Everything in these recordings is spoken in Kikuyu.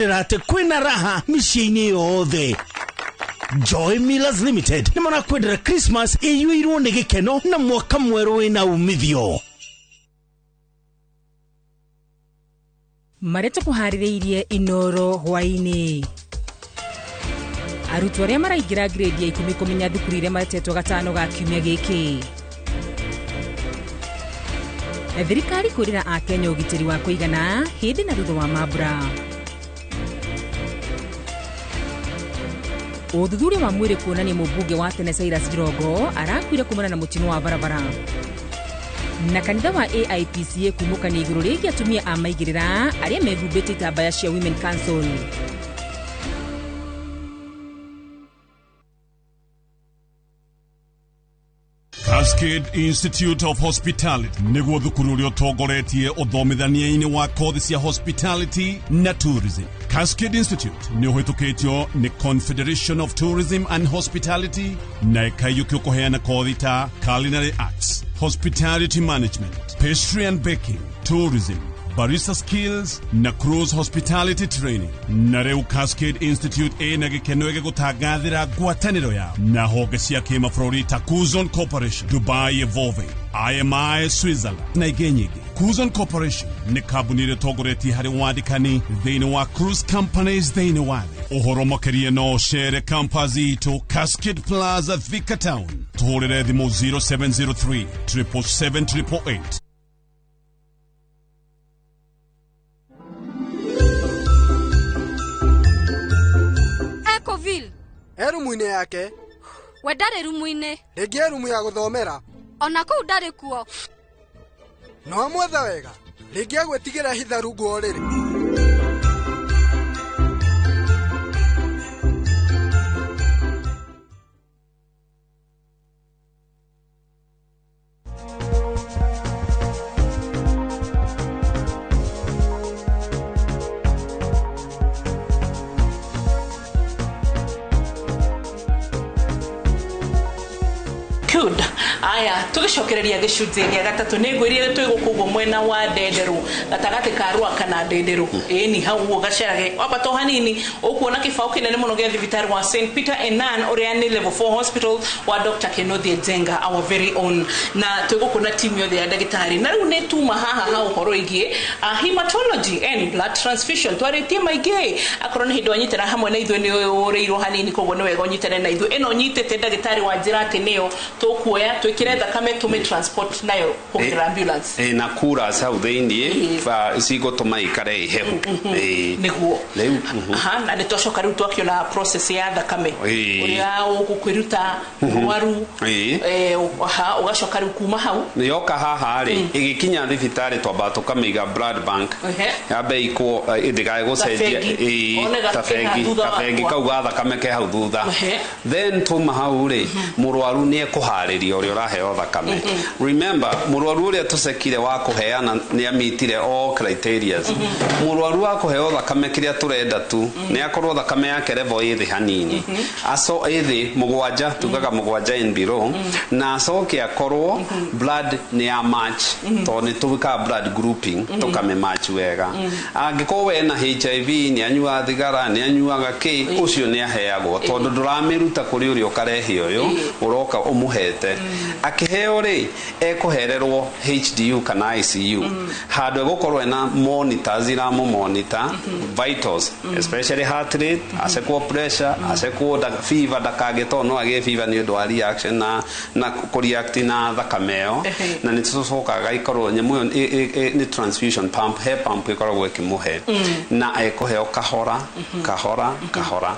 Atĩ kwĩna raha mĩciĩ-inĩ yothe. Joy Millers Limited nĩ marakwendera Christmas ĩiyũirwo nĩ gĩkeno na mwaka mwerũ wĩna umithio. Marĩa tũkũharĩrĩirie Inoro hwaĩ-inĩ: arutwo arĩa maraingĩra grade ya 10 kũmenya thukuru iria matetwo gatano ga kiumia gĩkĩ, thirikari kwĩrĩra Akenya ũgitĩri wa kũigana hĩndĩ na thutha wa mambura, ũthuthuria wa mwĩrĩ kuonania mũmbunge wa tene Cyrus Jirongo arakuire kumana na mũtino wa barabara, na kanitha wa AIPCA kumũkania igũrũ rĩgiĩ atumia a maigĩrĩra arĩa mehumbĩte itambaya cia Women Council. Cascade Institute of Hospitality nĩguo thukuru ũrĩa ũtongoretie ũthomithania-inĩ wa kothi cia hospitality na tourism. Cascade Institute nĩ ũhĩtũkĩtio nĩ Confederation of Tourism and Hospitality na ĩkaiyũkio kũheana kothi ta culinary arts, hospitality management, pastry and baking, tourism, barista skills na cruise hospitality training. Na rĩu Cascade Institute ĩna gĩkeno ĩgĩgũtangathĩra ngwatanĩro yao na honge cia kĩmabũrũri ta Cuzon Corporation, Dubai Evolving, IMI Switzerland na ingĩ nyingĩ. Cuzon Corporation nĩ kambuni ĩrĩa ĩtongoretie harĩ wandĩkani thĩinĩ wa cruise companies thĩinĩ wa thĩ. Ũhoro makĩria no ũcere campus itũ Cascade Plaza, Thika Town. Tũhũrĩre thimũ 0703 777 888. Ecoville. E rumu-inĩ yake. We ndarĩ rumu-inĩ. Rĩngĩ e rumu ya gũthomera. Ona kũu ndarĩ kuo. No amwetha wega, rĩngĩ agwĩtigĩra hitha rungu wa ũrĩrĩ. Good. Aya, tũgĩcokereria gĩcunjĩ gĩa gatatũ, nĩ ngwĩrire twĩ gũkũ ũguo mwena wa Ndenderũ, gatagatĩ ka Rwaka na Ndenderũ. Ĩni hau ũguo gacerage wambata o hanini ũkuona kĩbaũ kĩnene mũno gĩa thibitarĩ wa St Peter and Nan, ũrĩa nĩ level 4 hospital wa Dr. Kenothie Njenga, our very own, na twĩ gũkũ na timu yothe ya ndagĩtarĩ. Na rĩu nĩ tuma haha ha ũhoro wĩgiĩ hematology and blood transfusion. Twarĩtie maingĩ, akorwo nĩ hĩndĩ wanyitana hamwe na ithuĩ nĩ ũrĩirwo hanini, koguo nĩ wega ũnyitane na ithuĩ. Ĩno nyitĩte ndagĩtarĩ wa njĩra atĩ nĩyo tũkuoya twĩkĩre thakame tũmĩ transport nayo kũgerera ambulance. Ĩ na coolers hau thĩiniĩ cigũtũma ikare ĩ hehu. Ĩ. Nĩguo. Rĩu Aha, na nĩ twacoka rĩu twakĩona process ya thakame, ũrĩa ũgũkwĩruta rwaru. Aha, ũgacoka rĩu kuma hau Yoka haha rĩ, ĩgĩkinya thibitarĩ twambaga tũkamĩiga blood bank. Yambe ikwo ndĩkae gũcenjia. Gabengi. One ta ke bengi thutha kabengi wakwa. Kau ga thakame ke hau thutha. Then tuma hau rĩ, mũrwaru nĩ ekũharĩrio ũrĩa ũraheo thakame. Remember, mũrwaru ũrĩa tũcekire wa kũheana nĩ amitire all criterias. Mũrwaru wa kũheo thakame, kĩrĩa tũrenda tu nĩ akorwo thakame yake level ĩ thĩ hanini, aco ĩ thĩ 7, tugaga 7 and below, na acoke akorwo blood nĩ ya match, tondũ nĩ tũĩkaga blood grouping tũkamĩ match wega. Angĩkorwo we na HIV, nĩ anyuaga thigara, nĩ anyuaga kĩ, ũcio nĩ aheagwo, tondũ ndũramĩruta kũrĩ ũrĩa ũkarehe ũyũ ũroka ũmũhete. Akĩheo rĩ, ekũhererwo HDU kana ICU, handũ egũkorwo ena monitors iramũ monitor vitals, especially heart rate, acekwo pressure, acekwo fever ndakagĩ, tondũ no agĩe fever nĩ ũndũ wa reaction na kũreact na thakame ĩyo. Na nĩ tũcokaga ikorwo nyamũ ĩyo nĩ transfusion pump, he pump ĩkoragwo ĩkĩmũhe na ekũheo kahora kahora kahora.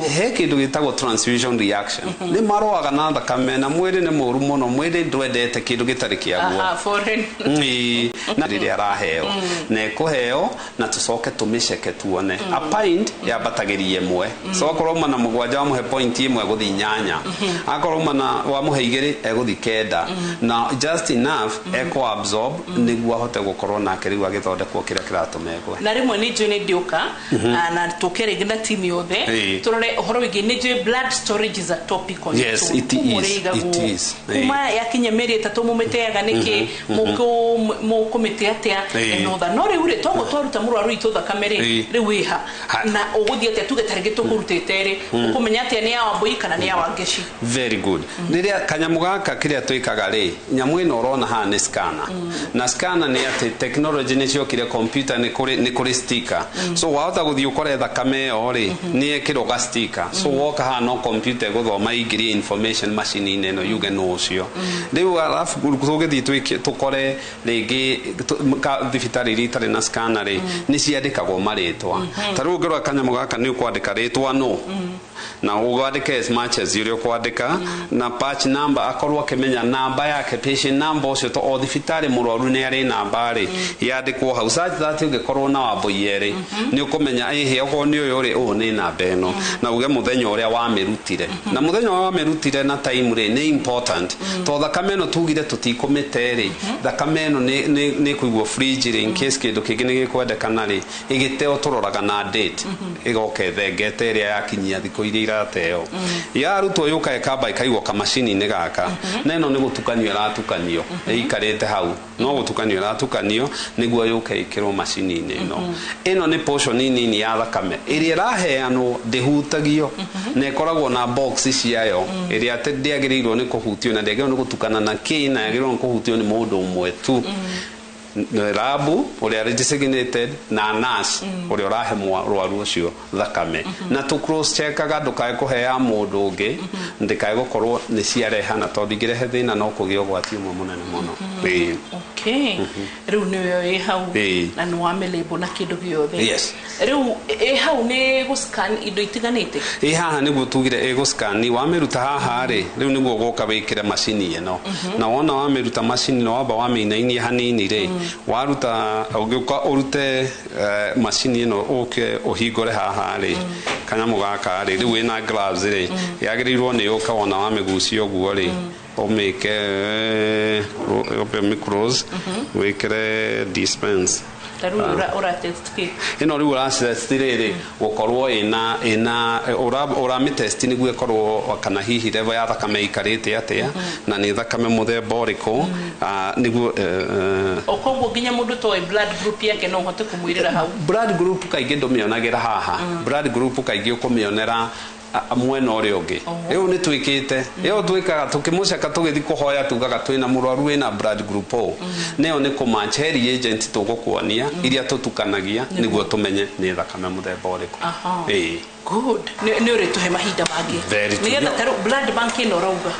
He kĩndũ gĩtagwo transfusion reaction, nĩ marũaga na thakame, na mwĩrĩ nĩ mũru mũno, mwĩrĩ ndwendete kĩndũ gĩtarĩ kĩaguo. Aha, foreign. Ĩĩ, na rĩrĩa araheo na ĩkũheo na tũcoke tũmĩceke tuone a pint yambatagĩria 1. So akorwo uma na 7 wamũhe point 1 egũthiĩ 8, akorwo uma na wamũhe 2 egũthiĩ 9, na just enough ekũ absorb nĩguo ahote gũkorwo nake rĩu agĩthondekwo kĩrĩa kĩratũma egwe. Na rĩmwe nĩ njũĩ nĩ ndĩũka na tũke rĩngĩ na timu yothe tũrore ũhoro wĩgiĩ, nĩ njũĩ blood storage is a topic on Yes, its own. it Kuma is, ũrĩa ĩigagwo, it is. kuma Kuma yakinya mĩeri 3 mũmĩteaga nĩkĩ, mũkũmĩte atĩa enotha. No rĩu rĩ, toguo twaruta mũrwaru witũ thakame rĩ, rĩu wĩha na ũgũthiĩ atĩa? Tuge tarĩngĩ tũkũrutĩte rĩ, ũkũmenya atĩa nĩ ya Wambui kana nĩ ya Wangeci? Very good. Rĩrĩa kanyamũ gaka kĩrĩa twĩkaga rĩ, nyamũ ĩno ũrona haha nĩ scanner. Na scanner nĩ atĩ technology nĩ ciokire, computer nĩ kũrĩ sticker. So wahota gũthiĩ ũkore thakame ĩyo rĩ, nĩ ĩkĩrwo ga sticker. So woka haha no computer ĩgũthoma ĩingĩrie information macini-inĩ ĩno yuge nũ ũcio. Rĩu arabu tũgĩthiĩ tũkore rĩngĩ thibitarĩ iria itarĩ na scanner rĩ, nĩ ciandĩkagwo marĩtwa. Ta rĩu ũngĩrora kanyamũ gaka nĩ ũkwandĩka rĩtwa nũ, na ũgwandĩke as much as ũrĩa ũkwandĩka, na batch number, akorwo akĩmenya namba yake, patient number ũcio, to o thibitarĩ mũrwaru nĩ arĩ namba rĩ, yandĩkwo hau, such that ũngĩkorwo na Wambui erĩ nĩ ũkũmenya ĩhĩ okorwo nĩ ũyũ rĩ, ũũ nĩ namba ĩno, na uge mũthenya ũrĩa wamĩrutire, na mũthenya ũrĩa wamĩrutire na time rĩ nĩ important, to thakame ĩno tugire tũtikũmĩte rĩ, thakame ĩno nĩ kũigwo fridge rĩ, in case kĩndũ kĩngĩ nĩ gĩkwendekana rĩ, ĩgĩteo tũroraga na date, ĩgoka ĩthengete ĩrĩa yakinyia thikũ iria irateo. Yarutwo yũka ĩkamba ĩkaigwo kamacini-inĩ gaka, na ĩno nĩ gũtukanio ĩratukanio, ĩikarĩte hau no gũtukanio ĩratukanio nĩguo yũke ĩkĩrwo macini-inĩ ĩno. Ĩno nĩ portion nini ya thakame ĩrĩa ĩraheanwo, ndĩhutagio, na ĩkoragwo na box ciayo ĩrĩa atĩ ndĩagĩrĩirwo nĩ kũhutio, na ndĩagĩrĩirwo nĩ gũtukana na kĩ, na yagĩrĩirwo nĩ kũhutio nĩ mũndũ ũmwe tu, rabu ũrĩa designated na nurse ũrĩa ũrahe mũrwaru ũcio thakame. Na tũ cross checkaga ndũkae kũhea mũndũ ũngĩ, ndĩkae gũkorwo nĩ ciarehana, tondũ ingĩrehe thĩna no kũgĩa ũgwati ũmwe mũnene mũno. Okay, rĩu nĩyo ĩ hau na nĩ wamĩlabel na kĩndũ gĩothe. Rĩu ĩ hau nĩ gũscan indo itiganĩte. Ĩ haha nĩguo tugire ĩgũscan. Wamĩruta haha rĩ, rĩu nĩguo ũgũka wĩkĩre macini ĩno, na wona wamĩruta macini ĩno, wamba wamĩinainia hanini rĩ, waruta ũngĩũka ũrute macini ĩno, ũke ũhingũre haha rĩ, kanyamũ gaka rĩ, rĩu wĩna gloves rĩ, yagĩrĩirwo nĩ ũka wona wamĩgucia ũguo rĩ, ũmĩke ũmĩ close, wĩkĩre dispense. Ta rĩu ũratest kĩ? Ĩno rĩu ũratest rĩrĩ gũkorwo ĩna ũramĩtest nĩguo ĩkorwo kana hihi level ya thakame ĩikarĩte atĩa, na nĩ thakame mũthemba ũrĩkũ, nĩguo. Koguo nginya mũndũ toĩ blood group yake no ũhote kũmwĩrĩra hau? Blood group kaingĩ ndũmĩonagĩra haha. Blood group kaingĩ ũkũmĩonera mwena ũrĩa ũngĩ. Rĩu nĩ twĩkĩte ĩyo, twĩkaga tũkĩmũceka, tũgĩthiĩ kũhoya, tugaga twĩna mũrwaru wĩna blood group O, nĩyo nĩ kũmatch he reagent tũgũkuonia iria tũtukanagia nĩguo tũmenye nĩ thakame mũthemba ũrĩkũ. Good, nĩ ũrĩtũhe mahinda mangĩ nĩgetha ta rĩu blood bank ĩno ũrauga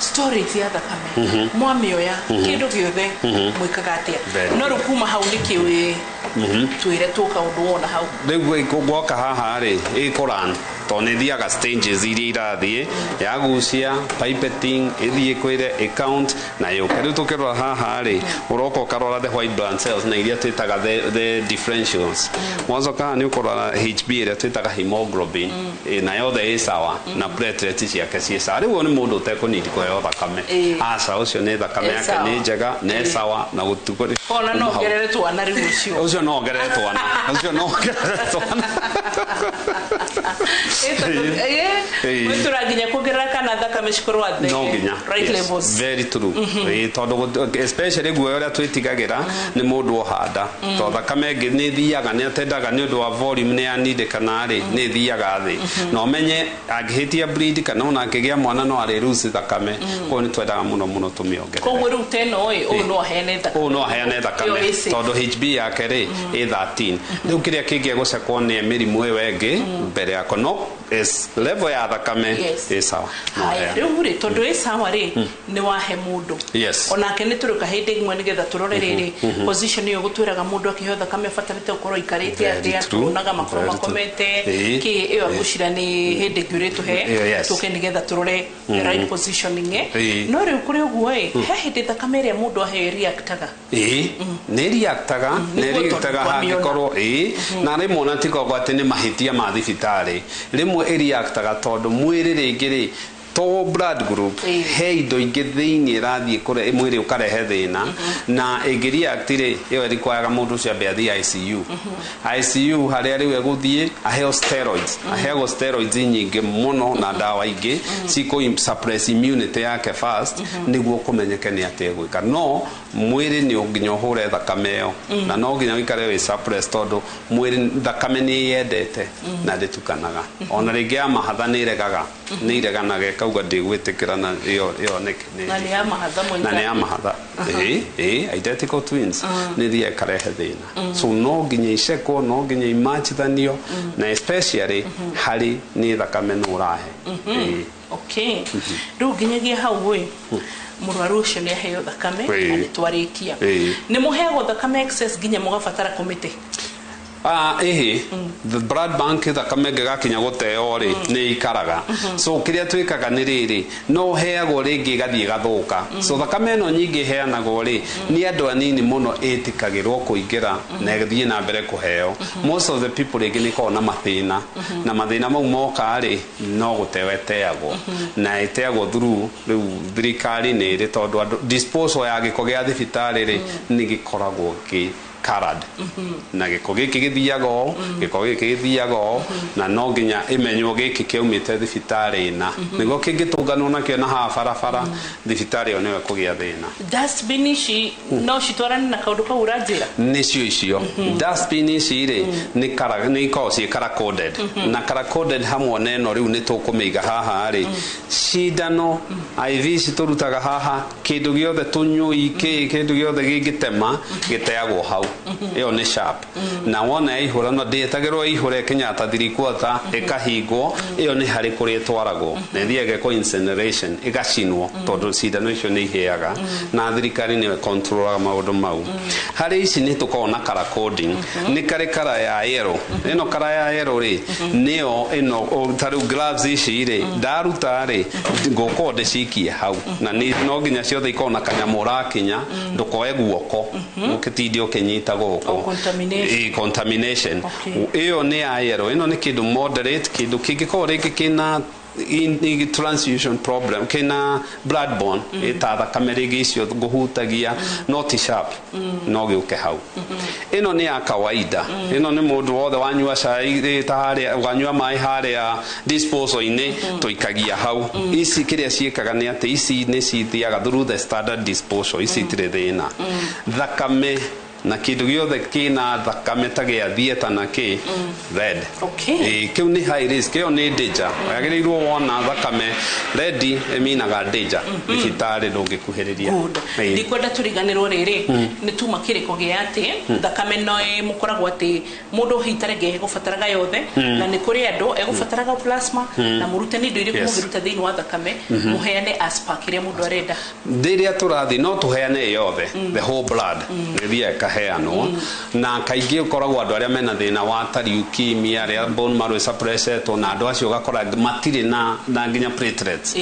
storage ya thakame, mwamĩoya kĩndũ gĩothe mwĩkaga atĩa? No rĩu kuma hau nĩkĩ wĩ twĩre tũka ũndũ wona hau? Rĩu gwoka haha rĩ, ĩkũran tondũ nĩ ĩthiaga stages iria irathiĩ yagucia pipetting, ĩthiĩ kwĩre ĩcount na yũke. Rĩu tũkĩrora haha rĩ, ũroka ũkarora the white blood cells na iria twĩtaga the differentials. Wacoka haha nĩ ũkũrora HB ĩrĩa twĩtaga hemoglobin, na yothe ĩ sawa, na platelets ciake ciĩ sawa. Rĩu ũyũ nĩ mũndũ ũtekũnidi kũheo thakame, aca, ũcio nĩ thakame yake nĩ njega na ĩ sawa na gũtukũ. Ona no ongerere twana rĩu ũcio? Ũcio no ongerere twana, ũcio no ongerere twana. Mwĩtũra nginya kuongerera kana thakame cikorwo at the No nginya right levels. Very true. Tondũ especially guoya ũrĩa twĩtigagĩra nĩ mũndũ ohanda, tondũ thakame ĩngĩ nĩ ĩthiaga, nĩ atendaga nĩ ũndũ wa volume nĩ yanindĩkana rĩ, nĩ ĩthiaga thĩ, na ũmenye angĩhĩtia bleed kana ona angĩgĩa mwana no arĩ lose thakame. Koguo nĩ twendaga mũno mũno tũmĩongerere. Koguo rĩu teno ĩ, ũyũ no aheane thakame? Ũyũ no aheane thakame tondũ HB yake rĩ ĩ 13. Rĩu kĩrĩa kĩngĩ egũcekwo nĩ mĩrimũ ĩyo ĩngĩ mbere yako, no is level ya thakame ĩ sawa, no Haya, aheane. Rĩu rĩ, tondũ ĩ sawa rĩ, nĩ wahe mũndũ onake nĩ tũrĩka hĩndĩ ĩmwe nĩgetha tũrore rĩrĩ position ĩyo gũtwĩraga mũndũ akĩheo thakame abatarĩte gũkorwo aikarĩte Very atĩa, true. tuonaga makorwo Very true. makomete kĩ ĩyo ngũcira nĩ hĩndĩ ĩngĩ ũrĩtũhe tũke nĩgetha tũrore the right positioning. No rĩu kũrĩ ũguo ĩ, he hĩndĩ thakame ĩrĩa mũndũ aheo reactaga? Ĩĩ, nĩ reactaga, nĩ Nĩguo tondũ reactaga twamĩona. hangĩkorwo ĩĩ, na rĩmwe ona ti koguo atĩ nĩ mahĩtia ma thibitarĩ, rĩmwe ĩreactaga tondũ mwĩrĩ rĩngĩ rĩ To blood group, he indo ingĩ thĩinĩ ĩrathiĩ kũre mwĩrĩ ũkarehe thĩna na ĩngĩ-react rĩ, ĩyo ĩrikwaga mũndũ ũcio ambe athiĩ ICU. ICU harĩa rĩu egũthiĩ aheo steroids, aheagwo steroids nyingĩ mũno na ndawa ingĩ cikũ suppress immunity yake first nĩguo kũmenyeke nĩ atĩa egwĩka. No mwĩrĩ nĩ nginya ũhũre thakame ĩyo na no nginya ũikare wĩ suppress, tondũ mwĩrĩ thakame nĩ yendete na ndĩtukanaga. Ona rĩngĩ ya mahatha nĩ iregaga, nĩ ireganaga ĩkauga ndĩgwĩtĩkĩra, na ĩyo Na nĩ ya mahatha. Na nĩ ya mahatha, ĩ identical twins nĩ thiaga ĩkarehe thĩna. So no nginya icekwo, no nginya imachithanio, na especially harĩ nĩ thakame nũ ũrahe. Ĩ. Okay, rĩu nginyagia hau ĩ mũrwaru ũcio nĩ aheo thakame na nĩ twarĩkia. Nĩ mũheagwo thakame excess nginya mũgabatara kũmĩte? Ah, ĩhĩ, the blood bank thakame ĩngĩgakinya gũteo rĩ, nĩ ikaraga. So kĩrĩa twĩkaga nĩ rĩrĩ, no ũheagwo rĩngĩ ĩgathiĩ ĩgathũka. So thakame ĩno nyingĩ ĩheanagwo rĩ, nĩ andũ anini mũno ĩtĩkagĩrwo kũingĩra na ĩthiĩ na mbere kũheo. Most of the people rĩngĩ nĩ ĩkoragwo na mathĩna, na mathĩna mau moka rĩ, no gũteo ĩteagwo, na ĩteagwo through rĩu thirikari nĩ ĩrĩ, tondũ andũ disposal ya gĩko gĩa thibitarĩ rĩ, nĩ gĩkoragwo gĩ colored, na gĩko gĩkĩ gĩthiaga ũũ, gĩko gĩkĩ gĩthiaga ũũ, na no nginya ĩmenywo gĩkĩ kĩaumĩte thibitarĩ ĩna, nĩguo kĩngĩtũnganwo nakĩo na haha barabara, thibitarĩ ĩyo nĩyo ĩkũgĩa thĩna. Dustbin ici no citwarane na kaũndũ kau ũranjĩra? Nĩcio icio dustbin ici rĩ, nĩ kara nĩ ikoragwo ciĩ color coded, na color coded hamwe na ĩno. Rĩu nĩ tũkũmĩiga haha rĩ, cindano IV ici tũrutaga haha, kĩndũ gĩothe tũnyũi kĩ kĩndũ gĩothe gĩngĩtema gĩteagwo hau. Ĩyo nĩ sharp, na wona yaihũra no ndĩetagĩrwo ĩihũre ĩkinya ta 3/4 ĩkahingwo. Ĩyo nĩ harĩ kũrĩa ĩtwaragwo na ĩthiaga ĩgekwo incineration, ĩgacinwo, tondũ cindano icio nĩ ihĩaga, na thirikari nĩyo ĩcontrolaga maũndũ mau. Harĩ ici nĩ tũkoragwo na color coding, nĩ karĩ kara ya yellow. Ĩno kara ya yellow rĩ, nĩyo ĩno ta rĩu gloves ici rĩ, ndaruta rĩ, ngũkorwo ndĩcikie hau, na nĩ no nginya ciothe ikorwo na kanyamũ ũrakinya ndũkoe guoko ũkĩtinde ũkĩnyita gũkũ. Oh, contamination. Ĩ, contamination. Okay. Ĩyo nĩ ya yellow. Ĩno nĩ kĩndũ moderate, kĩndũ kĩngĩkorwo rĩngĩ kĩna transfusion problem, kĩna bloodborne, ĩta thakame rĩngĩ icio ngũhutagia, no ti sharp, no gĩũke hau. Ĩno nĩ ya kawaida. Ĩno nĩ mũndũ wothe wanyua cai ta harĩa wanyua maĩ harĩa disposal-inĩ, tũikagia hau. Ici kĩrĩa ciĩkaga nĩ atĩ ici nĩ cithiaga through the standard disposal. Ici itirĩ thĩna. Thakame na kĩndũ gĩothe kĩna thakame ta gĩa theatre na kĩ red. Okay. Ĩ, kĩu nĩ high risk, ĩyo nĩ danger. Wagĩrĩirwo wona thakame red ĩminaga danger, thibitarĩ ndũngĩkuhĩrĩria. Good. Ĩ. Ndikwenda tũriganĩrwo rĩrĩ, nĩ tuma kĩrĩko gĩa atĩ thakame no mũkoragwo atĩ mũndũ hitarenge egũbataraga yothe, na nĩ kũrĩ andũ egũbataraga plasma, na mũrute nĩ indo irĩkũ mũngĩruta thĩinĩ wa thakame mũheane as per kĩrĩa mũndũ arenda? Rĩrĩa tũrathiĩ no tũheane yothe, the whole blood nĩthiaga ĩkaheanwo, na kaingĩ ũkoragwo andũ arĩa mena thĩna wa ta leukemia, arĩa bone marrow suppressetwo, na andũ acio ũgakora matirĩ na nginya platelets.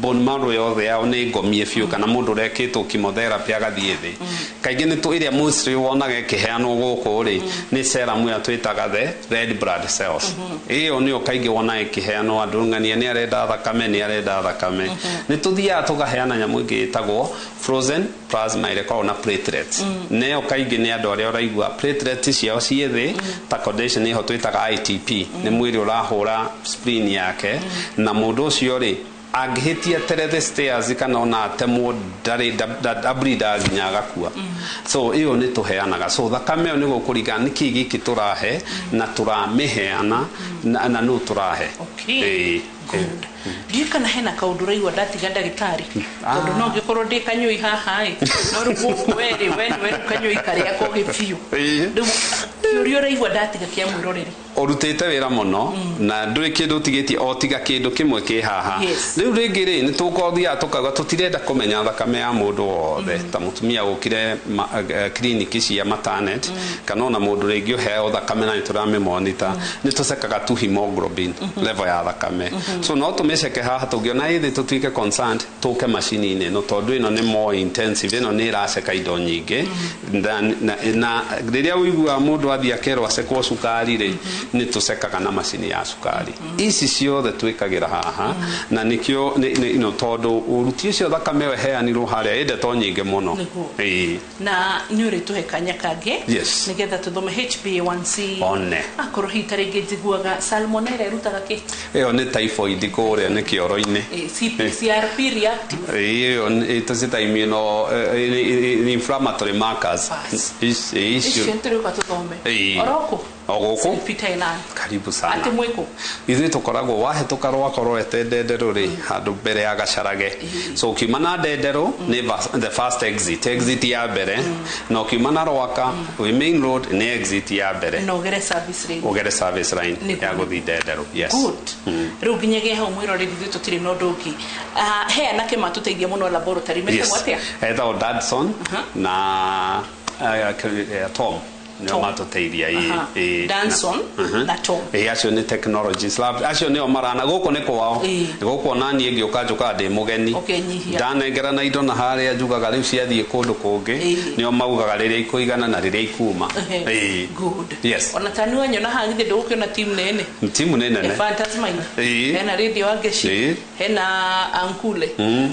Bone marrow yothe yao nĩ ngomie biũ, kana mũndũ ũrekĩtwo chemotherapy agathiĩ thĩ. Kaingĩ nĩ ĩrĩa mostly wonaga ĩkĩheanwo gũkũ rĩ, nĩ serum ĩyo twĩtaga the red blood cells. Ĩyo nĩyo kaingĩ wonaga ĩkĩheanwo. Andũ ng'ania nĩ arenda thakame, nĩ arenda thakame, nĩ tũthiaga tũkaheana nyamũ ĩngĩ ĩtagwo frozen plasma ĩrĩa ĩkoragwo na platelets. Neyo kaingĩ nĩ andũ arĩa ũraigua platelets ciao ciĩ thĩ, ta condition ĩho twĩtaga ITP, nĩ mwĩrĩ ũrahũra spleen yake, na mũndũ ũcio rĩ, angĩhĩtia tere the stairs kana ona atemwo, ndarĩ ableedaga nginya agakua. So ĩyo nĩ tũheanaga. So thakame ĩyo nĩ gũkũringana nĩ kĩĩ gĩkĩ tũrahe na tũramĩheana na nũ tũrahe. Okay. Ĩĩ. Good. Ndiũĩ kana hena kaũndũ ũraigua ndatiga, ndagĩtarĩ, tondũ no ngĩkorwo ndĩ kanyũi haha ĩ, no rĩu gũkũ werĩ we nĩwe rĩu kanyũi karĩa kogĩ biũ. Rĩu kĩũria ũraigua ndatiga kĩa mwĩroreri? Ũrutĩte wĩra mũno na ndũrĩ kĩndũ ũtigĩtie o tiga kĩndũ kĩmwe kĩ haha. Rĩu rĩngĩ rĩ, nĩ tũkothiaga tũkauga tũtirenda kũmenya thakame ya mũndũ wothe, ta mũtumia ũkire kiriniki cia maternity, kana ona mũndũ rĩngĩ ũheo thakame na nĩ tũramĩmonita, nĩ tũcekaga tu hemoglobin level ya thakame. So no tũmĩceke haha, tũngĩona ĩthĩ tũtuĩke concerned, tũke macini-inĩ ĩno, tondũ ĩno nĩ more intensive, ĩno nĩ ĩraceka indo nyingĩ na rĩrĩa ũiguaga mũndũ athiĩ akerwo acekwo cukari rĩ. Nĩ tũcekaga na macini ya cukari. Ici ciothe twĩkagĩra haha na nĩkĩo tondũ ũruti ũcio thakame ĩyo ĩheanirwo harĩa ĩ ndeto nyingĩ mũno. Nĩguo. Ĩĩ. Na nĩ ũrĩtũhe kanya kangĩ Yes. nĩgetha tũthome HbA1c. One. Akorwo hihi ta rĩngĩ njiguaga salmonella ĩrutaga kĩ? Ĩyo nĩ typhoid kũrĩa nĩ kĩoro-inĩ. Eh, CRP reactive. Ĩyo tũcita immuno inflammatory markers. Bas. Icio. Icio nĩtũrĩũka tũthome. Ĩĩ. Orokũ. O gũkũ. Peter Inan. Karibu sana. Atĩ mwĩkũ? Ithuĩ tũkoragwo wahĩtũka rwako rwete Ndenderũ rĩ, handũ mbere ya Gacarage. So ũkiuma na Ndenderũ nĩ the first exit, exit ya mbere, na ũkiuma na Rwaka wĩ main road nĩ exit ya mbere. Na ũgere service lane. Ũgere service line Nĩguo. ya gũthiĩ Ndenderũ. Yes. Good. Rĩu nginyagia hau mwĩroreri ithuĩ tũtirĩ na ũndũ ũngĩ. Ah, he anake matũteithia mũno laboratory metagwo atĩa? Etagwo Dadson na Tom nĩo Tom. matũteithia. Aha. Danson na Tom. Ĩĩ, acio nĩ technologies lab, acio nĩo marana gũkũ nĩ kwao. Ĩĩ. Gũkũ ona niĩ ngĩũka njũkaga ndĩ mũgeni. Ũkenyihia. Ndanengerana indo na harĩa njugaga rĩu ciathiĩ kũndũ kũngĩ. Ĩĩ. Nĩo maugaga rĩrĩa ikũigana na rĩrĩa ikuma. Ĩĩ. Good. Yes. Ona tani wanyona haha githĩ ndũgũkĩona timu nene. Timu nĩ nene. Phantasmine. Ĩĩ. Hena Radio Wangechi. Ĩĩ. Hena Ankule.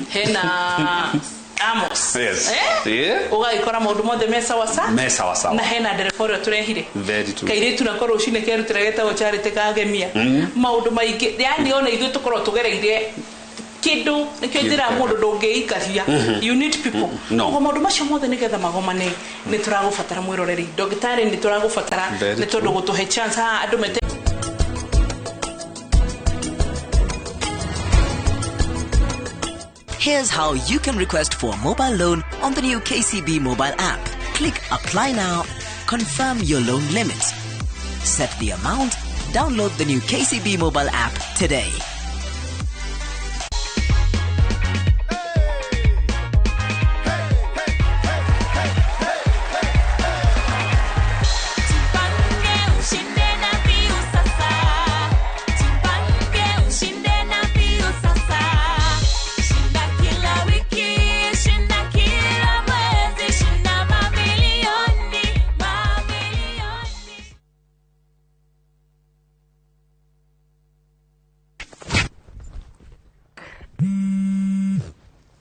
Hena Amos. Yes. Eh? Ĩĩ. Ũgagĩkora maũndũ mothe me sawa Me sawa sawa. Na hena ndereba ũrĩa tũrehire. Very true. Kairĩtu nako rũcinĩ kerutĩra getagwo Charity kagemia. Maũndũ maingĩ yani ona ithuĩ tũkorwo tũgereire kĩndũ nĩkĩo njĩra mũndũ ndũngĩikaria. You need people. No. Ũguo maũndũ macio mothe nĩgetha magomane nĩ tũragũbatara mwĩroreri ndagĩtarĩ nĩ tũragũbatara Very nĩ tondũ true. gũtũhe chance haha andũ mete. Here's how you can request for a mobile loan on the new KCB mobile app. Click Apply Now, confirm your loan limit, set the amount, download the new KCB mobile app today.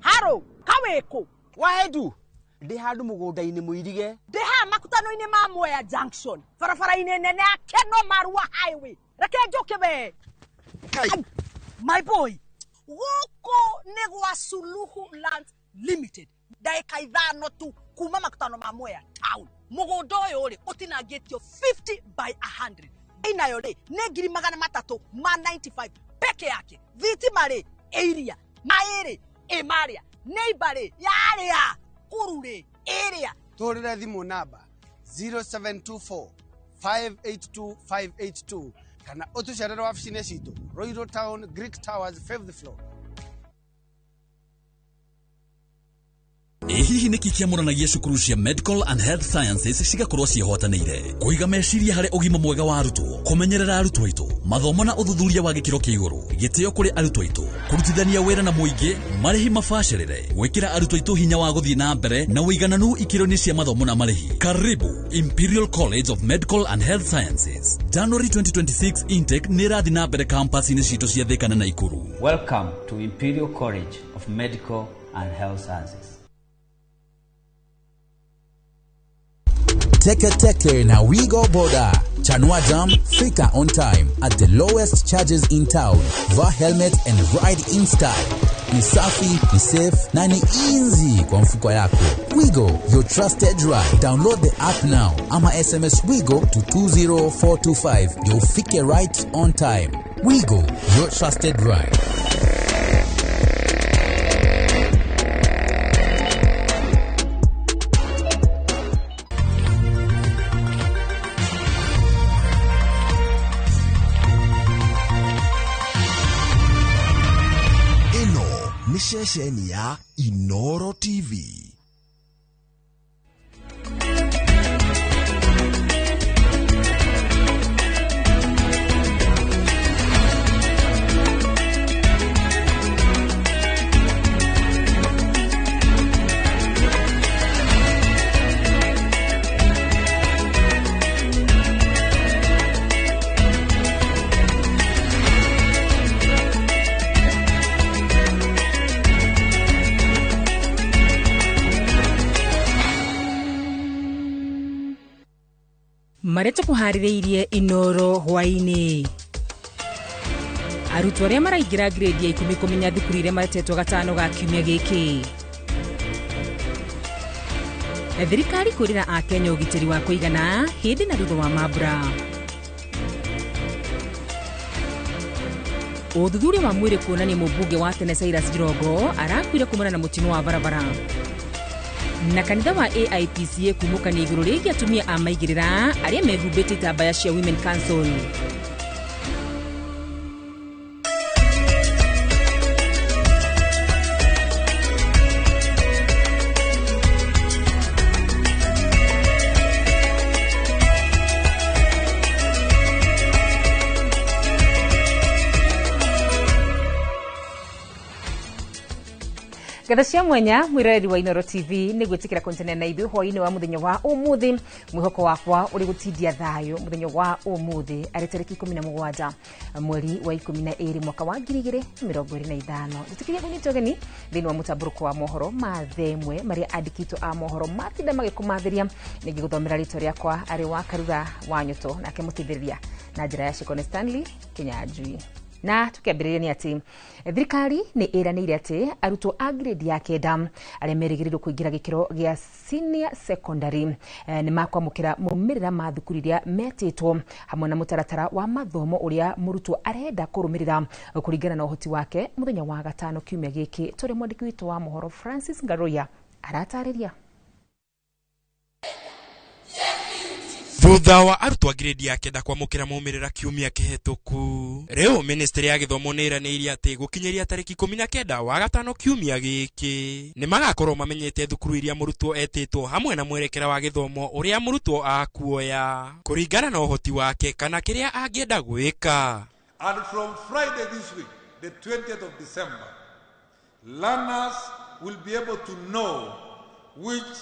Haro kawĩkũ? Wahendu ndĩ handũ mũgũnda-inĩ mũirige. Ndĩ haha makutano-inĩ ma Mwea Junction, barabara-inĩ nene ya Keno Marua Highway. Reke njũke we. Ai, my boy, gũkũ nĩ gwa Suluhu Land Limited, ndagĩka 5 tu kuma makutano ma Mwea town. Mũgũnda ũyũ rĩ ũtinangĩtio 50 by 100. Inayo rĩ nĩ 395,000 peke yake. Thitima rĩ ĩiria, maĩ rĩ ĩ marĩa, neighbor rĩ yarĩa, kuru rĩ ĩrĩa. Tũhũrĩre thimũ namba 0724 582 582 kana ũtũcerere wabici-inĩ citũ Ruiru Town, Greek Towers, 5th floor. Ĩ hihi nĩkĩ kĩamũranagia cukuru cia Medical and Health Sciences cigakorwo ciĩhotanĩire kũiga meciria harĩ ũgima mwega wa arutwo, kũmenyerera arutwo aitũ, mathomo na ũthuthuria wa gĩkĩro kĩa igũrũ, gĩtĩo kũrĩ arutwo aitũ, kũrutithania wĩra na mũingĩ, marĩhi mabacĩrĩre, gwĩkĩra arutwo aitũ hinya wa gũthiĩ na mbere na ũigananu ikĩro-inĩ cia mathomo na marĩhi. Karibu Imperial College of Medical and Health Sciences. January 2026 intake nĩ ĩrathiĩ na mbere campus-inĩ citũ cia Thika na Naikuru. Welcome to Imperial College of Medical and Health Sciences. Teke Teke na Wigo Boda. Chanua Jam, fika on time at the lowest charges in town. Vaa helmet and ride in style. Ni safi, ni safe na ni easy kwa mfuko yako. Wigo, your trusted ride. Download the app now ama SMS Wigo to 20425 ndio ufike right on time. Wigo, your trusted ride. Ĩno nĩ ceceni ya Inoro TV. Marĩa tũkũharĩrĩirie Inoro hwaĩ-inĩ. Arutwo arĩa maraingĩra grade ya 10 kũmenya thukuru iria maretetwo gatano ga kiumia gĩkĩ. Thirikari kwĩrĩra Akenya ũgitĩri wa kũigana hĩndĩ na thutha wa mambura. Ũthuthuria wa mwĩrĩ kuonania mũmbunge wa tene Cyrus Jirongo arakuire kumana na mũtino wa barabara. Na kanitha wa AIPCA kumũkania igũrũ rĩgiĩ atumia a maigĩrĩra arĩa mehumbĩte itambaya cia Women Council. Ngatho cia mwenya mwiroreri wa Inoro TV nĩ gwĩtĩkĩra kũnyitanĩra na ithuĩ hwaĩ-inĩ wa mũthenya wa ũmũthĩ. Mwĩhoko wakwa ũrĩ gũtindia thayũ mũthenya wa ũmũthĩ arĩ tarĩki 17 mweri wa 12 mwaka wa 2025. Njĩtĩkĩria kũnyita ũgeni thĩinĩ wa mũtambũrũko wa mohoro ma themwe marĩa andĩkĩtwo a mohoro matinda magĩkũmathĩria. Nĩngĩgũthomera rĩtwa rĩakwa arĩ wa Karura wa Nyoto, nake mũteithĩrĩria na njĩra ya Shikone Stanley Kinyanjui. Na tukiambĩrĩria nĩ atĩ thirikari nĩ ĩranĩire atĩ arutwo a grade ya 9 arĩa merĩgĩrĩirwo kũingĩra gĩkĩro gĩa senior secondary nĩ makwamũkĩra maumĩrĩra ma thukuru iria metĩtwo hamwe na mũtaratara wa mathomo ũrĩa mũrutwo arenda kũrũmĩrĩra kũringana na ũhoti wake mũthenya wa gatano kiumia gĩkĩ. Tũrĩ mwandĩki witũ wa mohoro Francis Ngaruya aratarĩria. Thutha wa arutwo a grade ya 9 kwamũkĩra maumĩrĩra kiumia kĩhetũku, rĩu ministry ya gĩthomo nĩ ĩranĩirie atĩ gũkinyĩria tarĩki 19 wa gatano kiumia gĩkĩ nĩ magakorwo mamenyete thukuru iria mũrutwo etĩtwo hamwe na mwerekera wa gĩthomo ũrĩa mũrutwo akuoya kũringana na ũhoti wake kana kĩrĩa angĩenda gwĩka. And from Friday this week, the 20th of December, learners will be able to know which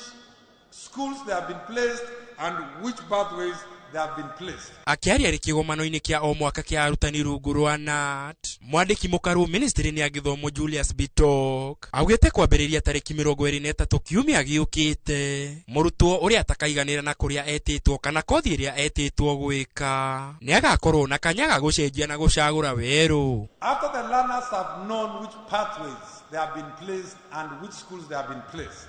schools they have been placed and which pathways they have been placed. Akĩaria kĩgomano-inĩ kĩa o mwaka kĩa arutani rungu rwa KNUT, mwandĩki mũkaru ministry-inĩ ya gĩthomo Julius Bitok augĩte kwambĩrĩria tarĩki 23 kiumia gĩũkĩte mũrutwo ũrĩa atakaiganĩra na kũrĩa etĩtwo kana kothi ĩrĩa etĩtwo gwĩka nĩ agakorwo na kanya ga gũcenjia na gũcagũra werũ. After the learners have known which pathways they have been placed and which schools they have been placed,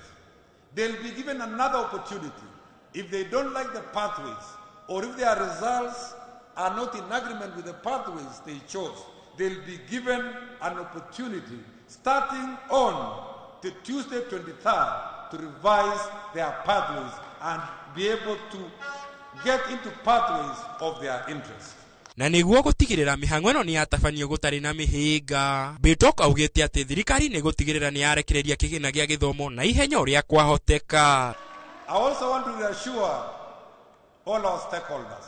they'll be given another opportunity. If they don't like the pathways, or if their results are not in agreement with the pathways they chose, they'll be given an opportunity starting on the Tuesday 23rd to revise their pathways and be able to get into pathways of their interest. Na nĩguo gũtigĩrĩra mĩhang'o ĩno nĩ yatabanio gũtarĩ na mĩhĩnga, Bitok augĩte atĩ thirikari nĩ gũtigĩrĩra nĩ yarekereria kĩgĩna gĩa gĩthomo na ihenya ũrĩa kwahoteka. I also want to reassure all our stakeholders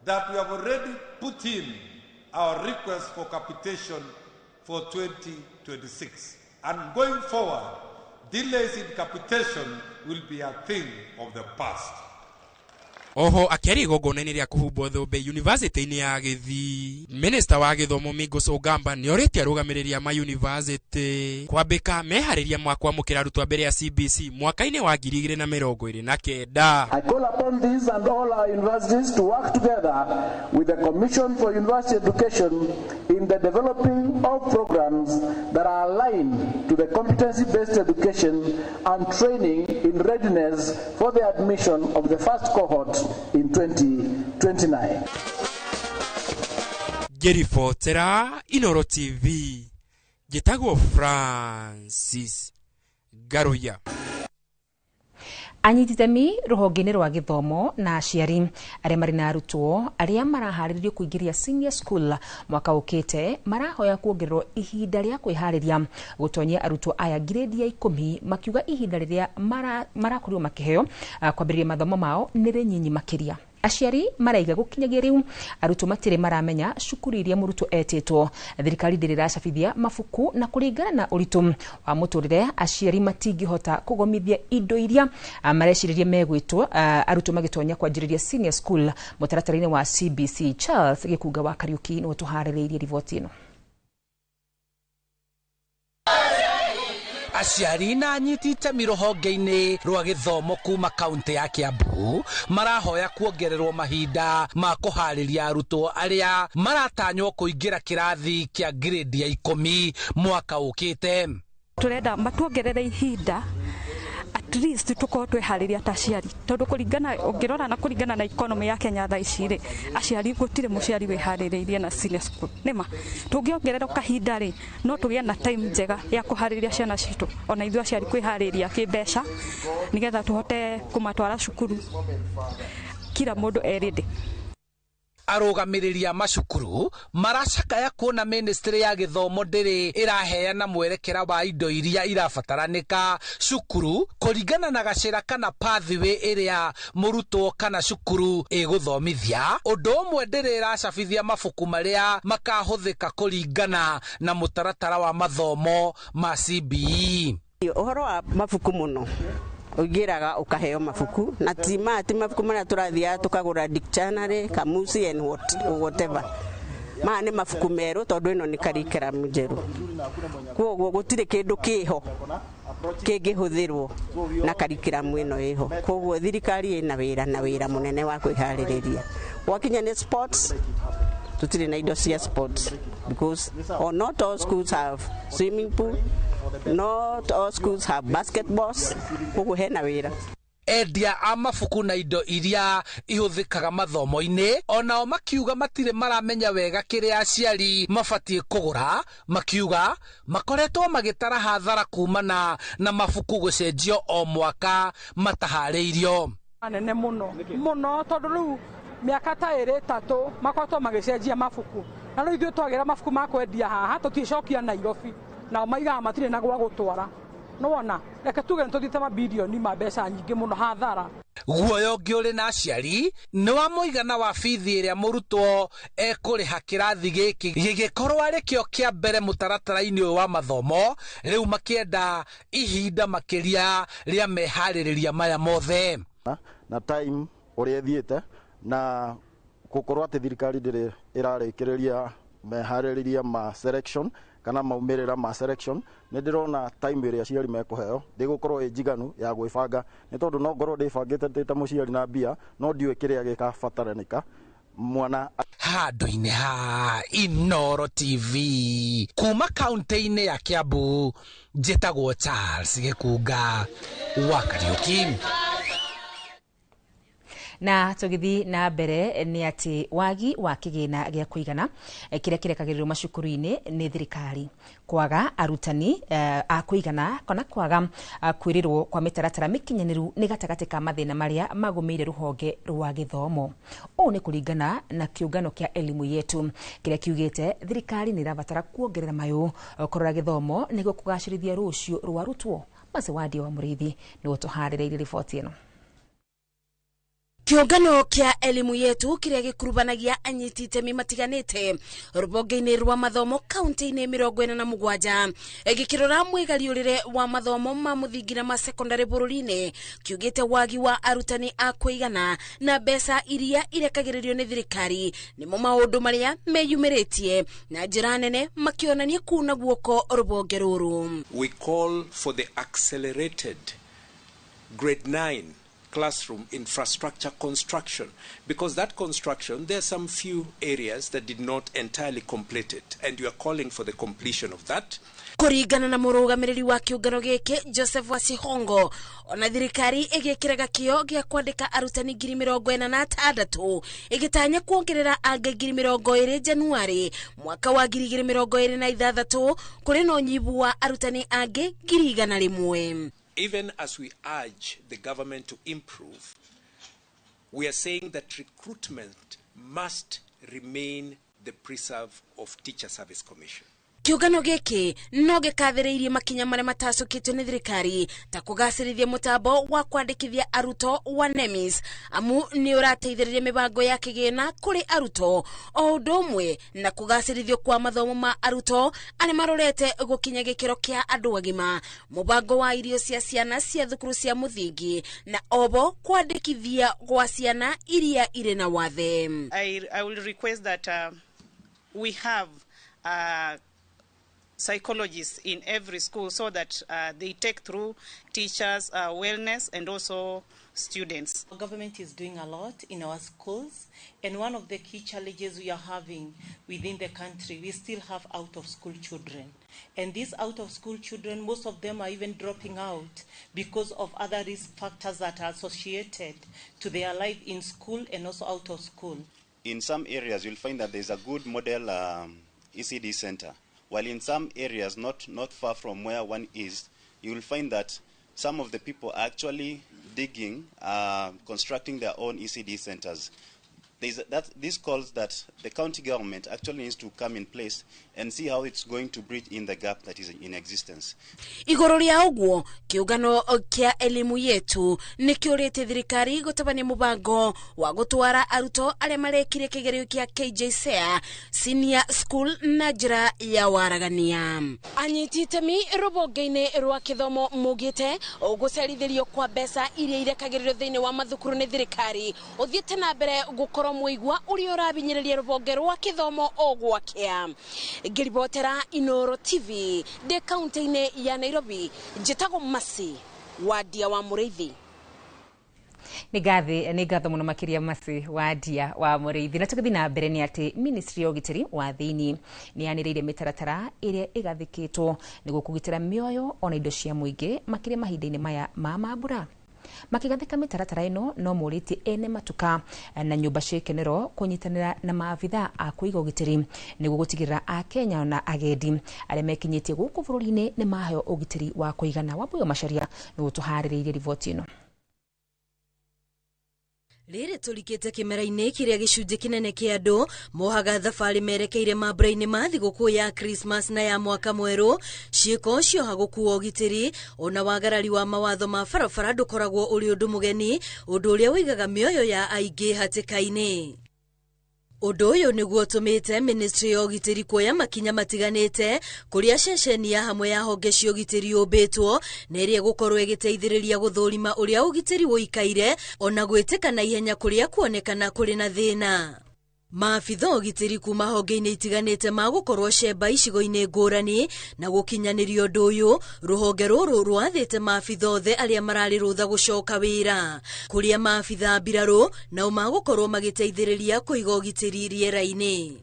that we have already put in our request for capitation for 2026. And going forward, delays in capitation will be a thing of the past. Oho akĩaria igongona-inĩ rĩa kũhumbwo thũmbĩ yunivasĩtĩ-inĩ ya Gĩthii, Minista wa gĩthomo Migos Ogamba nĩ orĩtie arũgamĩrĩri a mayunivasĩtĩ kwambĩka meharĩria ma kwamũkĩra arutwo a mbere ya CBC mwaka-inĩ wa 2029. I call upon these and all our universities to work together with the Commission for University Education in the developing of programs that are aligned to the competency-based education and training in readiness for the admission of the first cohort in 2029. Ngĩribotera Inoro TV, njĩtagwo Francis Ngaruya. Anyiti itemi rũhonge-inĩ rwa gĩthomo na aciari arĩa marĩ na arutwo arĩa maraharĩrĩrio kũingĩria senior school mwaka ũkĩte marahoya kuongererwo ihinda rĩa kwĩharĩria gũtonyia arutwo aya grade ya 10, makiuga ihinda rĩrĩa marakorirwo makĩheo kwambĩrĩria mathomo mao nĩ rĩnyinyi makĩria. Aciari maraiga gũkinyagia rĩu arutwo matirĩ maramenya cukuru iria mũrutwo etĩtwo. Thirikari ndĩrĩ ĩracabithia mabuku na kũringana na ũritũ wa mũtũrĩre aciari matingĩhota kũgomithia indo iria marecirĩria megwĩtwo arutwo magĩtonya kwanjĩrĩria senior school mũtaratara-inĩ wa CBC. Charles Gĩkunga wa Kariuki nĩwe ũtũharĩrĩirie riboti ĩno. Aciari na anyiti itemi rũhonge-inĩ rwa gĩthomo kuma kaunti ya Kiambu marahoya kuongererwo mahinda ma kũharĩria arutwo arĩa maratanywo kũingĩra kĩrathi kĩa grade ya 10 mwaka ũkĩte. Turenda matuongerere ihinda at least tukorwo tweharĩria ta aciari, tondũ kũringana ũngĩrora na kũringana na economy ya Kenya thaa ici rĩ, aciari gũtirĩ mũciari wĩharĩrĩirie na senior school. Nĩma tũngĩongererwo kahinda rĩ, no tũgĩe na time njega ya kũharĩria ciana citũ, ona ithuĩ aciari kwĩharĩria kĩmbeca nĩgetha tũhote kũmatwara cukuru kila mũndũ e ready. Arũgamĩrĩri a macukuru maracakaya kuona ministry ya gĩthomo ndĩrĩ ĩraheana mwerekera wa indo iria irabataranĩka cukuru kũringana na gacĩra kana pathway ĩrĩa mũrutwo kana cukuru ĩgũthomithia. Ũndũ ũmwe ndĩrĩ ĩracabithia mabuku marĩa makahũthĩka kũringana na mũtaratara wa mathomo ma CBE. Ũhoro wa mabuku mũno ũingĩraga ũkaheo mabuku na ti mabuku marĩa tũrathiaga tũkagũra dictionary, kamusi and whatever. Maya nĩ mabuku merũ tondũ ĩno nĩ curriculum njerũ, koguo gũtirĩ kĩndũ kĩho kĩngĩhũthĩrwo na curriculum ĩno ĩho. Koguo thirikari ĩna wĩra na wĩra mũnene wa kwĩharĩrĩria. Gwakinya nĩ sports, tũtirĩ na indo cia sports because or not all schools have swimming pool, not all schools have basketballs, koguo hena wĩra. Endia a mabuku na indo iria ihũthĩkaga mathomo-inĩ onao makiuga matirĩ maramenya wega kĩrĩa aciari mabatiĩ kũgũra, makiuga makoretwo magĩtara hathara kumana na mabuku gũcenjio o mwaka mataharĩirio. Nene mũno mũno tondũ rĩu mĩaka ta ĩrĩ ĩtatũ makoretwo magĩcenjia mabuku, na rĩu ithuĩ twagĩra mabuku ma kwendia haha tũticokia Nairobi, nao maigaga matirĩ na gwa gũtwara. Nĩwona reke tuge nĩtũthiĩte mabirioni ma mbeca nyingĩ mũno hathara. Guoya ũngĩ ũrĩ na aciari nĩ wa mũigana wa bithi ĩrĩa mũrutwo ekũrĩha kĩrathi gĩkĩ gĩgĩkorwo arĩ kĩo kĩa mbere mũtaratara-inĩ ũyũ wa mathomo, rĩu makĩenda ihinda makĩria rĩa meharĩrĩria maya mothe. Na time ũrĩa ĩthiĩte na gũkorwo atĩ thirikari ndĩrĩ ĩrarĩkĩrĩria meharĩrĩria ma selection kana maumĩrĩra ma selection, nĩ ndĩrona time ĩrĩa aciari mekũheo ndĩgũkorwo ĩ njiganu ya gwĩbanga, nĩ tondũ no ngorwo ndĩbangĩte ndĩ ta mũciari na mbia no ndiũĩ kĩrĩa gĩkabataranĩka mwana. Handũ-inĩ ha Inooro TV kuma kaunti-inĩ ya Kiambu, njĩtagwo Charles Gĩkunga wa Kariũki. Na tũgĩthiĩ na mbere nĩ atĩ wagi wa kĩgĩna gĩa kũigana kĩrĩa kĩrekagĩrĩrwo macukuru-inĩ nĩ thirikari, kwaga arutani a kũigana kana kwaga kwĩrĩrwo kwa mĩtaratara mĩkinyanĩru nĩ gatagatĩ ka mathĩna marĩa magũmĩire rũhonge rwa gĩthomo. Ũũ nĩ kũringana na kĩũngano kĩa Elimu Yetu kĩrĩa kiugĩte thirikari nĩ ĩrabatara kuongerera mayũ kũrora gĩthomo nĩguo kũgacĩrithia rũciũ rwa arutwo. Macewadia wa Mũrĩithi nĩwe ũtũharĩrĩirie riboti ĩno. Kĩũngano kĩa Elimu Yetu kĩrĩa gĩkurubanagia anyiti itemi matiganĩte rũhonge-inĩ rwa mathomo kaunti-inĩ 47 gĩkĩrora mwĩgariũrĩre wa mathomo ma mũthingi na ma sekondari bũrũri-inĩ, kiugĩte wagi wa arutani a kũigana na mbeca iria irekagĩrĩrio nĩ thirikari nĩmo maũndũ marĩa meyumĩrĩtie na njĩra nene makĩonania kuna guoko rũhonge rũrũ. We call for the accelerated grade 9 classroom infrastructure construction, because that construction, there are some few areas that did not entirely complete it, and we are calling for the completion of that. Kũringana na mũrũgamĩrĩri wa kĩũngano gĩkĩ Joseph Wasihongo, ona thirikari ĩgĩkĩraga kĩo gĩa kwandĩka arutani 46,000 ĩgĩtanya kuongerera angĩ 20,000 Januari mwaka wa 2026 kũrĩ na ũnyihu wa arutani angĩ 100,000. Even as we urge the government to improve, we are saying that recruitment must remain the preserve of Teacher Service Commission. Kĩũngano gĩkĩ no gĩkathĩrĩirie makinya marĩa matacũkĩtio nĩ thirikari ta kũgacĩrithia mũtambo wa kwandĩkithia arutwo wa NEMIS, amu nĩ ũrateithĩrĩria mĩbango ya kĩgĩna kũrĩ arutwo o ũndũ ũmwe na kũgacĩrithio kwa mathomo ma arutwo arĩa marorete gũkinya gĩkĩro kĩa andũ agima, mũbango wa irio cia ciana cia thukuru cia mũthingi na obo kwandĩkithia gwa ciana iria irĩ na wathe. I will request that we have Psychologists in every school so that they take through teachers' wellness and also students. Our government is doing a lot in our schools, and one of the key challenges we are having within the country, we still have out-of-school children. And these out-of-school children, most of them are even dropping out because of other risk factors that are associated to their life in school and also out of school. In some areas, you'll find that there's a good model ECD center, while in some areas, not far from where one is, you'll find that some of the people are actually digging, constructing their own ECD centers. This calls that the county government actually needs to come in place and see how it's going to bridge in the gap that is in existence. Igũrũ rĩa ũguo kĩũngano kĩa Elimu Yetu nĩ kĩũrĩtie thirikari gũtabania mũbango wa gũtwara arutwo arĩa marekire kĩgerio kĩa KJSEA senior school na njĩra ya waragania. Anyiti itemi rũbonge-inĩ rwa kĩthomo maugĩte gũcerithĩrio kwa mbeca iria irekagĩrĩrio thĩinĩ wa mathukuru nĩ thirikari ũthiĩte na mbere gũkorwo mũigua ũrĩa ũrabinyĩrĩria rũbonge rwa kĩthomo o gwakĩa. Ngĩribotera Inoro TV ndĩ kaunti-inĩ ya Nairobi, njĩtagwo Masi Wadia wa Mũrĩithi. Nĩ ngatho mũno makĩria Masi Wadia wa Mũrĩithi. Na tũgĩthiĩ na mbere nĩ atĩ ministry ya ũgitĩri wa thĩinĩ nĩ yanĩrĩire mĩtaratara ĩrĩa ĩgathĩkĩtwo nĩguo kũgitĩra mĩoyo ona indo cia mũingĩ makĩria mahinda-inĩ maya ma mambura. Makigathĩka mĩtaratara ĩno no morĩtie ene matuka na nyũmba cia ikenero kũnyitanĩra na maabitha a kũiga ũgitĩri nĩguo gũtigĩrĩra akenya na agendi arĩa mekinyĩtie gũkũ bũrũri-inĩ nĩ maheo ũgitĩri wa kũigana. Wambuyo Macharia nĩguo tũharĩrĩirie riboti ĩno. Rĩrĩ tũrikĩte kĩmera-inĩ kĩrĩa gĩcunjĩ kĩnene kĩa andũ mohaga thabarĩ merekeire mambura-inĩ ma thigũkũ ya Christmas na ya mwaka mwerũ. Ciĩko cioha gũkua ũgitĩri ona wagarari wa mawatho ma barabara ndũkoragwo ũrĩ ũndũ mũgeni, ũndũ ũrĩa ũigaga mĩoyo ya aingĩ hatĩka-inĩ. Ũndũ ũyũ nĩguo ũtũmĩte ministry ya ũgitĩri kuoya makinya matiganĩte kũrĩa ceceni ya hamwe ya honge cia ũgitĩri yũmbĩtwo na ĩrĩa ĩgũkorwo ĩgĩteithĩrĩria gũthũrima ũrĩa ũgitĩri ũikaire ona gwĩtĩka na ihenya kũrĩa kuonekana kũrĩ na thĩna. Maabitha ũgitĩri kuma honge-inĩ itiganĩte magũkorwo cemba icigo-inĩ ngũrani na gũkinyanĩria ũndũ ũyũ, rũhonge rũrũ rwathĩte maabitha othe arĩa mararĩ rũtha gũcoka wĩra kũrĩa maabitha mbirarũ nao magũkorwo magĩteithĩrĩria kũiga ũgitĩri rĩera-inĩ.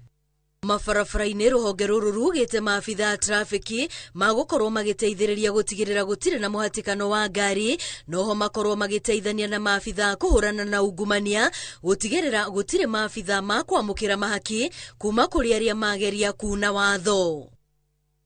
Mabarabara-inĩ rũhonge rũrũ rugĩte maabitha a trafiki magũkorwo magĩteithĩrĩria gũtigĩrĩra gũtirĩ na mũhatĩkano wa ngari, noho makorwo magĩteithania na maabitha kũhũrana na ungumania gũtigĩrĩra gũtirĩ maabitha makwamũkĩra mahaki kuma kũrĩ arĩa mageria kuna watho.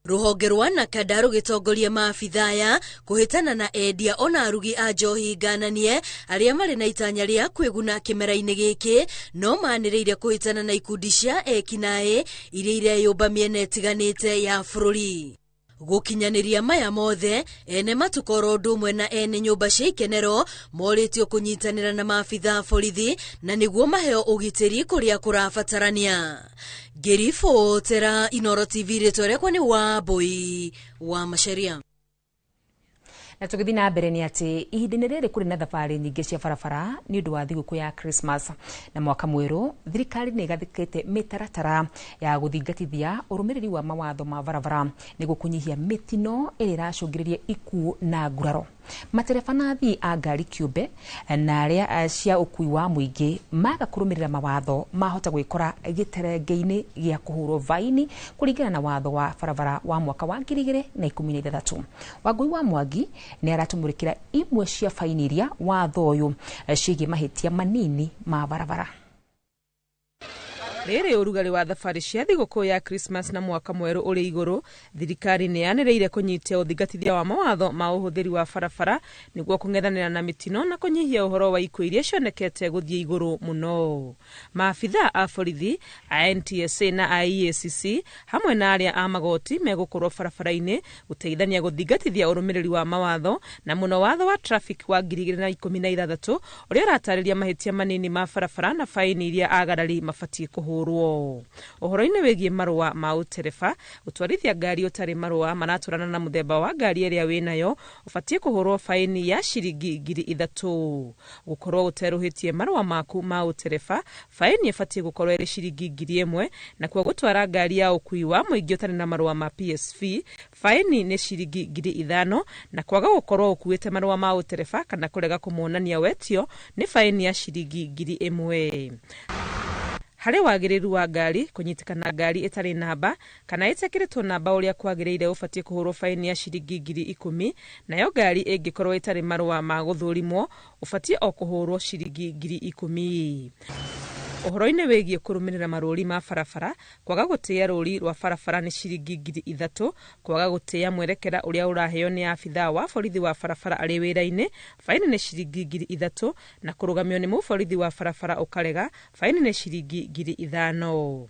Rũhonge rwa Nakada rũgĩtongoria maabitha aya kũhĩtana na endia ona arugi a njohi ngananie arĩa marĩ na itanya rĩa kwĩguna kĩmera-inĩ gĩkĩ, no manĩrĩire kũhĩtana na ikundi cia ekinaĩ iria ireyũmba mĩena ĩtiganĩte ya bũrũri. Gũkinyanĩria maya mothe, ene matuka oro ũndũ ũmwe na ene nyũmba cia ikenero morĩtio kũnyitanĩra na maabitha a borithi na nĩguo maheo ũgitĩri kũrĩa kũrabatarania. Ngĩribotera Inoro TV, rĩtwa rĩakwa nĩ Wambui wa Macharia. Na tũgĩthiĩ na mbere nĩ atĩ ihinda-inĩ rĩrĩ kũrĩ na thabarĩ nyingĩ cia barabara nĩ ũndũ wa thigũkũ ya Christmas na mwaka mwerũ, thirikari nĩ ĩgathĩkĩte mĩtaratara ya gũthingatithia ũrũmĩrĩri wa mawatho ma barabara nĩguo kũnyihia mĩtino ĩrĩa ĩracũngĩrĩria ikuũ na nguraro. Matereba na athii a ngari kĩũmbe na arĩa cia ũkui wa mũingĩ maga kũrũmĩrĩra mawatho mahota gwĩkora gĩterenge-inĩ gĩa kũhũrwo baini kũringana na watho wa barabara wa mwaka wa 2016. Wangui wa Mwangi nĩ aratũmũrĩkĩra imwe cia baini iria watho ũyũ ciĩgiĩ mahĩtia manini ma barabara. Rĩrĩ ũrugarĩ wa thabarĩ cia thigũkũ ya Christmas na mwaka mwerũ ũrĩ igũrũ, thirikari nĩ yanĩrĩire kũnyitia ũthingatithia wa mawatho ma ũhũthĩri wa barabara nĩguo kũng'ethanĩra na mĩtino na kũnyihia ũhoro wa ikuũ iria cionekete gũthiĩ igũrũ mũno. Maabitha a borithi a NTSA na a EACC hamwe na arĩa a magoti megũkorwo barabara-inĩ gũteithania gũthingatithia ũrũmĩrĩri wa mawatho na mũno watho wa traffic wa 2016 ũrĩa ũratarĩria mahĩtia manini ma barabara na baini iria agarari mabatiĩ kũhũrwo. kũhũrwo. Ũhoro-inĩ wĩgiĩ marũa ma ũtereba, gũtwarithia ngari ũtarĩ marũa maratwarana na mũthemba wa ngari ĩrĩa wĩnayo ũbatiĩ kũhũrwo baini ya ciringi 3,000. Gũkorwo ũterũhĩtie marũa maku ma ũtereba, baini ĩbatiĩ gũkorwo ĩrĩ ciringi 1,000, nakuo gũtwara ngari ya ũkuui wa mũingĩ ũtarĩ na marũa ma PSV baini nĩ ciringi 5,000, na kwaga gũkorwo ũkuĩte marũa ma ũtereba kana kũrega kũmonania wetio nĩ baini ya ciringi 1,000. Harĩ wagĩrĩru wa ngari, kũnyitĩkana ngari ĩtarĩ namba kana ĩtekĩrĩtwo namba ũrĩa kwagĩrĩire ũbatiĩ kũhũrwo baini ya ciringi 10,000, nayo ngari ĩngĩkorwo ĩtarĩ marũa ma gũthũrimwo ũbatiĩ o kũhũrwo ciringi 10,000. Ũhoro-inĩ wĩgiĩ kũrũmĩrĩra marũri ma barabara, kwaga gũtĩĩa rũri rwa barabara nĩ ciringi 3,000, kwaga gũtĩĩa mwerekera ũrĩa ũraheo nĩ abithaa wa borithi wa barabara arĩ wĩra-inĩ baini nĩ ciringi 3,000, na kũrũgamio nĩ mũborithi wa barabara ũkarega baini nĩ ciringi 5,000.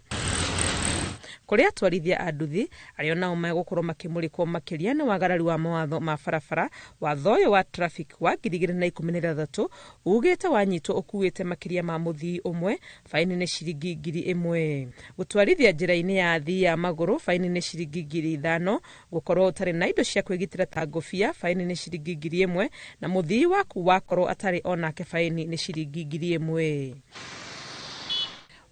Kũrĩ atwarithia a nduthi arĩa onao megũkorwo makĩmũrĩkwo makĩria nĩ wagarari wa mawatho ma barabara, watho ũyũ wa traffic wa 2016 ugĩte wanyitwo ũkuĩte makĩria ma mũthii ũmwe baini nĩ ciringi 1,000. Gũtwarithia njĩra-inĩ ya athii a magũrũ baini nĩ ciringi 5,000, gũkorwo ũtarĩ na indo cia kwĩgitĩra ta ngũbia baini nĩ ciringi 1,000, na mũthii waku wakorwo atarĩ onake baini nĩ ciringi 1,000.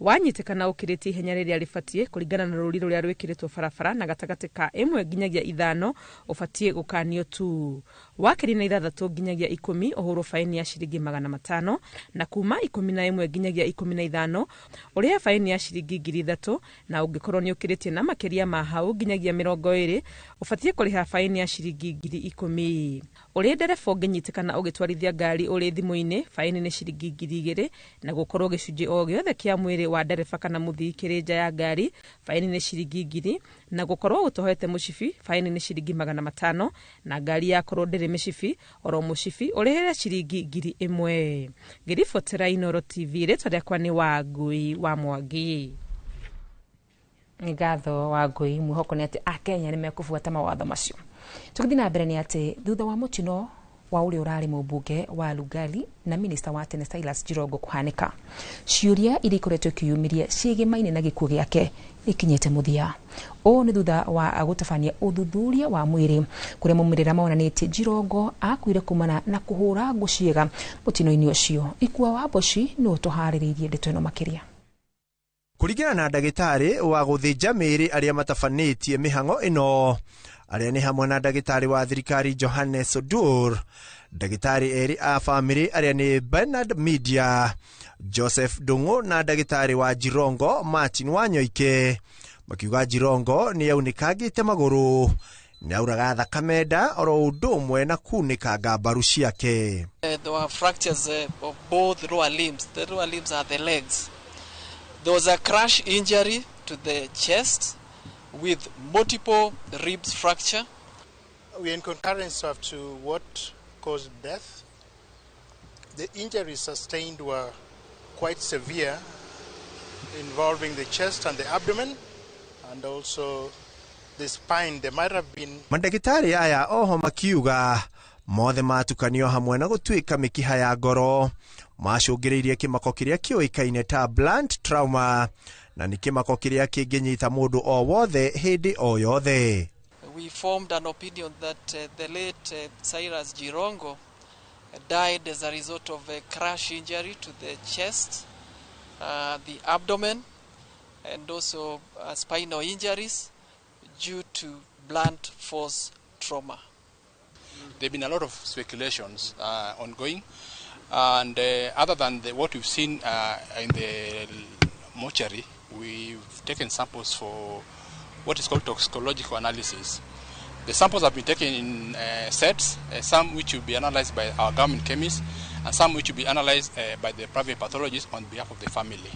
Wanyitĩkana ũkĩrĩtie ihenya rĩrĩa rĩbatiĩ kũringana na rũri rũrĩa rwĩkĩrĩtwo barabara na gatagatĩ ka 1 nginyagia 5 ũbatiĩ gũkanio tu. Wakĩria na 6 nginyagia 10 ũhũrwo baini ya ciringi 500, na kuma 11 nginyagia 15 ũrĩhe baini ya ciringi 3,000, na ũngĩkorwo nĩ ũkĩrĩtie na makĩria ma hau nginyagia 20 ũbatiĩ kũrĩha baini ya ciringi 10,000. Ũrĩ ndereba ũngĩnyitĩkana ũgĩtwarithia ngari ũrĩ thimũ-inĩ baini nĩ ciringi 2,000, na gũkorwo gĩcunjĩ o gĩothe kĩa mwĩrĩ wa ndereba kana mũthii kĩrĩ nja ya ngari baini nĩ ciringi 1,000, na gũkorwo ũtohete mũcibi baini nĩ ciringi 500, na ngari yakorwo ndĩrĩ mĩcibi oro mũcibi ũrĩhĩre ciringi 1,000. Ngĩribotera Inooro TV, rĩtwa rĩakwa nĩ Wangui wa Mwangi. Nĩ ngatho Wangui, mwĩhoko nĩ atĩ Akenya nĩ mekũbuata mawatho macio. Tũgĩthiĩ na mbere nĩ atĩ thutha wa mũtino wa ũrĩa ũrarĩ mũmbunge wa Lugari na minista wa tene Silas Jirongo kũhanĩka, ciũria iria ikoretwo ikĩyumĩria ciĩgĩmaine na gĩkuũ gĩake ikinyĩte mũthia. Ũũ nĩ thutha wa gũtabania ũthuthuria wa mwĩrĩ kũrĩa maumĩrĩra monanĩtie Jirongo akuire kumana na kũhũra ngũ ciĩga mũtino-inĩ ũcio. Ikua wa Mboci nĩwe ũtũharĩrĩirie ndeto ĩno makĩria. Kũringana na ndagĩtarĩ wa gũthĩnja mĩĩrĩ arĩa matabanĩtie mĩhang'o ĩno, arĩa nĩ hamwe na ndagĩtarĩ wa thirikari Johannes Odur, ndagĩtarĩ erĩ a bamĩrĩ arĩa nĩ Bernard Media, Joseph Ndung'u na ndagĩtarĩ wa Jirongo Martin Wanyoike, makiuga Jirongo nĩ aunĩkangĩte magũrũ, nĩ auraga thakame nda oro ũndũ ũmwe na kunĩkanga mbaru ciake. There were fractures of both lower limbs. The lower limbs are the legs. There was a crash injury to the chest with multiple ribs fracture. We are in concurrence as to what caused death. The injuries sustained were quite severe, involving the chest and the abdomen, and also the spine. There might have been. Mandagĩtarĩ aya oho makiuga mothe matukanio hamwe na gũtuĩka mĩkiha ya ngoro macũngĩrĩirie kĩmako kĩrĩa kĩũĩkaine ta blunt trauma, na nĩ kĩmako kĩrĩa kĩngĩnyita mũndũ o wothe hĩndĩ o yothe. We formed an opinion that the late Cyrus Jirongo died as a result of a crash injury to the chest, the abdomen, and also spinal injuries due to blunt force trauma. There have been a lot of speculations ongoing, and other than what we've seen in the mortuary, we've taken samples for what is called toxicological analysis. The samples have been taken in sets, some which will be analyzed by our government chemists and some which will be analyzed by the private pathologists on behalf of the family.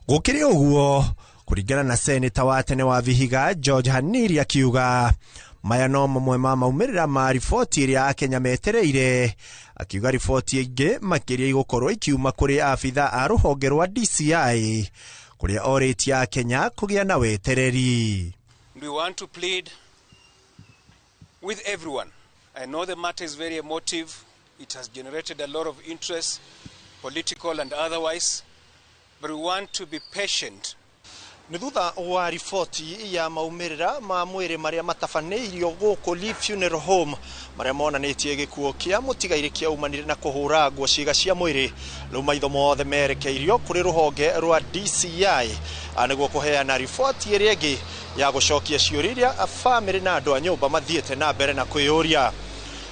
Gũkĩrĩ ũguo, kũringana na seneta wa tene wa Vihiga George Haniri akiuga maya no mamwe ma maumĩrĩra ma riboti ĩrĩa Akenya metereire, akiuga riboti ĩngĩ makĩria igũkorwo ikiuma kũrĩ abitha a rũhonge rwa DCI kũrĩa orĩtie Akenya kũgĩa na wetereri. We want to plead with everyone. I know the matter is very emotive. It has generated a lot of interest, political and otherwise, but we want to be patient. Nĩ thutha wa riboti ya maumĩrĩra ma mwĩrĩ marĩa matabanĩirio gũkũ Lee Funeral Home marĩa monanĩtie gĩkuũ kĩa mũtigairĩ kĩaumanire na kũhũrangwo ciĩga cia mwĩrĩ, rĩu maitho mothe merekeirio kũrĩ rũhonge rwa DCI nĩguo kũheana riboti ĩrĩa ĩngĩ ya gũcokia ciũria iria bamĩrĩ na andũ a nyũmba mathiĩte na mbere na kwĩyũria.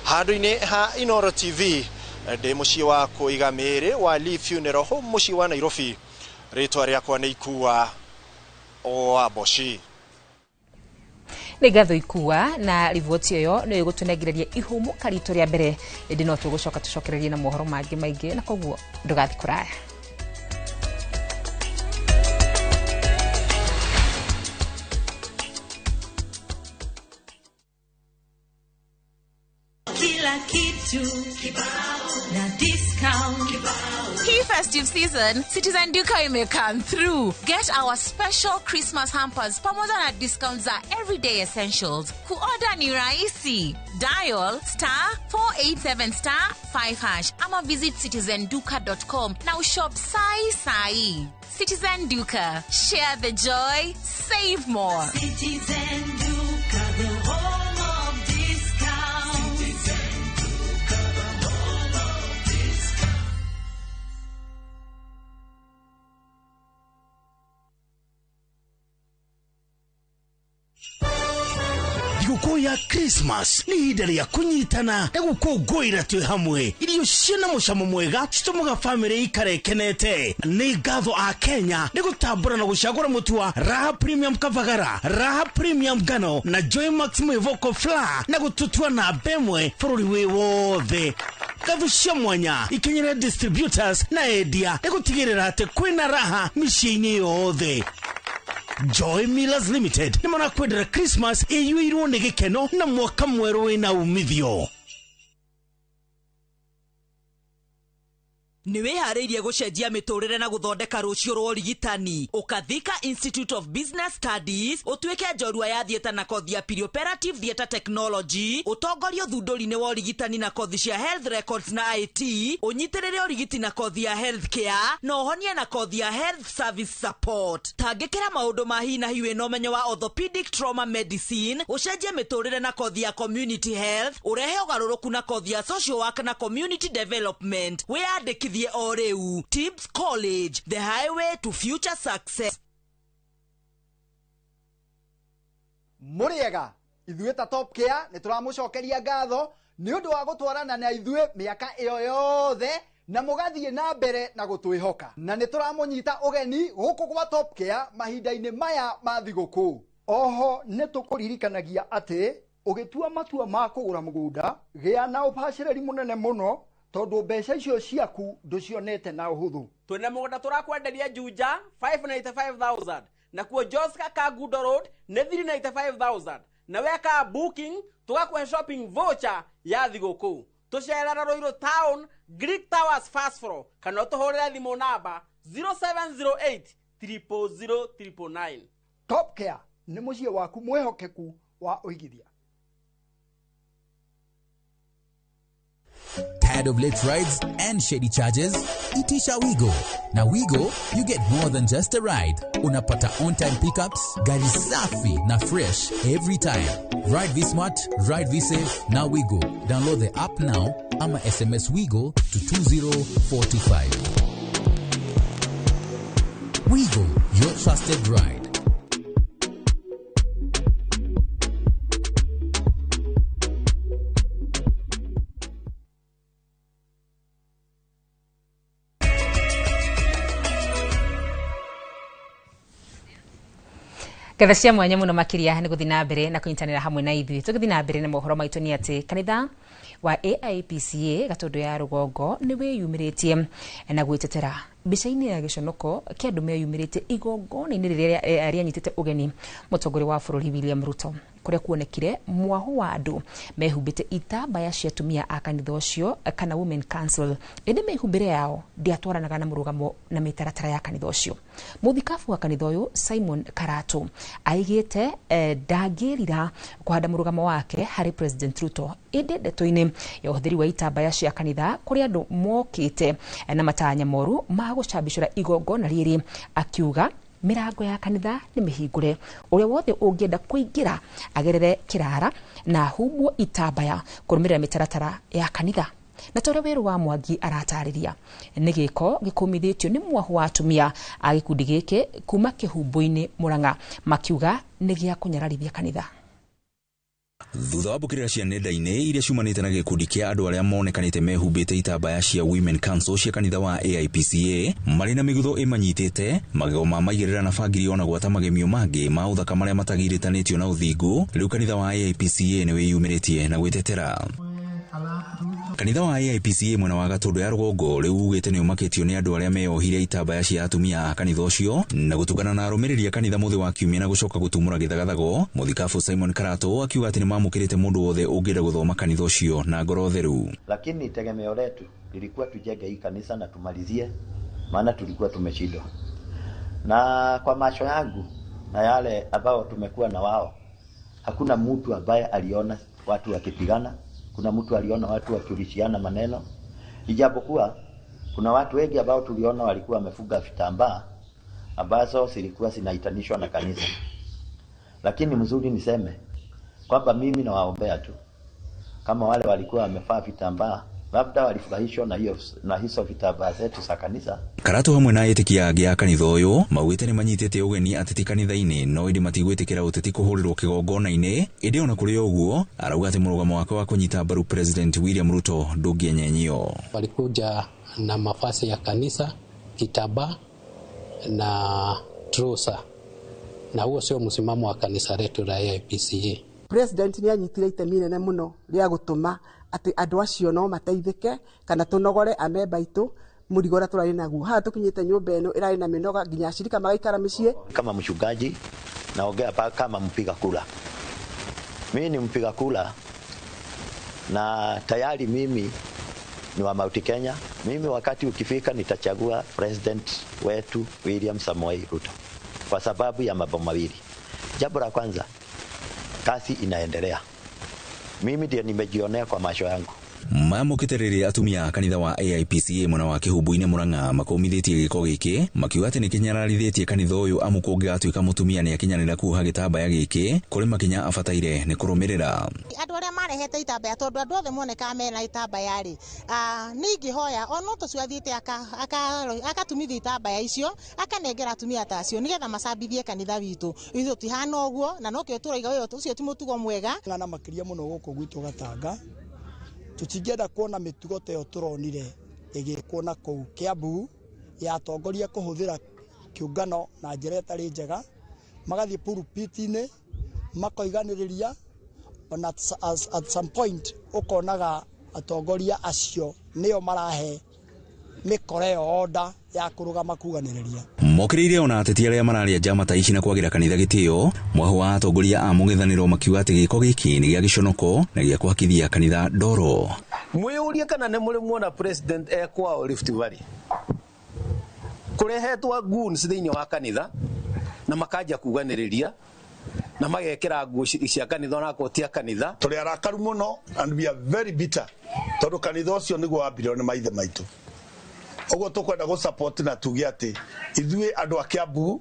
Handũ-inĩ ha Inooro TV ndĩ mũciĩ wa kũiga mĩĩrĩ wa Lee Funeral Home mũciĩ wa Nairobi, rĩtwa rĩakwa nĩ Ikua wa Mboci. Nĩ ngatho Ikua na riboti ĩyo nĩyo ĩgũtũnengereria ihũmũka ritũ rĩa mbere, ĩndĩ no tũgũcoka tũcokererie na mohoro mangĩ maingĩ, na koguo ndũgathiĩ kũraya. Kila kitu kibao na discount kibao. Hii festive season, Citizen Duka ime come through. Get our special Christmas hampers pamoja na discounts za everyday essentials. Kuorder ni rahisi. Dial *487*5# ama visit citizenduka.com na ushop sai sai. Citizen Duka, share the joy, save more. Citizen Duka, the home of discount. Citizen Duka, the home of discount. Thigũkũ ya Christmas nĩ ihinda rĩa kũnyitana na gũkũngũĩra twĩ hamwe. Irio ciĩna mũcamo mwega citũmaga bamĩrĩ ikare ĩkenete. Nĩ ngatho a Kenya nĩ gũtambũra na gũcagũra mũtu wa Raha Premium Kavagara, Raha Premium Ngano na Joy Max Mwĩvoko Flour na gũtũtua namba ĩmwe bũrũri wĩ wothe. Ngatho cia mwanya ikinyĩre distributors na endia nĩ gũtigĩrĩra atĩ kwĩna raha mĩciĩ-inĩ yothe. Joy Millers Limited nĩ marakwendera Christmas ĩiyũirwo nĩ gĩkeno na mwaka mwerũ wĩna umithio. Nĩ wĩharĩirie gũcenjia mĩtũrĩre na gũthondeka rũciũ rwa ũrigitani. Ũkathika Institute of Business Studies ũtuĩke njorua ya theatre na kothi ya perioperative theatre technology, ũtongorie ũthundũri-inĩ wa ũrigitani na kothi cia health records na IT, ũnyitĩrĩre ũrigiti na kothi ya health care na ũhonie na kothi ya health service support. Tangĩkĩra maũndũ ma hi na hi wĩna ũmenyo wa orthopedic trauma medicine, ũcenjie mĩtũrĩre na kothi ya community health, ũrehe ũgarũrũku na kothi ya social work na community development. Wĩyandĩkithie o rĩu. Tibbs College, the highway to future success. Mũrĩega, ithuĩ ta Top Care nĩ tũramũcokeria ngatho nĩ ũndũ wa gũtwarana na ithuĩ mĩaka ĩyo yothe na mũgathiĩ na mbere na gũtwĩhoka, na nĩ tũramũnyita ũgeni gũkũ gwa Top Care mahinda-inĩ maya ma thigũkũ. Oho nĩ tũkũririkanagia atĩ ũgĩtua matua ma kũgũra mũgũnda, gĩa na ũbacĩrĩri mũnene mũno tondũ mbeca icio ciaku ndũcionete na ũhũthũ. Twĩna mũgũnda tũrakwenderia Juja 595,000, nakuo Joska Kangundo Road nĩ 395,000, na weka booking tũgakũhe shopping voucher ya thigũkũ. Tũcerera Ruiru Town, Greek Towers first floor, kana ũtũhũrĩre thimũ namba 0708 000 999. Top Care nĩ mũciĩ waku mwĩhokeku wa ũigithia. Tired of late rides and shady charges? Itisha Wigo. Now Wigo, you get more than just a ride. Unapata on-time pickups, gari safi na fresh every time. Ride V-Smart, ride V-Safe, now Wigo. Download the app now ama SMS Wigo to 20425. Wigo, your trusted ride. Ngatho cia mwanya mũno makĩria nĩ gũthiĩ na mbere na kũnyitanĩra hamwe na ithuĩ. Tũgĩthiĩ na mbere na mohoro maitũ nĩ atĩ kanitha wa AIPCA Gatũndũ ya Rũgongo nĩ wĩyumĩrĩtie na gwĩtetera mbica-inĩ ya gĩconoko kĩa andũ meyumĩrĩtie igongona-inĩ rĩrĩa rĩanyitĩte ũgeni mũtongoria wa bũrũri William Ruto, kũrĩa kuonekire mwaho wa andũ mehumbĩte itambaya cia atumia a kanitha ũcio kana Women Council, ĩndĩ mĩhumbĩre yao ndĩatwaranaga na mũrũgamo na mĩtaratara ya kanitha ũcio. Mũthikabu wa kanitha ũyũ Simon Karatu aigĩte ndangĩrira kũhanda mũrũgamo wake harĩ President Ruto, ĩndĩ ndeto-inĩ ya ũhũthĩri wa itambaya cia kanitha kũrĩ andũ mokĩte na matanya moru ma gũcambicũra igongona rĩrĩ, akiuga Mĩrango ya kanitha nĩ mĩhingũre, ũrĩa wothe ũngĩenda kũingĩra agerere kĩrara na humbwo itambaya kũrũmĩrĩra mĩtaratara ya kanitha. Na ta ũrĩa Werũ wa Mwangi aratarĩria, nĩ gĩko gĩkũmithĩtio nĩ mwahu wa atumia a gĩkundi gĩkĩ kuma Kĩhumbu-inĩ Murang'a, makiuga nĩ gĩa kũnyararithia kanitha. Thutha wa mbũkĩrĩra cia nenda-inĩ iria ciumanĩte na gĩkundi kĩa andũ arĩa monekanĩte mehumbĩte itambaya cia Women Council cia kanitha wa AIPCA marĩ na mĩgutho ĩmanyitĩte, magego ma maigĩrĩra na bangiri ona gwata magemio mangĩ ma ũthaka marĩa matagirĩtanĩtio na ũthingu, rĩu kanitha wa AIPCA nĩ wĩyumĩrĩtie na gwĩtetera. Kanitha wa AIPCA mwena wa Gatũndũ ya rũgongo rĩu ugĩte nĩ ũmakĩtio nĩ andũ arĩa meyohire itambaya cia atumia a kanitha ũcio na gũtukana na arũmĩrĩri a kanitha mũthĩ wa kiumia na gũcoka gũtumũra gĩthagathago. Mũthikabu Simon Karato akiuga atĩ nĩ mamũkĩrĩte mũndũ wothe ũngĩenda gũthoma kanitha ũcio na ngoro theru. Lakini tegemeo letu lilikuwa tujenge hii kanisa na tumalizie, maana tulikuwa tumeshindwa. Na kwa macho yangu na yale ambao tumekuwa na wao, hakuna mtu ambaye aliona watu wakipigana. Kuna mtu aliona watu wakiulishiana maneno, ijapokuwa kuna watu wengi ambao tuliona walikuwa wamefuga vitambaa ambazo zilikuwa zinaitanishwa na kanisa. Lakini mzuri niseme kwamba mimi nawaombea tu, kama wale walikuwa wamefaa vitambaa labda walifurahishwa na hiyo na hizo vitambaa zetu za kanisa. Karatu hamwe na etikia angĩ a kanitha ũyũ maugĩte nĩ manyitĩte ũgeni ateti kanitha-inĩ no ĩndĩ matigwĩtĩkĩra ũteti kũhũrĩrwo kĩgongona-inĩ. Ĩndĩ ona kũrĩ ũguo arauga atĩ mũrũgamo wake wa kũnyita mbaru President William Ruto ndũngĩenyenyio. Walikuja na mavazi ya kanisa, kitambaa na trusa, na huo sio msimamo wa kanisa letu la AIPCA. President nĩ anyitire itemi inene mũno rĩa gũtũma atĩ andũ acio no mateithĩke kana tũnogore amemba aitũ mũrigo ũrĩa tũrarĩ naguo. Haha tũkinyĩte nyũmba ĩno ĩrarĩ na mĩnoga nginya ashirika magaikara mĩciĩ. Kama mchungaji naongea kama mpiga kura. Mimi ni mpiga kura na tayari mimi ni wa Mount Kenya. Mimi wakati ukifika nitachagua president wetu William Samoei Ruto kwa sababu ya mambo mawili. Jambo la kwanza, kazi inaendelea. Mimi ndiye nimejionea kwa macho yangu. Mamũkĩte rĩrĩa atumia a kanitha wa AIPCA mwena wa Kĩhumbu-inĩ Murang'a makũmithĩtie gĩko gĩkĩ makiuga atĩ nĩ kĩnyararithĩtie kanitha ũyũ amu kũngĩgatuĩka mũtumia nĩ akinyanĩra kuoha gĩtambaya gĩkĩ kũrĩ makinya abataire nĩ kũrũmĩrĩra. Andũ arĩa marehete itambaya tondũ andũ othe monekaga mena itambaya rĩ, niĩ ingĩhoya ona ũcio athiĩte akatumithia itambaya icio akanengera atumia ta acio nĩgetha macambithie kanitha witũ. Ithuĩ tũtihana ũguo na nokĩo tũraiga ũyũ ũcio ti mũtugo mwega. Na makĩria mũno gũkũ gwitũ Gatanga tũtingĩenda kuona mĩtugo ta ĩyo tũronire ĩgĩkwo na kũu Kiambu ya atongoria kũhũthĩra kĩũngano na njĩra ĩtarĩ njega, magathiĩ pulpit-inĩ makoiganĩrĩria, ona at some point ũkonaga atongoria acio nĩo marahe mĩkora ĩyo order ya kũrũgama kuganĩrĩria. Mokĩrĩire ona ateti arĩa mararia njama ta ici na kwagĩra kanitha gĩtĩo, mwahu wa atongoria a mũng'ethanĩro makiuga atĩ gĩko gĩkĩ nĩ gĩa gĩconoko na gĩa kũhakithia kanitha ndoro. Mwĩyũrie kana nĩ mũrĩ muona president e kwao Rift Valley kũrehetwo goons thĩinĩ wa kanitha na makanja kuganĩrĩria na magekĩra nguo cia kanitha ona akorwo ti a kanitha. Tũrĩ arakaru mũno and we are very bitter tondũ kanitha ũcio nĩguo wambirio nĩ maithe maitũ. Ũguo tũkwenda gũ support na tuge atĩ ithuĩ andũ a Kiambu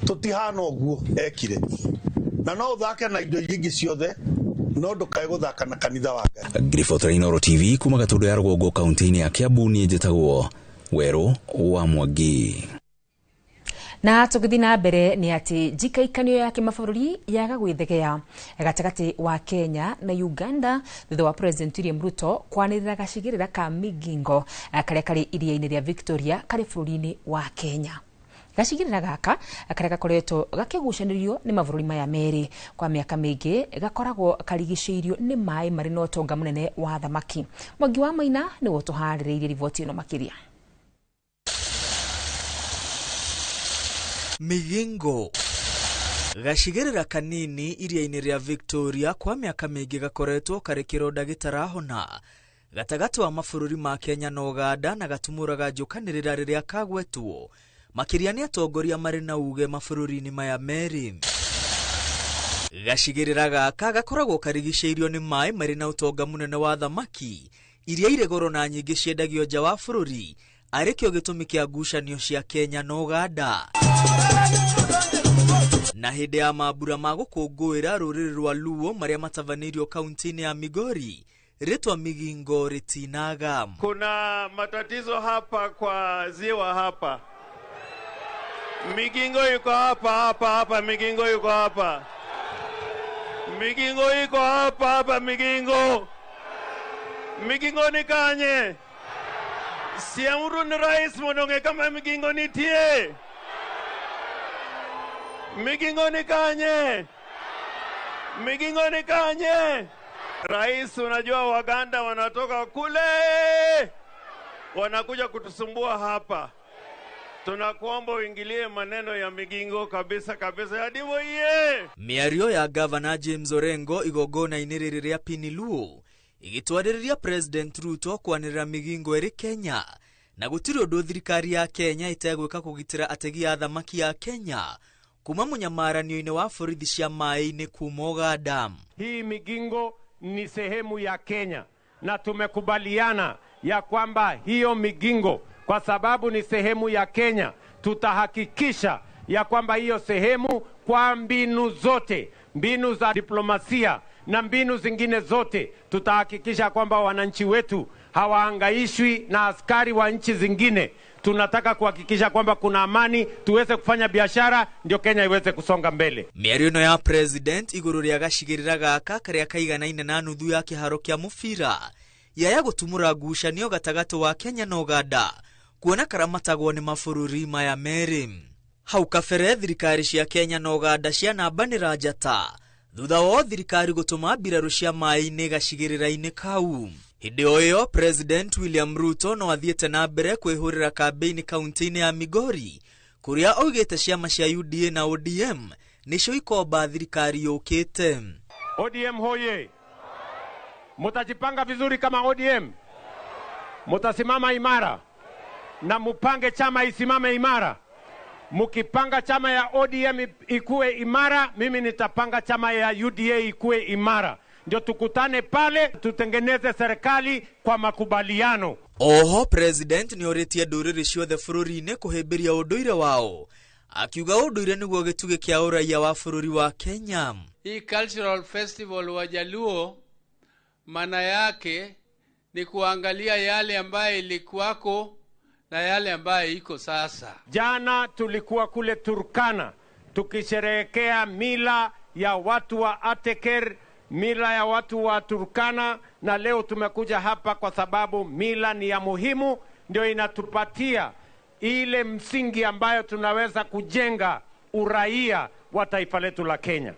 tũtihana ũguo ekire, na no ũthake na indo iria ingĩ ciothe no ndũkae gũthaka na kanitha wa Ngai. Ngiribota Inooro TV kuma Gatũndũ ya rũgongo kaunti-inĩ ya Kiambu, niĩ njĩtagwo Werũ wa Mwangi. Na tũgĩthiĩ na mbere nĩ atĩ njikaikanio ya kĩmabũrũri yaga gwĩthegea gatagatĩ wa Kenya na Uganda thutha wa President William Ruto kwanĩrĩra gacigĩrĩra ka Migingo karĩa karĩ iria-inĩ rĩa Victoria karĩ bũrũri-inĩ wa Kenya. Gacigĩrĩra gaka karĩa gakoretwo gakĩgucanĩrio nĩ mabũrũri maya merĩ kwa mĩaka mĩingĩ gakoragwo karigicĩirio nĩ maĩ marĩ na ũtonga mũnene wa thamaki. Mwangi wa Maina nĩwe ũtũharĩrĩirie riboti ĩno makĩria. Migingo gacigĩrĩra kanini iria-inĩ rĩa Victoria kwa mĩaka mĩingĩ gakoretwo karĩ kĩronda gĩtarahona gatagatĩ wa mabũrũri ma Kenya na Uganda na gatumũraga njũkanĩrĩra rĩrĩa kagwetwo makĩria nĩ atongoria marĩ na uge mabũrũri-inĩ maya merĩ. Gacigĩrĩra gaka gakoragwo karigicĩirio nĩ maĩ marĩ na ũtonga mũnene wa thamaki iria irĩ goro na nyingĩ ciendagio nja wa bũrũri Arĩ kĩo gĩtũmi kĩa ngucanio cia Kenya na Uganda. Na hĩndĩ ya mambura ma gũkũngũĩra rũrĩrĩ rwa Luo marĩa matabanĩirio kaunti-inĩ ya Migori, rĩtwa Migingo rĩtinaga. Kuna matatizo hapa kwa ziwa hapa. Migingo yuko hapa hapa hapa, Migingo yuko hapa. Migingo iko hapa hapa, Migingo. Migingo ni kanye. Siamuru ni rais mononge kama Migingo nitie. Migingo ni kanye. Migingo ni kanye. Rais, unajua Waganda wanatoka kule wanakuja kutusumbua hapa. Tunakuomba uingilie maneno ya Migingo kabisa kabisa. Yadimo iye. Mĩario ya Gavana James Orengo igongona-inĩ rĩrĩ rĩa Pini Luo ĩgĩtwarĩrĩria President Ruto kwanĩrĩra Migingo ĩrĩ Kenya na gũtirĩ ũndũ thirikari ya Kenya ĩtegwĩka kũgitĩra ategi a thamaki ya Kenya kuma mũnyamaranio-inĩ wa borithi cia maĩ-inĩ kuma Uganda. Hii Migingo ni sehemu ya Kenya na tumekubaliana ya kwamba hiyo Migingo kwa sababu ni sehemu ya Kenya, tutahakikisha ya kwamba hiyo sehemu kwa mbinu zote, mbinu za diplomasia na mbinu zingine zote, tutahakikisha kwamba wananchi wetu hawaangaishwi na askari wa nchi zingine. Tunataka kuhakikisha kwamba kuna amani, tuweze kufanya biashara, ndio Kenya iweze kusonga mbele. Mĩario ĩno ya President igũrũ rĩa gacigĩrĩra gaka karĩa kaiganaine na nuthu ya kĩharo kĩa mũbira yaya gũtumũra ngucanio gatagatĩ wa Kenya na Uganda kuona karamatagwo nĩ mabũrũri maya merĩ. Hau kabere thirikari cia Kenya na Uganda cianambanĩra njata thutha wa thirikari gũtũma mbirarũ cia maĩ-inĩ gacigĩrĩra-inĩ kau. Hĩndĩ o ĩyo President William Ruto no athiĩte na mbere kwĩhũrĩra kambĩini kaunti-inĩ ya Migori kũrĩa oigĩte ciama cia UDA na ODM nĩcio ikomba thirikari yũkĩte. ODM hoye! Mutajipanga vizuri kama ODM, mutasimama imara na mupange chama isimame imara. Mukipanga chama ya ODM ikue imara, mimi nitapanga chama ya UDA ikue imara. Ndio tukutane pale tutengeneze serikali kwa makubaliano. Oho President nĩorĩtie ndũrĩrĩ ciothe bũrũri-inĩ kũhĩmbĩria ũndũire wao, akiuga ũndũire nĩguo gĩtugĩ kĩa ũraiya wa bũrũri wa Kenya. Hii cultural festival wa Jaluo maana yake ni kuangalia yale ambayo ilikuwako na yale ambayo iko sasa. Jana tulikuwa kule Turkana tukisherehekea mila ya watu wa Ateker, mila ya watu wa Turkana, na leo tumekuja hapa kwa sababu mila ni ya muhimu, ndio inatupatia ile msingi ambayo tunaweza kujenga uraia wa taifa letu la Kenya.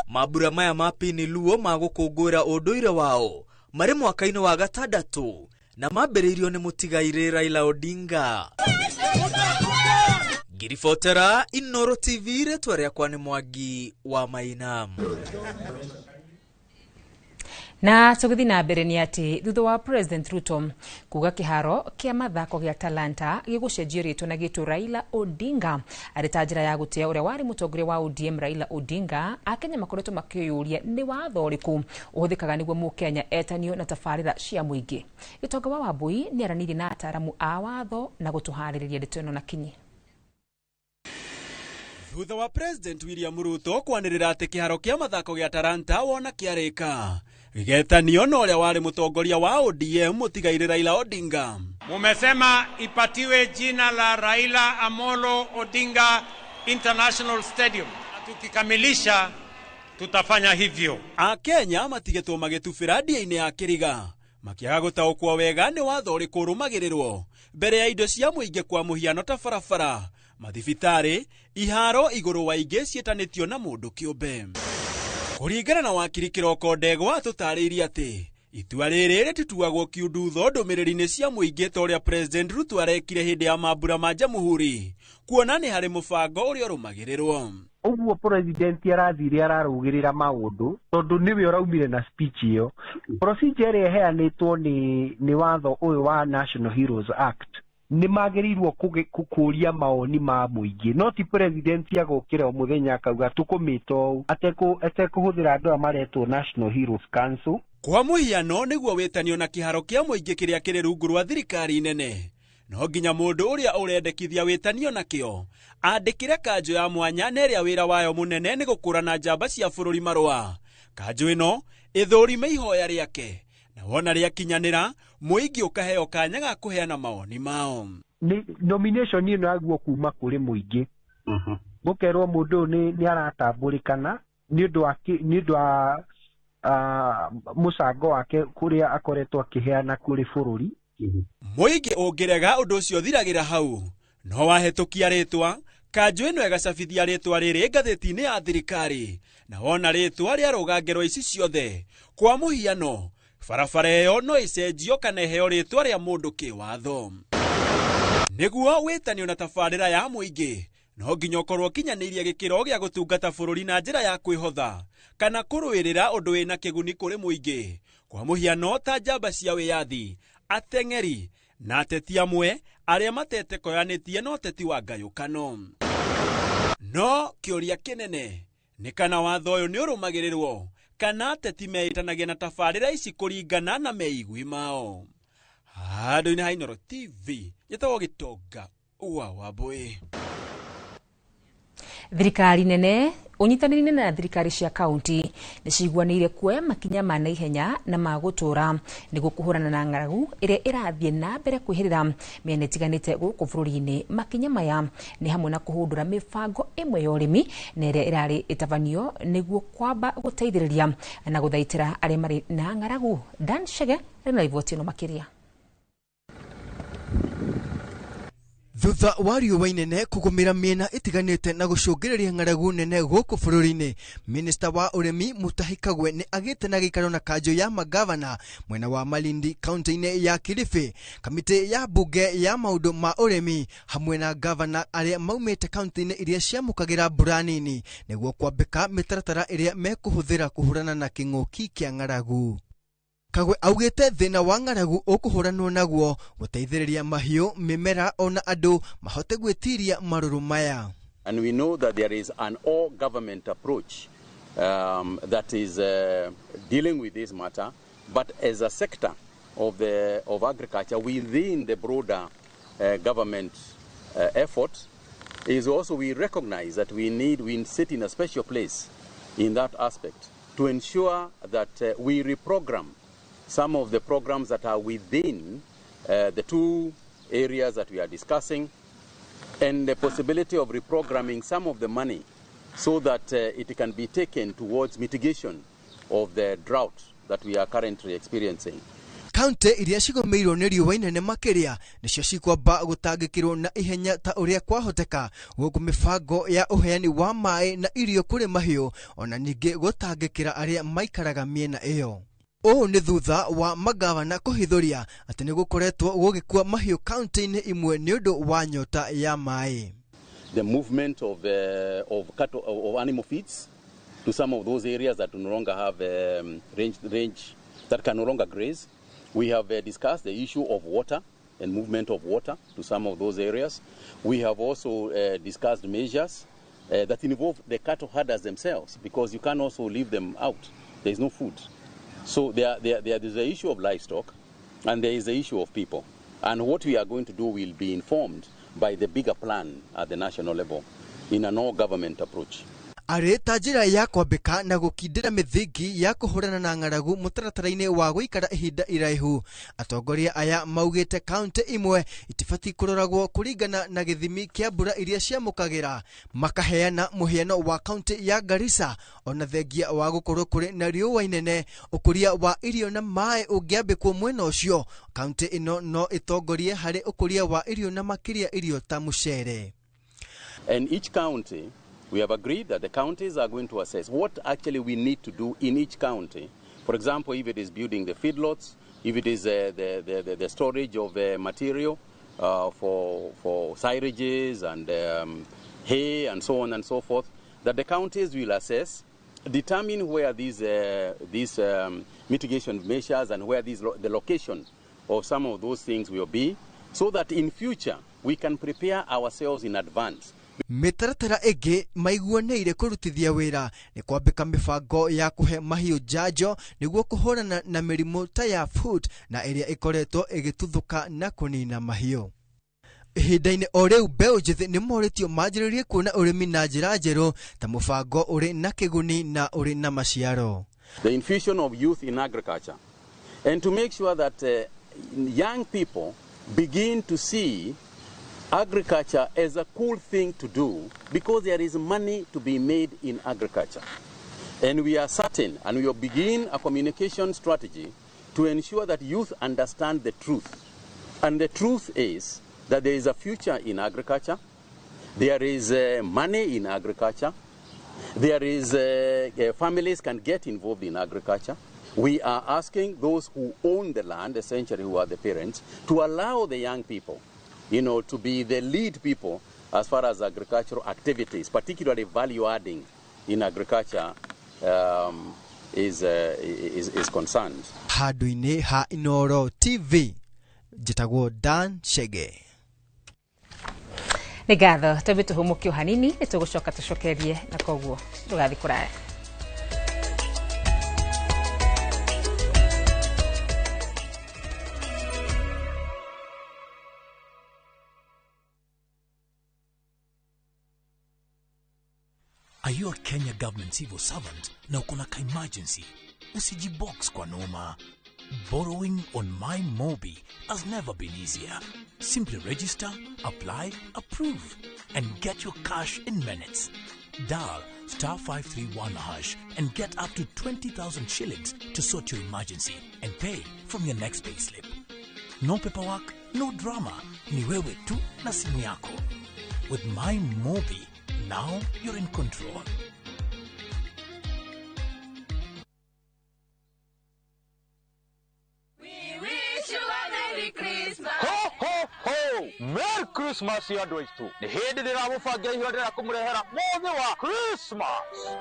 Mambura maya ma Pini Luo magũkũngũĩra ũndũire wao marĩ mwaka-inĩ wa gatandatũ na mambĩrĩirio nĩ mũtigairĩ Raila Odinga. Ngiribotera Inooro TV, rĩtwa rĩakwa nĩ Mwangi wa Maina. Na tũgĩthiĩ na mbere nĩ atĩ thutha wa President Ruto kuga kĩharo kĩa mathako gĩa Talanta gĩgũcenjio rĩtwa na gĩtwo Raila Odinga arĩ ta njĩra ya gũtĩa ũrĩa warĩ mũtongoria wa ODM Raila Odinga, Akenya makoretwo makĩyũria nĩ watho ũrĩkũ ũhũthĩkaga nĩguo mũkenya etanio na tabarĩra cia mũingĩ. Gĩtonga wa Wambui nĩaranĩirie na ataaramu a watho na gũtũharĩrĩria ndeto ĩno na kinyi. Thutha wa President William Ruto kwanĩrĩra atĩ kĩharo kĩa mathako gĩa Talanta wona kĩarĩka gĩgetanio na ũrĩa warĩ mũtongoria wa ODM mũtigairĩ Raila Odinga. Mumesema ipatiwe jina la Raila Amolo Odinga International Stadium. Na tukikamilisha tutafanya hivyo. Akenya matigetwo magĩtubĩra ndia-inĩ ya kĩriga makĩaga gũtaũkwo wega nĩ watho ũrĩkũ ũrũmagĩrĩrwo mbere ya indo cia mũingĩ kwa mũhiano ta barabara, mathibitarĩ, iharo igũrũ wa ingĩ ciĩtanĩtio na mũndũ kĩũmbe. Kũringana na wakiri Kĩroko Ndegwa atũtarĩirie atĩ itua rĩrĩ rĩtituagwo kiundutho ndũmĩrĩri-inĩ cia mũingĩ ta ũrĩa President Ruto arekire hĩndĩ ya mambura ma Jamhuri, kuona nĩ harĩ mũbango ũrĩa ũrũmagĩrĩrwo. Ũguo president arathire ararũgĩrĩra maũndũ tondũ nĩwe ũraumire na speech ĩyo. Procedure ĩrĩa ĩheanĩtwo nĩ watho ũyũ wa National Heroes Act nĩ magĩrĩirwo kũria maoni ma mũingĩ, no ti president agũkĩra o mũthenya akauga tũkũmĩta ũũ atekũhũthĩra andũ aya maretwo National Heroes Council. Kwa mũhiano nĩguo wĩtanio na kĩharo kĩa mũingĩ kĩrĩa kĩrĩ rungu rwa thirikari nene, no nginya mũndũ ũrĩa ũrendekithia wĩtanio nakĩo andĩkĩre kanjũ ya mwanya na ĩrĩa wĩra wayo mũnene nĩ gũkũrana njamba cia bũrũri marũa. Kanjũ ĩno ĩthũrime ihoya rĩake, na wona rĩakinyanĩra mũingĩ ũkaheo kanya ga kũheana mawoni mao. Nĩ nomination ĩno yaguo kuma kũrĩ mũingĩ, gũkerwo mũndũ ũyũ nĩ aratambũrĩkana nĩ ũndũ wa mũcango wake kũrĩa akoretwo akĩheana kũrĩ bũrũri. Mũingĩ ũngĩrega ũndũ ũcio ũthiragĩra hau, no wahĩtũkia rĩtwa kanjũ ĩno ĩgacabithia rĩtwa rĩrĩ ngathĩti-inĩ ya thirikari, na wona rĩtwa rĩarũgangerwo ici ciothe. Kwa mũhiano barabara ĩyo no ĩcenjio kana ĩheo rĩtwa rĩa mũndũ kĩwatho. Nĩguo wĩtanio na tabarĩra ya mũingĩ no nginya ũkorwo ũkinyanĩirie gĩkĩro gĩa gũtungata bũrũri na njĩra ya kwĩhotha kana kũrũĩrĩra ũndũ wĩna kĩguni kũrĩ mũingĩ. Kwa mũhiano ta njamba cia wĩyathi, ateng'eri na ateti amwe arĩa matetekoyanĩtie na ũteti wa ngayũkano. No kĩũria kĩnene nĩ kana watho ũyũ nĩ ũrũmagĩrĩrwo kana ateti meĩtanagia na tabarĩra ici kũringana na meigwi mao. Handũ-inĩ ha Inooro TV njĩtagwo Gĩtonga wa Wambũi. Thirikari nene ũnyitanĩri na thirikari cia kaunti nĩ ciguanĩire kuoya makinya ma naihenya na ma gũtũũra nĩguo kũhũrana na ng'aragu ĩrĩa ĩrathiĩ na mbere kwĩhĩrĩra mĩena ĩtiganĩte gũkũ bũrũri-inĩ. Makinya maya nĩ hamwe na kũhũndũra mĩbango ĩmwe ya ũrĩmi na ĩrĩa ĩrarĩ ĩtabanio nĩguo kwamba gũteithĩrĩria na gũthaitĩra arĩa marĩ na ng'aragu. Dan Chege arĩ na riboti ĩno makĩria. Thutha wa riũa inene kũgũmĩra mĩena ĩtiganĩte na gũcũngĩrĩria ng'aragu nene gũkũ bũrũri-inĩ, Minista wa ũrĩmi Mutahi Kagwe nĩ agĩte na gĩikaro na kanjũ ya magavana mwena wa Malindi kaunti-inĩ ya Kilifi, kamĩtĩ ya mbunge ya maũndũ ma ũrĩmi hamwe na gavana arĩa maumĩte kaunti-inĩ iria ciamũkagĩra mbura nini nĩguo kwambĩka mĩtaratara ĩrĩa mekũhũthĩra kũhũrana na kĩng'ũki kĩa ng'aragu. Kagwe augĩte thĩna wa ng'aragu ũkũhũranwo naguo gũteithĩrĩria mahiũ, mĩmera ona andũ mahote gwĩtiria marũrũ maya. And we know that there is an all government approach that is dealing with this matter, but as a sector of agriculture within the broader government effort is also we recognize that we sit in a special place in that aspect to ensure that we reprogram some of the programs that are within the two areas that we are discussing, and the possibility of reprogramming some of the money so that it can be taken towards mitigation of the drought that we are currently experiencing. Kaunti iria cigũmĩirwo nĩ riũa inene makĩria nĩcio cikwamba gũtangĩkĩrwo na ihenya ta ũrĩa kwahoteka gũkũ mĩbango ya ũheani wa maĩ na irio kũrĩ mahiũ ona ningĩ gũtangĩkĩra arĩa maikaraga mĩena ĩyo. Ũũ nĩ thutha wa magavana kũhithũria atĩ nĩ gũkoretwo gũgĩkua mahiũ kaunti-inĩ imwe nĩ ũndũ wa nyota ya maĩ. The movement of cattle, of animal feeds to some of those areas that no longer have range that can no longer graze. We have discussed the issue of water and movement of water to some of those areas. We have also discussed measures that involve the cattle herders themselves, because you can also leave them out. There is no food. So there is the issue of livestock and there is the issue of people. And what we are going to do will be informed by the bigger plan at the national level in an all-government approach. Arĩ ta njĩra ya kwambĩka na gũkindĩra mĩthingi ya kũhũrana na ng'aragu mũtaratara-inĩ wa gũikara ihinda iraihu, atongoria aya maugĩte kaunti imwe itibatiĩ kũroragwo kũringana na gĩthimi kĩa mbura iria ciamũkagĩra, makaheana mũhiano wa kaunti ya Garissa ona thengia wa gũkorwo kũrĩ na riũa inene, ũkũria wa irio na maĩ ũngĩambĩkwo mwena ũcio, kaunti ĩno no ĩtongorie harĩ ũkũria wa irio na makĩria irio ta mũcere. And each county, we have agreed that the counties are going to assess what actually we need to do in each county. For example, if it is building the feedlots, if it is the storage of material for silages and hay and so on and so forth, that the counties will assess, determine where these mitigation measures and where the location of some of those things will be, so that in future we can prepare ourselves in advance Mĩtaratara ĩngĩ maiguanĩire kũrutithia wĩra nĩ kwambĩka mĩbango ya kũhe mahiũ njanjo nĩguo kũhũrana na mĩrimũ ta ya foot na ĩrĩa ĩkoretwo ĩgĩtuthũka na kũnina mahiũ. Ihinda-inĩ o rĩu mbeũ njĩthĩ nĩ morĩtio manjĩrĩrie kuona ũrĩmi na njĩra njerũ ta mũbango ũrĩ na kĩguni na ũrĩ na maciaro. The infusion of youth in agriculture and to make sure that young people begin to see agriculture as a cool thing to do because there is money to be made in agriculture. And we are certain, and we will begin a communication strategy to ensure that youth understand the truth. And the truth is that there is a future in agriculture, there is money in agriculture, there is families can get involved in agriculture. We are asking those who own the land, essentially who are the parents, to allow the young people, you know, to be the lead people as far as agricultural activities, particularly value adding in agriculture is concerned. Handũ-inĩ ha Inooro TV, njĩtagwo Dan Chege. Nĩ ngatho twambe tũhũmũke o hanini nĩ tũgũcoka tũcokerie na koguo ndũgathiĩ kũraya. Are you a Kenya government civil servant na uko na ka emergency? Usijibox kwa noma. Borrowing on MyMobi has never been easier. Simply register, apply, approve, and get your cash in minutes. Dial *531# and get up to 20,000 shillings to sort your emergency and pay from your next payslip. No paperwork, no drama. Ni wewe tu na simu yako. With MyMobi, now you're in control. We wish you a Merry Christmas. Ho, ho, ho! Merry Christmas andũ aitũ. Nĩ hĩndĩ ndĩramũbangia ihinda rĩa kũmũrehera mũthĩ wa Christmas.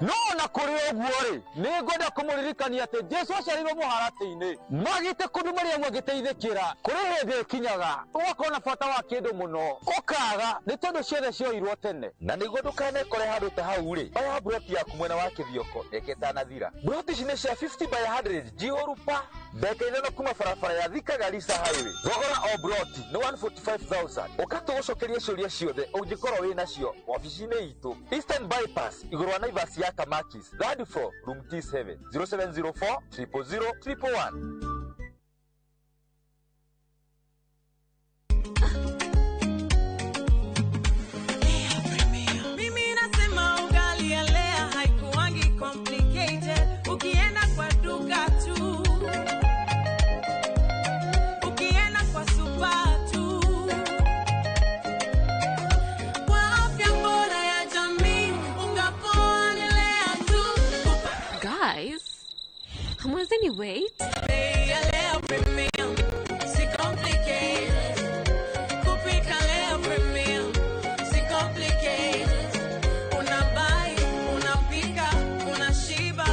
No na kũrĩ ũguo rĩ, nĩ ngwenda kũmũririkania atĩ Jesu aciarirwo mũharatĩ-inĩ. Magĩte kũndũ Mariamu agĩteithĩkĩra. Kũrĩ hĩndĩ ĩkinyaga ũgakorwo na bata wa kĩndũ mũno, ũkaga nĩ tondũ ciothe cioirwo tene. Na nĩguo ndũkanekore handũ ta hau rĩ, oya mburoti yaku mwena wa Kĩthioko reke ĩtanathira. Mburoti ici nĩ cia 50 by 100 njihũru pa ndagĩka 5 kuma barabara ya Thika Garissa Highway. Thogora o mburoti nĩ 145,000. Ũka tũgũcokerie ciũria ciothe ũngĩkorwo wĩ nacio wabici-inĩ itũ Eastern Bypass igũrũ wa Naivas ya Kamakis, third floor, room T7, 0704 000 111. Mimi nasema ugali ya Lea haikuangi complicated. Ukienda kwa duka tu, ukienda kwa super tu, kwa afya bora ya jamii, unga poa ni Lea tu. Guys, hamwezeni wait? Bei ya Lea Premium, si complicated. Kupika Lea Premium, si complicated. Unabuy, unapika, unashiba.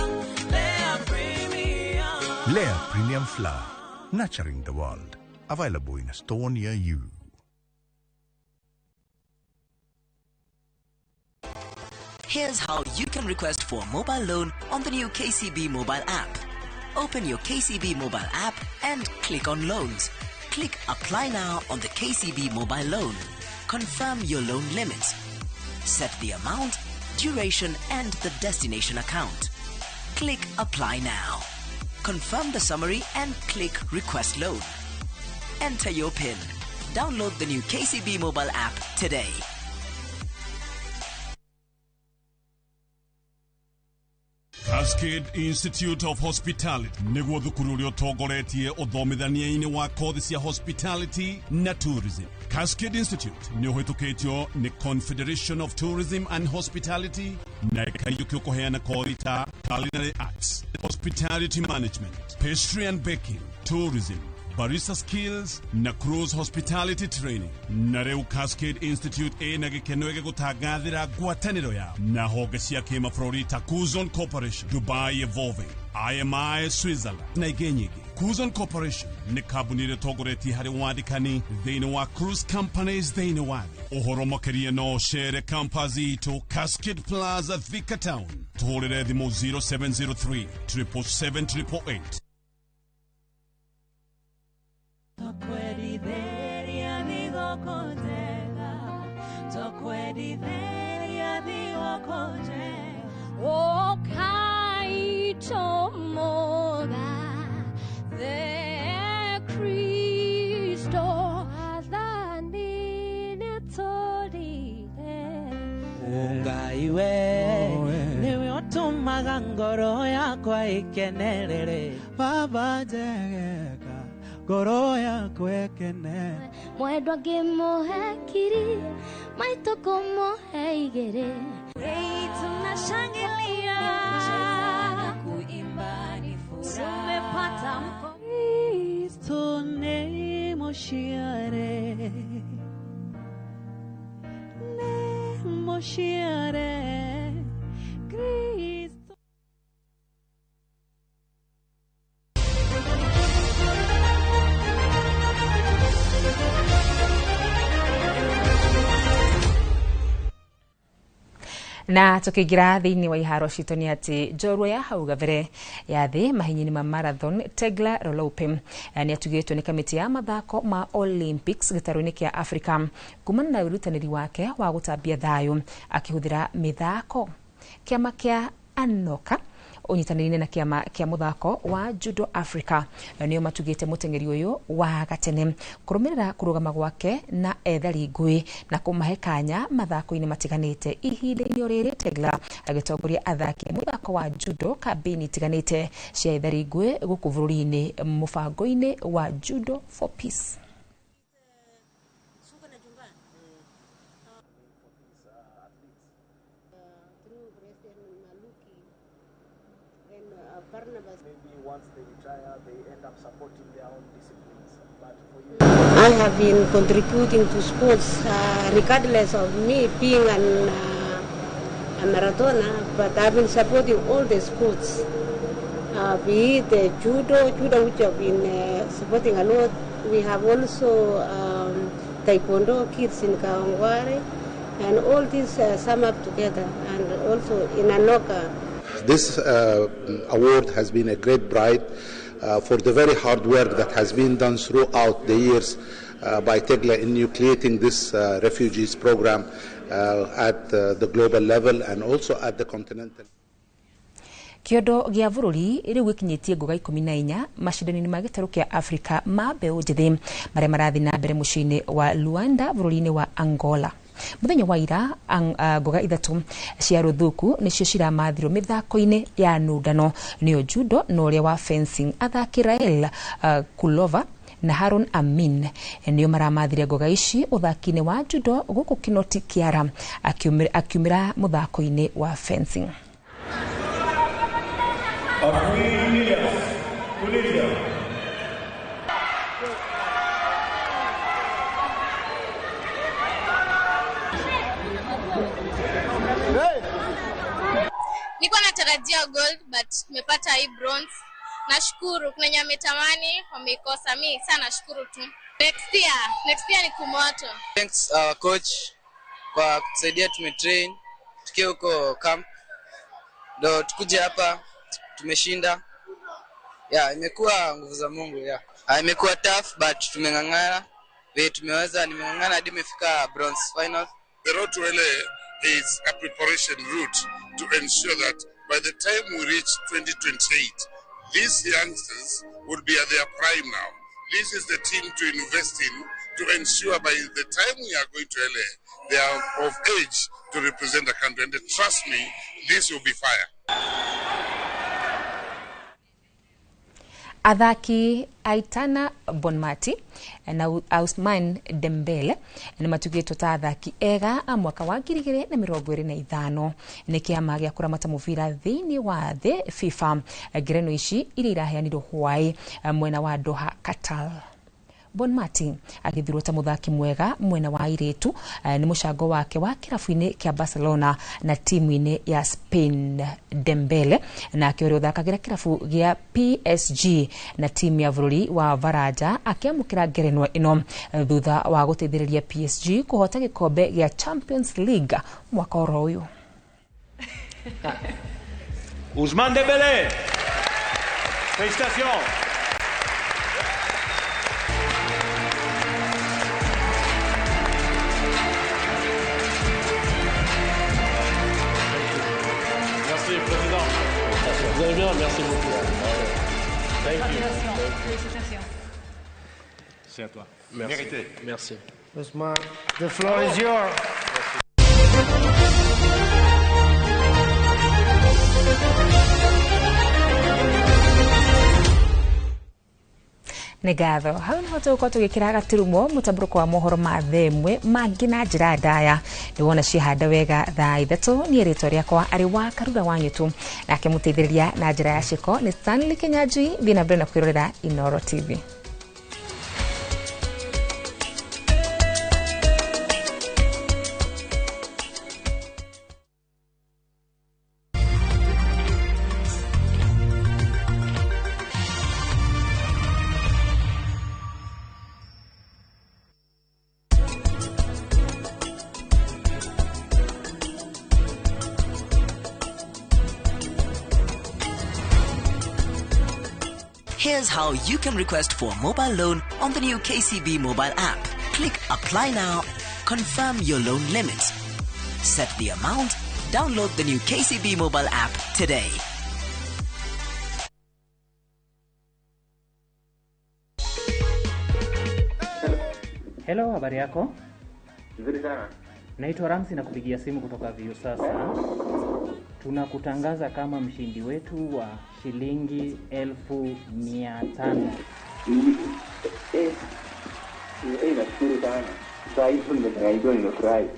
Lea Premium. Lea Premium Flour, nurturing the world. Available in a store near you. Here's how you can request for a mobile loan on the new KCB mobile app. Open your KCB mobile app and click on Loans. Click Apply Now on the KCB mobile loan. Confirm your loan limit. Set the amount, duration and the destination account. Click Apply Now. Confirm the summary and click Request Loan. Enter your PIN. Download the new KCB mobile app today. Cascade Institute of Hospitality nĩguo thukuru ũrĩa ũtongoretie ũthomithania-inĩ wa kothi cia hospitality na tourism. Cascade Institute nĩ ũhĩtũkĩtio nĩ Confederation of Tourism and Hospitality na ĩkaiyũkio kũheana kothi ta culinary arts, hospitality management, pastry and baking, tourism, barista skills na cruise hospitality training. Na rĩu Cascade Institute ĩna gĩkeno gĩgũtangathĩra ngwatanĩro yao na honge cia kĩmabũrũri ta Kuzon Corporation, Dubai Evolving, IMI Switzerland na ingĩ nyingĩ. Cruise Corporation nĩ kambuni ĩrĩa ĩtongoretie harĩ wandĩkani thĩinĩ wa cruise companies thĩinĩ wa thĩ. Ũhoro makĩria no ũcere campus itũ Cascade Plaza, Thika Town. Tũhũrĩre thimũ 0703 777 888. Ngai we niwe ũtũmaga ngoro yakwa ĩkenerere. Baba njegeka ngoro yakwa ĩkene. Mwendwa ngĩmũhe kiri maitũ kũmũhe igĩrĩ. Tunashangilia kuimba ni furaha, tumepata Kristo nĩ mũciare, nĩ mũciare Kristo. Na tukiingira thiini wa iharo citũ nĩ atĩ njorua ya hau gabere ya thĩ mahenya-inĩ ma marathon Tegla Loroupe nĩ atugĩtwo nĩ kamĩtĩ ya mathako ma Olympics gĩtarũ-inĩ kĩa Africa kumana na wĩrutanĩri wake wa gũtambia thayũ akĩhũthĩra mĩthako. Kĩama kĩa Anoka ũnyitanĩri-inĩ na kĩama kĩa mũthako wa Judo Africa nĩo matugĩte mũteng'eri ũyũ wa gatene kũrũmĩrĩra kũrũgama gwake na ethari ngũĩ na kũmahe kanya mathako-inĩ matiganĩte. Ihinda-inĩ o rĩrĩ Tegla agĩtongoria athaki a mũthako wa judo kambĩini itiganĩte cia ethari ngũĩ gũkũ bũrũri-inĩ mũbango-inĩ wa Judo for Peace. I have been contributing to sports regardless of me being a marathoner, but I've been supporting all the sports, be it the judo which I've been supporting a lot. We have also taekwondo kids in Kawangware, and all these sum up together, and also in Anoka. This award has been a great pride for the very hard work that has been done throughout the years by Tegla in nucleating this refugees program at the global level and also at the continental. Kĩondo gĩa bũrũri rĩu gĩkinyĩtie ngoga 14 macindano-inĩ ma gĩtarũ kĩa Afrika ma mbeũ njĩthĩ marĩa marathiĩ na mbere mũciĩ-inĩ wa Luanda bũrũri-inĩ wa Angola. Mũthenya wa ira ngoga 3 cia rũthuku nĩcio ciramathirwo mĩthako-inĩ ya nundano nĩyo judo na ũrĩa wa fencing. Athaki Rael Kulova na Haron Amin nĩo maramathire ngoga ici ũthaki-inĩ wa judo gũkũ Kinoti Kiara akiumĩra mũthako-inĩ wa fencing. Nilikuwa natarajia gold but nimepata hii bronze. Nashukuru, kuna wenye wametamani wameikosa, mimi sana nashukuru tu. Next year ni kumoto. Thanks our coach kwa kutusaidia, tumetrain tukiwa huko camp ndo tukuje hapa tumeshinda. Yeah, imekuwa nguvu za Mungu. Yeah. Imekuwa tough but tumeng'ang'ana. Vile tumeweza, nimeng'ang'ana hadi nimefika bronze final. The road to LA is a preparation route to ensure that by the time we reach 2028, these youngsters will be at their prime now. This is the team to invest in to ensure by the time we are going to LA, they are of age to represent the country. And trust me, this will be fire. Athaki Aitana Bonmati na Ousmane Dembele nĩ matugĩtwo ta athaki ega a mwaka wa 2025 nĩ kĩama gĩa kũramata mũbira thĩinĩ wa thĩ FIFA. Ngerenwa ici iria iraheanirwo hwaĩ mwena wa Doha, Qatar. Bonmati agĩthurwo ta mũthaki mwega mwena wa airĩtu nĩ mũcango wake wa kĩrabu-inĩ kĩa Barcelona na timu-inĩ ya Spain. Dembele nake ũrĩa ũthakagĩra kĩrabu gĩa PSG na timu ya bũrũri wa Baranja akĩamũkĩra ngerenwa ĩno thutha wa gũteithĩrĩria PSG kũhota gĩkombe gĩa Champions League mwaka oro ũyũ. Ousmane Dembélé. Félicitations. Merci, Président. Vous allez bien? Merci beaucoup. Thank you. Félicitations. C'est à toi. Merci. Mérité. Merci. Ousmane, the floor is yours. Nĩ ngatho hau nĩho tũgũkorwo tũgĩkĩra gaturumo mũtambũrũko wa mohoro ma thaa ĩmwe mangĩ na njĩra ndaya nĩwona ciahanda wega thaa 3. Niĩ rĩtwa rĩakwa arĩ wa Karura wa Nyutu, nake mũteithĩrĩria na njĩra ya ciko nĩ Stanley Kinyanjui. Thiĩ na mbere na kwĩrorera Inooro TV. Here's how you can request for a mobile loan on the new KCB mobile app. Click Apply Now, confirm your loan limit, set the amount, download the new KCB mobile app today. Hello, habari yako? Nzuri sana. Naitwa Ramsi na kupigia simu kutoka Viusasa. Tunakutangaza kama mshindi wetu wa shilingi 500,000. Nashukuru sana. Saa hizi nimefurahi, nimefurahi.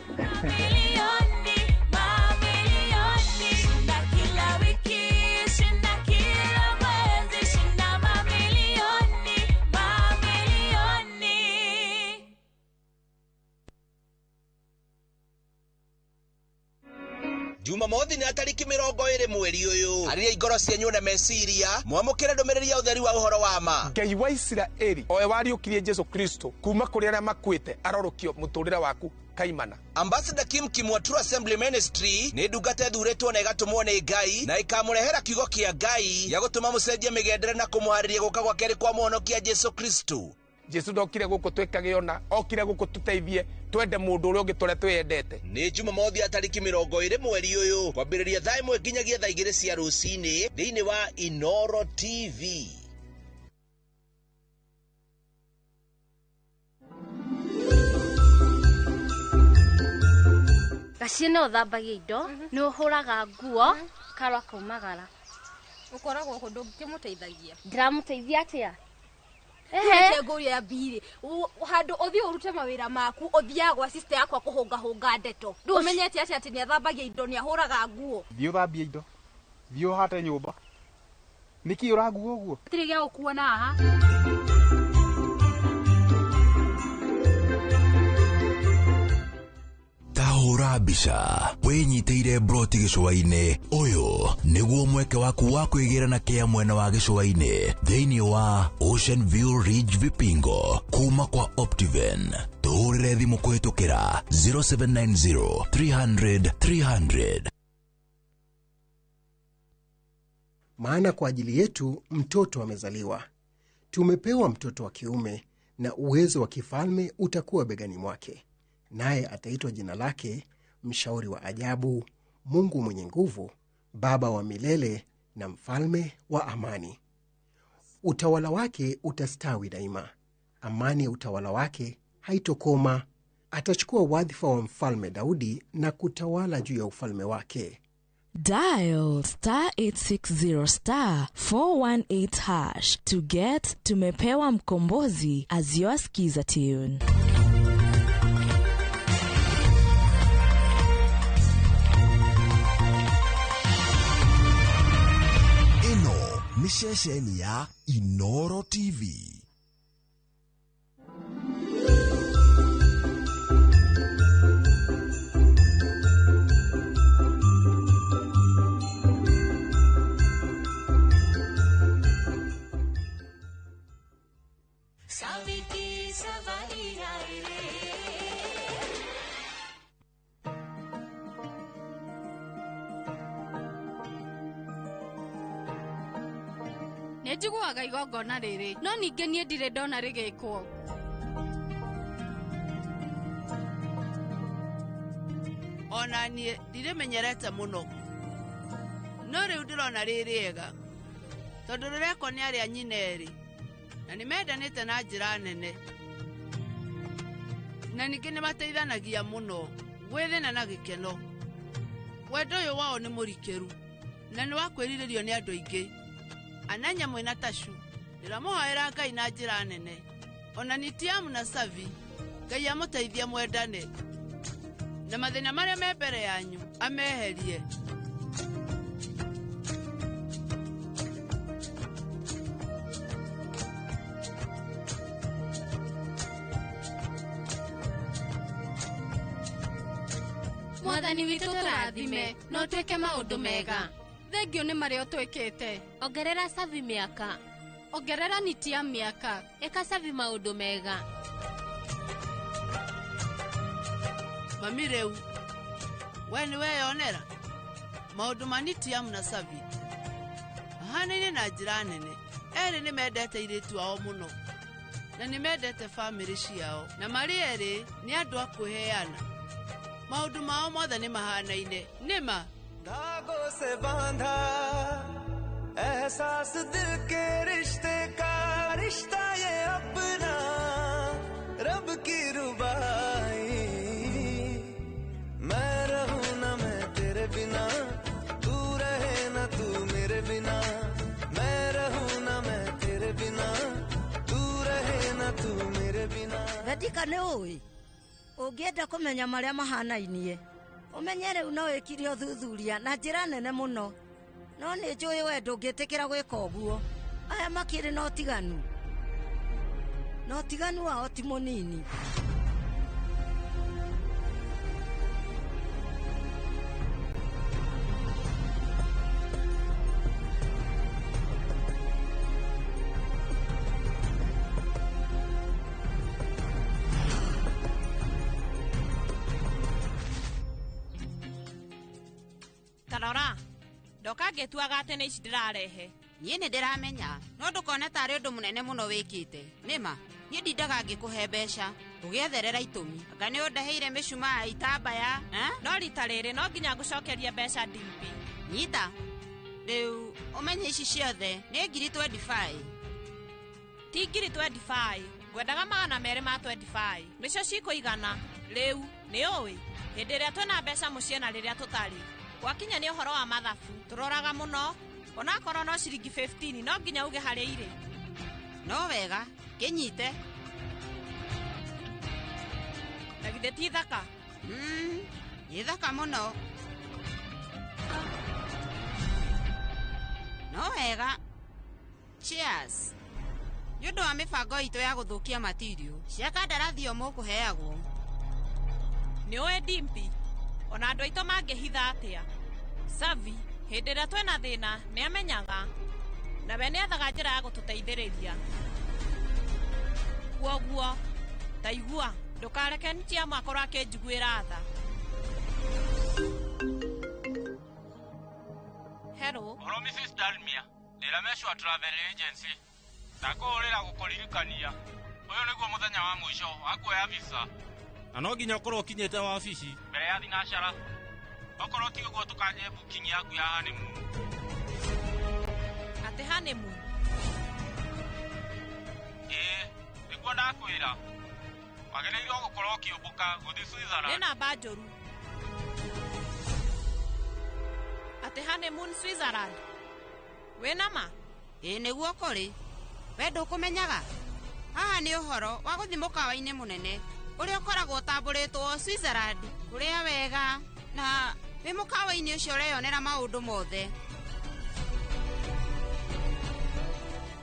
Jumamothi nĩ tariki 20 mweri ũyũ. Arĩria ngoro cianyu na meciria mwamũkĩre ndũmĩrĩri ya ũtheri wa ũhoro wa ma. Ngai wa Isiraeli owe wariũkirie Jesu Kristo kuma kũrĩ arĩa makuĩte arorũkio mũtũrĩre waku kaimana. Ambassador Kim Kim wa True Assembly Ministry nĩ ndungata ĩthurĩtwo na ĩgatũmwo nĩ Ngai na ĩkamũrehera kiugo kĩa Ngai gĩa gũtũma mũcenjie mĩgendere na kũmũharĩria gũka gwa kerĩ kwa mũhonokia Jesu Kristo. Jesu ndokire gũkũ twĩkage ona okire gũkũ tũteithie twende mũndũ ũrĩa ũngĩ tũrĩa twĩyendete. Nĩ Jumamothi ya tariki 20 mweri ũyũ kwambĩrĩria thaa 1 nginyagia thaa 2 cia rũcinĩ thĩinĩ wa Inooro TV. Gaciĩ nĩ ũthambagia indo, nĩ ũhũraga nguo, karwa kaumagara. Ũkoragwo kũ ndũngĩmũteithagia? Ndĩramũteithia atĩa? Ehe ngũria ya mbiri handũ ũthiĩ ũrute mawĩra maku ũthiaga gwa sister yakwa kũhũngahũnga ndeto ndũmenyete atĩa atĩ nĩathambagia indo nĩahũraga nguo. Thiĩ ũthambie indo, thiĩ ũhate nyũmba, nĩkĩ ũrangua ũguo? Gũtirĩ gĩa gũkuona haha. Tahũra mbica wĩnyitĩire broti gĩcũa-inĩ. Ũyũ nĩguo mweke waku wa kwĩgĩra na kĩa mwena wa gĩcũa-inĩ thĩinĩ wa Ocean View Ridge Vipingo kuma kwa Optiven. Tũhũrĩre thimũ kũhĩtũkĩra 0790 300 300. Maana kwa ajili yetu mtoto amezaliwa, tumepewa mtoto wa kiume, na uwezo wa kifalme utakuwa begani mwake. Naye ataitwa jina lake Mshauri wa Ajabu, Mungu Mwenye Nguvu, Baba wa Milele na Mfalme wa Amani. Utawala wake utastawi daima, amani ya utawala wake haitokoma. Atachukua wadhifa wa Mfalme Daudi na kutawala juu ya ufalme wake. Dial star 860 star 418 hash to get Tumepewa Mkombozi as your skiza tune. Ĩno nĩ ceceni ya Inooro TV. Nĩ njiguaga igongona rĩrĩ, no ningĩ niĩ ndirĩ ndona rĩgĩkwo. Ona niĩ ndirĩmenyerete mũno. No rĩu ndĩrona rĩ rĩega tondũ rĩrekwo nĩ arĩa nyina erĩ na nĩ mendanĩte na njĩra nene na ningĩ nĩ mateithanagia mũno gwĩ thĩna na gĩkeno. Wendo ũyũ wao nĩ mũrikĩru na nĩ wa kwĩrirĩrio nĩ andũ aingĩ. Ananya mwĩna Tashu ndĩramũhoera Ngai na njĩra nene. Ona Nitiamu na Savi Ngai amũteithie mwendane na mathĩna marĩa me mbere yanyu ameherie. Mwathani witũ tũrathime na ũtwĩke maũndũ mega. Thengio nĩ marĩa ũtwĩkĩte. Ongerera Savi mĩaka. Ongerera Nitiamu mĩaka. Ĩka Savi maũndũ mega. Mami rĩu we nĩ weyonera maũndũ ma Nitiamu na Savi mahanaine na njĩra nene. Erĩ nĩ mendete airĩtu ao mũno na nĩ mendete bamĩrĩ ciao na marĩ erĩ nĩ andũ a kwĩheana. Maũndũ mao mothe nĩ mahanaine. Nĩ ma धागों से बांधा एहसास दिल के रिश्ते का रिश्ता ये अपना रब की रुबाई। मैं रहूं ना मैं तेरे बिना, तू रहे ना तू मेरे बिना। मैं रहूं ना मैं तेरे बिना, तू रहे ना तू मेरे बिना। Vedika nĩ ũĩ ũngĩenda kũmenya marĩa mahanainie ũmenye rĩu no wĩkire ũthuthuria na njĩra nene mũno. No nĩ njũĩ we ndũngĩtĩkĩra gwĩka ũguo. Aya makĩrĩ na ũtiganu, na ũtiganu wao ti mũnini. Tarora ndoka ngĩtuaga atĩ nĩ ici ndĩrarehe. Niĩ nĩ ndĩramenya no ndũkone tarĩ ũndũ mũnene mũno wĩkĩte. Nĩma niĩ ndindaga ngĩkũhe mbeca ũgĩetherera itũmi. Anga nĩ ũndeheire mĩcumaa ya itambaya? No rita rĩrĩ no nginya ngũcokerie mbeca Dimpi. Nyita rĩu ũmenye ici ciothe nĩ ngiri 25. Ti ngiri 25, ngwendaga 225 nĩcio cikũigana. Rĩu nĩ ũĩ hĩndĩ ĩrĩa twĩna mbeca mũciĩ na rĩrĩa tũtarĩ gwakinya nĩ ũhoro wa mathabu tũroraga mũno. Onakorwo no ciringi 15 no nginya uge harĩa irĩ. No wega kĩnyite. Na githĩ ti thaka? Nĩ thaka mũno. No wega. Cheers. Nĩ ũndũ wa mĩbango itũ ya gũthũkia matirio cia kandarathi o mũkũheagwo. Nĩ ũĩ Dimpi, ona andũ aitũ mangĩhitha atĩa, Savi hĩndĩ ĩrĩa twĩna thĩna nĩ amenyaga na we nĩethaga njĩra ya gũtũteithĩrĩria. Kwoguo ta igua ndũkareke Nitiamu akorwo akĩnjiguĩra tha. Hello. Ũhoro Mrs. Dalmia, ndĩ Ramesh wa Travel Agency. Ndakũhũrĩra gũkũririkania ũyũ nĩguo mũthenya wa mũico wa kuoya visa na no nginya ũkorwo ũkinyĩte wabici mbere ya thinacara. Okorwo ti ũguo tũkanje booking yaku ya honeymoon. Atĩ honeymoon? Ĩĩ, nĩguo ndakwĩra. Wagĩrĩirwo gũkorwo ũkĩũmbũka gũthiĩ Switzerland. Nĩ namba njũru. Atĩ honeymoon Switzerland? Wĩna ma? Ĩĩ nĩguo kũrĩ. We ndũkũmenyaga? Haha nĩ ũhoro wa gũthiĩ mũkawa-inĩ mũnene ũrĩa ũkoragwo ũtambũrĩtwo Switzerland kũrĩa wega na wĩ mũkawa-inĩ ũcio ũreyonera maũndũ mothe.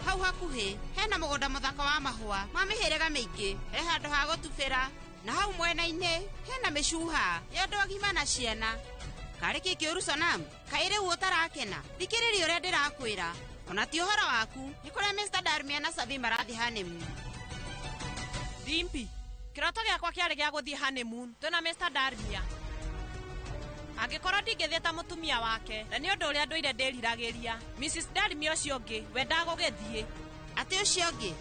Hau hakuhĩ hena mũgũnda mũthaka wa mahũa ma mĩhĩrĩga mĩingĩ, he handũ ha gũtubĩra na hau mwena-inĩ hena mĩcuha ya andũ agima na ciana. Karĩ kĩ kĩũru Sonam? Kaĩ rĩu ũtarakena? Thikĩrĩria ũrĩa ndĩrakwĩra. Ona ti ũhoro waku nĩ kũrĩa Mr. Darmia na Savi marathiĩ honeymoon. Dimpi, kĩroto gĩakwa kĩarĩ gĩa gũthiĩ honeymoon twĩna Mr. Darmia. Angĩkorwo ndingĩthiĩ ta mũtumia wake, na nĩ ũndũ ũrĩa ndũire ndĩriragĩria. Mrs. Darimi ũcio ũngĩ, we ndagũgĩthiĩ. Atĩ ũcio ũngĩ?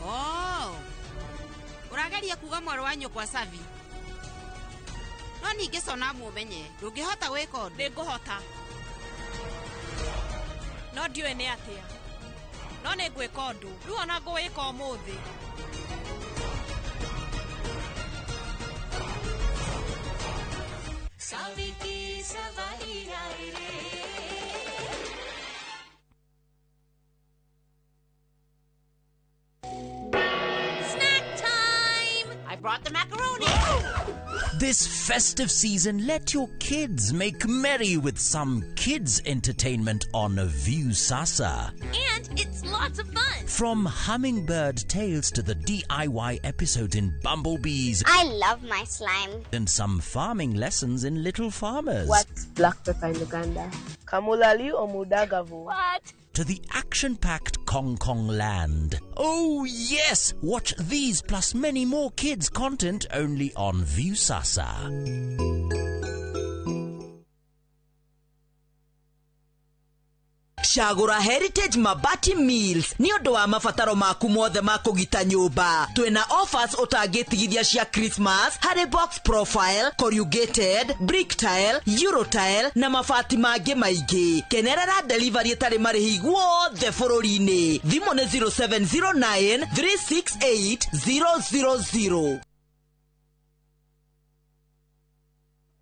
Oh. Ũrageria kuga mwarĩ wa nyũkwa Savi. No ningĩ Sonamu ũmenye, ndũngĩhota gwĩka ũndũ. Nĩngũhota. No ndiũĩ nĩ atĩa. No nĩngwĩka ũndũ. Rĩu ona ngũwĩka ũmũthĩ. Saviki savari रे. Snack time! I brought the macaroni. This festive season, let your kids make merry with some kids entertainment on Viusasa. And it's lots of fun. From Hummingbird Tales to the DIY episodes in Bumblebees. I love my slime. And some farming lessons in Little Farmers. What's black pepper in Uganda? Kamulali or Mudagavu? What? To the action-packed Kong Kong Land. Oh yes! Watch these plus many more kids content only on Viusasa. Cagũra Heritage Mabati Mills nĩ ũndũ wa mabataro maku mothe ma kũgita nyũmba. Twĩna offers ũtangĩtigithia cia Christmas harĩ box profile, corrugated, brick tile, euro tile na mabati mangĩ maingĩ. Kenerera delivery ĩtarĩ marĩhi guothe bũrũri-inĩ. Thimũ nĩ 0709 368 000.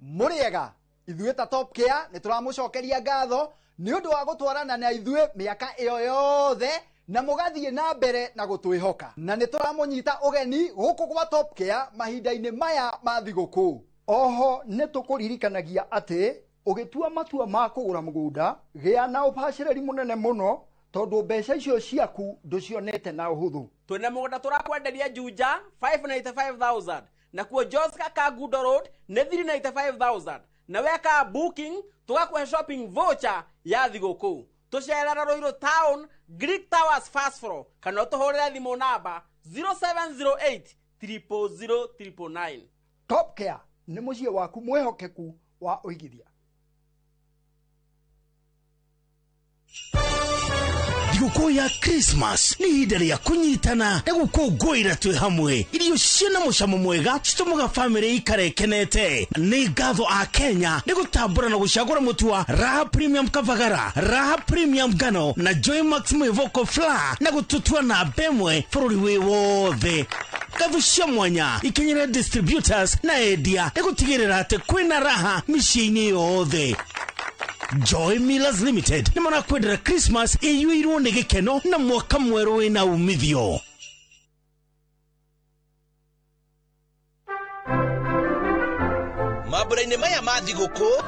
Mũrĩega, ithuĩ ta Top Care nĩ tũramũcokeria ngatho nĩ ũndũ wa gũtwarana na ithuĩ mĩaka ĩyo yothe na mũgathiĩ na mbere na gũtwĩhoka. Na nĩ tũramũnyita ũgeni gũkũ gwa Top Care mahinda-inĩ maya ma thigũkũ. Oho nĩ tũkũririkanagia atĩ ũgĩtua matua ma kũgũra mũgũnda gĩa na ũbacĩrĩri mũnene mũno tondũ mbeca icio ciaku ndũcionete na ũhũthũ. Twĩna mũgũnda tũrakwenderia Juja 595,000 nakuo Joska Kangundo Road nĩ 395,000 na weka booking tũgakũhe shopping voucher ya thigũkũ. Tũcerera Ruiru Town Greek Towers first floor kana ũtũhũrĩre thimũ namba 0708 000 999. Top Care nĩ mũciĩ waku mwĩhokeku wa ũigithia. Thigũkũ ya Christmas nĩ ihinda rĩa kũnyitana na gũkũngũĩra twĩ hamwe. Irio ciĩna mũcamo mwega citũmaga bamĩrĩ ikare ĩkenete. Nĩ ngatho a Kenya nĩ gũtambũra na gũcagũra mũtu wa Raha Premium Kavagara, Raha Premium Ngano na Joy Max Mwĩvoko Flour na gũtũtua namba ĩmwe bũrũri wĩ wothe. Ngatho cia mwanya ikinyĩre distributors na endia nĩ gũtigĩrĩra atĩ kwĩna raha mĩciĩ-inĩ yothe. Joy Millers Limited nĩ marakwendera Christmas ĩiyũirwo nĩ gĩkeno na mwaka mwerũ wĩna umithio. Mambura-inĩ maya ma thigũkũ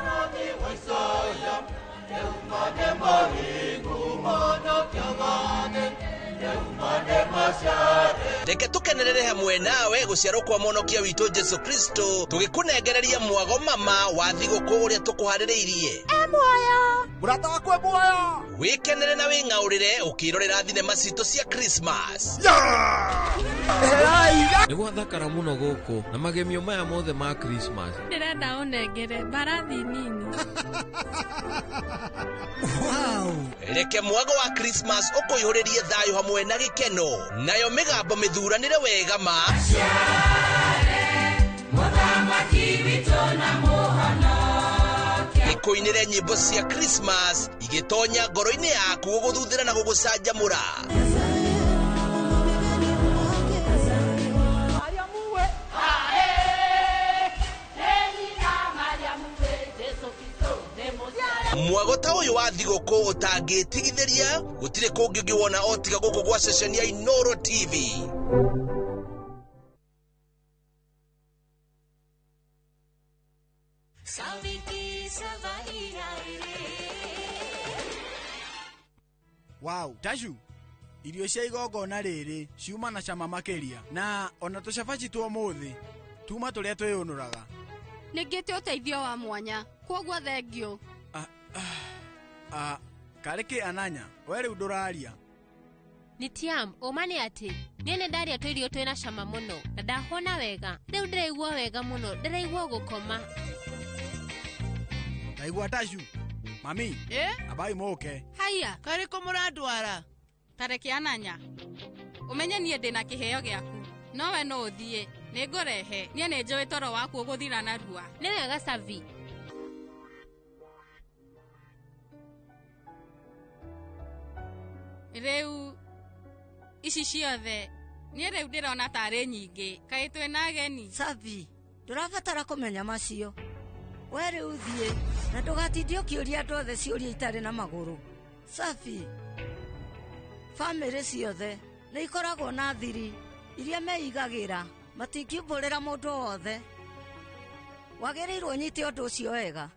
reke tũkenerere hamwe nawe gũciarwo kwa mũhonokia witũ Jesu Kristo tũgĩkũnengereria mwago mama wa thigũkũ ũrĩa tũkũharĩrĩirie. Muoyo mũrata wakwa muoyo, wĩkenere na wĩng'aũrĩre ũkĩrorera thinema citũ cia Christmas. Nĩ gwathakara mũno gũkũ na magemio maya mothe ma Christmas. Ndĩrenda ũnengere mbarathi nini. Reke mwago wa Christmas ũkũihũrĩrie thayũ hamwe na gĩkeno, nayo mĩgambo mĩthuranĩre wega ma ĩkũinĩre nyĩmbo cia Christmas igĩtonya ngoro-inĩ yaku gũgũthuthĩra na gũgũcanjamũra. Mwago ta ũyũ wa thigũkũ ũtangĩtigithĩria gũtirĩ kũngĩ ũngĩwona o tiga gũkũ gwa ceceni ya Inooro TV. Wow, Tashu, irio cia igongona rĩrĩ ciuma na cama makĩria na ona tũcabaci twa ũmũthĩ tuma tũrĩa twĩyũnũraga. Nĩngĩte ũteithio wa mwanya kwoguo thengio. Karĩ kĩ Ananya, we rĩu ndũraria. Nĩ Tiam, ũma nĩ atĩ niĩ nĩ ndarĩa tũirio twĩna cama mũno na ndahũna wega. Rĩu ndĩraigua wega mũno, ndĩraigua gũkoma. Ndaigua Tashu. Mami. Eh? Abai moke. Haya. Karĩ kũ mũrandwara? Tareke Ananya. Ũmenye niĩ ndĩna kĩheo gĩaku. Nowe no ũthiĩ. Nĩngũrehe. Niĩ nĩ njũĩ toro waku ũgũthira narua. Nĩ wega Savi. Rĩu ici ciothe niĩ rĩu ndĩrona tarĩ nyingĩ. Kaĩ twĩna ageni? Savi, ndũrabatara kũmenya macio. We rĩu thiĩ na ndũgatinde ũkĩũria andũ othe ciũria itarĩ na magũrũ. Safi, bamĩrĩ ciothe nĩ ikoragwo na thiri iria meigagĩra, matingiumbũrĩra mũndũ o wothe. Wagĩrĩirwo ũnyite ũndũ ũcio wega.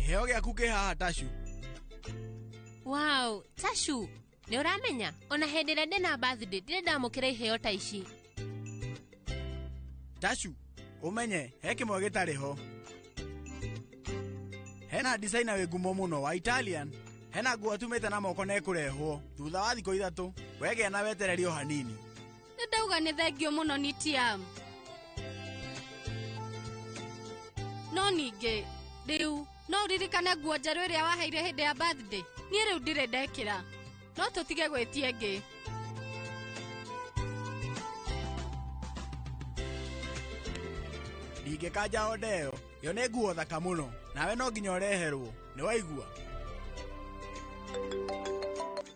Kĩheo gĩaku kĩ haha Tashu. Wow, Tashu, nĩ ũramenya ona hĩndĩ ĩrĩa ndĩna birthday ndirĩ ndamũkĩra iheo ta ici. Tashu, ũmenye he kĩmwe gĩtarĩ ho. Hena designer wĩ ngumo mũno wa Italian. Hena nguo atumĩte na moko na ĩkũrehwo thutha wa thikũ 3. Wegĩa na wetereri o hanini. Nĩ ndauga nĩ thengio mũno nĩ Tiam. No ningĩ rĩu no ũririkane nguo njerũ ĩrĩa waheire hĩndĩ ya birthday. Niĩ rĩu ndirĩ ndekĩra. No tũtige gwĩtia ĩngĩ. Ndingĩkanja onda ĩyo. Ĩyo nĩ nguo thaka mũno. Nawe no nginya ũreherwo. Nĩ waigua?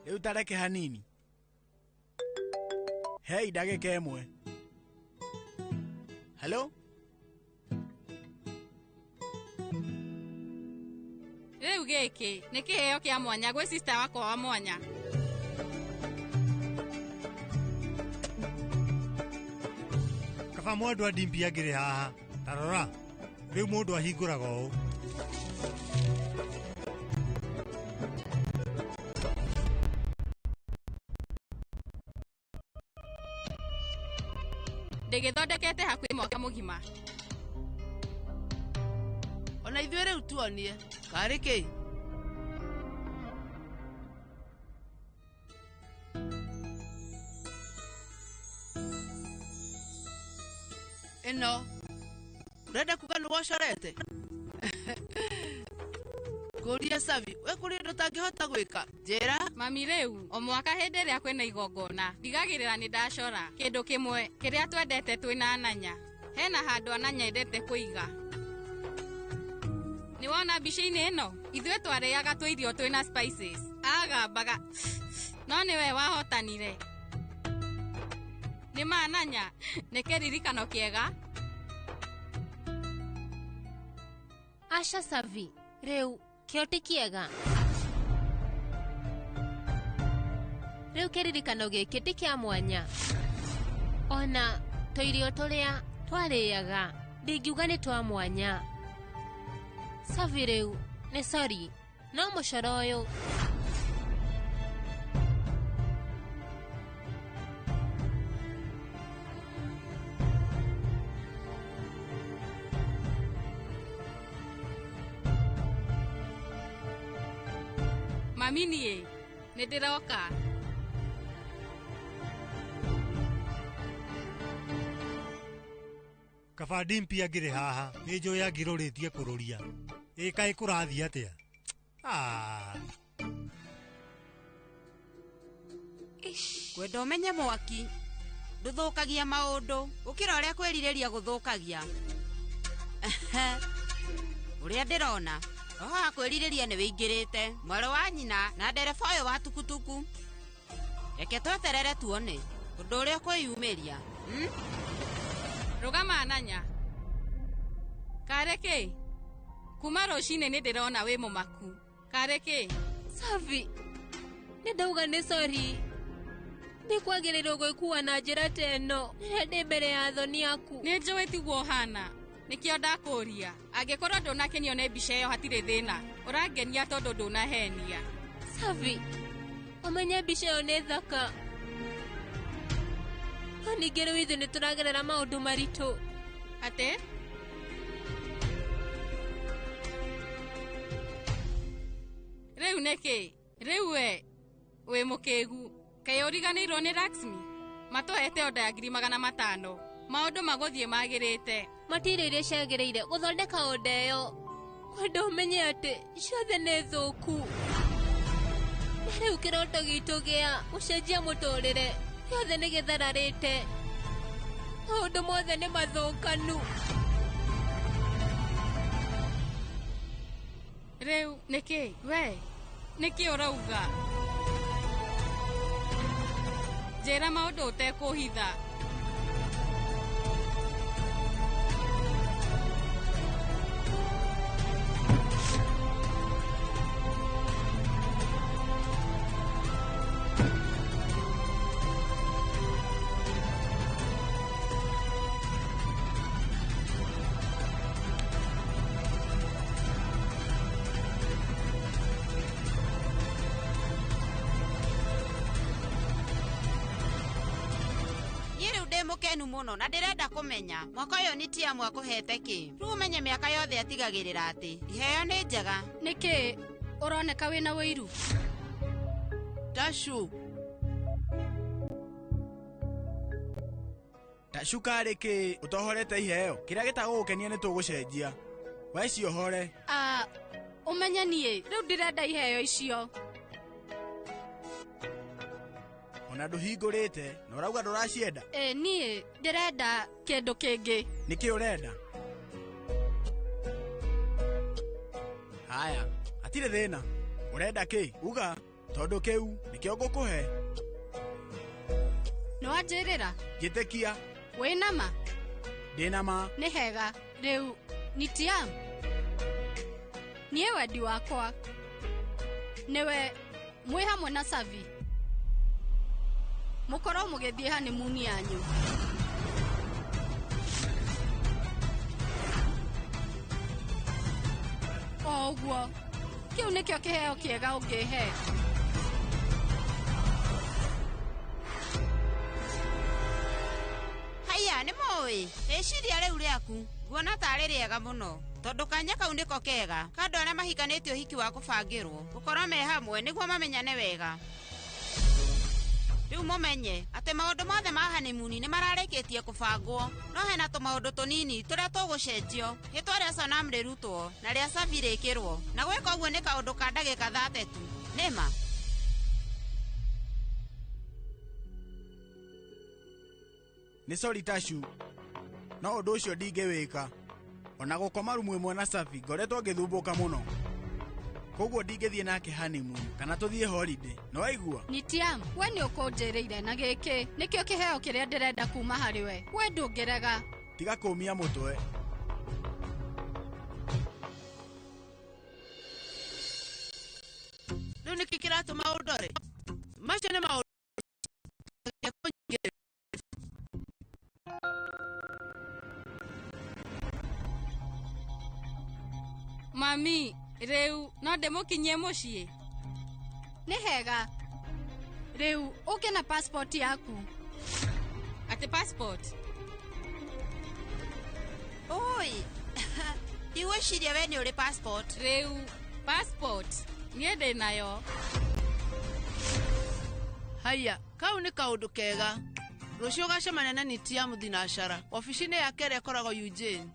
Rĩu tareke hanini. Hei ndagĩka ĩmwe. Hello? Rĩu gĩkĩ nĩ kĩheo kĩa mwanya gwĩ sister wakwa wa mwanya. Kaba mwendwa ndimbi angĩrĩ haha. Ta rora. Rĩu mũndũ ahingũraga ũũ. Ndĩgĩthondekete hakuhĩ mwaka mũgima. Ona ithuĩ rĩu tuonie. Karĩ kĩ? Ĩno. Ũrenda kuga nĩ wocorete? Ngũrie Savi, we kũrĩ ũndũ ũtangĩhota gwĩka? Njĩra. Mami rĩu, o mwaka hĩndĩ ĩrĩa kwĩna igongona, ndigagĩrĩra nĩ ndacora kĩndũ kĩmwe kĩrĩa twendete twĩna Ananya. Hena handũ Ananya endete kũiga. Nĩ wona mbica-inĩ ĩno? Ithuĩ twarĩaga tũirio twĩna spices. Agambaga. No nĩwe wahotanire. Nĩ ma Ananya, nĩ kĩririkano kĩega. Aca Savi, rĩu kĩo ti kĩega. Rĩu kĩririkano gĩkĩ ti kĩa mwanya. Ona tũirio tũrĩa twarĩaga ndingiuga nĩ twa mwanya. Savi rĩu nĩ sorry, no mũcoro ũyũ. Mami niĩ nĩ ndĩroka. Kaba ndimpi angĩrĩ haha nĩ njũĩ angĩrũrĩtie kũrũria. Ĩ kaĩ kũrathiĩ atĩa? Ah. Kwenda ũmenye mwaki ndũthũkagia maũndũ gũkĩra ũrĩa kwĩrirĩria gũthũkagia. Ũrĩa ndĩrona roho wa kwĩrirĩria nĩ wĩingĩrĩte mwarĩ wa nyina na ndereba ũyũ wa tukutuku. Reke tweterere tuone ũndũ ũrĩa ũkwĩyumĩria. Rũgama Ananya. Karĩ kĩ? Kuma rũcinĩ nĩ ndĩrona wĩ mũmaku. Karĩ kĩ? Savi, nĩ ndauga nĩ sorry. Ndikwagĩrĩirwo gwĩkua na njĩra ta ĩno rĩrĩa ndĩ mbere ya athoni aku. Nĩ njũĩ tiguo ũhana. Nĩkĩo ndakũria. Angĩkorwo ndũnakenio nĩ mbica ĩyo hatirĩ thĩna. Ũrangenia tondũ ndũnahenia. Savi, ũmenye mbica ĩyo nĩ thaka. No ningĩ rĩu ithuĩ nĩtũragerera maũndũ maritũ. Atĩ? Rĩu nĩkĩ? Rĩu we wĩ mũkĩgu. Kaĩ ũriganĩirwo nĩ Laxmi? Matũhete oda ya 500,000. Maũndũ magũthiĩ magĩrĩte. Matirĩ iria ciagĩrĩire gũthondeka oda ĩyo. Kwenda ũmenye atĩ ciothe nĩ thũku. Na rĩu kĩroto gitũ gĩa gũcenjia mũtũrĩre gĩothe nĩ gĩthararĩte. Maũndũ mothe nĩ mathũkanu. Rĩu nĩkĩ? We nĩkĩ ũrauga? Njĩra maũndũ ũtekũhitha. Mukenu muno na ndirenda kumenya mwaka uyu ni Tiamu akuhete ki riu umenye miaka yothe atigagirira ati iheo ni njega. Niki uroneka wina wiru? Tashu. Tashu karĩ kĩ ũtohorete iheo kĩrĩa gĩtagũgũkenia nĩ tũgũcenjia. We ciohore. Ũmenye niĩ rĩu ndirenda iheo icio. Ona ndũhingũrĩte na ũrauga ndũracienda. Niĩ ndĩrenda kĩndũ kĩngĩ. Nĩkĩ ũrenda? Haya, hatirĩ thĩna. Ũrenda kĩ? Uga, tondũ kĩu nĩkĩo ngũkũhe. Nĩwanjĩrĩra? Njĩtĩkia. Wĩna ma? Ndĩna ma. Nĩ hega. Rĩu ni Tiamu. Niĩ wendi wakwa nĩwe mwĩ hamwe na Savi mũkorwo mũgĩthiĩ honeymoon yanyu. O ũguo, kĩu nĩkĩo kĩheo kĩega ũngĩhe. Haiya, nĩ mũĩ rĩciria rĩu rĩaku nguona tarĩ rĩega mũno tondũ kanya kau nĩko kega ka andũ arĩa mahikanĩtie ũhiki wa kũbangĩrwo gũkorwo me hamwe nĩguo mamenyane wega. Rĩu mũmenye atĩ maũndũ mothe ma honeymoon nĩ mararĩkĩtie kũbangwo no hena tũmaũndũ tũnini tũrĩa tũgũcenjio. Rĩtwa rĩa Sonam rĩrutwo na rĩa Savi rĩkĩrwo na gwĩka ũguo nĩ kaũndũ ka ndagĩka 30 tu. Nĩma? Nĩ sorry Tashu, no ũndũ ũcio ndingĩwĩka. Ona gũkoma rumu ĩmwe na Savi ngoretwo ngĩthumbũka mũno. Koguo ndingĩthiĩ nake honeymoon kana tũthiĩ holiday. No waigua? Ni Tiamu, we nĩ ũkũnjĩrĩire na gĩkĩ nĩkĩo kĩheo kĩrĩa ndĩrenda kuma harĩ we. We ndũngĩrega. Tiga kũũmia mũtwe. Rĩu nĩkĩ kĩratũma ũndore? Macio nĩ maũndũ. Mami, rĩu no ndĩmũkinyie mũciĩ? Nĩ hega. Rĩu ũke na passport yaku. Atĩ passport? Oi, ndigwĩciria we nĩ ũrĩ passport. Rĩu passport niĩ ndĩ nayo. Haiya, kau nĩ kaũndũ kega. Rũciũ ũgacemania na Nitiamu thinacara obici-inĩ yake ĩrĩa ĩkoragwo Eugene.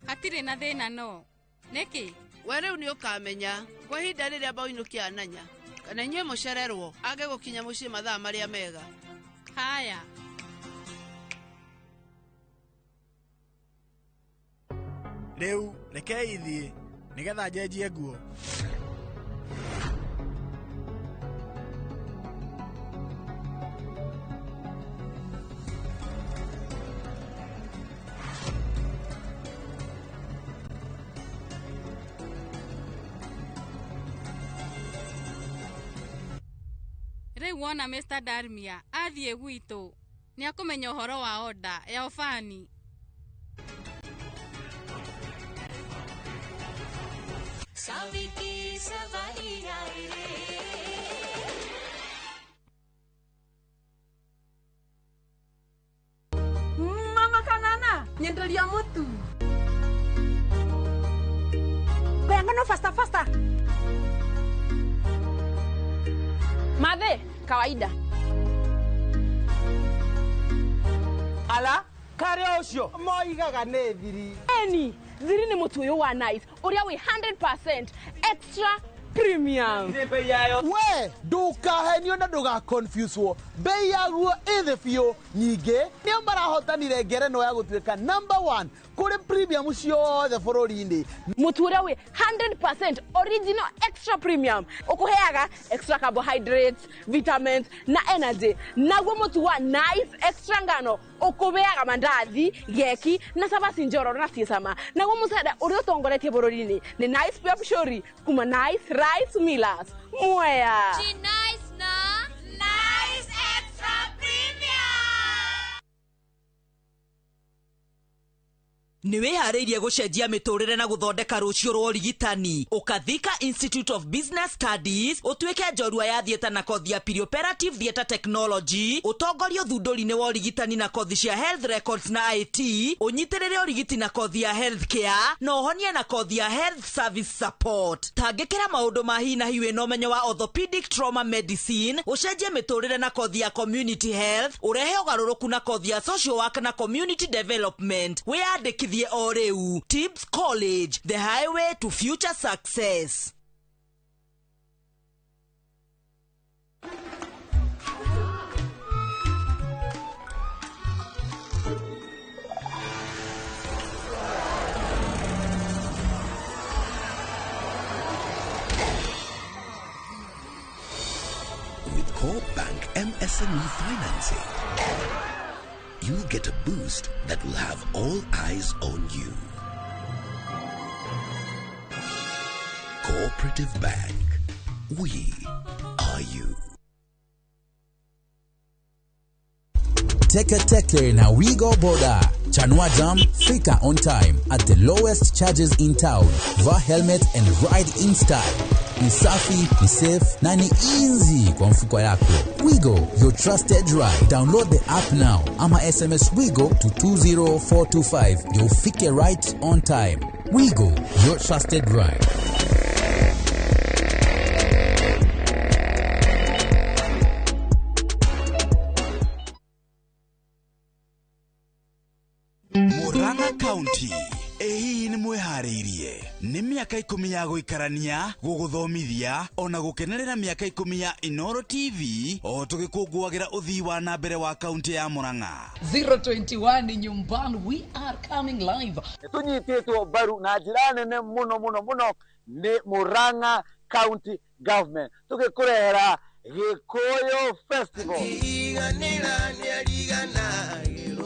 Hatirĩ na thĩna no. Nĩkĩ? We rĩu nĩ ũkamenya kwa ihinda rĩrĩa mbaũinũkia Ananya kana inyuĩ mũcererwo age gũkinya mũciĩ mathaa marĩa mega. Haya. Rĩu rekei ithiĩ nĩgetha njenjie nguo. Rĩu wona Mr. Darmia athiĩ gwitũ nĩ akũmenya ũhoro wa oda ya ũbani. Savi ki savari ai re. Mama kanana, nyenderia mutu. Kayangano fasta fasta. Madhe, kawaida. Ala, kare ucio moigaga nĩ thiri. Eni, thiri nĩ mũtu ũyũ wa nice, ũrĩa wĩ 100% extra premium. We ndukahenio na ndugaconfuswo, bei yaguo ĩ thĩ biũ. Nyingĩ nĩo marahotanire ngerenwa ya gũtuĩka number 1 kũrĩ premium ciothe bũrũri-inĩ. Mũtu ũrĩa wĩ 100% original extra premium ũkũheaga extra carbohydrates, vitamins na energy. Naguo mũtu wa nice extra ngano ũkũbeaga mandathi, geki na cabaci njororo na ciĩ cama. Naguo mũcere ũrĩa ũtongoretie bũrũri-inĩ nĩ Nice Pure Pshori kuma Nice Rice Millers. Mwea. Nice na Nice Extra Premium. Nĩ wĩharĩirie gũcenjia mĩtũrĩre na gũthondeka rũciũ rwa ũrigitani. Ũkathika Institute of Business Studies ũtuĩke njorua ya theatre na kothi ya perioperative theatre technology, ũtongorie ũthundũri-inĩ wa ũrigitani na kothi cia health records na IT, ũnyitĩrĩre ũrigiti na kothi ya health care na ũhonie na kothi ya health service support. Tangĩkĩra maũndũ ma hi na hi wĩna ũmenyo wa orthopedic trauma medicine, ũcenjie mĩtũrĩre na kothi ya community health, ũrehe ũgarũrũku na kothi ya social work na community development. Wĩyandĩkithie o rĩu. Tibbs College, the highway to future success. With Corp Bank MSME financing, you'll get a boost that will have all eyes on you. Cooperative Bank. We are you. Teke Teke na Wigo Boda. Chanua Jam, fika on time at the lowest charges in town. Vaa helmet and ride in style. Ni safi, ni safe na ni easy kwa mfuko yako. Wigo, your trusted ride. Download the app now ama SMS Wigo to 20425. You'll fike right on time. Wigo, your trusted ride. Murang'a County ĩ hihi nĩ mwĩharĩirie nĩ mĩaka 10 ya gũikarania, gũgũthomithia ona gũkenerera mĩaka 10 ya Inoro TV o tũgĩkũngũagĩra ũthii wa na mbere wa kaunti ya Murang'a. 021 nyumbani, we are coming live. Tũnyitĩtwo mbaru na njĩra nene mũno mũno mũno nĩ Murang'a County Government, tũgĩkũrehera Gĩkũyũ Festival.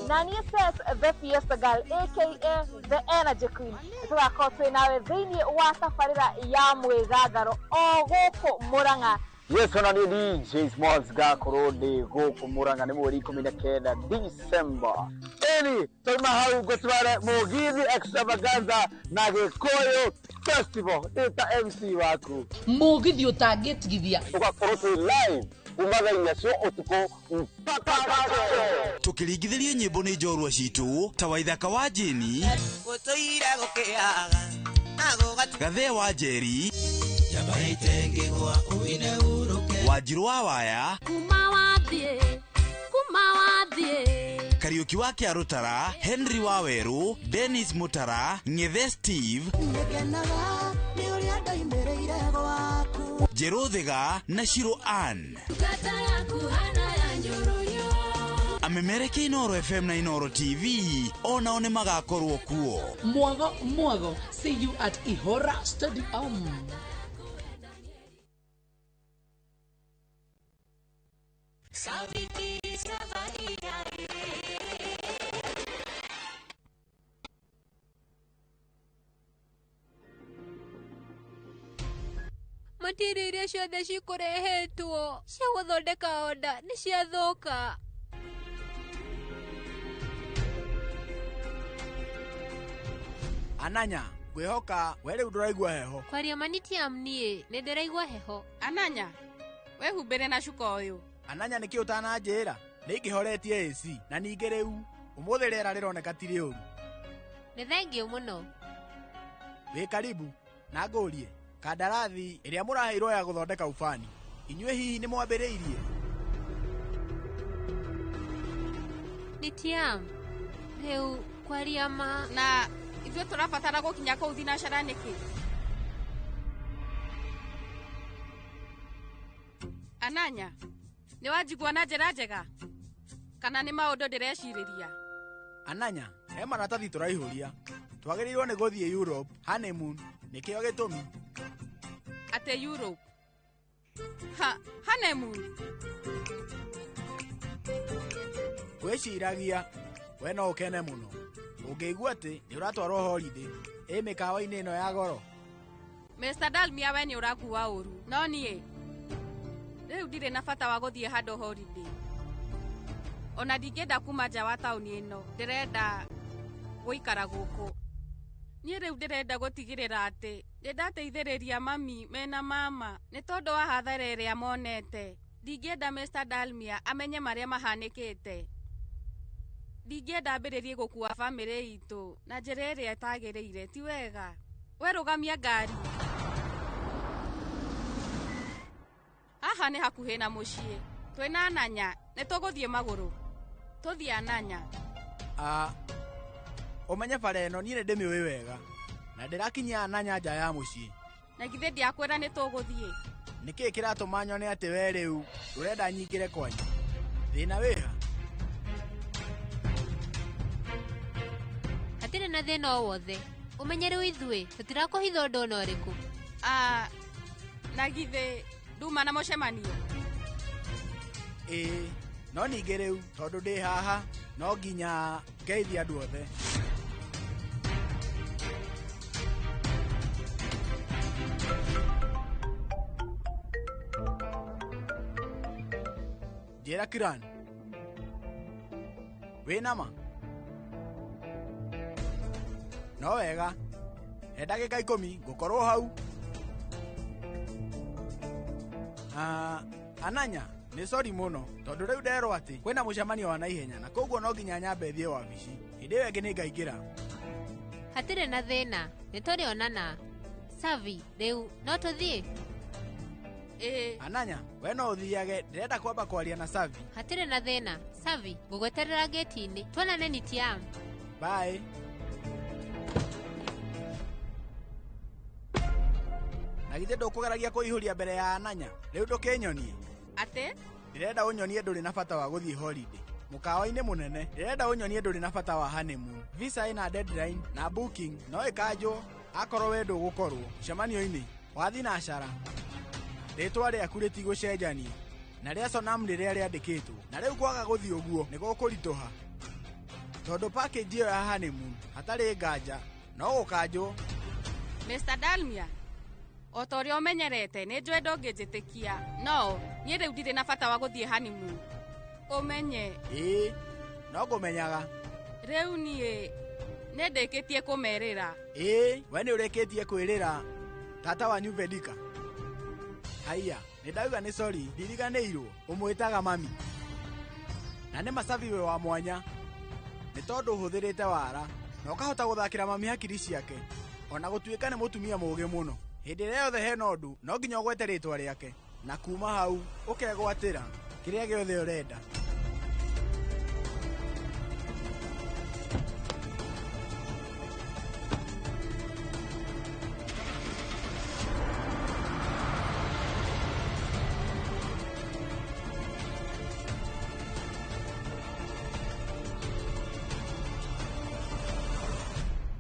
Nani says the Fiesta Girl, aka the Energy Queen. Tũgakorwo twĩ nawe thĩinĩ wa tabarĩra ya mwĩgangaro o gũkũ Murang'a. Yes, ona nĩ DJ Smalls ngakorwo ndĩ gũkũ Murang'a nĩ mweri 19 December. Ĩni twauma hau ngũtware Mũgithi Extravaganza na Gĩkũyũ Festival ndĩ ta MC waku. Mũgithi ũtangĩtigithia. Tũgakorwo twĩ live kuma thaa inya cia ũtukũ mpaka rũciũ. Tũkĩringithĩrio nyĩmbo nĩ njorua citũ ta Waithaka wa Jeni, Gathee wa Njeri, Wanjirũ wa Waya, kuma wathiĩ kuma wathiĩ, Kariũki wa Kĩarũtara, Henry wa Werũ, Dennis Mutara, Ng'ethe Steve, Njerũ Thiga na Shiro Ann. Ndungata yaku hana ya nyũrũnyũ. Amemereke Inoro FM na Inoro TV onao nĩ magakorwo kuo. Mwago mwago, see you at Ihora Stadium. Savi ki savari ai re. Material iria ciothe cikũrehetwo cia gũthondeka oda nĩ ciathũka. Ananya, ngwĩhoka we rĩu ndũraigua heho. Kwaria ma Nitiam niĩ nĩ ndĩraigua heho. Ananya, wĩhumbĩre na cuka ũyũ. Ananya nĩkĩ ũtananjĩra? Nĩ ingĩhoretie AC na ningĩ rĩu ũmũthĩ rĩera rĩroneka ti rĩũru. Nĩ thengiũ mũno. Wĩ karibu na ngũrie kandarathi ĩrĩa mũraheirwo ya gũthondeka ubani inyuĩ hihi nĩ mwambĩrĩirie? Nitiam, rĩu kwaria ma na ithuĩ tũrabatara gũkinya kũu thinacara nĩkĩ? Ananya, nĩ wanjigua na njĩra njega kana nĩ maũndũ ndĩrecirĩria? Ananya, he maratathi tũraihũria. Twagĩrĩirwo nĩ gũthiĩ Europe honeymoon, nĩkĩo gĩtũmi. Atĩ Europe? Ha, honeymoon? Ngwĩciragia we no ũkene mũno ũngĩigua atĩ nĩ ũratwarwo holiday ĩ mĩkawa-inĩ ĩno ya goro. Mr. Dalmia, we nĩ ũrakua ũru, no niĩ rĩu ndirĩ na bata wa gũthiĩ handũ holiday. Ona ndingĩenda kuma nja wa taũni ĩno, ndĩrenda gũikara gũkũ. Niĩ rĩu ndĩrenda gũtigĩrĩra atĩ nĩ ndateithĩrĩria mami mena mama nĩ tondũ wa hathara ĩrĩa monete. Ndingĩenda Mr. Dalmia amenye marĩa mahanĩkĩte. Ndingĩenda ambĩrĩrie gũkua bamĩrĩ itũ na njĩra ĩrĩa ĩtagĩrĩire, ti wega. We rũgamia ngari. Haha nĩ hakuhĩ na mũciĩ. Twĩna Ananya, nĩ tũgũthiĩ magũrũ. Tũthiĩ Ananya. Ũmenye bara ĩno niĩ nĩ ndĩmĩũĩ wega na ndĩrakinyia Ananya nja ya mũciĩ. Na githĩ ndiakwĩra nĩ tũgũthiĩ? Nĩkĩĩ kĩratũma nyone atĩ we rĩu ũrenda nyingĩre kwanyu? Thĩna wĩha? Hatirĩ na thĩna o wothe. Ũmenye rĩu ithuĩ tũtirakũhitha ũndũ ona ũrĩkũ. Na githĩ nduma na mũcemanio? Ĩĩ, no ningĩ rĩu tondũ ndĩ haha no nginya ngeithie andũ othe. Njĩra Kiran, wĩna ma? No wega, he ndagĩka 10 ngũkorwo hau. Ananya, nĩ sori mũno tondũ rĩu nderwo atĩ kwĩna mũcemanio wa naihenya na koguo no nginya nyambe thiĩ wabici. Hĩndĩ ĩyo ĩngĩ nĩngaingĩra. Hatirĩ na thĩna, nĩ tũrĩonana. Savi, rĩu no tũthiĩ? Ĩĩ. Ananya, we no ũthiage, ndĩrenda kwamba kwaria na Savi. Hatirĩ na thĩna. Savi, ngũgweterera gĩti-inĩ. Tuonane Nitiam. Bye. Na githĩ ndũkũgeragia kũihũria mbere ya Ananya? Rĩu ndũkĩnyonie. Atĩ? Ndĩrenda ũnyonie ndũrĩ na bata wa gũthiĩ holiday. Mũkawa-inĩ mũnene, ndĩrenda ũnyonie ndũrĩ na bata wa honeymoon. Visa ĩna deadline na booking no ĩkanjwo akorwo we ndũgũkorwo mũcemanio-inĩ wa thinacara. Rĩtwa rĩaku rĩtigũcenjania na rĩa Sonam rĩrĩa rĩandĩkĩtwo. Na rĩu kwaga gũthiĩ ũguo nĩ gũkũritũha tondũ package ĩyo ya honeymoon hatarĩ nganja no gũkanjwo. Mr. Dalmia, o ta ũrĩa ũmenyerete nĩ njũĩ ndũngĩnjĩtĩkia, no niĩ rĩu ndirĩ na bata wa gũthiĩ honeymoon. Ũmenye. Ĩĩ, no ngũmenyaga. Rĩu niĩ nĩ ndĩkĩtie kũmerĩra. Ĩĩ, we nĩ ũrĩkĩtie kwĩrĩra tata wanyu Vedika. Haiya, nĩ ndauga nĩ sori, ndiriganĩirwo, ũmwĩtaga mami. Na nĩ macabi we wa mwanya nĩ tondũ ũhũthĩrĩte wara na ũkahota gũthakĩra mami hakiri ciake ona gũtuĩka nĩ mũtumia mũũgĩ mũno. Hĩndĩ ĩrĩa yothe hena ũndũ no nginya ũgwete rĩtwa rĩake na kuma hau ũkegwatĩra kĩrĩa gĩothe ũrenda.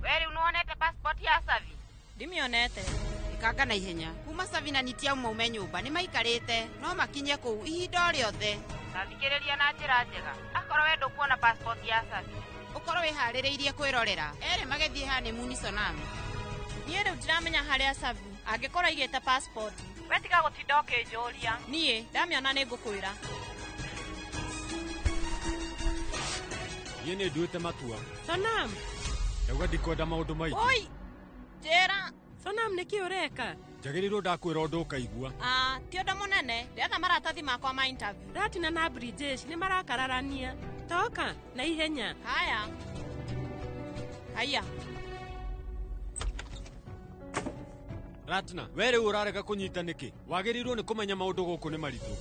We rĩu nĩwonete passport ya Savi? Ndimĩonete. Ĩkanga na ihenya kuma Savi na Nitiam maume nyũmba nĩ maikarĩte no makinye kũu ihinda o rĩothe. Ta thikĩrĩria na njĩra njega, akorwo we ndũkuona passport ya Savi ũkorwo wĩharĩrĩirie kwĩrorera erĩ magĩthiĩ honeymoon Sonam. Niĩ rĩu ndiramenya harĩa Savi angĩkorwo aigĩte passport. We tiga gũtinda ũkĩnjũria. Niĩ ndamĩona nĩ ngũkwĩra. Niĩ nĩ nduĩte matua. Sonam. Ndauga ndikwenda maũndũ maingĩ. Oi! Njĩra. Sonam nĩkĩ ũreka? Njagĩrĩirwo ndakwĩra ũndũ ũkaigua. Ah, ti ũndũ mũnene. Ndetha maratathi makwa ma interview. Ratina na Brijesh nĩ marakararania. Toka na ihenya. Haya. Haya. Ratna, we rĩu ũrarega kũnyita nĩkĩ? Wagĩrĩirwo nĩ kũmenya maũndũ gũkũ nĩ maritũ.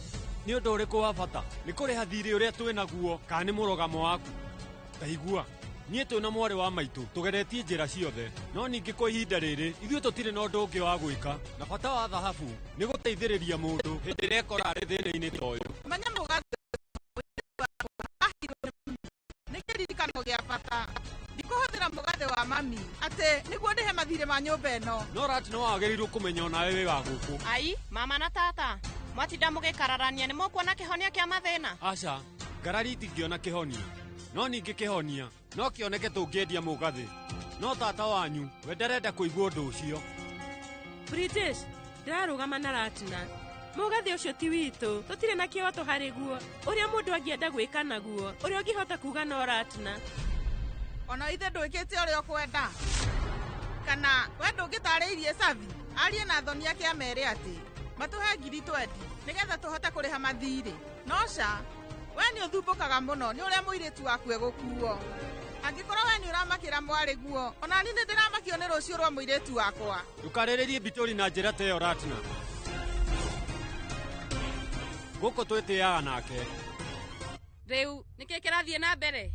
Nĩ ũndũ ũrĩkũ wa bata? Nĩ kũrĩha thiirĩ ũrĩa twĩ naguo kana nĩ mũrũgamo waku? Ta igua, niĩ twĩ na mwarĩ wa maitũ tũgeretie njĩra ciothe, no ningĩ kwa ihinda rĩrĩ ithuĩ tũtirĩ na ũndũ ũngĩ wa gwĩka, na bata wa thahabu nĩ gũteithĩrĩria mũndũ hĩndĩ ĩrĩa ekora arĩ thĩna-inĩ ta ũyũ. Menya mũgathe nĩ kĩririkano gĩa bata. Ndikũhũthĩra mũgathe wa mami atĩ nĩguo ndĩhe mathirĩ ma nyũmba ĩno. No Ratna wagĩrĩirwo kũmenya onawe wĩ wa gũkũ. Ai, mama na tata, mwatinda mũgĩkararania nĩ mũkuona kĩhonia kĩa mathĩna? Aca, ngarari itingĩona kĩhonia. No ningĩ kĩhonia no kĩoneke tũngĩendia mũgathĩ. No tata wanyu we ndarenda kũigua ũndũ ũcio. British, ndĩrarũgama na Ratna. Mũgathĩ ũcio ti witũ, tũtirĩ na kĩhoto harĩ guo. Ũrĩa mũndũ angĩenda gwĩka naguo, ũrĩa ũngĩhota kuuga no Ratna. Ona ithe ndwĩkĩte ũrĩa ũkwenda. Kana we ndũngĩtarĩirie Savi, arie na thoni ake amere atĩ matũhe 20,000 nĩgetha tũhote kũrĩha mathirĩ. No ca, we nĩ ũthumbũkaga mũno nĩ ũrĩa mũirĩtu waku egũkuo. Angĩkorwo we nĩ ũramakĩra mwarĩ guo, ona niĩ nĩ ndĩramakio nĩ rũciũ rwa mũirĩtu wakwa. Ndũkarĩrĩrie Bitori na njĩra ta ĩyo Ratna. Gũkũ twĩtĩaga nake. Rĩu nĩkĩ kĩrathiĩ na mbere?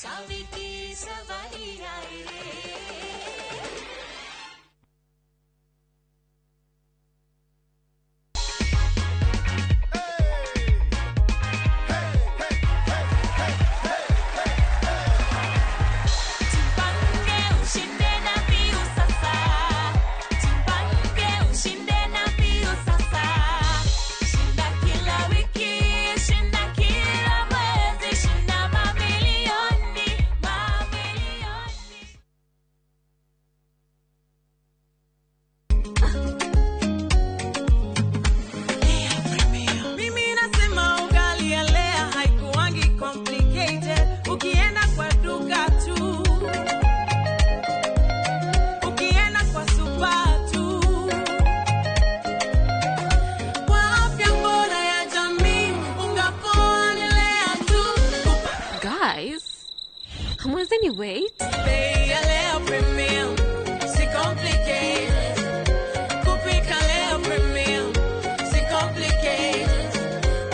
Saviki सवारी आई रे. Jipange ushinde na mbiu sasa. Jipange ushinde na mbiu sasa. Shinda kila wiki, shinda kila mwezi, shinda mamilioni, mamilioni. Mimi nasema ugali ya Lea haikuangi complicated. Ukienda kwa duka tu, ukienda kwa super tu. Kwa afya bora ya jamii, unga poa ni Lea tu. Guys, hamwezeni wait? Bei ya Lea Premium, si complicated. Kupika Lea Premium, si complicated.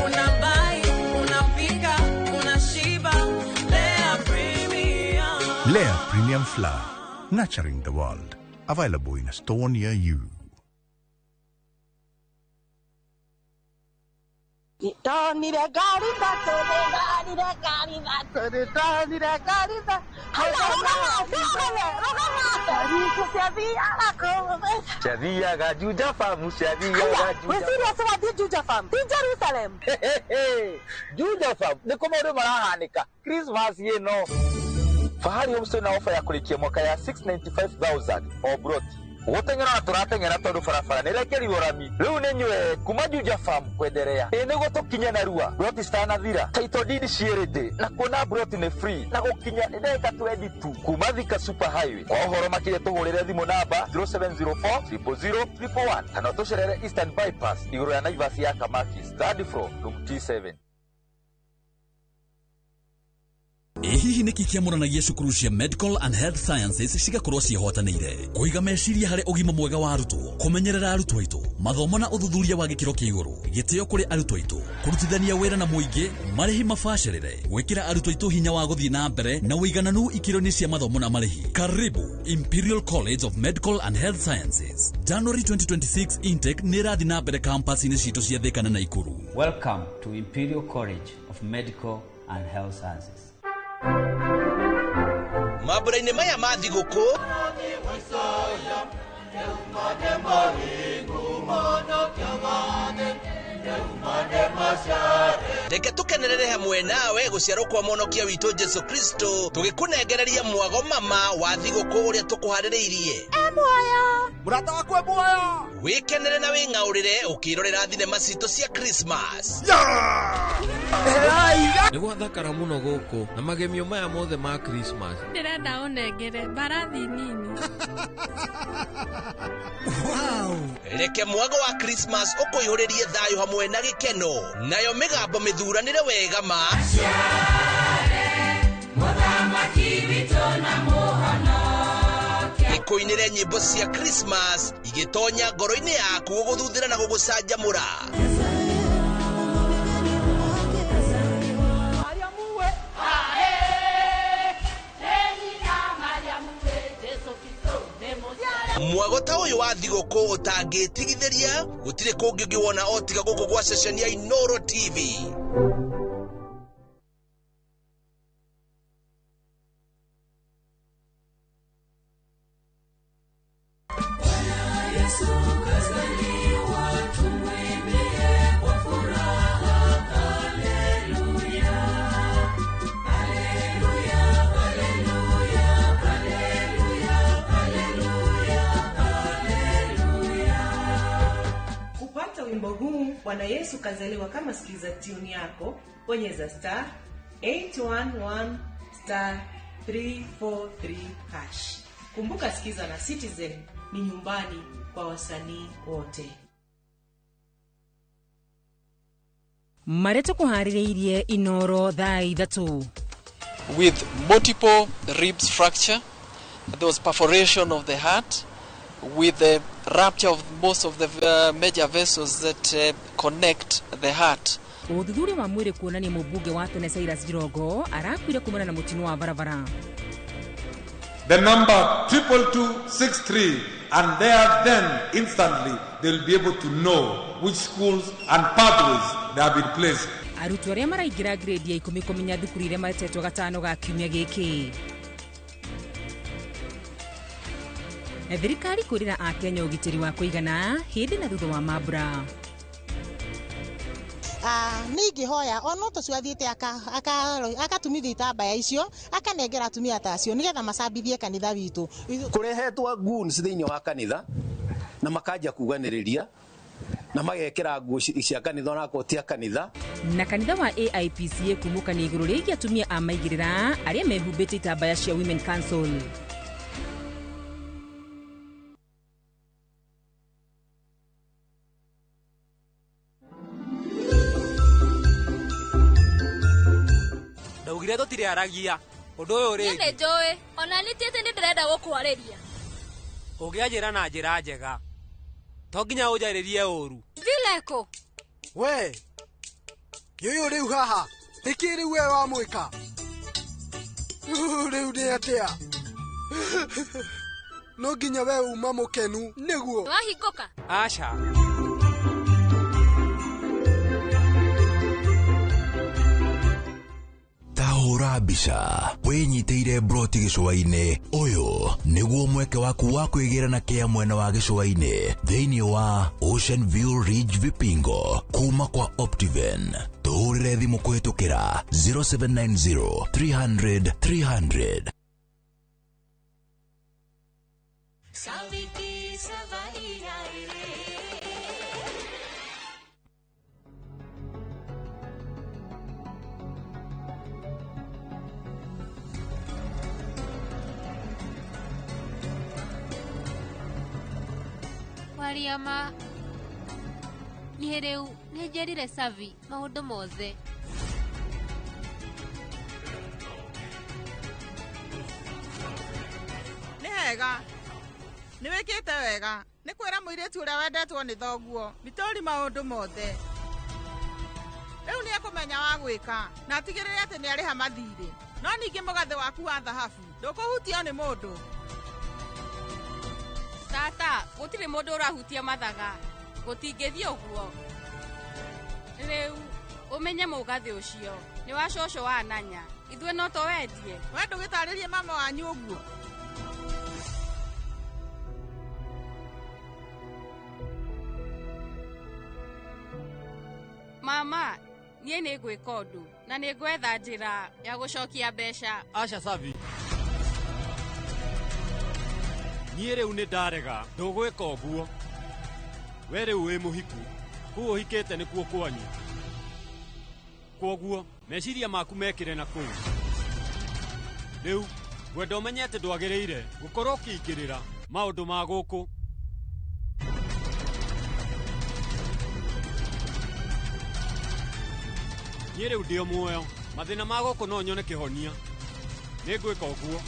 Unabuy, unapika, unashiba. Lea Premium. Lea Premium Flour, nurturing the world. Available in a store near you. Ndonire ngari ithatũ, ndonire ngari ithatũ, ndonire ngari ithatũ. Haya, rũgama, rũgama, rũgama. Thikũ ciathiaga kũu. Ciathiaga Juja Farm, ciathiaga Haya, Juja. wĩ serious wathiĩ Juja Farm? Ti Jerusalem? Juja Farm nĩkuo maũndũ marahanĩka Christmas ĩno. Fahari Homestay na ofa ya kũrĩkia mwaka ya 695,000 o broti. Gũteng'era na tũrateng'era tondũ barabara nĩ ĩrekerirwo rami. Rĩu nĩ nyue kuma Juja Farm kwenderea. Ĩ nĩguo tũkinye narua broti citanathira. Title deed ciĩ ready na kuona broti nĩ free na gũkinya nĩ ndagĩka 20 tu kuma Thika Super Highway. Kwa ũhoro makĩria tũhũrĩre thimũ namba 0704 000 111 kana ũtũcerere Eastern Bypass igũrũ ya Naivas ya Kamakis third floor room T7. Ĩ hihi nĩkĩ kĩamũranagia cukuru cia Medical and Health Sciences cigakorwo ciĩhotanĩire kũiga meciria harĩ ũgima mwega wa arutwo, kũmenyerera arutwo aitũ, mathomo na ũthuthuria wa gĩkĩro kĩa igũrũ, gĩtĩo kũrĩ arutwo aitũ, kũrutithania wĩra na mũingĩ, marĩhi mabacĩrĩre, gwĩkĩra arutwo aitũ hinya wa gũthiĩ na mbere na ũigananu ikĩro-inĩ cia mathomo na marĩhi. Karibu Imperial College of Medical and Health Sciences. January 2026 intake nĩ ĩrathiĩ na mbere campus-inĩ citũ cia Thika na Naikuru. Welcome to Imperial College of Medical and Health Sciences. Mambura-inĩ maya ma thigũkũ Reke tũkenerere hamwe nawe gũciarwo kwa mũhonokia witũ Jesu Kristo, tũgĩkũnengereria mwago mama wa thigũkũ ũrĩa tũkũharĩrĩirie. Muoyo mũrata wakwa muoyo. Wĩkenere na wĩng'aũrĩre ũkĩrorera thinema citũ cia Christmas. Nĩ gwathakara mũno gũkũ na magemio maya mothe ma Christmas. Ndĩrenda ũnengere mbarathi nini. Reke mwago wa Christmas ũkũihũrĩrie thayũ hamwe na gĩkeno, nayo mĩgambo mĩthuranĩre wega ma ĩkũinĩre nyĩmbo cia Christmas igĩtonya ngoro-inĩ yaku gũgũthuthĩra na gũgũcanjamũra. Mwago ta ũyũ wa thigũkũ ũtangĩtigithĩria, gũtirĩ kũngĩ ũngĩwona o tiga gũkũ gwa ceceni ya Inooro TV. Kupata wimbo huu Bwana Yesu kazaliwa kama sikiza tune yako, bonyeza star 811 star 343 hash. Kumbuka, sikiza na Citizen ni nyumbani kwa wasanii wote. Marĩa tũkũharĩrĩirie Inooro thaa 3. With multiple ribs fracture, there was perforation of the heart, with the rupture of most of the major vessels that connect the heart. Ũthuthuria wa mwĩrĩ kuonania mũmbunge wa tene Cyrus Jirongo arakuire kumana na mũtino wa barabara. The number 22263, and there then instantly they'll be able to know which schools and pathways they have been placed. Arutwo arĩa maraingĩra grade ya 10 kũmenya thukuru iria maretetwo gatano ga kiumia gĩkĩ. Thirikari kwĩrĩra Akenya ũgitĩri wa kũigana hĩndĩ na thutha wa mambura. Nĩ ingĩhoya ona ũcio athiĩte akatumithia itambaya icio akanengera atumia ta acio nĩgetha macambithie kanitha witũ. Kũrehetwo goons thĩinĩ wa kanitha na makanja kuganĩrĩria na magekĩra nguo cia kanitha ona tia kanitha. Na kanitha wa AIPCA kumũkania igũrũ rĩgiĩ atumia a maigĩrĩra arĩa mehumbĩte itambaya cia Women Council. Ndaugire tũtirĩaragia ũndũ ũyũ rĩngĩ. Niĩ nĩnjũĩ ona nĩtĩte nĩ ndĩrenda gũkwarĩria. Ũngĩanjĩra na njĩra njega to nginya ũnjarĩrie ũru. Vileko we yũyũ rĩu haha nĩkĩ rĩu we wamwĩka rĩu nĩ atĩa? No nginya we uma mũkenu nĩguo wahingũka. Aca. Tahũra mbica wĩnyitĩire broti gĩcũa-inĩ. Ũyũ nĩguo mweke waku wa kwĩgĩra na kĩa mwena wa gĩcũa-inĩ thĩinĩ wa Ocean View Ridge Vipingo kuma kwa Optiven. Tũhũrĩre thimũ kũhĩtũkĩra 0790 300 300. Kwaria ma niĩ rĩu nĩnjerire Savi maũndũ mothe. Nĩ hega, nĩ wĩkĩte wega nĩ kwĩra mũirĩtu ũrĩa wendetwo nĩ thoguo Mitori maũndũ mothe. Rĩu nĩ ekũmenya wa gwĩka na atigĩrĩre atĩ nĩ arĩha mathirĩ. No ningĩ mũgathĩ waku wa thahabu ndũkũhutio nĩ mũndũ. Tata, gũtirĩ mũndũ ũrahutia mathaga, gũtingĩthiĩ ũguo. Rĩu ũmenye mũgathĩ ũcio nĩ wa cũcũ wa Nanya, ithuĩ no tũwendie. We ndũgĩtarĩrie mama wanyu ũguo. Mama Ma niĩ nĩ ngwĩka ũndũ na nĩ ngwetha njĩra ya gũcokia mbeca. Aca Savi, niĩ rĩu nĩ ndarega, ndũgwĩka ũguo. We rĩu wĩ mũhiku, kũu ũhikĩte nĩkuo kwanyu. Kwoguo meciria maku mekĩre na kũu. Rĩu ngwenda ũmenye atĩ ndwagĩrĩire gũkorwo ũkĩingĩrĩra maũndũ ma gũkũ. Niĩ rĩu ndĩ o muoyo, mathĩna ma gũkũ no nyone kĩhonia. Nĩ ngwĩka ũguo.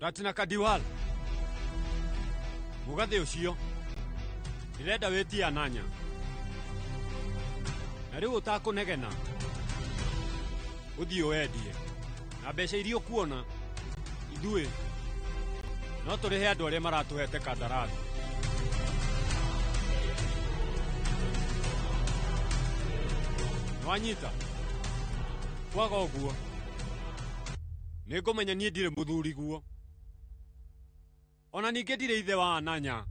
Ratina Kadiwal, mũgathĩ ũcio ndĩrenda wĩtie Ananya. Na rĩu ũtakũnegena ũthiĩ ũwendie, na mbeca iria ũkuona ithuĩ no tũrĩhe andũ arĩa maratũhete kandarathi. Nĩwanyita? Kwaga ũguo nĩngũmenya niĩ ndirĩ mũthuri guo, ona ningĩ ndirĩ ithe wa Ananya.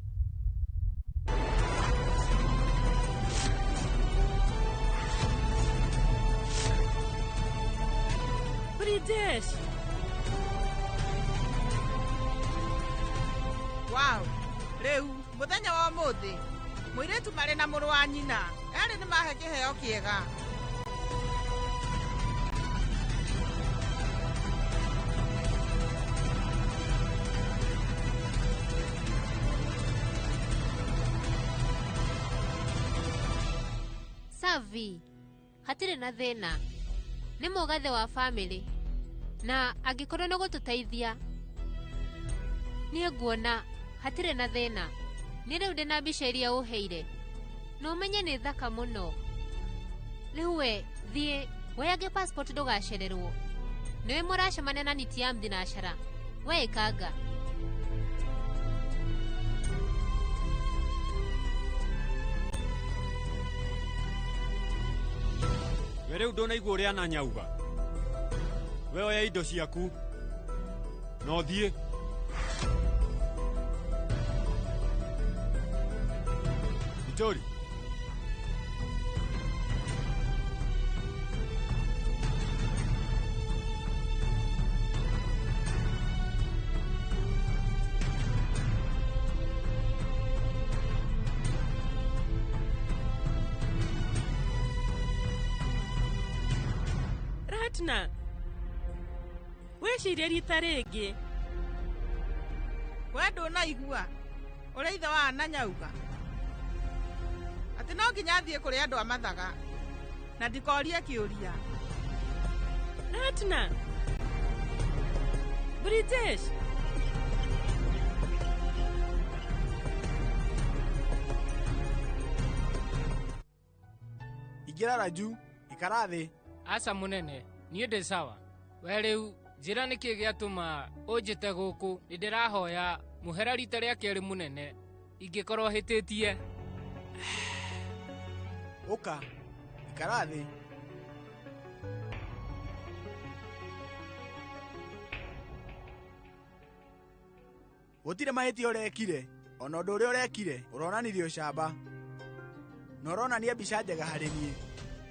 Brijesh. Wow, rĩu mũthenya wa ũmũthĩ mũirĩtu marĩ na mũrũ wa nyina erĩ nĩ mahe kĩheo kĩega. Savi, hatirĩ na thĩna. Nĩ mũgathe wa famĩlĩ na angĩkorwo nĩ gũtũteithia niĩ nguona hatirĩ na thĩna. Nĩ rĩu ndĩna mbica iria ũheire na ũmenye nĩ thaka mũno. Rĩu we thiĩ woyange passport ndũgacererwo. Nĩwe mũracemania na Nitiam thinacara. We ĩkanga. We rĩu ndũnaigua ũrĩa Ananya auga. We oya indo ciaku na ũthiĩ. Vitori. Ratna, wĩcirie rita rĩngĩ. We ndũnaigua ũrĩa ithe wa Ananya auga atĩ no nginya thiĩ kũrĩ andũ a mathaga na ndikorie kĩũria. Ratna, Brijesh. Ingĩra Raju, ikara thĩ. Aca mũnene, niĩ ndĩ sawa. We rĩu njĩra nĩkĩ gĩatũma ũnjĩte gũkũ. Nĩ ndĩrahoya mũhera rita rĩa kerĩ mũnene ingĩkorwo hĩtĩtie. Ũka, ikara thĩ. Gũtirĩ mahĩtia ũrekire, ona ũndũ ũrĩa ũrekire ũronanirie ũcamba na ũronania mbica njega harĩ niĩ.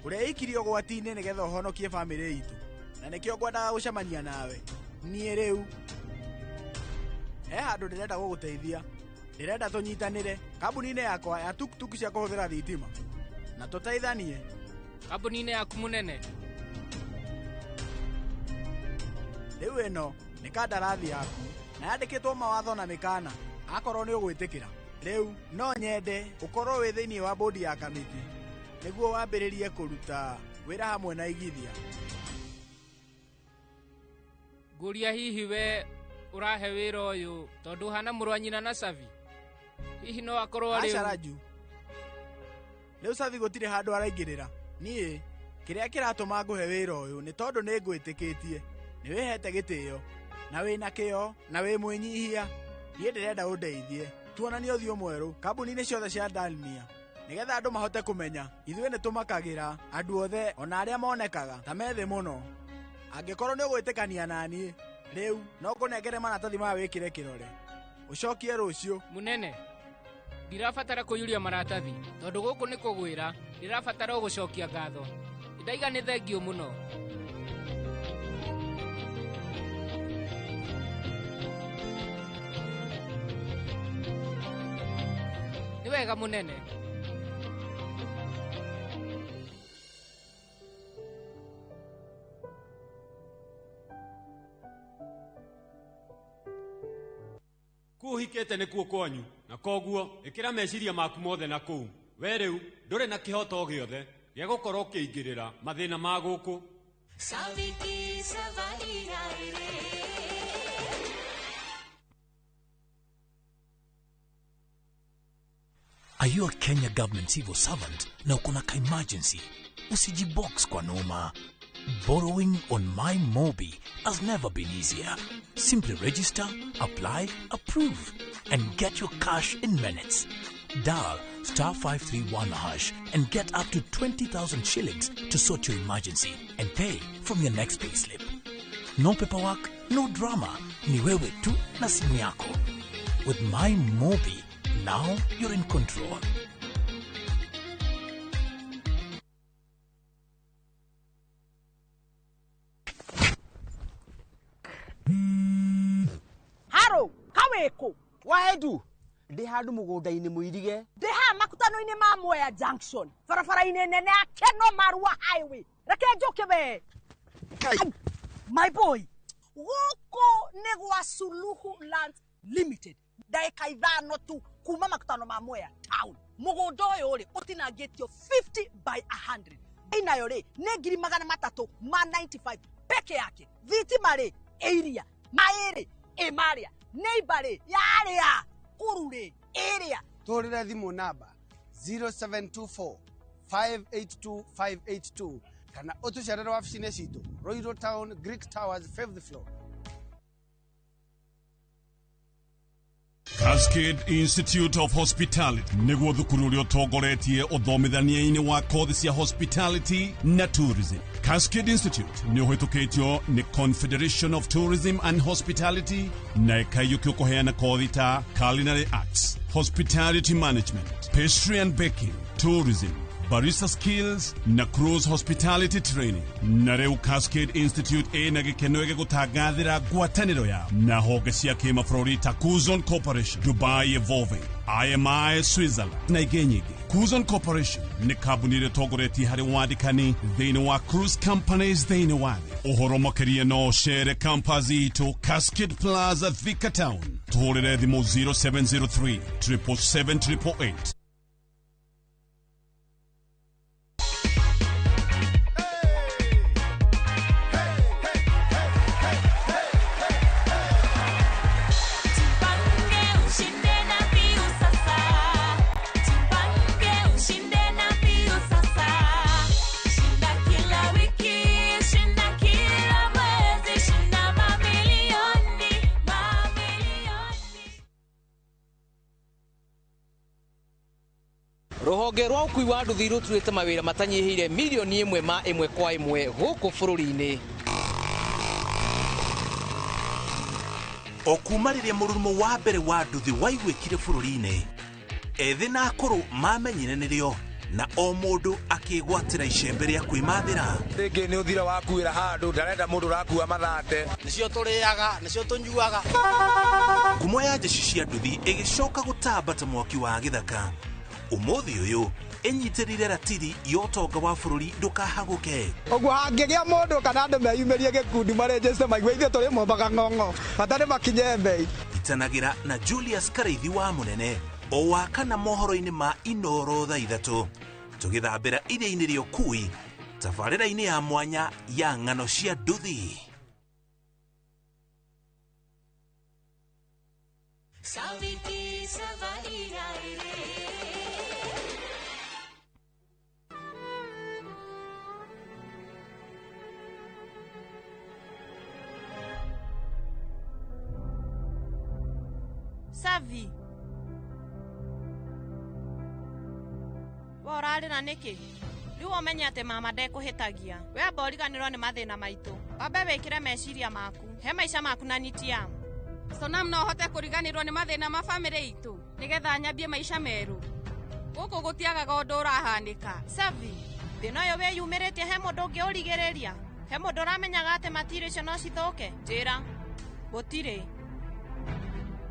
Ũreikirie ũgwati-inĩ nĩgetha ũhonokie bamĩrĩ itũ, na nĩkĩo ngwendaga gũcemania nawe. Niĩ rĩu he handũ ndĩrenda gũgũteithia. Ndĩrenda tũnyitanĩre kambuni-inĩ yakwa ya tuktuk cia kũhũthĩra thitima na tũteithanie. Kambuni-inĩ yaku mũnene? Rĩu ĩno nĩ kandarathi yaku na yandĩkĩtwo mawatho na mĩkana akorwo nĩ ũgwĩtĩkĩra. Rĩu no nyende ũkorwo wĩ thĩinĩ wa bodi ya kamĩtĩ nĩguo wambĩrĩrie kũruta wĩra hamwe na igithia. Ngũria hihi we ũrahe wĩra ũyũ tondũ ũhana mũrũ wa nyina na Savi? Hihi no akorwo rĩu. Aca Raju, rĩu Savi gũtirĩ handũ araingĩrĩra. Niĩ kĩrĩa kĩratũma ngũhe wĩra ũyũ nĩ tondũ nĩ ngwĩtĩkĩtie, nĩ wĩhete gĩtĩo na wĩna kĩo na wĩ mwĩnyihia. Niĩ ndĩrenda ũndeithie tuonanie ũthiũ mwerũ kambuni-inĩ ciothe cia Dalmia nĩgetha andũ mahote kũmenya ithuĩ nĩ tũmakagĩra andũ othe ona arĩa monekaga ta me thĩ mũno. Angĩkorwo nĩ ũgwĩtĩkania na niĩ rĩu no ngũnengere maratathi maya wĩkĩre kĩrore ũcokie rũciũ. Mũnene, Ndirabatara kũiyũria maratathi tondũ gũkũ nĩ kũgwĩra, ndĩrabatara o gũcokia ngatho. Ndaiga nĩ thengiũ mũno. Nĩ wega mũnene. Kũu hikĩte nĩkuo kwanyu na koguo ĩkĩra meciria maku mothe na kũu. We rĩu ndũrĩ na kĩhoto o gĩothe gĩa gũkorwo ũkĩingĩrĩra mathĩna ma gũkũ. Are you a Kenya government civil servant na uko na ka emergency? Usijibox kwa noma. Borrowing on My Mobi has never been easier. Simply register, apply, approve, and get your cash in minutes. Dial star 531 hash and get up to 20,000 shillings to sort your emergency and pay from your next payslip. No paperwork, no drama. Ni wewe tu na simu yako. With My Mobi, now you're in control. Haro, kaweko. Waedu, ndĩ handũ mũgũnda-inĩ mũirige. Ndĩ haha makutano-inĩ ma Mwea Junction, barabara-inĩ nene ya Keno Marua Highway. Reke njũke we. Ai, my boy, gũkũ nĩ gwa Suluhu Land Limited. Ndagĩka 5 tu kuma makutano ma Mwea town. Mũgũnda ũyũ rĩ ũtinangĩtio 50 by 100. Inayo rĩ nĩ 395 peke yake. Thitima rĩ ĩ iria, maĩ rĩ ĩ marĩa, neighbor rĩ yarĩa, kuru rĩ ĩrĩa. Tũhũrĩre thimũ namba 0724 582 582 kana ũtũcerere wabici-inĩ citũ Ruiru Town, Greek Towers, 5th floor. Cascade Institute of Hospitality nĩguo thukuru ũrĩa ũtongoretie ũthomithania-inĩ wa kothi cia hospitality na tourism. Cascade Institute nĩ ũhĩtũkĩtio nĩ Confederation of Tourism and Hospitality na ĩkaiyũkio kũheana kothi ta culinary arts, hospitality management, pastry and baking, tourism, barista skills na cruise hospitality training. Na rĩu Cascade Institute ĩna gĩkeno gĩgũtangathĩra ngwatanĩro ya na honge cia kĩmabũrũri ta Kuzon Corporation, Dubai Evolving, IMI Switzerland na ingĩ nyingĩ. Kuzon Corporation nĩ kambuni ĩrĩa ĩtongoretie harĩ wandĩkani thĩinĩ wa cruise companies thĩinĩ wa thĩ. Ũhoro makĩria no ũcere campus itũ Cascade Plaza, Thika Town. Tũhũrĩre thimũ 0703 777 888. Rũhonge rwa ũkui wa nduthi rũturĩte mawĩra matanyihĩire milioni 1 ma 1 kwa 1 gũkũ bũrũri-inĩ. O kuma rĩrĩa mũrurumo wa mbere wa nduthi waiguĩkire bũrũri-inĩ, ethĩ na akũrũ mamenyire nĩrĩo na o mũndũ akĩgwatĩra icembe rĩa kwĩmathĩra. Rĩngĩ nĩ ũthira wakuĩra handũ, ndarenda mũndũ ũrakua mathate. Nĩcio tũrĩaga, nĩcio tũnyuaga. Ngumo ya jeshi cia nduthi ĩgĩcoka gũtamba ta mwaki wa gĩthaka. Ũmũthĩ ũyũ ĩnyitĩrĩire ratiri ya ũtonga wa bũrũri ndũkahagũke. Ũguo hangĩgĩa mũndũ kana andũ meyumĩrie gĩkundi marenjeste maigue ithuĩ tũrĩ mombaga ng'ong'o bata nĩ makinye mbei. Itanagĩra na Julius Karaithi wa Mũnene o wa kana mohoro-inĩ ma Inoro thaa 3 tũgĩthambĩra iria-inĩ rĩa ũkui tabarĩra-inĩ ya mwanya ya ng'ano cia nduthi. Savi. We ũrarĩra nĩkĩ? Rĩu ũmenye atĩ mama ndekũhĩtagia. We amba ũriganĩrwo nĩ mathĩna maitũ. Wambe wĩkĩre meciria maku he maica maku na nitiam. Sonam no hote kũriganĩrwo nĩ mathĩna ma bamĩrĩ itũ nĩgetha nyambie maica merũ. Gũkũ gũtiagaga ũndũ ũrahanĩka. Savi, thĩna ũyũ wĩyumĩrĩtie he mũndũ ũngĩ ũrigĩrĩria? He mũndũ ũramenyaga atĩ matiri icio no cithũke? Njĩra. Gũtirĩ.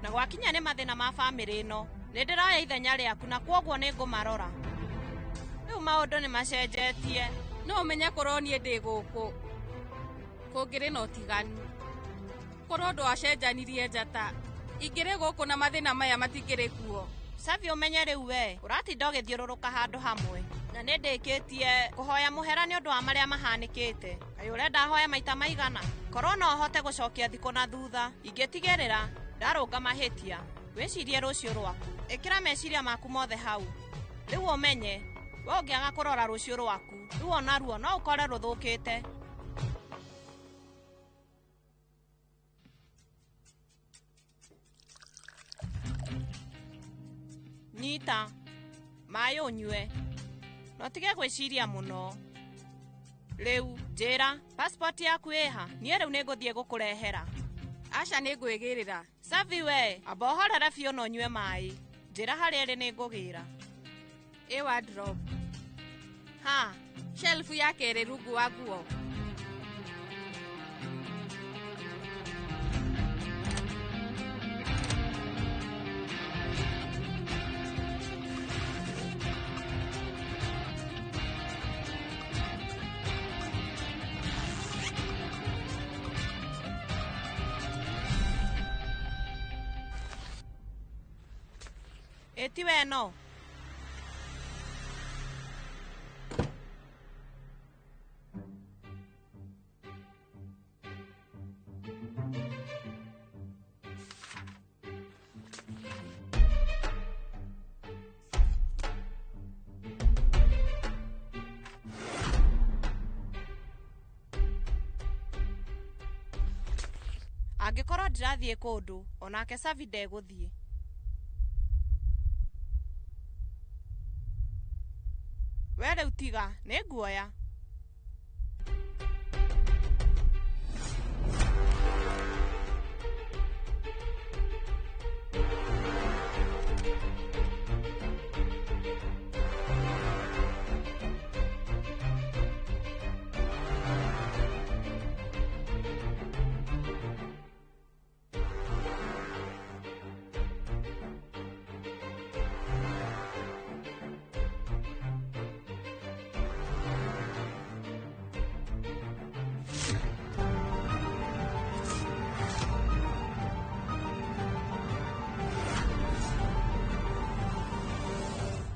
Na gwakinya nĩ mathĩna ma bamĩrĩ ĩno, nĩ ndĩroya ithenya rĩaku na kwoguo nĩ ngũmarora. Rĩu maũndũ nĩ macenjetie. No ũmenye korwo niĩ ndĩ gũkũ kũngĩrĩ na ũtiganu. Korwo ndwacenjanirie njata, ingĩrĩ gũkũ na mathĩna maya matingĩrĩ kuo. Savi, ũmenye rĩu we ũratinda ũgĩthiũrũrũka handũ hamwe na nĩ ndĩkĩtie kũhoya mũhera nĩ ũndũ wa marĩa mahanĩkĩte. Kaĩ ũrenda hoya maita maigana? Korwo no hote gũcokia thikũ na thutha, ingĩtigĩrĩra ndarũnga mahĩtia. Wĩcirie rũciũ rwaku, ĩkĩra meciria maku mothe hau. Rĩu ũmenye we ũngĩaga kũrora rũciũ rwaku, rĩu onaruo no ũkore rũthũkĩte. Nyita maĩ ũnyue, no tige gwĩciria mũno. Rĩu njĩra, passport yaku ĩha? Niĩ rĩu nĩngũthiĩ gũkũrehera. Aca, nĩngwĩgĩrĩra. Savi we, amba ũhorere biũ na ũnyue maĩ. Njĩra harĩa ĩrĩ nĩngũgĩra. Ĩ wardrobe. Ha? Shelf ya kerĩ rungu wa nguo. Ĩ we no. Angĩkorwo ndirathiĩ kũndũ, onake Savi ndegũthiĩ. We rĩu tiga, nĩ nguoya.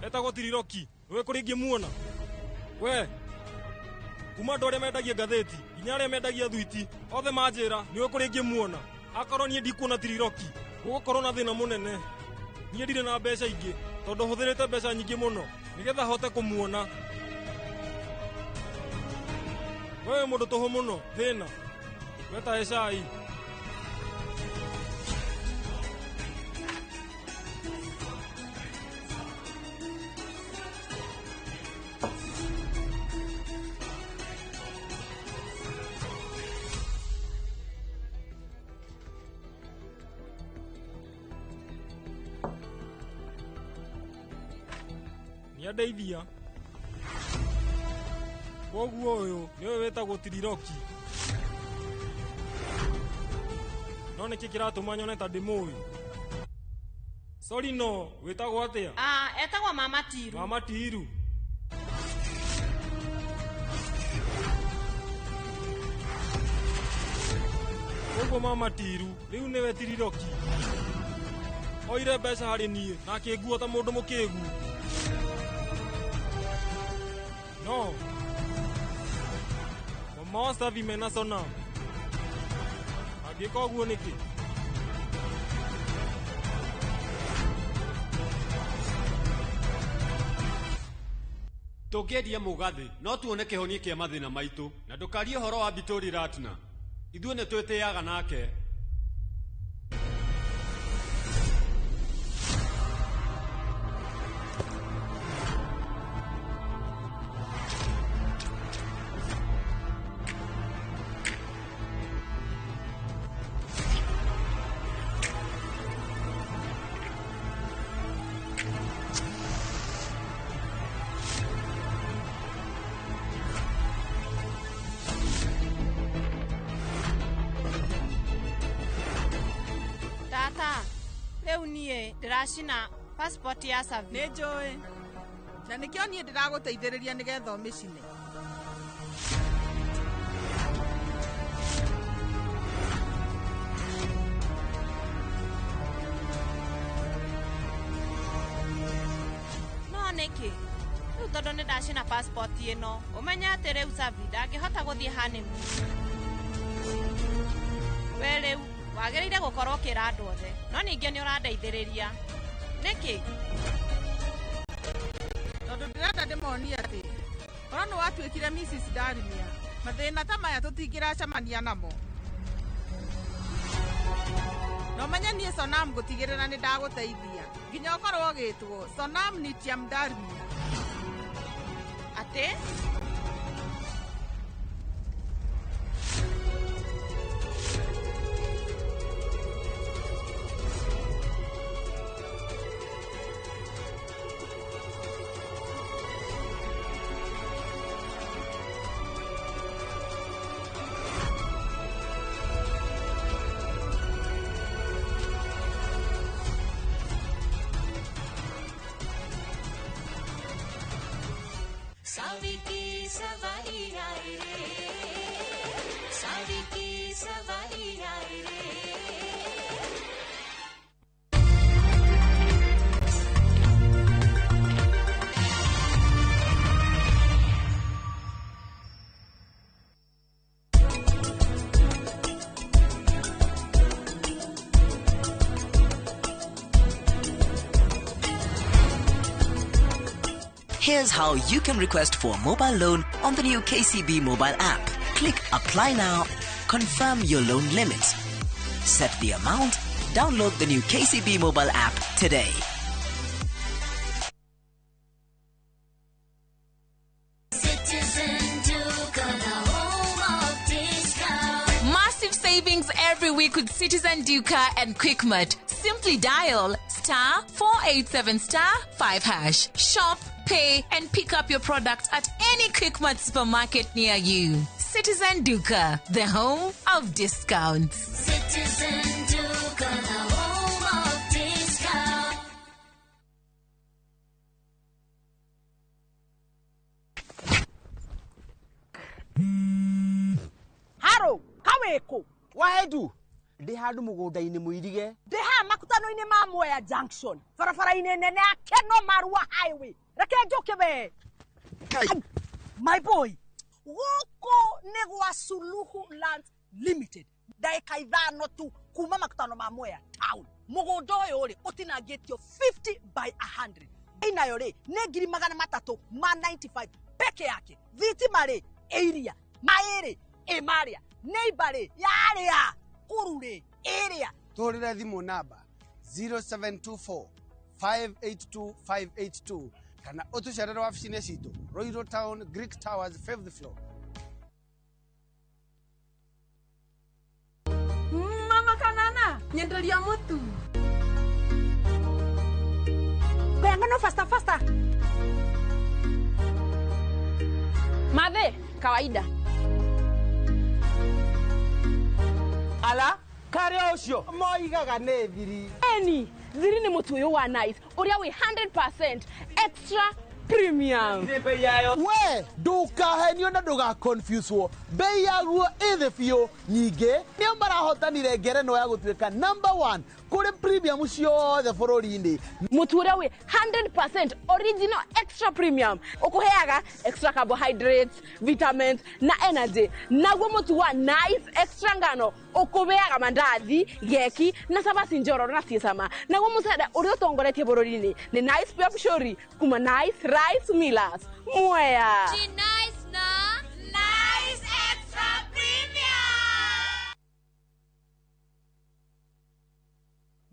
Etagwo Tiriroki, we kũrĩ ingĩmuona. We kuma andũ arĩa mendagia ngathĩti nginya arĩa mendagia thwiti othe manjĩra nĩwe kũrĩ ingĩmuona. Akorwo niĩ ndikuona Tiriroki, gũgũkorwo na thĩna mũnene. Niĩ ndirĩ na mbeca ingĩ tondũ hũthĩrĩte mbeca nyingĩ mũno nĩgetha hote kũmuona. We wĩ mũndũ tũhũ mũno, thĩna. Wetahe cai. Nĩandeithia. Kwoguo ũyũ nĩwe wĩtagwo Tiriroki. No nĩkĩ kĩratũma nyone ta ndĩmũĩ? Sorry, no, wĩtagwo atĩa? Ah, etagwo Mama Tiru. Mama Tiru. Kwoguo Mama Tiru rĩu nĩwe Tiriroki. Oire mbeca harĩ niĩ na akĩngua ta mũndũ mũkĩgu. No. Mama wa Savi mena Sonam. Angĩka ũguo nĩkĩ? Tũngĩendia mũgathĩ no tuone kĩhonia kĩa mathĩna maitũ, na ndũkarie ũhoro wa Bitori Ratna. Ithuĩ nĩ twĩtĩaga nake. Ndĩracina passport ya Savi. Nĩ njũĩ. Na nĩkĩo niĩ ndĩragũteithĩrĩria nĩgetha ũmĩcine. No nĩkĩ? Rĩu tondũ nĩ ndacina passport ĩno, ũmenye atĩ rĩu Savi ndangĩhota gũthiĩ honeymoon. We rĩu wagĩrĩire gũkorwo ũkĩra andũ othe, no ningĩ nĩ ũrandeithĩrĩria. Nĩkĩ? Tondũ ndĩrenda ndĩmonie atĩ korwo nĩ watuĩkire Mrs. Dalmia, mathĩna ta maya tũtingĩracemania namo. Na ũmenye niĩ Sonam ngũtigĩrĩra nĩ ndagũteithia nginya ũkorwo ũgĩtwo Sonam Nityam Dalmia. Atĩ? Savi ki सवारी आए रे, सावी की सवारी आए रे। Here's how you can request for a mobile loan on the new KCB mobile app. Click Apply Now, confirm your loan limit, set the amount, download the new KCB mobile app today. Citizen Duka, the home of discount. Massive savings every week with Citizen Duka and Quickmart. Simply dial *487*5#. Shop, pay, and pick up your product at any Quickmart supermarket near you. Citizen Duka, the home of discounts. Citizen Duka, the home of discount. Haro, kaweko. Wahedu. Ndĩ handũ mũgũnda-inĩ mũirige. Ndĩ haha makutano-inĩ ma Mwea Junction, barabara-inĩ nene ya Keno Marua Highway. Reke njũke we. My boy, gũkũ nĩ gwa Suluhu Land Limited. Ndagĩka 5 tu kuma makutano ma Mwea town. Mũgũnda ũyũ rĩ ũtinangĩtio 50 by 100. Inayo rĩ nĩ 395 peke yake. Thitima rĩ ĩ iria, maĩ rĩ ĩ marĩa, neighbor rĩ yarĩa kuru rĩ ĩrĩa. Tũhũrĩre thimũ namba 0724 582 582 kana ũtũcerere wabici-inĩ citũ Ruiru Town, Greek Towers, 5th floor. Mama kanana, nyenderia mutu. Ngano faster faster. Madhe, kawaida. Ala, karĩa ũcio moigaga nĩ thiri. Eni, thiri nĩ mũtu ũyũ wa Nice, ũrĩa wĩ 100% extra premium. We ndũkahenio na ndũgaconfuswo, bei yaguo ĩ thĩ biũ. Nyingĩ nĩo marahotanire ngerenwa ya gũtuĩka number 1 kũrĩ premium ciothe bũrũri-inĩ. Mũtu ũrĩa wĩ 100% original extra premium ũkũheaga extra carbohydrates, vitamins na energy. Naguo mũtu wa Nice extra ngano ũkũheaga mandathi, geki na cabaci njororo na ciĩ cama. Naguo mũcere ũrĩa ũtongoretie bũrũri-inĩ nĩ Nice Pure Pshori kuma Nice Rice Millers. Mwea. Nice na Nice Extra Premium.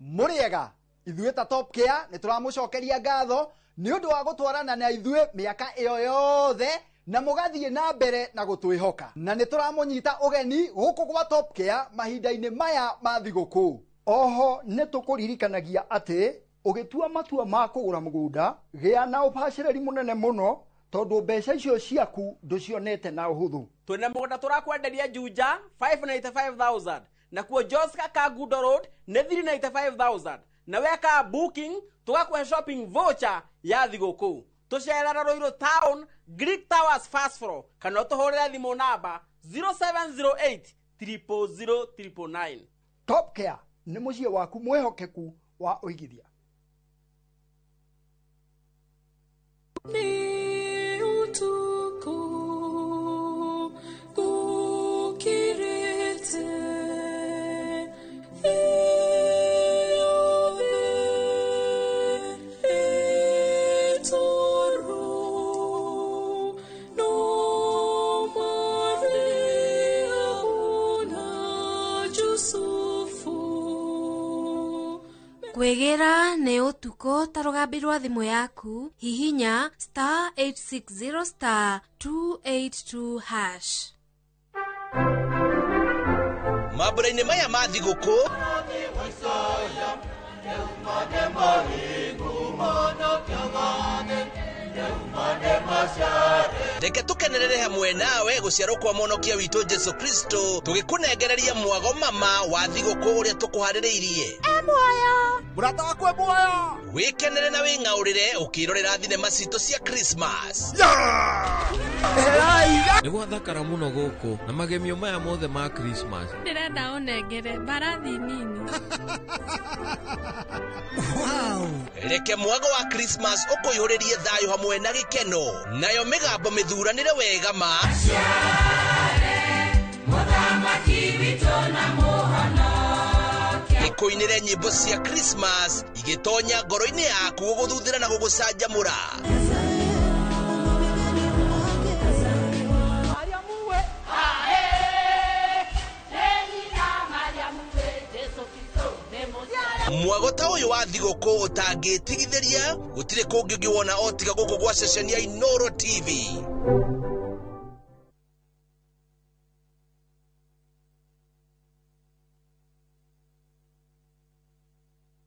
Mũrĩega ithuĩ ta Top Care nĩ tũramũcokeria ngatho nĩ ũndũ wa gũtwarana na ithuĩ mĩaka ĩyo yothe na mũgathiĩ na mbere na gũtwĩhoka, na nĩ tũramũnyita ũgeni gũkũ gwa Top Care mahinda-inĩ maya ma thigũkũ. Oho nĩ tũkũririkanagia atĩ ũgĩtua matua ma kũgũra mũgũnda gĩa na ũbacĩrĩri mũnene mũno tondũ mbeca icio ciaku ndũcionete na ũhũthũ. Twĩna mũgũnda tũrakwenderia Juja 595,000 nakuo Joska Kangundo Road nĩ 395,000 Na weka booking tũgakũhe shopping voucher ya thigũkũ. Tũcerere Ruiru Town, Greek Towers first floor, kana ũtũhũrĩre thimũ namba 0708 000 999. Top Care nĩ mũciĩ waku mwĩhokeku wa ũigithia. Nĩ ũtukũ gũkirĩte, thĩ yothe ĩ toro, no Maria na Jusufu. Kwĩgĩra nĩ ũtukũ ta rũgambi rwa thimũ yaku, hihinya star 860 star 282 hash. Mambura-inĩ maya ma thigũkũ reke tũkenerere hamwe nawe gũciarwo kwa mũhonokia witũ Jesu Kristo, tũgĩkũnengereria mwago mama wa thigũkũ ũrĩa tũkũharĩrĩirie. Muoyo mũrata wakwa muoyo, wĩkenere na wĩng'aũrĩre ũkĩrorera thinema citũ cia Christmas. Nĩ gwathakara mũno gũkũ na magemio maya mothe ma Christmas. Ndĩrenda ũnengere mbarathi nini. Reke mwago wa Christmas ũkũihũrĩrie thayũ hamwe na gĩkeno, nayo mĩgambo mĩthuranĩre wega ma ĩkũinĩre nyĩmbo cia Christmas igĩtonya ngoro-inĩ yaku gũgũthuthĩra na gũgũcanjamũra. Mwago ta ũyũ wa thigũkũ ũtangĩtigithĩria, gũtirĩ kũngĩ ũngĩwona o tiga gũkũ gwa ceceni ya Inooro TV.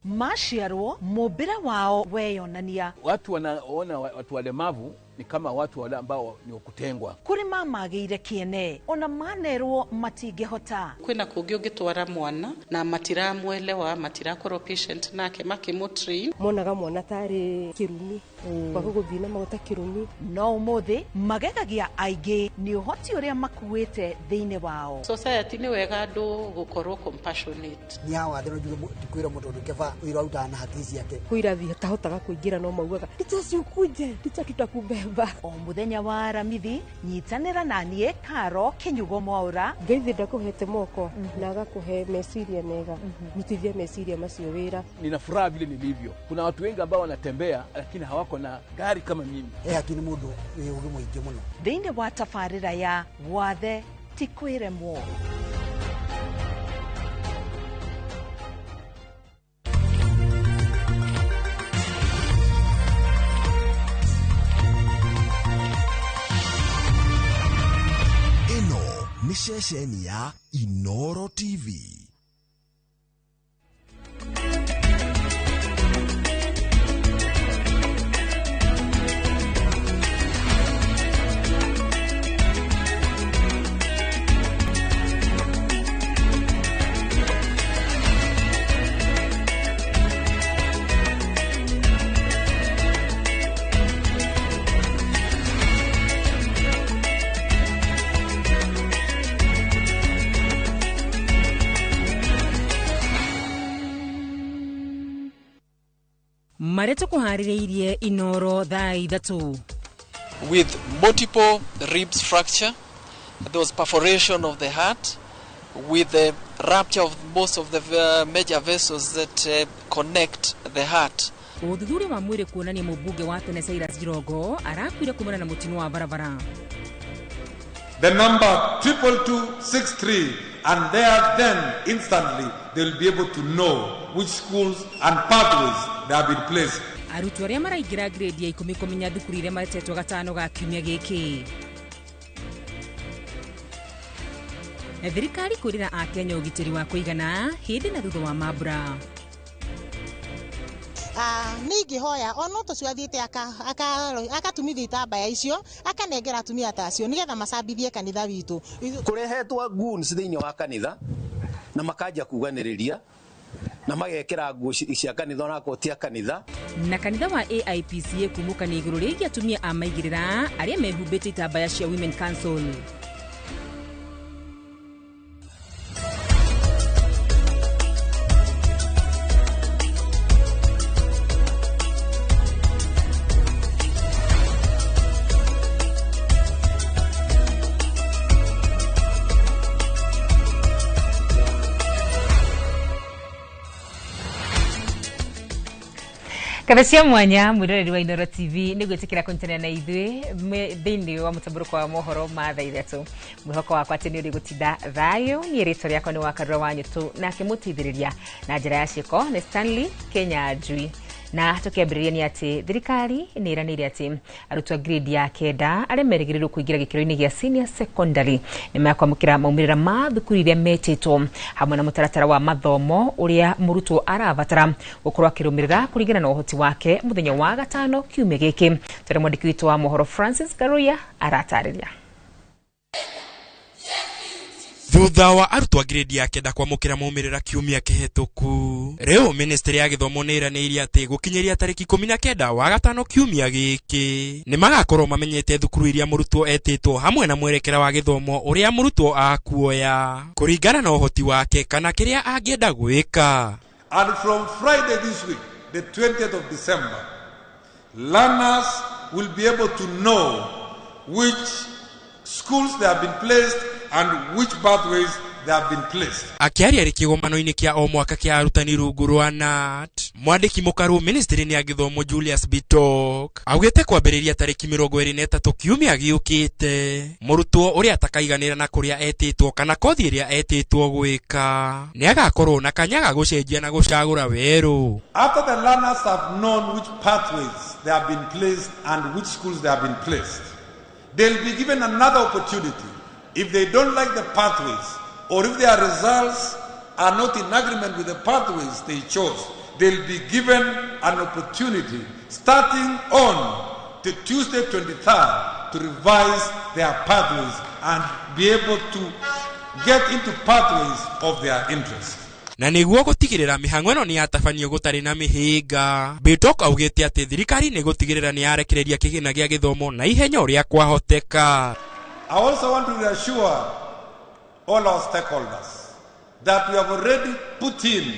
Maciarwo mũmbĩre wao weyonania. Watu wanaona watu walemavu ni kama watu wale ambao ni wakutengwa. Kũrĩ mamagĩire kĩene ona manerwo matingĩhota. Kwĩna kũngĩ ũngĩtwara mwana na matiramwelewa, matirakorwo patient nake makĩmũtrain. Monaga mwana tarĩ kĩrumi, kwaga gũthiĩ na maguta kĩrumi. No ũmũthĩ magegagia aingĩ nĩ ũhoti ũrĩa makuĩte thĩinĩ wao. Society nĩ wega andũ gũkorwo compassionate. Nĩ hawa thĩ no njuge ndikwĩra mũndũ ũndũ keba wĩra arutaga na hakiri ciake. Kwĩ irathi atahotaga kũingĩra no maugaga ticha siukuje, ticha tutakubeba. O mũthenya wa Aramithi nyitanĩra na niĩ Karo Kĩnyugo Mwaũra. Ngai thĩ ndakũhete moko na agakũhe meciria mega, rutithia meciria macio wĩra. Nina furaha vile nilivyo. Kuna watu wengi ambao wanatembea lakini hawako na gari kama mimi. Hakini mũndũ wĩ ũgĩ mũingĩ mũno. Thĩinĩ wa tabarĩra ya Wathe ti kwĩremwo. Ĩno nĩ ceceni ya Inooro TV. Marĩa tũkũharĩrĩirie Inooro thaa 3. With multiple ribs fracture, there was perforation of the heart, with the rupture of most of the major vessels that connect the heart. Ũthuthuria wa mwĩrĩ kuonania mũmbunge wa tene Cyrus Jirongo arakuire kumana na mũtino wa barabara. The number 22263, and there then instantly they will be able to know which schools and pathways they have been placed. Arutwo arĩa maraingĩra grade ya 10 kũmenya thukuru iria matetwo gatano ga kiumia gĩkĩ. Thirikari kwĩrĩra Akenya ũgitĩri wa kũigana hĩndĩ na thutha wa mambura. Nĩ ingĩhoya ona tũcio athiĩte akatumithia itambaya icio akanengera atumia ta acio nĩgetha macambithie kanitha witũ. Kũrehetwo goons thĩinĩ wa kanitha na makanja kuganĩrĩria Na magekĩra nguo cia kanitha onakorwo ti a kanitha. Na kanitha wa AIPCA kumũkania igũrũ rĩgiĩ atumia a maigĩrĩra arĩa mehumbĩte itambaya cia Women Council. Kabecia mwanya mwiroreri wa Inooro TV nĩ gwĩtĩkĩra kũnyitanĩra na ithuĩ thĩinĩ wa mũtambũrũko wa mohoro ma thaa ithatũ. Mwĩhoko wakwa atĩ nĩ ũrĩ gũtinda thayũ. Niĩ rĩtwa rĩakwa nĩ Wakarura wa Nyũtũ, nake mũteithĩrĩria na njĩra ya ciĩko nĩ Stanley Kenya Njui. Na tũkĩambĩrĩria nĩ atĩ thirikari nĩ ĩranĩire atĩ arutwo a grade ya 9 arĩa merĩgĩrĩirwo kũingĩra gĩkĩro-inĩ gĩa senior secondary nĩ mekwamũkĩra maumĩrĩra ma thukuru iria metĩtwo hamwe na mũtaratara wa mathomo ũrĩa mũrutwo arabatara gũkorwo akĩrũmĩrĩra kũringana na ũhoti wake mũthenya wa gatano kiumia gĩkĩ. Tũrĩ mwandĩki witũ wa mohoro Francis Karuya aratarĩria. Thutha wa arutwo a grade ya 9 kwamũkĩra maumĩrĩra kiumia kĩhĩtũku, rĩu ministry ya gĩthomo nĩ ĩranĩirie atĩ gũkinyĩria tarĩki 19 wa gatano kiumia gĩkĩ nĩ magakorwo mamenyete thukuru iria mũrutwo etĩtwo hamwe na mwerekera wa gĩthomo ũrĩa mũrutwo akuoya kũringana na ũhoti wake kana kĩrĩa angĩenda gwĩka. And from Friday this week, the 20th of December, learners will be able to know which schools they have been placed and which pathways they have been placed. Akĩaria rĩ kĩgomano-inĩ kĩa o mwaka kĩa arutani rungu rwa KNUT, mwandĩki mũkaru ministry-inĩ ya gĩthomo Julius Bitok augĩte kwambĩrĩria tarĩki 23 kiumia gĩũkĩte mũrutwo ũrĩa atakaiganĩra na kũrĩa etĩtwo kana kothi ĩrĩa etĩtwo gwĩka nĩ agakorwo na kanya ga gũcenjia na gũcagũra werũ. After the learners have known which pathways they have been placed and which schools they have been placed, they'll be given another opportunity. If they don't like the pathways, or if their results are not in agreement with the pathways they chose, they'll be given an opportunity starting on the Tuesday 23rd to revise their pathways and be able to get into pathways of their interest. Na nĩguo gũtigĩrĩra mĩhang'o ĩno nĩ yatabanio gũtarĩ na mĩhĩnga, Bitok augĩte atĩ thirikari nĩ gũtigĩrĩra nĩ yarekereria kĩgĩna gĩa gĩthomo na ihenya ũrĩa kwahoteka. I also want to reassure all our stakeholders that we have already put in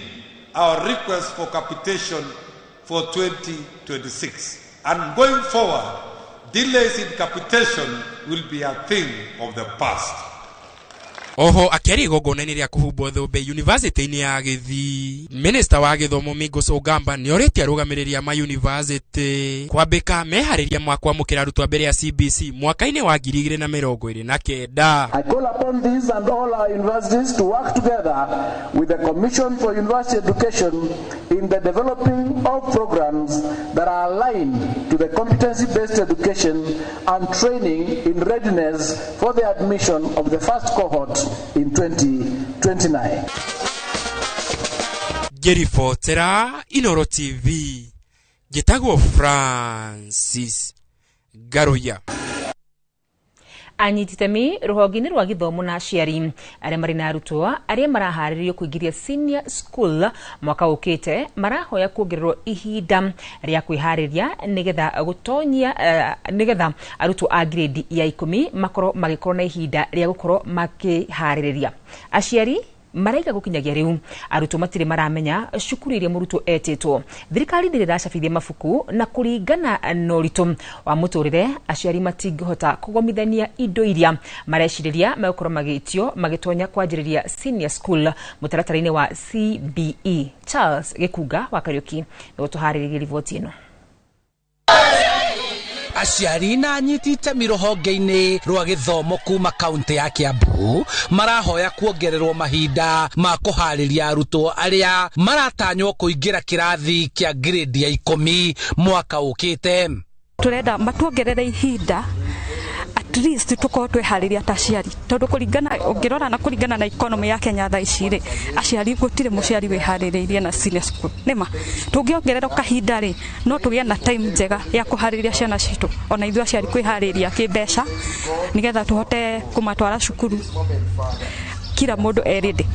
our request for capitation for 2026. And going forward, delays in capitation will be a thing of the past. Oho akĩaria igongona-inĩ rĩa kũhumbwo thũmbĩ yunivasĩtĩ-inĩ ya Gĩthii, Minista wa gĩthomo Migos Ogamba nĩ orĩtie arũgamĩrĩri a mayunivasĩtĩ kwambĩka meharĩria ma kwamũkĩra arutwo a mbere ya CBC mwaka-inĩ wa 2029. I call upon these and all our universities to work together with the Commission for University Education in the developing of programs that are aligned to the competency-based education and training in readiness for the admission of the first cohort in 2029. Ngĩribotera Inooro TV, njĩtagwo Francis Ngaruiya. Anyiti itemi rũhonge-inĩ rwa gĩthomo na aciari arĩa marĩ na arutwo arĩa maraharĩrĩrio kũingĩria senior school mwaka ũkĩte marahoya kuongererwo ihinda rĩa kwĩharĩria nĩgetha gũtonyia nĩgetha arutwo a grade ya 10 makorwo magĩkorwo na ihinda rĩa gũkorwo makĩharĩrĩria. Aciari maraiga gũkinyagia rĩu arutwo matirĩ maramenya cukuru iria mũrutwo etĩtwo. Thirikari ndĩrĩ ĩracabithia mabuku na kũringana na ũritũ wa mũtũrĩre aciari matingĩhota kũgomithania indo iria marecirĩria megũkorwo magĩtio magĩtonya kwanjĩrĩria senior school mũtaratara-inĩ wa CBE. Charles Gĩkunga wa Kariũki nĩwe ũtũharĩrĩirie riboti ĩno. Aciari na anyiti itemi rũhonge-inĩ rwa gĩthomo kuma kaunti ya Kiambu marahoya kuongererwo mahinda ma kũharĩria arutwo arĩa maratanywo kũingĩra kĩrathi kĩa grade ya 10 mwaka ũkĩte. Tũrenda matuongerere ihinda at least tukorwo tweharĩria ta aciari, tondũ kũringana ũngĩrora na kũringana na economy ya Kenya thaa ici rĩ, aciari gũtirĩ mũciari wĩharĩrĩirie na senior school. Nĩma tũngĩongererwo kahinda rĩ, no tũgĩe na time njega ya kũharĩria ciana citũ, ona ithuĩ aciari kwĩharĩria kĩmbeca nĩgetha tũhote kũmatwara cukuru kila mũndũ e ready.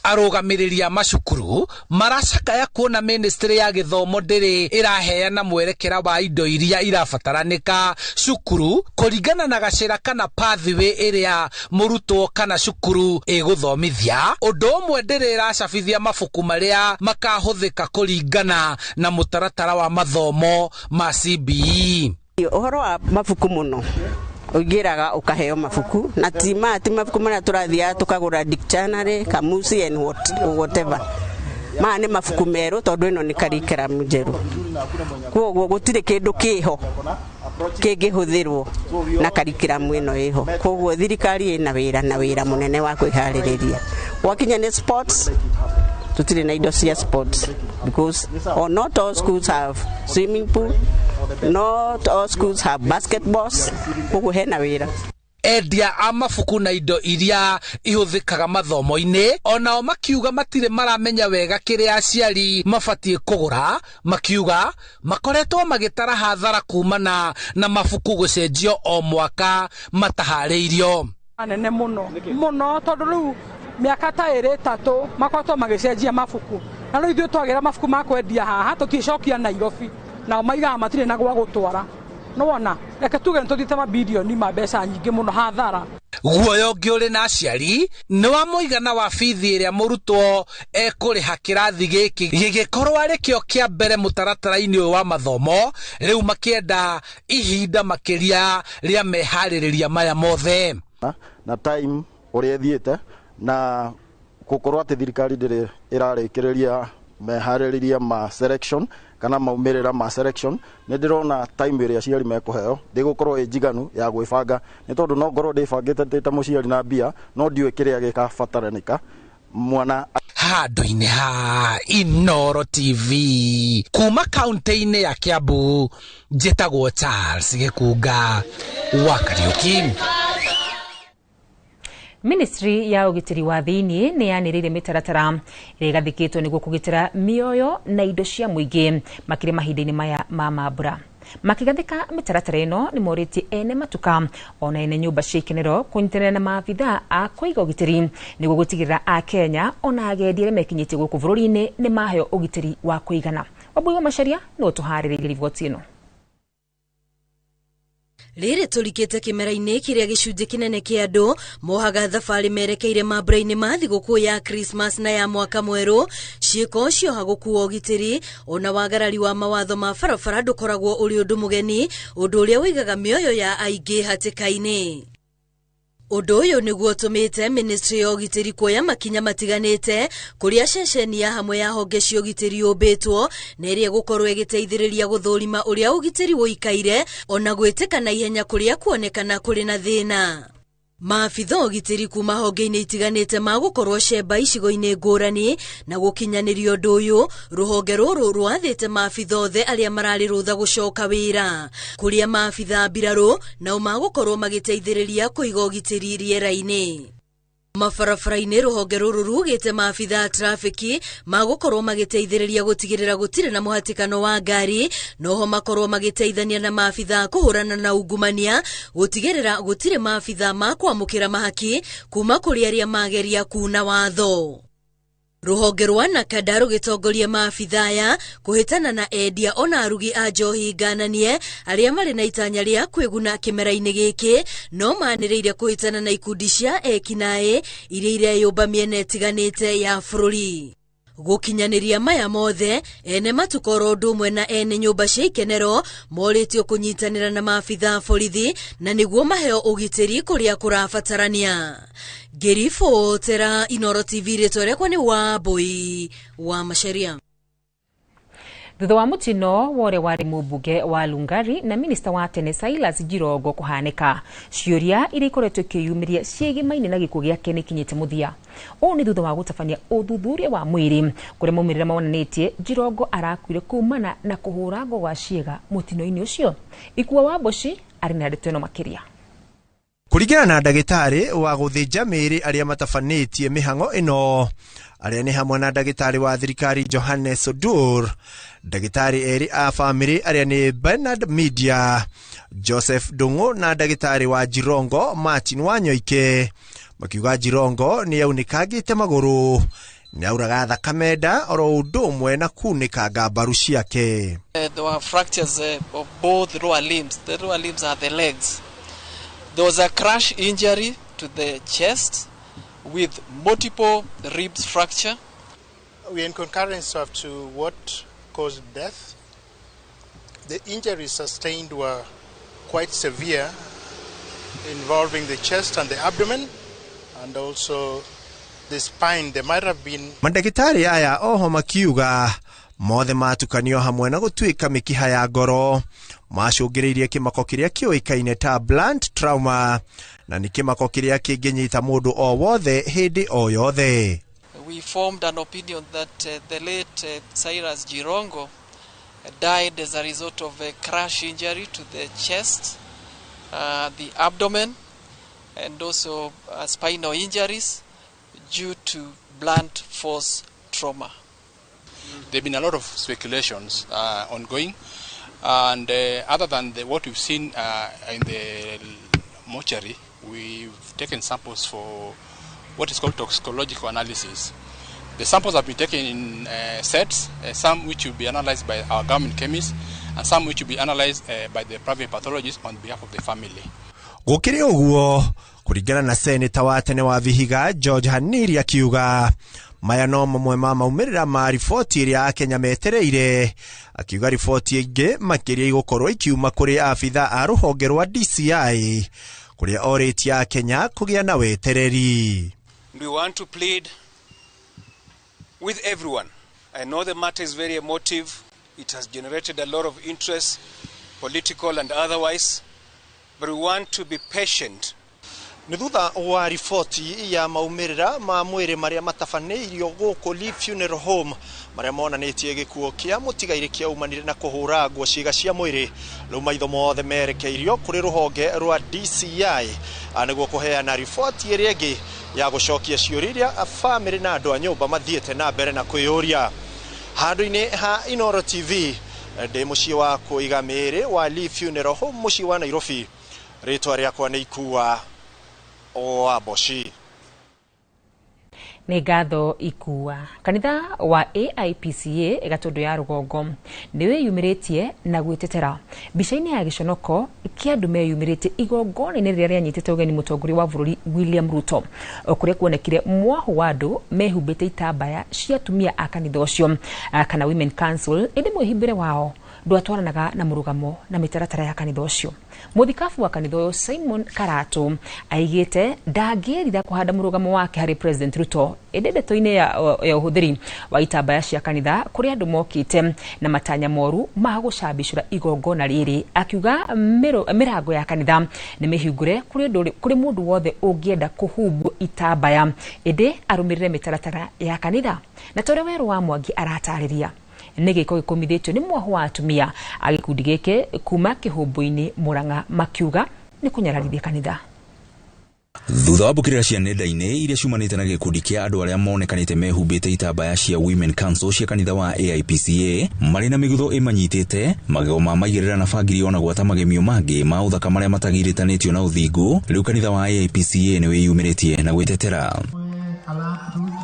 Arũgamĩrĩri a macukuru maracakaya kuona ministry ya gĩthomo ndĩrĩ ĩraheana mwerekera wa indo iria irabataranĩka cukuru kũringana na gacĩra kana pathway ĩrĩa mũrutwo kana cukuru ĩgũthomithia. Ũndũ ũmwe ndĩrĩ ĩracabithia mabuku marĩa makahũthĩka kũringana na mũtaratara wa mathomo ma CBE. Ũhoro wa mabuku mũno ũingĩraga ũkaheo mabuku na ti mabuku marĩa tũrathiaga tũkagũra dictionary, kamusi and whatever. Maya nĩ mabuku merũ tondũ ĩno nĩ curriculum njerũ, koguo gũtirĩ kĩndũ kĩho kĩngĩhũthĩrwo na curriculum ĩno ĩho. Koguo thirikari ĩna wĩra na wĩra mũnene wa kwĩharĩrĩria. Gwakinya nĩ sports, tũtirĩ na indo cia sports because or not all schools have swimming pool, not all schools have basketballs. Koguo hena wĩra. Endia a mabuku na indo iria ihũthĩkaga mathomo-inĩ onao makiuga matirĩ maramenya wega kĩrĩa aciari mabatiĩ kũgũra, makiuga makoretwo magĩtara hathara kumana na mabuku gũcenjio o mwaka mataharĩirio. Nene mũno mũno tondũ rĩu mĩaka ta ĩrĩ ĩtatũ makoretwo magĩcenjia mabuku, na rĩu ithuĩ twagĩra mabuku ma kwendia haha tũticokia Nairobi, nao maigaga matirĩ na gwa gũtwara. Nĩwona reke tuge nĩ tũthiĩte mabirioni ma mbeca nyingĩ mũno hathara. Guoya ũngĩ ũrĩ na aciari nĩ wa mũigana wa bithi ĩrĩa mũrutwo ekũrĩha kĩrathi gĩkĩ gĩgĩkorwo arĩ kĩo kĩa mbere mũtaratara-inĩ ũyũ wa mathomo, rĩu makĩenda ihinda makĩria rĩa meharĩrĩria maya mothe. Na time ũrĩa ĩthiĩte na gũkorwo atĩ thirikari ndĩrĩ ĩrarĩkĩrĩria meharĩrĩria ma selection kana maumĩrĩra ma selection, nĩ ndĩrona time ĩrĩa aciari mekũheo ndĩgũkorwo ĩ njiganu ya gwĩbanga, nĩ tondũ no ngorwo ndĩbangĩte ndĩ ta mũciari na mbia no ndiũĩ kĩrĩa gĩkabataranĩka mwana. Handũ-inĩ ha Inooro TV kuma kaunti-inĩ ya Kiambu, njĩtagwo Charles Gĩkunga wa Kariuki. Ministry ya ũgitĩri wa thĩinĩ nĩ yanĩrĩire mĩtaratara ĩrĩa ĩgathĩkĩtwo nĩguo kũgitĩra mĩoyo na indo cia mũingĩ makĩria mahinda-inĩ maya ma mambura. Makĩgathĩka mĩtaratara ĩno nĩ morĩtie ene matuka ona ene nyũmba cia ikenero kũnyitanĩra na maabithaa a kũiga ũgitĩri nĩguo gũtigĩrĩra Akenya ona agendi arĩa mekinyĩtie gũkũ bũrũri-inĩ nĩ maheo ũgitĩri wa kũigana. Wambui wa Macharia nĩwe ũtũharĩrĩirie riboti ĩno. Rĩrĩ tũrikĩte kĩmera-inĩ kĩrĩa gĩcunjĩ kĩnene kĩa andũ mohaga thabarĩ merekeire mambura-inĩ ma thigũkũ ya Christmas na ya mwaka mwerũ, ciĩko cioha gũkua ũgitĩri ona wagarari wa mawatho ma barabara ndũkoragwo ũrĩ ũndũ mũgeni, ũndũ ũrĩa ũigaga mĩoyo ya aingĩ hatĩka-inĩ. Ũndũ ũyũ nĩguo ũtũmĩte ministry ya ũgitĩri kuoya makinya matiganĩte kũrĩa ceceni ya hamwe ya honge cia ũgitĩri yũmbĩtwo na ĩrĩa ĩgũkorwo ĩgĩteithĩrĩria gũthũrima ũrĩa ũgitĩri ũikaire ona gwĩtĩka na ihenya kũrĩa kuonekana kũrĩ na thĩna. Maabitha ũgitĩri kuma honge-inĩ itiganĩte magũkorwo cemba icigo-inĩ ngũrani na gũkinyanĩria ũndũ ũyũ, rũhonge rũrũ rwathĩte maabitha othe arĩa mararĩ rũtha gũcoka wĩra, kũrĩa maabitha mbirarũ nao magũkorwo magĩteithĩrĩria kũiga ũgitĩri rĩera-inĩ. Mabarabara-inĩ rũhonge rũrũ rugĩte maabitha a trafiki magũkorwo magĩteithĩrĩria gũtigĩrĩra gũtirĩ na mũhatĩkano wa ngari, noho makorwo magĩteithania na maabitha kũhũrana na ungumania gũtigĩrĩra gũtirĩ maabitha makwamũkĩra mahaki kuma kũrĩ arĩa mageria kuna watho. Rũhonge rwa Nakada rũgĩtongoria maabitha aya kũhĩtana na endia ona arugi a njohi ngananie arĩa marĩ na itanya rĩa kwĩguna kĩmera-inĩ gĩkĩ, no manĩrĩire kũhĩtana na ikundi cia ekinaĩ iria ireyũmba mĩena ĩtiganĩte ya bũrũri. Gũkinyanĩria maya mothe, ene matuka oro ũndũ ũmwe na ene nyũmba cia ikenero morĩtio kũnyitanĩra na maabitha a borithi na nĩguo maheo ũgitĩri kũrĩa kũrabatarania. Ngĩribotera Inooro TV, rĩtwa rĩakwa nĩ Wambui wa Macharia. Thutha wa mũtino wa ũrĩa warĩ mũmbunge wa Lungari na minista wa tene Silas Jirongo kũhanĩka, ciũria iria ikoretwo ikĩyumĩria ciĩgĩmaine na gĩkuũ gĩake nĩ ikinyĩte mũthia. Ũũ nĩ thutha wa gũtabania ũthuthuria wa mwĩrĩ kũrĩa maumĩrĩra monanĩtie Jirongo arakuire kumana na kũhũrangwo gwa ciĩga mũtino-inĩ ũcio. Ikua wa Mboci arĩ na ndeto ĩno makĩria. Kũringana na ndagĩtarĩ wa gũthĩnja mĩĩrĩ arĩa matabanĩtie mĩhang'o ĩno, arĩa nĩ hamwe na ndagĩtarĩ wa thirikari Johannes Odur, ndagĩtarĩ erĩ a bamĩrĩ arĩa nĩ Bernard Media, Joseph Ndung'u na ndagĩtarĩ wa Jirongo Martin Wanyoike, makiuga Jirongo nĩ aunĩkangĩte magũrũ Nĩauraga thakame nda oro ũndũ ũmwe na kunĩkanga mbaru ciake. There were fractures of both lower limbs. The lower limbs are the legs. There was a crash injury to the chest with multiple ribs fracture. We are in concurrence as to what caused death. The injuries sustained were quite severe, involving the chest and the abdomen, and also the spine. There might have been Mandagĩtarĩ aya oho makiuga mothe matukanio hamwe na gũtuĩka mĩkiha ya ngoro macũngĩrĩirie kĩmako kĩrĩa kĩũĩkaine ta blunt trauma, na nĩ kĩmako kĩrĩa kĩngĩnyita mũndũ o wothe hĩndĩ o yothe. We formed an opinion that the late Cyrus Jirongo died as a result of a crash injury to the chest, the abdomen, and also spinal injuries due to blunt force trauma. There have been a lot of speculations ongoing, and other than what we've seen in the mortuary, we've taken samples for what is called toxicological analysis. The samples have been taken in sets, some which will be analyzed by our government chemists and some which will be analyzed by the private pathologists on behalf of the family. Gũkĩrĩ ũguo, kũringana na seneta wa tene wa Vihiga George Haniri akiuga maya no mamwe ma maumĩrĩra ma riboti ĩrĩa Akenya metereire, akiuga riboti ĩngĩ makĩria igũkorwo ikiuma kũrĩ abitha a rũhonge rwa DCI kũrĩa orĩtie Akenya kũgĩa na wetereri. We want to plead with everyone. I know the matter is very emotive. It has generated a lot of interest, political and otherwise, but we want to be patient. Nĩ thutha wa riboti ya maumĩrĩra ma mwĩrĩ marĩa matabanĩirio gũkũ Lee Funeral Home marĩa monanĩtie gĩkuũ kĩa mũtigairĩ kĩaumanire na kũhũrangwo ciĩga cia mwĩrĩ, rĩu maitho mothe merekeirio kũrĩ rũhonge rwa DCI nĩguo kũheana riboti ĩrĩa ĩngĩ ya gũcokia ciũria iria bamĩrĩ na andũ a nyũmba mathiĩte na mbere na kwĩyũria. Handũ-inĩ ha Inooro TV ndĩ mũciĩ wa kũiga mĩĩrĩ wa Lee Funeral Home mũciĩ wa Nairobi, rĩtwa rĩakwa nĩ Ikua wa Boshi. Nĩ ngatho Ikua. Kanitha wa AIPCA Gatũndũ ya rũgongo nĩ wĩyumĩrĩtie na gwĩtetera mbica-inĩ ya gĩconoko kĩa andũ meyumĩrĩtie igongona-inĩ rĩrĩa rĩanyitĩte ũgeni mũtongoria wa bũrũri William Ruto, kũrĩa kuonekire mwahu wa andũ mehumbĩte itambaya cia atumia a kanitha ũcio kana Women Council, ĩndĩ mwĩhumbĩre wao ndwatwaranaga na mũrũgamo na mĩtaratara ya kanitha ũcio. Mũthikabu wa kanitha ũyũ Simon Karatu aigĩte ndangĩerira kũhanda mũrũgamo wake harĩ President Ruto, ĩndĩ ndeto-inĩ ya ũhũthĩri wa itambaya cia kanitha kũrĩa andũ mokĩte na matanya moru ma gũcambicũra igongona rĩrĩ, akiuga mĩrango ya kanitha nĩ mĩhingũre kũrĩ mũndũ wothe ũngĩenda kũhumbwo itambaya, ĩndĩ arũmĩrĩre mĩtaratara ya kanitha. Na ta ũrĩa Werũ wa Mwangi aratarĩria, nĩ gĩko gĩkũmithĩtio nĩ mwahu wa atumia a gĩkundi gĩkĩ kuma kĩhũmbũ-inĩ Murang'a makiuga nĩ kũnyararithia kanitha. Thutha wa mbũkĩrĩra cia nenda-inĩ iria ciumanĩte na gĩkundi kĩa andũ arĩa monekanĩte mehumbĩte itambaya cia Women Council cia kanitha wa AIPCA marĩ na mĩgutho ĩmanyitĩte magego ma maigĩrĩra na bangiri ona gwata magemio mangĩ ma ũthaka marĩa matagirĩtanĩtio na ũthingu, rĩu kanitha wa AIPCA nĩ wĩyumĩrĩtie na gwĩtetera.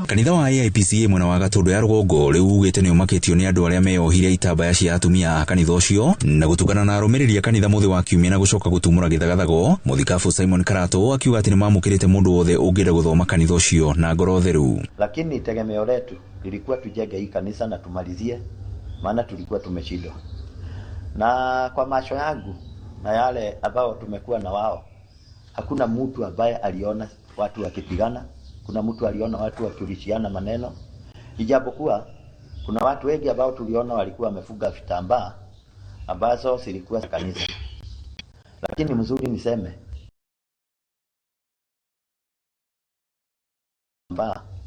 Kanitha wa AIPCA mwena wa Gatũndũ ya rũgongo rĩu ugĩte nĩ ũmakĩtio nĩ andũ arĩa meyohire itambaya cia atumia a kanitha ũcio na gũtukana na arũmĩrĩri a kanitha mũthĩ wa kiumia na gũcoka gũtumũra gĩthagathago. Mũthikabu Simon Karatu akiuga atĩ nĩ mamũkĩrĩte mũndũ wothe ũngĩenda gũthoma kanitha ũcio na ngoro theru. Lakini tegemeo letu lilikuwa tujenge hii kanisa na tumalizie, maana tulikuwa tumeshindwa. Na kwa macho yangu na yale ambao tumekuwa na wao, hakuna mtu ambaye aliona watu wakipigana. Kuna mtu aliona watu wakiulishiana maneno, ijapokuwa kuna watu wengi ambao tuliona walikuwa wamefuga vitambaa ambazo zilikuwa kanisa. Lakini mzuri niseme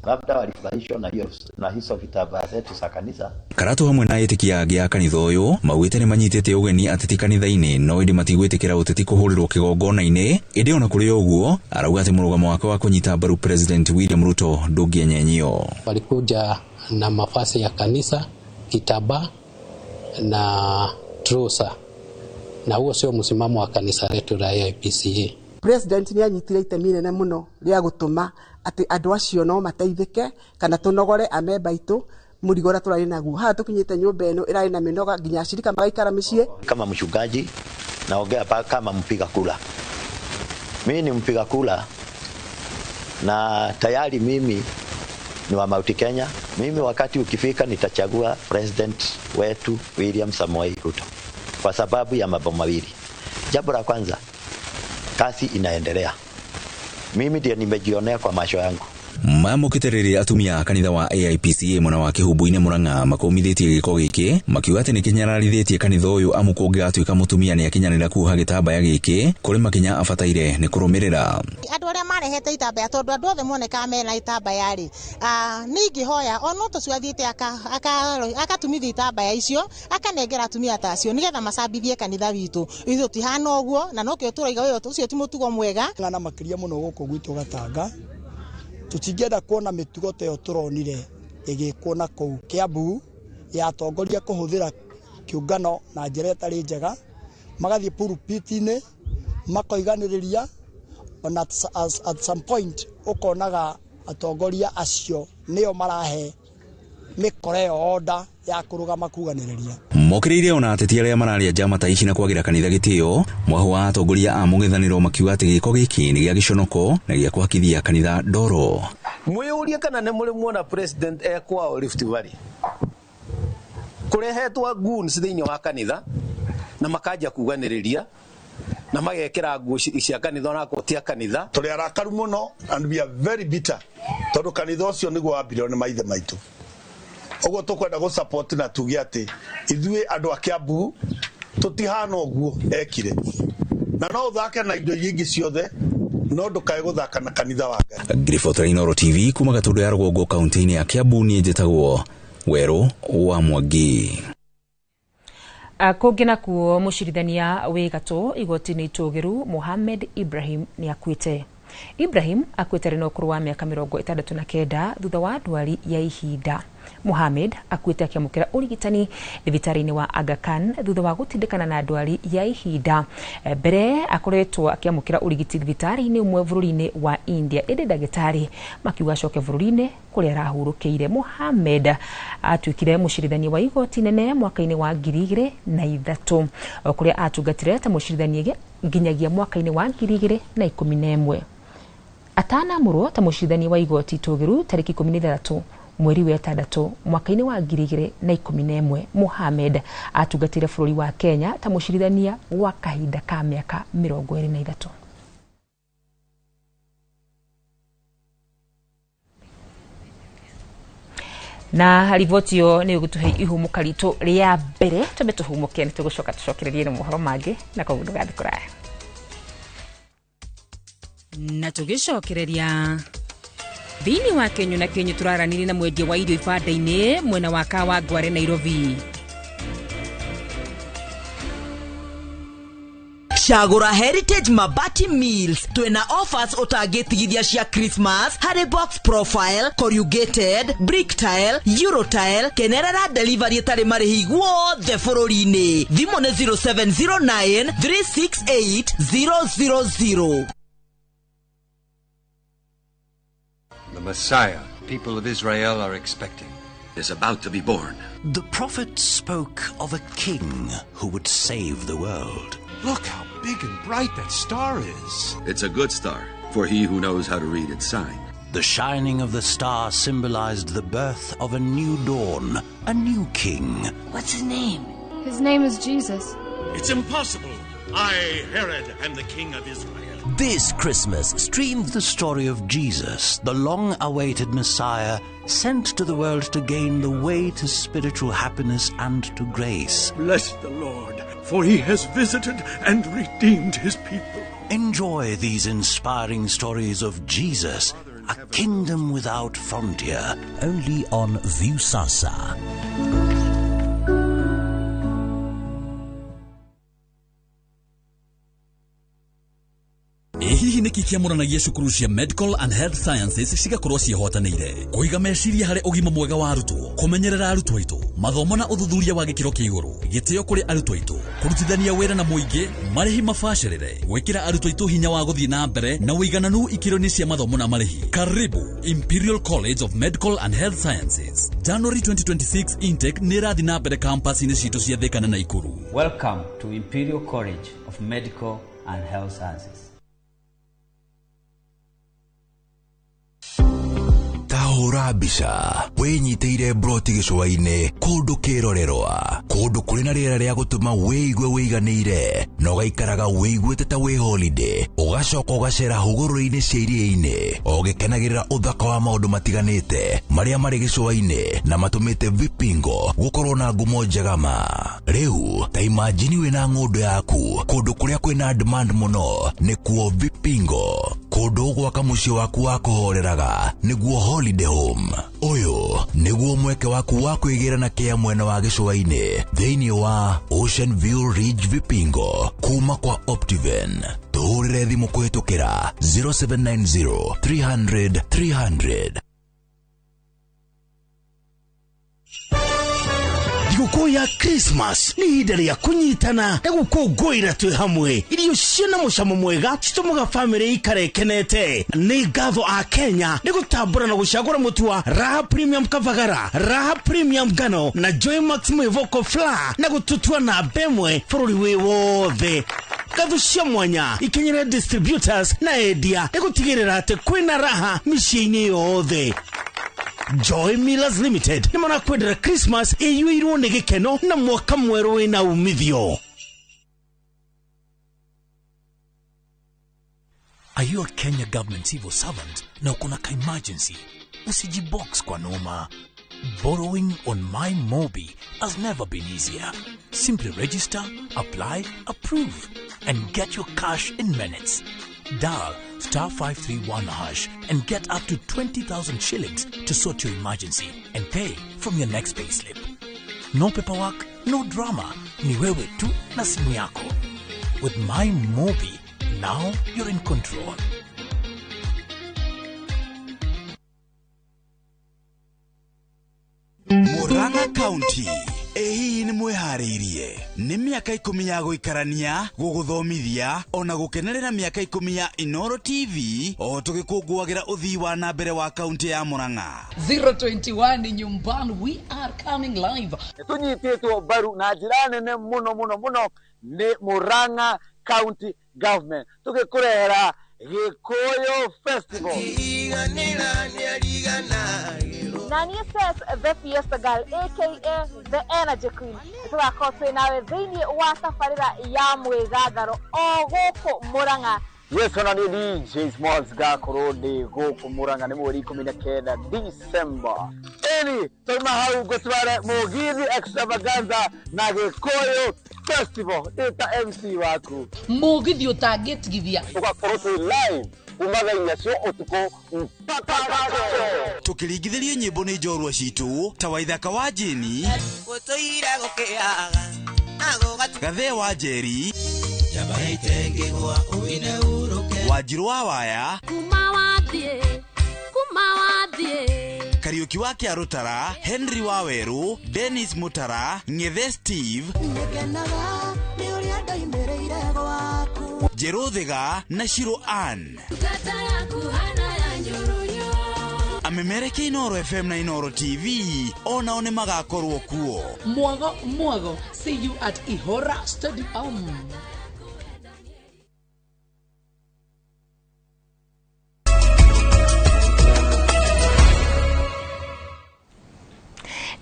labda walifurahishwa na hiyo na hizo vitambaa zetu za kanisa. Karatu hamwe na etikia angĩ a kanitha ũyũ maugĩte nĩ manyitĩte ũgeni ateti kanitha-inĩ no ĩndĩ matigwĩtĩkĩra ũteti kũhũrĩrwo kĩgongona-inĩ. Ĩndĩ ona kũrĩ ũguo arauga atĩ mũrũgamo wake wa kũnyita mbaru President William Ruto ndũngĩenyenyio. Walikuja na mavazi ya kanisa, kitambaa na trouser, na huo sio msimamo wa kanisa letu la AIPCA. President nĩ anyitire itemi inene mũno rĩa gũtũma Atĩ andũ acio no mateithĩke kana tũnogore amemba aitũ mũrigo ũrĩa tũrarĩ naguo haha tũkinyĩte nyũmba ĩno ĩrarĩ na mĩnoga nginya acirika magaikara mĩciĩ. Kama mchungaji naongea kama mpiga kura. Mimi ni mpiga kura na tayari mimi ni wa Mount Kenya. Mimi wakati ukifika nitachagua president wetu William Samoei Ruto kwa sababu ya mambo mawili. Jambo la kwanza, kazi inaendelea. Mimi ndiye nimejionea kwa macho yangu. Mamũkĩte atumia a kanitha wa AIPCA mwena wa Kĩhumbu-inĩ Murang'a makũmithĩtie gĩko gĩkĩ makiuga atĩ nĩkĩnyararithĩtie kanitha ũyũ amu kũngĩgatuĩka mũtumia nĩakinyanĩra kuoha gĩtambaya gĩkĩ kũrĩ makinya abataire nĩ kũrũmĩrĩra. Andũ arĩa marehete itambaya tondũ andũ othe monekaga mena itambaya rĩ, niĩ ingĩhoya ona ũcio athiĩte akatumithia itambaya icio akanengera atumia ta acio nĩgetha macambithie kanitha witũ. Ithuĩ tũtihana ũguo na nokĩo tũraiga ũyũ ũcio ti mũtugo mwega. Ng'ana makĩria mũno gũkũ gwitũ Gatanga tũtingĩenda kuona mĩtugo ta ĩyo tũronire ĩgĩkwo na kũu Kiambu ya atongoria kũhũthĩra kĩũngano na njĩra ĩtarĩ njega, magathiĩ pulpit-inĩ makoiganĩrĩria, ona at some point ũkonaga atongoria acio nĩo marahe mĩkora ĩyo order ya kũrũgama kuganĩrĩria. Mokĩrĩire ona ateti arĩa mararia njama ta ici na kwagĩra kanitha gĩtĩo mwaho wa atongoria a mũng'ethanĩro makiuga atĩ gĩko gĩkĩ nĩ gĩa gĩconoko na gĩa kũhakithia kanitha ndoro. Mwĩyũrie kana nĩ mũrĩ muona president e kwao Rift Valley kũrehetwo goons thĩinĩ wa kanitha na makanja kuganĩrĩria na magekĩra nguo cia kanitha na koti ya kanitha. Tũrĩ arakaru mũno and we are very bitter tondũ kanitha ũcio nĩguo wambirio nĩ maithe maitũ. Ũguo tũkwenda gũ support na tuge atĩ ithuĩ andũ a Kiambu tũtihana ũguo ekire na no ũthake na indo iria ingĩ ciothe no ndũkae gũthaka na kanitha wa Ngai. Ngiribota Inooro TV kuma Gatũndũ ya Rũgongo kaunti-inĩ ya Kiambu, niĩ njĩtagwo Werũ wa Mwangi. Kũngĩ nakuo mũcirithania wĩ gatũ igoti-inĩ itũgĩru Mohamed Ibrahim nĩ akuĩte. Ibrahim akuĩte arĩ na ũkũrũ wa mĩaka 69 thutha wa ndwari ya ihinda. Mohamed akuĩte akĩamũkĩra ũrigitani thibitarĩ-inĩ wa Aga Khan thutha wa gũtindĩkana na ndwari ya ihinda. Mbere akoretwo akĩamũkĩra ũrigiti thibitarĩ-inĩ ũmwe bũrũri-inĩ wa India, ĩndĩ ndagĩtarĩ makiuga acoke bũrũri-inĩ kũrĩa arahurũkĩire. Mohamed atuĩkire mũcirithania wa igoti nene mwaka-inĩ wa 2003 kũrĩa atungatire ta mũcirithania nginyagia mwaka-inĩ wa 2011. Atanamũrwo ta mũcirithania wa igoti itũgĩru tarĩki 16 mweri wa 6 mwaka-inĩ wa 2011, Mohamed atungatire bũrũri wa Kenya ta mũcirithania gwa kahinda ka mĩaka 23. Na riboti ĩyo nĩ ĩgũtũhe ihũmũka ritũ rĩa mbere, twambe tũhũmũke nĩ tũgũcoka tũcokererie na mohoro mangĩ na koguo ndũgathiĩ kũraya. Na tũgĩcokereria thĩinĩ wa Kenya na Kenya tũraranĩria na mwendia wa irio ibanda-inĩ mwena wa Kawangware Nairobi. Cagũra Heritage Mabati Mills twĩna offers ũtangĩtigithia cia Christmas harĩ box profile, corrugated, brick tile, euro tile, kenerera delivery ĩtarĩ marĩhi guothe bũrũri-inĩ. Thimũ nĩ 0709 368 000. The Messiah people of Israel are expecting is about to be born. The prophet spoke of a king who would save the world. Look how big and bright that star is. It's a good star for he who knows how to read its sign. The shining of the star symbolized the birth of a new dawn, a new king. What's his name? His name is Jesus. It's impossible. I, Herod, am the king of Israel. This Christmas, stream the story of Jesus, the long-awaited Messiah, sent to the world to gain the way to spiritual happiness and to grace. Bless the Lord, for he has visited and redeemed his people. Enjoy these inspiring stories of Jesus, a kingdom without frontier, only on Viusasa. Ĩ hihi nĩkĩ kĩamũranagia cukuru cia Medical and Health Sciences cigakorwo ciĩhotanĩire? Kũiga meciria harĩ ũgima mwega wa arutwo, kũmenyerera arutwo aitũ, mathomo na ũthuthuria wa gĩkĩro kĩa igũrũ, gĩtĩo kũrĩ arutwo aitũ, kũrutithania wĩra na mũingĩ, marĩhi mabacĩrĩre, gwĩkĩra arutwo aitũ hinya wa gũthiĩ na mbere na ũigananu ikĩro-inĩ cia mathomo na marĩhi. Karibu Imperial College of Medical and Health Sciences. January 2026 intake nĩ ĩrathiĩ na mbere campus-inĩ citũ cia Thika na Nakuru. Welcome to Imperial College of Medical and Health Sciences. Tahũra mbica wĩnyitĩire broti gĩcũa-inĩ kũndũ kĩrorerwa, kũndũ kũrĩ na rĩera rĩa gũtũma wĩigue wĩiganĩire na ũgaikaraga wĩiguĩte ta wĩ holiday, ũgacoka ũgacera hũgũrũrũ-inĩ cia iria-inĩ ũgĩkenagĩrĩra ũthaka wa maũndũ matiganĩte marĩa marĩ gĩcũa-inĩ na matũmĩte Vipingo gũkorwo na ngumo njega ma. Rĩu ta imagine wĩna ng'ũndũ yaku kũndũ kũrĩa kwĩna demand mũno nĩkuo Vipingo, kũndũ ũgwaka mũciĩ waku wa kũhoreraga nĩguo holiday home. Ũyũ nĩguo mweke waku wa kwĩgĩra na kĩa mwena wa gĩcũa-inĩ thĩinĩ wa Ocean View Ridge Vipingo kuma kwa Optiven. Tũhũrĩre thimũ kũhĩtũkĩra 0790 300 300. Thigũkũ ya Christmas nĩ ihinda rĩa kũnyitana na gũkũngũĩra twĩ hamwe. Irio ciĩna mũcamo mwega citũmaga bamĩrĩ ikare ĩkenete. Nĩ ngatho a Kenya nĩ gũtambũra na gũcagũra mũtu wa Raha Premium Kavagara, Raha Premium Ngano na Joy Max Mwĩvoko Flour na gũtũtua namba ĩmwe bũrũri wĩ wothe. Ngatho cia mwanya ikinyĩre distributors na endia nĩ gũtigĩrĩra atĩ kwĩna raha mĩciĩ-inĩ yothe. Joy Millers Limited nĩ marakwendera Christmas ĩiyũirwo nĩ gĩkeno na mwaka mwerũ wĩna umithio. Are you a Kenya government civil servant na uko na ka-emergency? Usijibox kwa noma. Borrowing on My Mobi has never been easier. Simply register, apply, approve, and get your cash in minutes. Dial star 531 hash and get up to 20,000 shillings to sort your emergency and pay from your next payslip. No paperwork, no drama. Ni wewe tu na simu yako. With My Mobi, now you're in control. Murang'a County. Ĩ hihi nĩ mwĩharĩirie? Nĩ mĩaka 10 ya gũikarania, gũgũthomithia ona gũkenerera mĩaka 10 ya Inoro TV o tũgĩkũngũagĩra ũthii wa na mbere wa kaunti ya Murang'a. 021 nyumbani, we are coming live. Tũnyitĩtwo mbaru na njĩra nene mũno mũno mũno nĩ Murang'a County Government tũgĩkũrehera Gĩkũyũ Festival. Nani says the Fiesta Girl aka the Energy Queen. Tũgakorwo twĩ nawe thĩinĩ wa tabarĩra ya mwĩgangaro o gũkũ Murang'a. Yes, ona nĩ DJ Smalls ngakorwo ndĩ gũkũ Murang'a nĩ mweri 19 December. Ĩni twauma hau ngũtware Mũgithi Extravaganza na Gĩkũyũ Festival ĩta MC waku. Mũgithi ũtangĩtigithia. Tũgakorwo twĩ live kuma thaa inya cia ũtukũ mpaka rũciũ. Tũkĩringithĩrio nyĩmbo nĩ njorua citũ ta Waithaka wa Jeni, Gathee wa Njeri, Wanjirũ wa Waya, Kariũki wa Kĩarũtara, Henry wa Werũ, Dennis Mutara, Ng'ethe Steve, Njerũ Thiga na Shiro Ann. Amemereke Inoro FM na Inoro TV onao nĩ magakorwo kuo. Mwago mwago, see you at Ihora Stadium.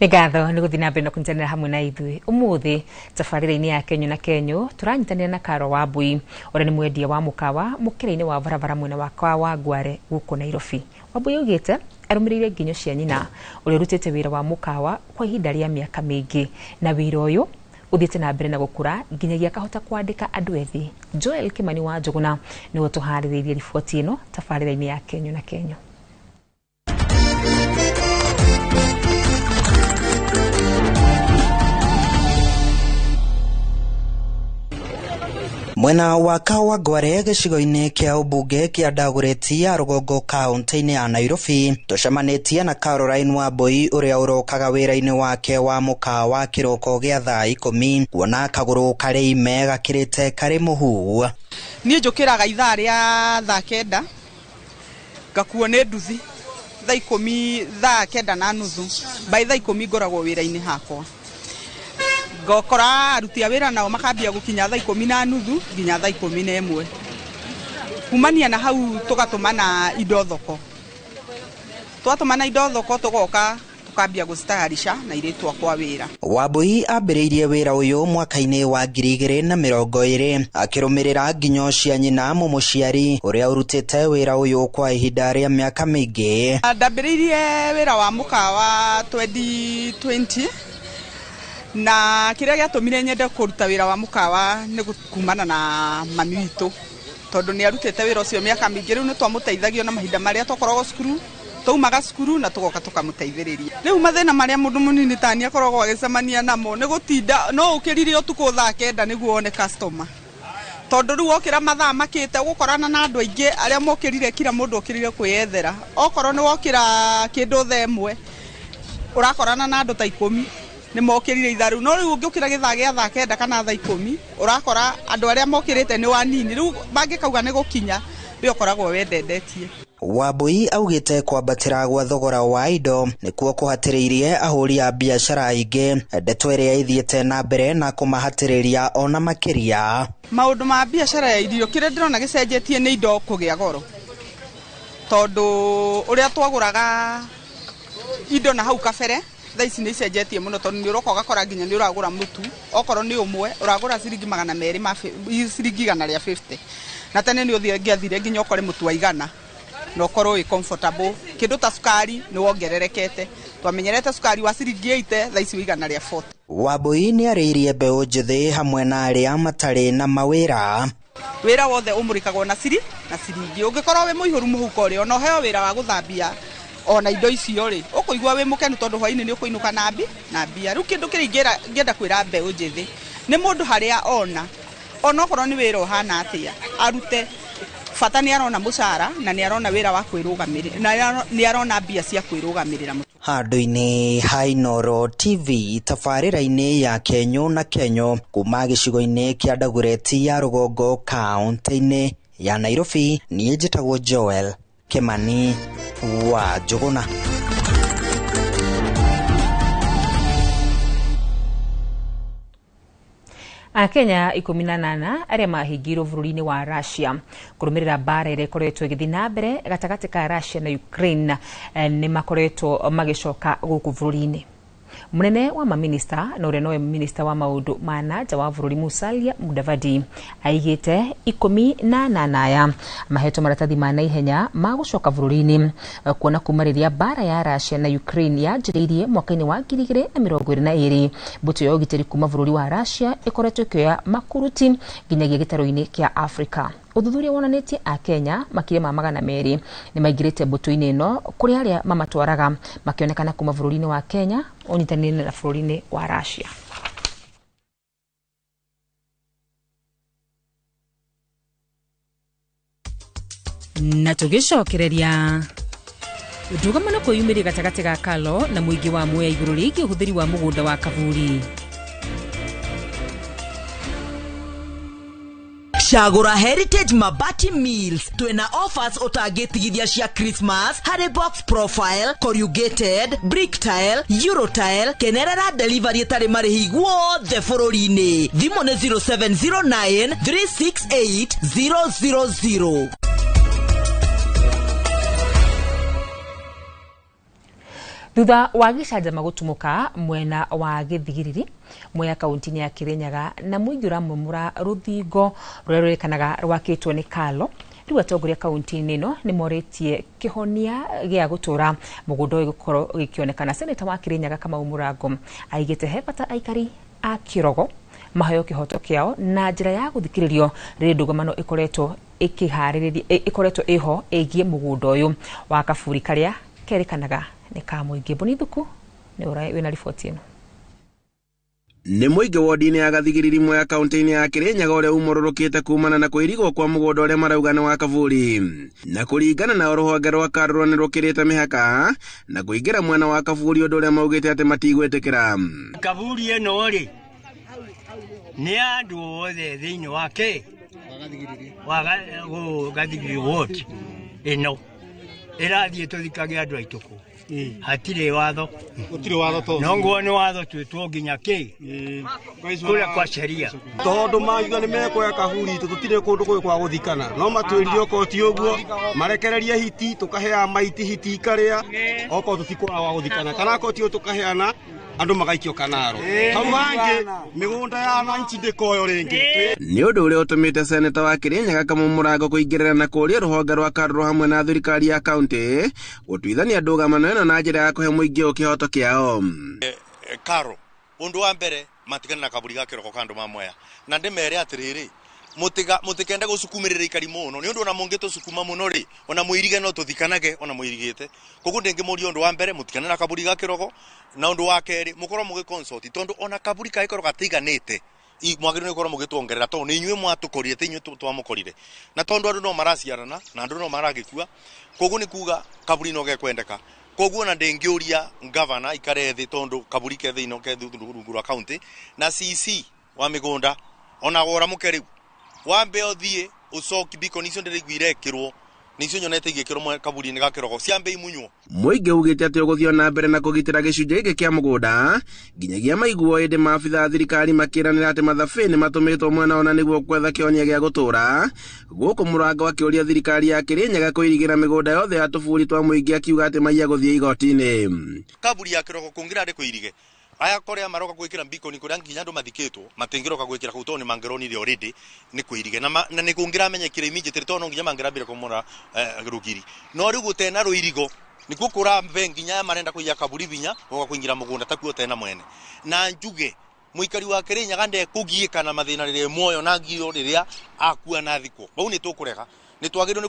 Nĩ ngatho nĩ gũthiĩ na mbere na kũnyitanĩra hamwe na ithuĩ ũmũthĩ tabarĩra-inĩ ya Kenyũ na Kenyũ tũranyitanĩra na Karo Wambui ũrĩa nĩ mwendia wa mũkawa mũkĩra-inĩ wa barabara mwena wa Kawangware gũkũ Nairobi. Wambui augĩte arũmĩrĩire nginyo cia nyina ũrĩa ũrutĩte wĩra wa mũkawa kwa ihinda rĩa mĩaka mĩingĩ na wĩra ũyũ ũthiĩte na mbere na gũkũra nginyagia akahota kwandĩka andũ ethĩ. Joel Kimani wa Njũgũna nĩwe ũtũharĩrĩirie riboti ĩno tabarĩra-inĩ ya Kenyũ na Kenyũ. Mwena wa Kawangware gĩcigo-inĩ kĩa ũmbunge kĩa Dagoretti ya rũgongo kaunti-inĩ ya Nairobi tũcemanĩtie na Caroline Wambui ũrĩa ũrokaga wĩra-inĩ wake wa mũkawa kĩroko gĩa thaa 10 kuona kagũrũ karĩ ime gakĩrĩte karĩ mũhu. Niĩ njũkĩraga ithaa rĩa thaa 9 ngakuo nĩ nduthi thaa 10 thaa 9:30 by thaa 10 ngoragwo wĩra-inĩ hakwa. Ngokora aruti a wĩra nao makambia gũkinya thaa 10:30 nginya thaa 11. Kumania na hau tũgatũmana indo thoko. Twatũmana indo thoko tũgoka tukambia gũcitayarisha na irĩtu akwa wĩra. Wambui ambĩrĩirie wĩra ũyũ mwaka-inĩ wa 2020 akĩrũmĩrĩra nginyo cia nyina mũmũciari ũrĩa ũrutĩte wĩra ũyũ kwa ihinda rĩa mĩaka mĩingĩ. Ndambĩrĩirie wĩra wa mũkawa 2020 na kĩrĩa gĩatũmire nyende kũruta wĩra wa mũkawa nĩ kumana na mami witũ tondũ nĩ arutĩte wĩra ũcio mĩaka mĩingĩ. Rĩu nĩ twamũteithagio na mahinda marĩa twakoragwo cukuru, twaumaga cukuru na tũgoka tũkamũteithĩrĩria. Rĩu mathĩna marĩa mũndũ mũnini tani akoragwo agĩcemania namo nĩ gũtinda no ũkĩrire ũtukũ thaa 9 nĩguo wone customer, tondũ rĩu wokĩra mathaa makĩte ũgũkorana na andũ aingĩ arĩa mokĩrire, kila mũndũ okĩrire kwĩyethera. Okorwo nĩ wokĩra kĩndũ thaa 1 ũrakorana na andũ ta 10 nĩ mokĩrire ithaa rĩu, no rĩu ũngĩũkĩra gĩthaa gĩa thaa 9 kana thaa 10 ũrakora andũ arĩa mokĩrĩte nĩ wanini, rĩu mangĩkauga nĩ gũkinya rĩu ũkoragwo wendendetie. Wambui augĩte kwambatĩra gwa thogora wa indo nĩkuo kũhatĩrĩirie ahũri a biacara aingĩ, ndeto ĩrĩa ĩthiĩte na mbere na kũmahatĩrĩria ona makĩria. Maũndũ ma biacara ya irio kĩrĩa ndĩrona gĩcenjetie nĩ indo kũgĩa goro, tondũ ũrĩa twagũraga indo na hau kabere thaa ici nĩ icenjetie mũno, tondũ nĩ ũroka ũgakora nginya nĩ ũragũra mũtu okorwo nĩ ũmwe ũragũra ciringi 200 ma ciringi 150, na tene nĩ ũngĩathire nginya ũkore mũtu wa 100 na ũkorwo wĩ comfortable. Kĩndũ ta cukari nĩ wongererekete, twamenyerete cukari wa ciringi 80 thaa ici wĩ 140. Wambui nĩ arĩirie mbeũ njĩthĩ hamwe na arĩa matarĩ na mawĩra. Wĩra wothe ũmũrĩkagwo na ciringi, ũngĩkorwo wĩ mũihũru mũhuko rĩ, ona ũheo wĩra wa gũthambia ona indo icio rĩ, ũkũigua wĩ mũkenu tondũ hwainĩ nĩ ũkũinũka na mbia. Rĩu kĩndũ kĩrĩa ingĩenda kwĩra mbeũ njĩthĩ nĩ mũndũ harĩa ona onokorwo nĩ wĩra ũhana atĩa arute, bata nĩ arona mũcara na nĩ arona wĩra wa kwĩrũgamĩrĩra na nĩ arona mbia cia kwĩrũgamĩrĩra. Handũ-inĩ ha Inooro TV tabarĩra-inĩ ya Kenyo na Kenyo kuma gĩcigo-inĩ kĩa Dagoretti ya rũgongo kaunti-inĩ ya Nairobi, niĩ njĩtagwo Joel Kimani wa Njũgũna. Akenya 18 arĩa mahingĩirwo bũrũri-inĩ wa Russia kũrũmĩrĩra mbara ĩrĩa ĩkoretwo ĩgĩthiĩ na mbere gatagatĩ ka Russia na Ukraine nĩ makoretwo magĩcoka gũkũ bũrũri-inĩ. Munene wa maminista na ũrĩa nowe minista wa maũndũ ma na nja wa bũrũri Musalia Mudavadi aigĩte 18 aya mahetwo maratathi ma naihenya ma gũcoka bũrũri-inĩ kuona kuma rĩrĩa mbara ya Russia na Ukraine yanjĩrĩirie mwaka-inĩ wa 2022 mbũtũ ya ũgitĩri kuma bũrũri wa Russia ĩkoretwo ĩkĩoya makuruti nginyagia gĩtarũ-inĩ kĩa Afrika. Ũthuthuria wonanĩtie Akenya makĩria ma 200 nĩ maingĩrĩte mbũtũ-inĩ ĩno kũrĩ arĩa mamatwaraga makĩonekana kuma bũrũri-inĩ wa Kenya ũnyitanĩire na bũrũri-inĩ wa Russia. Na tũgĩcokereria ndũgamano kwĩyumĩria gatagatĩ ga Kalo na mũingĩ wa Mwea igũrũ rĩgiĩ ũhũthĩri wa mũgũnda wa Kaburi. Cagũra Heritage Mabati Mills twĩna offers ũtangĩtigithia cia Christmas harĩ box profile, corrugated, brick tile, euro tile, kenerera delivery ĩtarĩ marĩhi guothe bũrũri-inĩ. Thimũ nĩ 0709 368 000. Thutha wa gĩcanjama gũtumũka mwena wa Gĩthigiriri Mwea kaunti-inĩ ya Kirinyaga na mũingĩ ũramomora rũthingo rũrĩa rũrĩkanaga rwakĩtwo nĩ Kalo, rĩu atongoria kaunti-inĩ ĩno nĩ morĩtie kĩhonia gĩa gũtũra mũgũnda ũyũ gũkorwo gĩkĩonekana. Seneta wa Kirinyaga Kamau Mũrango aigĩte he bata aikari a Kĩrogo maheo kĩhoto kĩao na njĩra ya gũthikĩrĩrio rĩrĩ ndũgamano ĩkoretwo ĩkĩharĩrĩria ĩkoretwo ĩho ĩgiĩ mũgũnda ũyũ wa Kaburi karĩa kerĩkanaga nĩ ka mũingĩ. Mboni Thuku nĩ wĩna riboti ĩno. Nĩ mũingĩ wodi-inĩ ya Gathigiriri Mwea kaunti-inĩ ya Kirinyaga ũrĩa umũrũrũkĩte kumana na kũirigwo kwa mũgũnda ũrĩa marauga nĩ wa Kaburi. Na kũringana na rũhonge rwa Karũrũ nĩ rũkĩrĩte mĩhaka na kũingĩra mwena wa Kaburi ũndũ ũrĩa maugĩte atĩ matigwĩtĩkĩra. Kaburi ĩno rĩ nĩ andũ othe thĩinĩ wake wa Gathigiriri ward ĩno ĩrathiĩ tũthikage andũ aitũ kũ hatirĩ watho, gũtirĩ watho to no nguo nĩ watho twĩtwo nginya kĩ kũrĩa kwa sheria tondũ mauga nĩ mekuoya kaburi itũ tũtirĩ kũndũ kũu kwa gũthikana no matwĩrire okorwo ti ũguo marekererie hiti tũkaheana maiti hiti ikarĩa okorwo tũtikwaga gwa gũthikana kana okorwo ti ũguo tũkaheana andũ magaikio kanaro hau hangĩ mĩgũnda ya wananchi ndĩkoyo rĩngĩ. Nĩ ũndũ ũrĩa ũtũmĩte seneta wa Kirinyaga Kamau Mũrango kũingĩrĩra na kũũria rũhonge rwa Karũrũ hamwe na thirikari ya kaunti gũtuithania ndũgamano ĩno na njĩra ya kũhe mũingĩ ũyũ kĩhoto kĩao. Karo ũndũ wa mbere matigane na kaburi ga kĩroko ka andũ ma Mwea na ndĩmere atĩrĩrĩ mutikende gucukumĩrĩra ikari mũno nĩ ũndũ ona mũngĩtũcukuma mũno rĩ ona mũirige no tũthikanage ona mũirigĩte koguo ndĩngĩmũria ũndũ wa mbere mũtikane na kaburi ga kĩrogo na ũndũ wa kerĩ mũkorwo mũgĩ consult tondũ ona kaburi kangĩkorwo gatiganĩte mwagĩrĩirwo nĩ gũkorwo mũgĩtuongerera tondũ nĩ inyuĩ mwatũkorire ti inyuĩ twamũkorire na tondũ andũ no maraciarana na andũ no maragĩkua koguo nĩ kuga kaburi no gekwendeka koguo ona ndĩngĩũria ngavana ikare thĩ tondũ kaburi ke thĩinĩ ke rungu rwa county na CC wa mĩgũnda ona woramũke rĩu wambe ũthiĩ ũcoki bikoni icio ndĩraiguire ĩkĩrwo nĩcio nyonete igĩkĩrwo kaburi-inĩ ga kĩrogo ciambe imunywo. Mũingĩ ugĩte atĩ ũgũthiĩ na mbere na kũgitĩra gĩcunjĩ gĩkĩ kĩa mũgũnda nginyagia maiguo ĩndĩ maabitha a thirikari makĩranĩra atĩ mathabĩ nĩ matũmĩtwo mwena ona nĩguo gwetha kĩhonia gĩa gũtũũra gũkũ Mũrango akĩũria thirikari ya Kirinyaga kũirigĩra mĩgũnda yothe ya tũburi twa mũingĩ akiuga atĩ maiya gũthiĩ igoti-inĩ. Kaburi ya kĩrogo kũngĩra ndĩ kũirige aya korea maroka gwikira mbikoni kuria nginya andu mathikitwo matingiroka gwikira kuu tondu ni mangironire already ni kwirige na ni kungiramenyekire immediately tondu nginya mangirambire kumora rugiri no riu gutena ruirigo nikuo kurambe nginya marenda kuiya kaburi binya goka kuingira mugunda takuo tena mwene na njuge muikari wa Kirinyaga ndekugiika na mathina riria muoyo na ngiro riria akua na thikwo bau ni tukurega ni twagirwo ni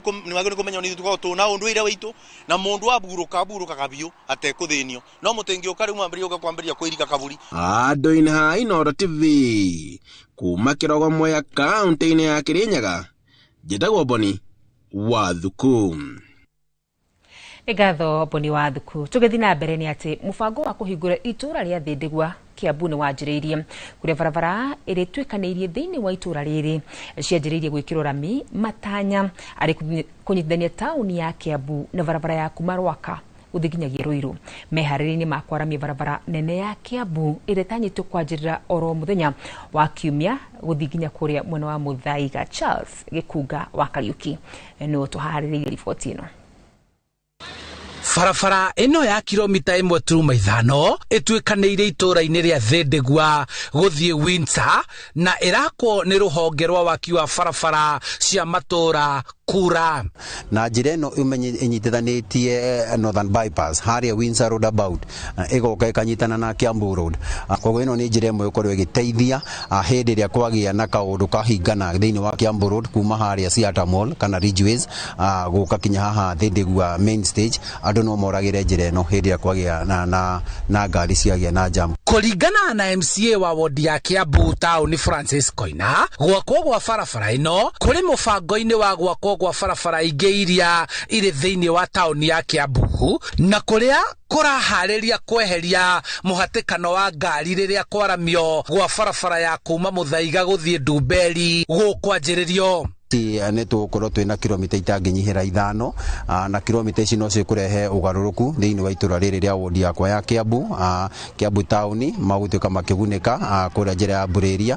kumenya ni tukorwo tuna unduire witu na mundu aburuka aburukaga biu atekuthinio no mutingiuka riu mwambiririe uka kwambiria kwirika kaburi. Andũ-inĩ ha Inooro TV kuma Kĩrogo Mwea kaunti-inĩ ya Kirinyaga njĩtagwo Boni wa Thuku. Nĩ ngatho Boni wa Thuku. Tũgĩthiĩ na mbere nĩ atĩ mũbango wa kũhingũra itũũra rĩa Thĩndĩgwa Kiambu nĩ wanjĩrĩirie kũrĩa barabara ĩrĩtuĩkanĩirie thĩinĩ wa itũũra rĩrĩ cianjĩrĩirie gwĩkĩrwo rami matanya arĩ kũnyitithania taũni ya Kiambu na barabara ya kuma Rwaka gũthiĩ nginyagia Ruiru. Meharĩria-inĩ ma kwaramia barabara nene ya Kiambu ĩrĩa ĩtanyĩtwo kwanjĩrĩra oro mũthenya wa Kiumia gũthiĩ nginya kũrĩa mwena wa Muthaiga. Charles Gĩkunga wa Kariuki nĩwe ũtũharĩrĩirie riboti ĩno. Barabara ĩno ya kilomita 1.5 ĩtuĩkanĩire itũũra-inĩ rĩa Thĩndĩgua gũthiĩ Windsor na ĩrakwo nĩ rũhonge rwa waki wa barabara cia matũũra Kura. Na njĩra ĩno ĩnyitithanĩtie Northern Bypass harĩa Windsor roundabout ĩgoka ĩkanyitana na Kiambu Road. Koguo ĩno nĩ njĩra ĩmwe ĩkorwo ĩgĩteithia hĩndĩ ĩrĩa kwagĩa na kaũndũ kahingana thĩinĩ wa Kiambu Road kuma harĩa Theatre Mall kana Ridgeways gũka kinya haha Thĩndĩgua main stage andũ no moragĩre njĩra ĩno hĩndĩ ĩrĩa kwagĩa na ngari ciagĩa na jam. Kũringana na MCA wa wodi ya Kiambu taũni Francis Koina, gwakwo gwa barabara ĩno kũrĩ mũbango-inĩ wa gwakwo gwa barabara ingĩ iria irĩ thĩinĩ wa taũni ya Kiambu na kũrĩa kũraharĩria kweheria mũhatĩkano wa ngari rĩrĩa kwaramio gwa barabara ya kuma Muthaiga gũthiĩ Ndumberi gũkwanjĩrĩrio. Nĩ tũgũkorwo twĩna kilomita itangĩnyihĩra 5 na kilomita ici no cikũrehe ũgarũrũku thĩinĩ wa itũra rĩrĩ rĩa wodi yakwa ya Kiambu. Kiambu taũni magũtuĩka makĩgunĩka kũrĩa njĩra ya Mbũrĩria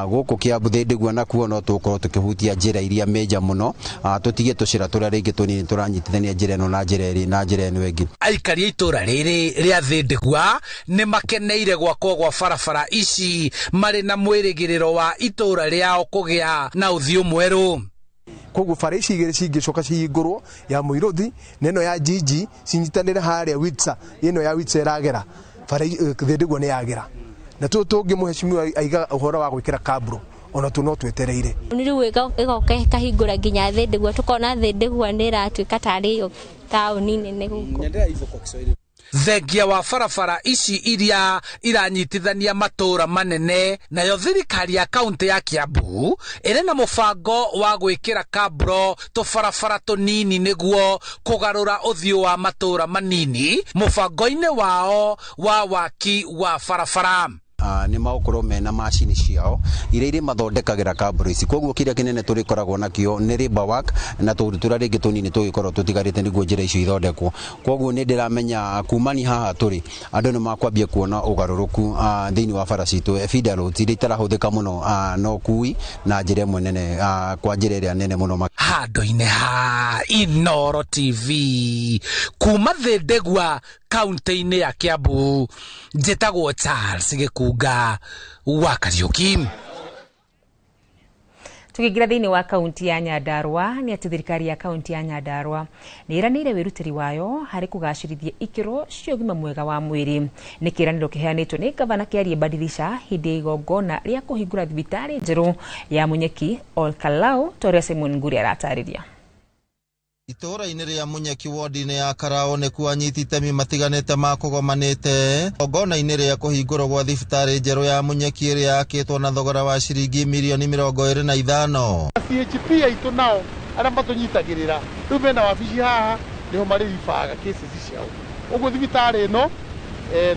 gũkũ Kiambu Thĩndĩgua nakuo no tũgũkorwo tũkĩhutia njĩra iria major mũno tũtige tũcĩra tũrĩa rĩngĩ tũnini tũranyitithania njĩra ĩno na njĩra ĩrĩ na njĩra ĩno ĩngĩ. Aikari a itũra rĩrĩ rĩa Thĩndĩgua nĩ makeneire gwakwo gwa barabara ici marĩ na mwĩrĩgĩrĩro wa itũra rĩao kũgĩa na ũthiũ mwerũ. Koguo bara ici igĩrĩ cingĩcoka cihingũrwo ya Mũirũthi na ĩno ya Jiji cinyitanĩre harĩa Windsor ĩno ya Windsor ĩragera bara Thĩndĩgua nĩ yagera na tũtũ tũngĩ mũhecimiwa aiga ũhoro wa gwĩkĩra kabro ona tu no twetereire. Nĩ rĩu ĩgoka ĩkahingũra nginya Thĩndĩgua tũkona Thĩndĩgua nĩ ĩratuĩka tarĩ yo taũni nene gũkũ. Thengia wa barabara ici iria iranyitithania matũũra manene, nayo thirikari ya kaunti ya Kiambu ĩrĩ na mũbango wa gwĩkĩra kabro tũbarabara tũnini nĩguo kũgarũra ũthiũ wa matũũra manini mũbango-inĩ wao wa waki wa barabara. Nĩ magũkorwo mena macini ciao iria irĩ mathondekagĩra kamburo ici. Koguo kĩrĩa kĩnene tũrĩkoragwo nakĩo nĩ labour work na tũũndũ tũrĩa rĩngĩ tũnini tũgĩkorwo tũtigarĩte nĩguo njĩra icio ithondekwo. Koguo nĩ ndĩramenya kumani haha tũrĩ andũ nĩ makwambia kuona ũgarũrũku thĩinĩ wa bara citũ, feeder roads iria itarahũthĩka mũno na ũkui na njĩra ĩmwe nene, kwa njĩra ĩrĩa nene mũno. Handũ-inĩ ha Inooro TV kuma Thĩndĩgua kaunti-inĩ ya Kiambu, njĩtagwo Charles Gĩkunga wa Kariũki. Tukiingira thiini wa kaunti ya Nyandarua ni ati thirikari ya kaunti ya Nyandarua ni iranire wirutiri wayo hari kugacirithia ikiro cia ugima mwega wa mwiri. Ni kiraniro kiheanitwo ni gavana Kiarie Badilisha hindi ya igongona ria kuhingura thibitari njeru ya Munyeki Olkalau, ta Simon Nguri aratariria. Itũũra-inĩ rĩa Munyeki wodi-inĩ ya Karao nĩkuo anyiti itemi matiganĩte makũgomanĩte igongona-inĩ rĩa kũhingũrwo gwa thibitarĩ njerũ ya Munyeki ĩrĩa yakĩtwo na thogora wa ciringi mirioni 25. CHP aitũ nao arĩa matũnyitagĩrĩra rĩu mena wabici haha nĩho marĩribaga cases ciao. Ũguo thibitarĩ ĩno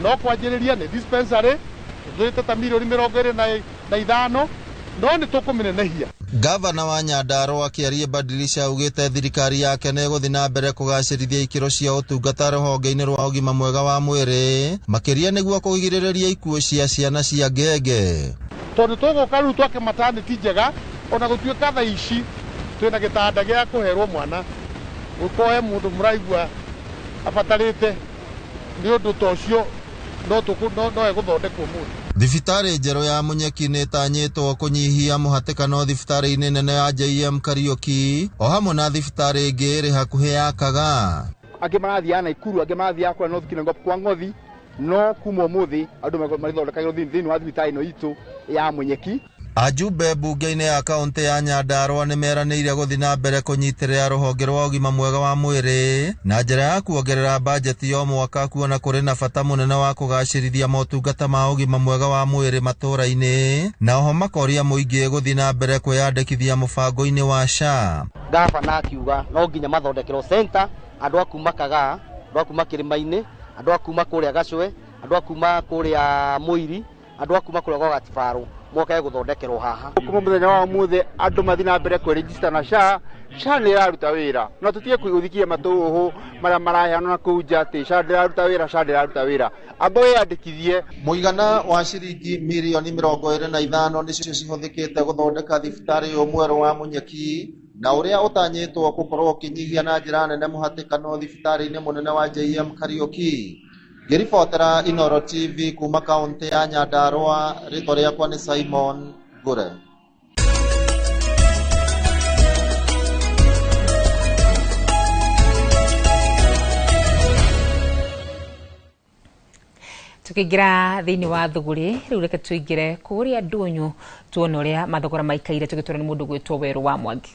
no kwanjĩrĩria nĩ dispensary tũtũrĩte ta mirioni 25 no nĩ tũkũmĩnenehia. Gavana wa Nyandarua Kiarie Badilisha augĩte thirikari yake nĩ ĩgũthiĩ na mbere kũgacĩrithia ikĩro cia ũtungata rũhonge-inĩ rwa ũgima mwega wa mwĩrĩ, makĩria nĩguo kũgirĩrĩria ikuũ cia ciana cia ngenge. Tondũ tũgũka rĩu twake maternity njega, ona gũtuĩka thaa ici twĩna gĩtanda gĩa kũherwo mwana, gũkoe mũndũ mũraigua abatarĩte nĩ ũndũ ta ũcio no egũthondekwo mũndũ. Thibitarĩ njerũ ya Munyeki nĩ ĩtanyĩtwo kũnyihia mũhatĩkano thibitarĩ-inĩ nene ya JM Kariuki o hamwe na thibitarĩ ĩngĩ ĩrĩ hakuhĩ ya Kagaa. Angĩ marathiaga Naikuru, angĩ marathiaga kũrĩa North Kinangop kwa Ng'othi, no kuma ũmũthĩ andũ marĩthondekagĩrwo thĩinĩ wa thibitarĩ ĩno itũ ya Munyeki. Ajumbe mbunge-inĩ ya kaunti ya Nyandarua nĩ meranĩire gũthiĩ na mbere kũnyitĩrĩra rũhonge rwa ũgima mwega wa mwĩrĩ na njĩra ya kuongerera bajeti o mwaka, kuona kũrĩ na bata mũnene wa kũgacĩrithia motungata ma ũgima mwega wa mwĩrĩ matũũra-inĩ, na oho makoria mũingĩ gũthiĩ na mbere kwĩyandĩkithia mũbango-inĩ wa SHA. Gavana akiuga no nginya mathondekerwo center, andũ a kuma Kagaa, andũ a kuma Kĩrĩma-inĩ, andũ a kuma kũrĩa Gacwe, andũ a kuma kũrĩa Mũiri, andũ a kuma kũrĩa gwa Gatibarũ mokae gũthondekerwo haha. Kuma mũthenya wa ũmũthĩ andũ mathiĩ na mbere kwĩregister na SHA. SHA nĩ ĩraruta wĩra, no tũtige gũthikia matũhũhũ marĩa maraheanwo na kũu nja atĩ SHA ndĩraruta wĩra, SHA ndĩraruta wĩra. Amba wĩyandĩkithie. Mũigana wa ciringi mirioni 25 nĩcio cihũthĩkĩte gũthondeka thibitarĩ ũyũ mwerũ wa Munyeki, na ũrĩa ũtanyĩtwo gũkorwo ũkĩnyihia na njĩra nene mũhatĩkano thibitarĩ-inĩ mũnene wa JM Kariuki. Ngĩribotera Inooro TV kuma kaunti ya Nyandarua, rĩtwa rĩakwa nĩ Simon Ngure. Tukiingira thiini wa thuguri riu reke tuingire kuria ndunyu tuone uria mathogora maikaire tugitwara ni mundu gwitwo Weru wa Mwangi.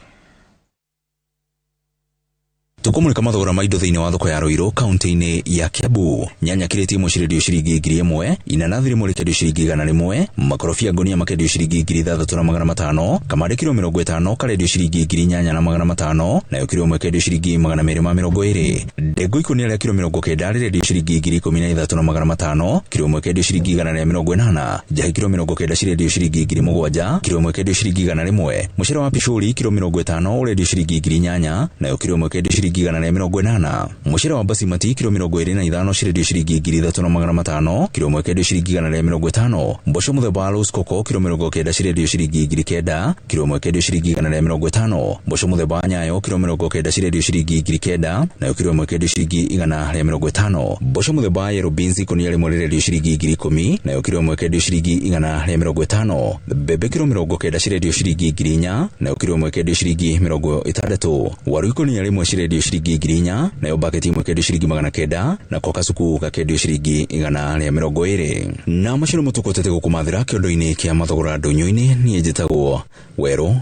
Tukumulika mathogora ma indo thiini wa thoko ya Ruiru kaunti-inĩ ya Kiambu. Nyanya kirĩti ĩmwe cirendio ciringi 1000, inanathi rĩmwe rĩkendio ciringi 100, makorobia ngonia makendio ciringi 6500, kamande kiro 50 karendio ciringi 8500, nayo kiro ĩmwe kendio ciringi 220. Ndengũ ikũnia rĩa kiro 90 rĩrendio ciringi 13500, kiro ĩmwe kendio ciringi 180, njahi kiro 90 cirendio ciringi 7000, kiro ĩmwe kendio ciringi 100, mũcere wa picũri kiro 50 ũrendio ciringi 8000, nayo kiro ĩmwe kendio ciringi 180. Mũcere wa basimati kiro 25 cirendio ciringi 3500, kiro ĩmwe kendio ciringi 150. Mboco mũthemba wa Rose Coco kiro 90 cirendio ciringi 9000, kiro ĩmwe kendio ciringi 150. Mboco mũthemba wa Nyayo kiro 90 cirendio ciringi 9000, nayo kiro ĩmwe kendio ciringi 150. Mboco mũthemba wa Yellow Beans ikũnia rĩmwe rĩrendio ciringi 10000, nayo kiro ĩmwe kendio ciringi 150. Mbembe kiro 90 cirendio ciringi 4000, nayo kiro ĩmwe kendio ciringi 60. Waru ikũnia rĩmwe cirendio ciringi 4000, nayo baketi ĩmwe kendio ciringi 900, na kwa kasuku gakendio ciringi 120. Na macio nĩmo tũkũtete gũkũmathĩra kĩondo-inĩ kĩa mathogora ndũnyũ-inĩ. Niĩ njĩtagwo Weru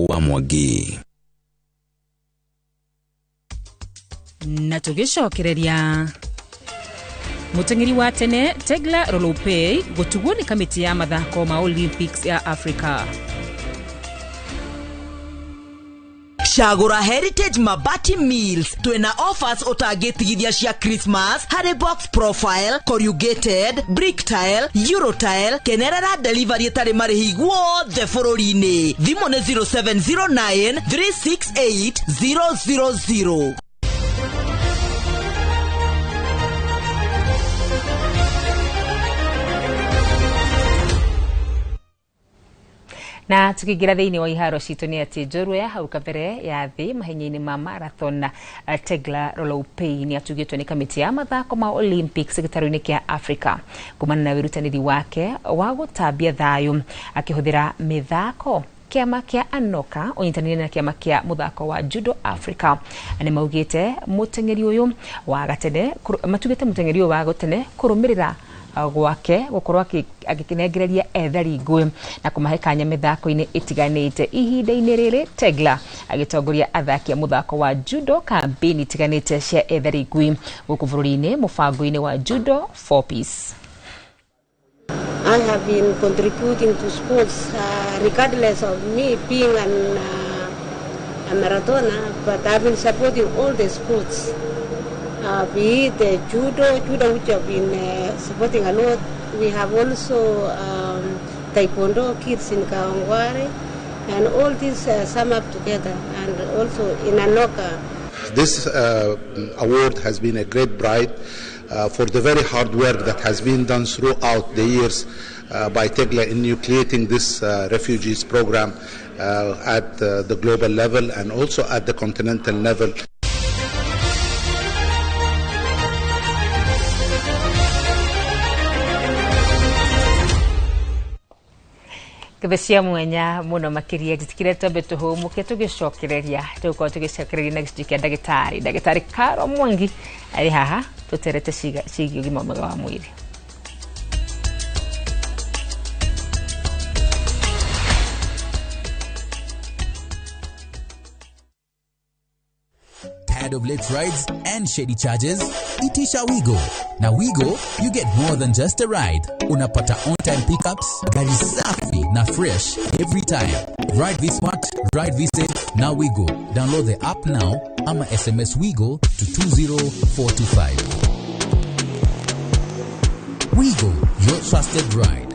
wa Mwangi. Na tũgĩcokereria Mũteng'eri wa tene Tegla Rolopei gũtugwo nĩ kamĩtĩ ya mathako ma Olympics ya Africa. Cagũra Heritage Mabati Mills, twĩna offers ũtangĩtigithia cia Christmas harĩ box profile, corrugated, brick tile, eurotile. Kenerera delivery ĩtarĩ marĩhi guothe bũrũri-inĩ. Thimũ nĩ 0709 368 000. Na tukiingira thiini wa iharo citũ nĩ atĩ njorua ya hau kabere ya thĩ mahenya-inĩ ma marathon Tegla Rolopei nĩ atugĩtwo nĩ kamĩtĩ ya mathako ma Olympics gĩtarũ-inĩ kĩa Africa kumana na wĩrutanĩri wake wa gũtambia thayũ akĩhũthĩra mĩthako. Kĩama kĩa Anoka ũnyitanĩire na kĩama kĩa mũthako wa Judo Africa nĩ maugĩte mũteng'eri ũyũ wa gatene, matugĩte mũteng'eri ũyũ wa gatene kũrũmĩrĩra gwake gũkorwo agĩkĩnengereria ethari ngũĩ na kũmahe kanya mĩthako-inĩ ĩtiganĩte. Ihinda-inĩ rĩrĩ Tegla agĩtongoria athaki a mũthako wa judo kambĩini itiganĩte cia ethari ngũĩ gũkũ bũrũri-inĩ mũbango-inĩ wa Judo for Peace. I have been contributing to sports regardless of me being a marathoner, but I've been supporting all the sports. Be it the judo which I've been supporting a lot. We have also taekwondo kids in Kawangware, and all these sum up together, and also in Anoka. This award has been a great pride for the very hard work that has been done throughout the years by Tegla in nucleating this refugees program at the global level and also at the continental level. Gethe cia mwenya muno makiria njitikire twambe tuhumuke tugicokereria tugukorwo tugicokereria na gĩcunjĩ kĩa ndagĩtarĩ Caro Mwangi arĩ haha tũterete ciĩgiĩ ũgima mwega wa mwĩrĩ. Tired of late rides and shady charges? Itisha Wigo. Na Wigo, you get more than just a ride. Unapata on-time pickups, gari safi na fresh every time. Ride V Smart, ride V Safe, now Wigo. Download the app now ama SMS Wigo to 20425. Wigo, your trusted ride.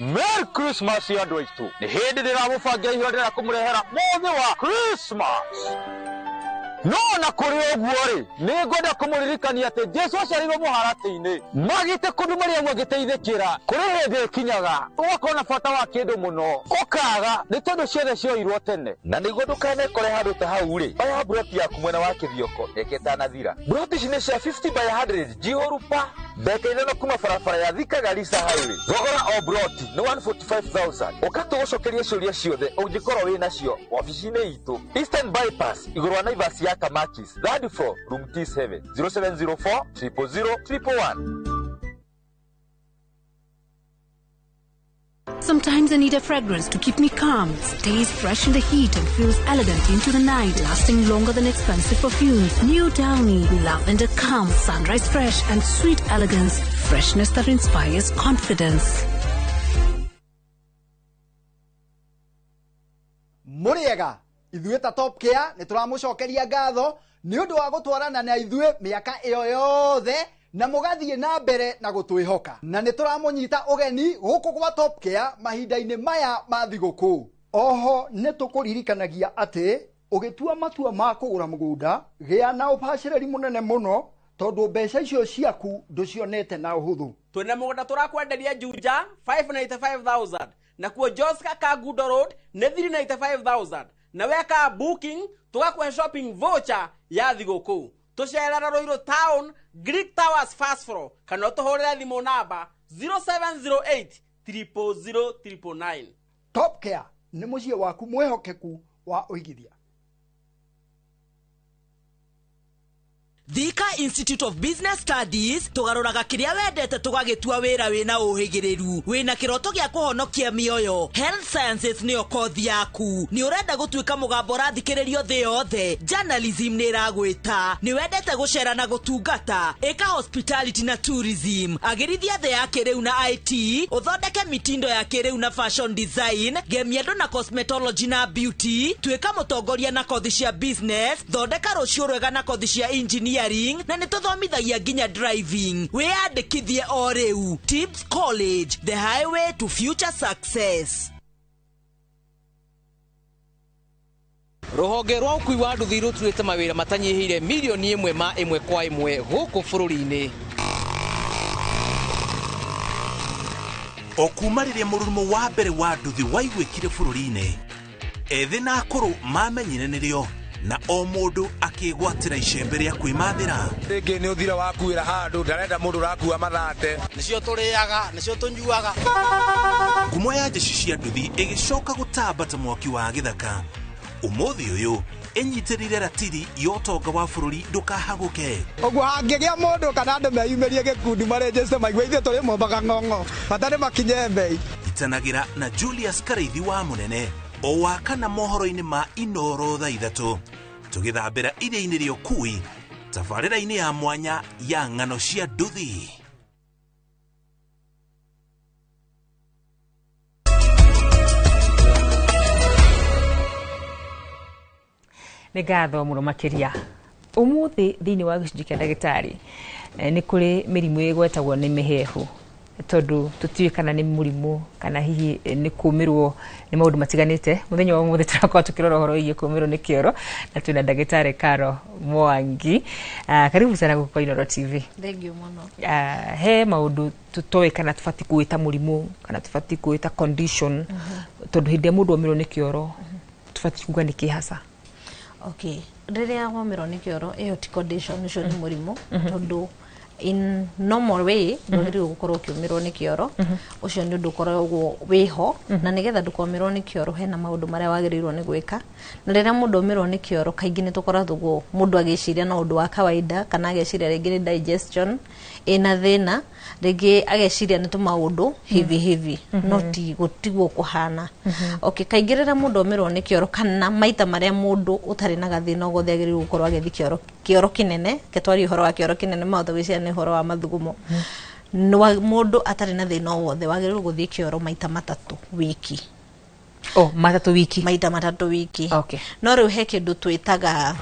Merry Christmas andũ aitũ. Nĩ hĩndĩ ndĩramũbangira ihinda rĩrĩa kũmũrehera mũthĩ wa Christmas. No na kũrĩ ũguo rĩ, nĩ ngwenda kũmũririkania atĩ Jesu aciarirwo mũharatĩ-inĩ magĩte kũndũ Mariamu agĩteithĩkĩra. Kũrĩ hĩndĩ ĩkinyaga ũgakorwo na bata wa kĩndũ mũno ũkaga nĩ tondũ ciothe cioirwo tene. Na nĩguo ndũkanekore handũ ta hau rĩ, oya mburoti yaku mwena wa Kĩthioko mĩaka ĩtanathira. Mburoti ici nĩ cia 50 by 100 njihũru pa mbeca ithano kuma barabara ya Thika Garissa Highway. Thogora o mburoti nĩ 145,000. Ũka tũgũcokerie ciũria ciothe ũngĩkorwo wĩ nacio wabici-inĩ itũ Eastern Bypass igũrũ wa Naivas ya Kamakis, third floor, room T7, 0704 000 111. Sometimes I need a fragrance to keep me calm, stays fresh in the heat and feels elegant into the night, lasting longer than expensive perfumes. New Downy, lavender calm, sunrise fresh and sweet elegance, freshness that inspires confidence. Muriega, ithuĩ ta Top Care nĩ tũramũcokeria ngatho nĩ ũndũ wa gũtwarana na ithuĩ mĩaka ĩyo yothe na mũgathiĩ na mbere na gũtwĩhoka, na nĩ tũramũnyita ũgeni gũkũ gwa Top Care mahinda-inĩ maya ma thigũkũ. Oho nĩ tũkũririkanagia atĩ ũgĩtua matua ma kũgũra mũgũnda gĩa na ũbacĩrĩri mũnene mũno tondũ mbeca icio ciaku ndũcionete na ũhũthũ. Twĩna mũgũnda tũrakwenderia Juja 595,000 nakuo Joska Kangundo Road nĩ 395,000 na weka booking tũgakũhe shopping voucher ya thigũkũ. Tũcerera Ruiru Town Greek Towers first floor kana ũtũhũrĩre thimũ namba 0708 000 999. Top Care nĩ mũciĩ waku mwĩhokeku wa ũigithia. Thika Institute of Business Studies tũgarũraga kĩrĩa wendete tũgagĩtua wĩra wĩna ũhĩgĩrĩru wĩna kĩroto gĩa kũhonokia mĩoyo. Health Sciences nĩyo kothi yaku. Nĩ ũrenda gũtuĩka mũgambo ũrathikĩrĩrio thĩ yothe? Journalism nĩ ĩragwĩta. Nĩ wendete gũcera na gũtungata? Ĩka Hospitality na Tourism. Agĩrithia thĩ ya kĩrĩu na IT, ũthondeke mitindo ya kĩrĩu na fashion design, gemia andũ na cosmetology na beauty, tuĩka mũtongoria na kothi cia business, thondeka rũciũ rwega na kothi cia engineering, na nĩ tũthomithagia nginya driving. Wĩyandĩkithie o rĩu. Tips College, the highway to future success. Rũhonge rwa ũkui wa nduthi rũturĩte mawĩra matanyihĩire mirioni ĩmwe ma ĩmwe kwa ĩmwe gũkũ bũrũri-inĩ. O kuma rĩrĩa mũrurumo wa mbere wa nduthi waiguĩkire bũrũri-inĩ, ethĩ na akũrũ mamenyire nĩrĩo na o mũndũ akĩgwatĩra icembe rĩa kwĩmathĩra. Rĩngĩ nĩ ũthira wakuĩra handũ ndarenda mũndũ ũrakua mathate. Nĩcio tũrĩaga, nĩcio tũnyuaga. Ngumo ya jeshi cia nduthi ĩgĩcoka gũtamba ta mwaki wa gĩthaka. Ũmũthĩ ũyũ ĩnyitĩrĩire ratiri ya ũtonga wa bũrũri ndũkahagũke. Ũguo hangĩgĩa mũndũ kana andũ meyumĩrie gĩkundi marenjeste maigue ithuĩ tũrĩ mombaga ng'ong'o bata nĩ makinye mbei. Itanagĩra na Julius Karaithi wa Mũnene o wa kana mohoro-inĩ ma Inoro thaa 3 tũgĩthambĩra iria-inĩ rĩa ũkui tabarĩra-inĩ ya mwanya ya ng'ano cia nduthi. Nĩ ngatho mũno makĩria. Ũmũthĩ thĩinĩ wa gĩcunjĩ kĩa ndagĩtarĩ nĩ kũrĩ mĩrimũ ĩgwetagwo nĩ mĩhehu tondũ tũtiũĩ kana nĩ mũrimũ kana hihi nĩ kũmĩrwo nĩ maũndũ matiganĩte. Mũthenya wa ũmũthĩ tũrakorwo tũkĩrora ũhoro wĩgiĩ kũmĩrwo nĩ kĩoro na twĩna ndagĩtarĩ Caro Mwangi. Karibu sana gũkũ kwa Inoro TV. Thank you mũno. He maũndũ tũtoĩ kana tũbatiĩ kũwĩta mũrimũ kana tũbatiĩ kũwĩta condition tondũ hĩndĩ ĩrĩa mũndũ omĩrwo nĩ kĩoro tũbatiĩ kuga nĩ kĩ hasa. Okay, rĩrĩa womĩrwo nĩ kĩoro ĩyo ti condition, ũcio nĩ mũrimũ tondũ in normal way ndwagĩrĩirwo gũkorwo ũkĩũmĩrwo nĩ kĩoro. Ũcio nĩ ũndũ ũkoragwo wĩho na nĩgetha ndũkomĩrwo nĩ kĩoro hena maũndũ marĩa wagĩrĩirwo nĩ gwĩka. Na rĩrĩa mũndũ omĩrwo nĩ kĩoro kaingĩ nĩ tũkoragwo mũndũ agĩciria no ũndũ wa kawaida kana ageciria rĩngĩ nĩ digestion ĩna thĩna, rĩngĩ ageciria nĩ tũmaũndũ hivi hivi, no tiguo kũhana. Okay, kaingĩ rĩrĩa mũndũ omĩrwo nĩ kĩoro kana maita marĩa mũndũ ũtarĩ na gathĩna o gothe agĩrĩirwo gũkorwo agĩthiĩ kĩoro, kĩoro kĩnene, ke twarie ũhoro wa kĩoro kĩnene mahota gwĩciria nĩ ũhoro wa mathugumo. Mũndũ atarĩ na thĩna o wothe wagĩrĩirwo gũthiĩ kĩoro maita matatũ wiki. Oh, matatũ wiki. Maita matatũ wiki. Okay. No rĩu he kĩndũ twĩtaga,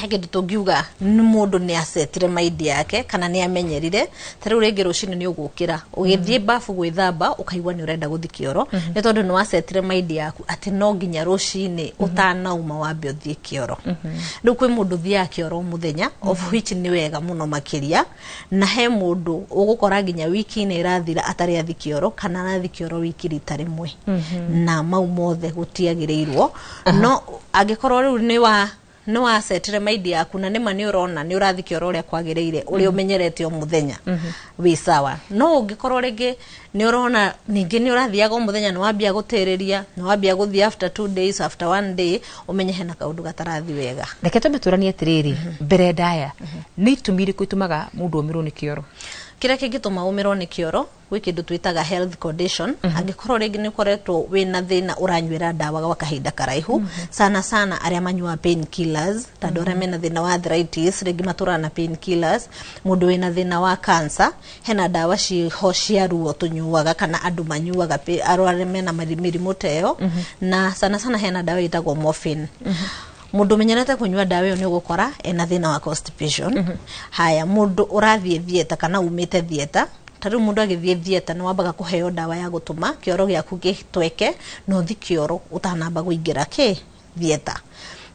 he kĩndũ tũngiuga nĩ mũndũ nĩ acetire maindi yake kana nĩ amenyerire. Ta rĩu rĩngĩ rũcinĩ nĩ ũgũkĩra ũgĩthiĩ bafu gwĩthamba ũkaigua nĩ ũrenda gũthiĩ kĩoro nĩ tondũ nĩ wacetire maindi yaku atĩ no nginya rũcinĩ ũtanauma wambe ũthiĩ kĩoro. Rĩu kwĩ mũndũ ũthiaga kĩoro mũthenya, of which nĩ wega mũno makĩria, na he mũndũ ũgũkora nginya wiki-inĩ ĩrathira atarĩ athi kĩoro kana arathi kĩoro wiki rita rĩmwe. Na mau mothe gũtiagĩrĩirwo. No angĩkorwo rĩu nĩ wacetire maindi yaku na nĩma nĩ ũrona nĩ ũrathiĩ kĩoro ũrĩa kwagĩrĩire ũrĩa ũmenyerete o mũthenya wĩ sawa. No ũngĩkorwo rĩngĩ nĩ ũrona ningĩ nĩ ũrathiaga o mũthenya nĩ wambia gũtĩrĩria, nĩ wambia gũthiĩ after 2 days, after 1 day, ũmenye hena kaũndũ gatarathiĩ wega. Reke twambe tũranie atĩrĩrĩ, mbere ndaya nĩ itũmi irĩkũ itũmaga mũndũ omĩrwo nĩ kĩoro? Kĩrĩa kĩngĩtũma ũmĩrwo nĩ kĩoro gwĩ kĩndũ twĩtaga health condition. Angĩkorwo rĩngĩ nĩ ũkoretwo wĩna thĩna ũranyuĩra ndawa gwa kahinda karaihu, sana sana arĩa manyuaga pain killers, ta andũ arĩa mena thĩna wa arthritis rĩngĩ matũraga na pain killers, mũndũ wĩna thĩna wa cancer hena ndawa ciho cia ruo tũnyuaga kana andũ manyuaga arĩa mena mĩrimũ ta ĩyo, na sana sana hena ndawa ĩtagwo morphine. Mũndũ ũmenyerete kũnyua ndawa ĩyo nĩ ũgũkora ena thĩna wa constipation. Haya, mũndũ ũrathiĩ theatre kana umĩte theatre, ta rĩu mũndũ agĩthiĩ theatre nĩ wambaga kũheo ndawa ya gũtũma kĩoro gĩaku gĩtweke na ũthiĩ kĩoro ũtanamba kũingĩra kĩ theatre.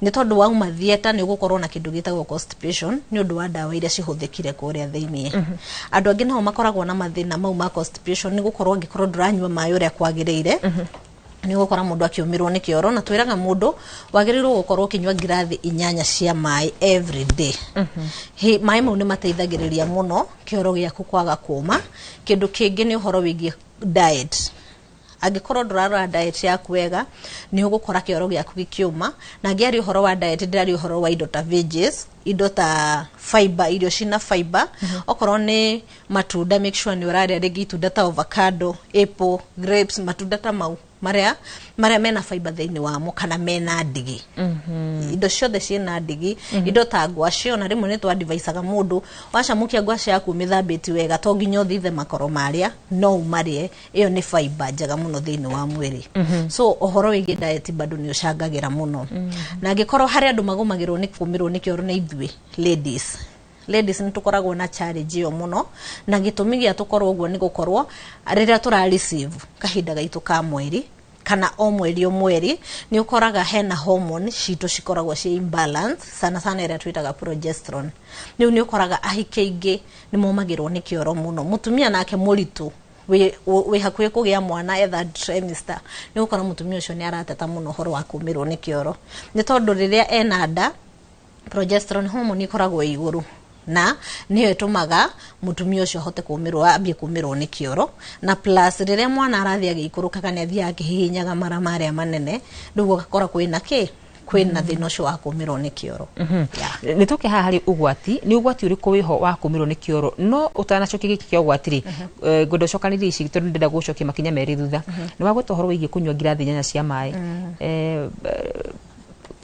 Nĩ tondũ wauma theatre nĩ ũgũkorwo na kĩndũ gĩtagwo constipation nĩ ũndũ wa ndawa iria cihũthĩkire kũrĩa thĩiniĩ. Andũ angĩ nao makoragwo na mathĩna mau ma constipation nĩ gũkorwo angĩkorwo ndũranyua maĩ ũrĩa kwagĩrĩire, nĩ ũgũkora mũndũ akĩũmĩrwo nĩ kĩoro. Na twĩraga mũndũ wagĩrĩirwo gũkorwo ũkĩnyua ngirathi 8 cia maĩ every day. Maĩ mau nĩ mateithagĩrĩria mũno kĩoro gĩaku kwaga kũma. Kĩndũ kĩngĩ nĩ ũhoro wĩgiĩ diet. Angĩkorwo ndũrarora diet yaku wega, nĩ ũgũkora kĩoro gĩaku gĩkĩũma. Na ngĩaria ũhoro wa diet, ndĩraria ũhoro wa indo ta veggies, indo ta fiber, irio cina fiber. Okorwo nĩ matunda, make sure nĩ ũrarĩa rĩngĩ itunda ta avocado, apple, grapes, matunda ta mau marĩa mena fiber thĩinĩ wamo kana mena ndigi. Indo ciothe ciĩna ndigi, indo ta ngwacĩ, ona rĩmwe nĩ twadivaicaga mũndũ, wacamũkia ngwacĩ yaku ũmĩthambĩtie wega, to nginya ũthithe makoro marĩa, no ũmarĩe. Ĩyo nĩ fiber njega mũno thĩinĩ wa mwĩrĩ. So ũhoro wĩgiĩ diet bado nĩ ũcangagĩra mũno. Na angĩkorwo harĩ andũ magũmagĩrwo nĩ kũmĩrwo nĩ kĩoro, nĩ ithuĩ ladies. Ladies nĩ tũkoragwo na challenge ĩyo mũno, na gĩtũmi gĩa tũkorwo ũguo nĩ gũkorwo rĩrĩa tũra receive kahinda gaitũ ka mweri kana o mweri o mweri, nĩ ũkoraga hena hormone citũ cikoragwo ciĩ imbalance, sana sana ĩrĩa twĩtaga progesterone. Rĩu nĩ ũkoraga ahiki aingĩ nĩ momagĩrwo nĩ kĩoro mũno. Mũtumia nake mũritũ wĩ hakuhĩ kũgĩa mwana, e third trimester, nĩ ũgũkora mũtumia ũcio nĩ arateta mũno ũhoro wa kũmĩrwo nĩ kĩoro, nĩ tondũ rĩrĩa ena nda, progesterone hormone ĩkoragwo ĩ igũrũ na nĩyo ĩtũmaga mũtumia ũcio ahote kũmĩrwo, ambie kũmĩrwo nĩ kĩoro. Na plus rĩrĩa mwana arathiĩ agĩikũrũkaga, nĩ athiaga akĩhihinyaga mara marĩa manene, rĩu ũgakora kwĩna kĩ, kwĩna thĩna ũcio wa kũmĩrwo nĩ kĩoro. Nĩ tũke haha harĩ ũgwati. Nĩ ũgwati ũrĩkũ wĩho wa kũmĩrwo nĩ kĩoro? No ũtanacokia gĩkĩ kĩa ũgwati rĩ, ngwenda ũcokanĩrie ici tondũ ndĩrenda gũcokia makinya merĩ thutha. Nĩ wagweta ũhoro wĩgiĩ kũnyua ngirathi 8 cia maĩ.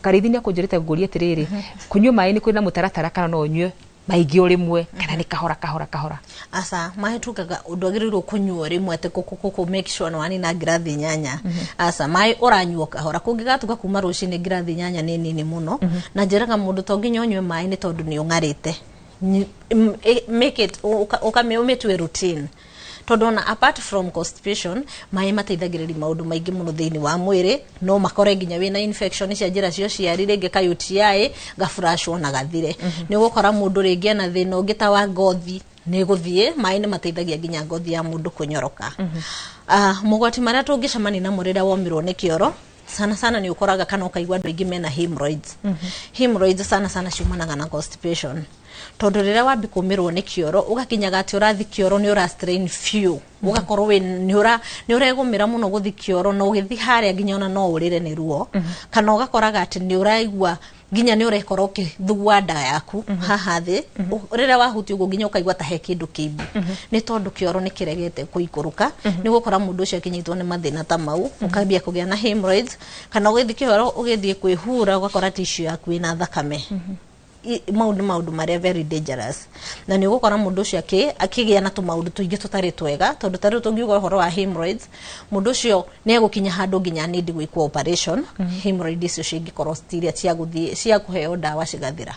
Karĩithi nĩ akũnjĩrĩte ngũrie atĩrĩrĩ, kũnyua maĩ nĩ kwĩna mũtaratara kana no ũnyue maingĩ o rĩmwe kana nĩ kahora kahora kahora? Aca, maĩ tugaga ndwagĩrĩirwo kũnyua rĩmwe atĩ kũkũ make sure nĩ wanina ngirathi 8. Aca, maĩ ũranyua kahora. Kũngĩgatuka kuma rũcinĩ, ngirathi 8 nĩ nini mũno. Na njĩraga mũndũ to nginya ũnyue maĩ nĩ tondũ nĩ ũng'arĩte. Make it ũmĩtue routine, tondũ ona apart from constipation, maĩ mateithagĩrĩria maũndũ maingĩ mũno thĩinĩ wa mwĩrĩ. No makore nginya wĩna infection cia njĩra cia ũciari, rĩngĩ ka UTI gafurashwo na gathire. Nĩ ũgũkora mũndũ rĩngĩ ena thĩna ũngĩ ta wa ngothi, nĩ gũthiĩ maĩ nĩ mateithagia nginya ngothi ya mũndũ kũnyoroka. Mogwati marĩa tũngĩcemania namo rĩrĩa womirwo nĩ kĩoro, sana sana nĩ ũkoraga kana ũkaigua andũ aingĩ mena hemorrhoids. Hemorrhoids sana sana ciumanaga na constipation, tondũ rĩrĩa wambi kũmĩrwo nĩ kĩoro, ũgakinyaga atĩ ũrathi kĩoro nĩ ũra strain biũ, ũgakorwo wĩ nĩ ũregũmĩra mũno gũthi kĩoro, na ũgĩthi harĩa nginya ona no ũrĩre nĩ ruo, kana ũgakoraga atĩ nĩ ũraigua nginya nĩ ũrekora ũkĩthugua nda yaku haha thĩ. Rĩrĩa wahutia ũguo, nginya ũkaigua ta he kĩndũ kĩimbu, nĩ tondũ kĩoro nĩ kĩregete kũikũrũka. Nĩ ũgũkora mũndũ ũcio akinyitwo nĩ mathĩna ta mau, ũkambia kũgĩa na hemorrhoids, kana ũgĩthiĩ kĩoro, ũgĩthiĩ kwĩhura, ũgakora tissue yaku ĩna thakame. Mau nĩ maũndũ marĩa very dangerous, na nĩ ũgũkora mũndũ ũcio akĩgĩa na tũmaũndũ tũingĩ tũtarĩ twega, tondũ ta rĩu tũngiuga ũhoro wa hemorrhoids, mũndũ ũcio nĩ egũkinya handũ nginya need gwĩkwo operation, hemorrhoid icio cingĩkorwo citirĩa cia gũthiĩ cia kũheo ndawa cigathira.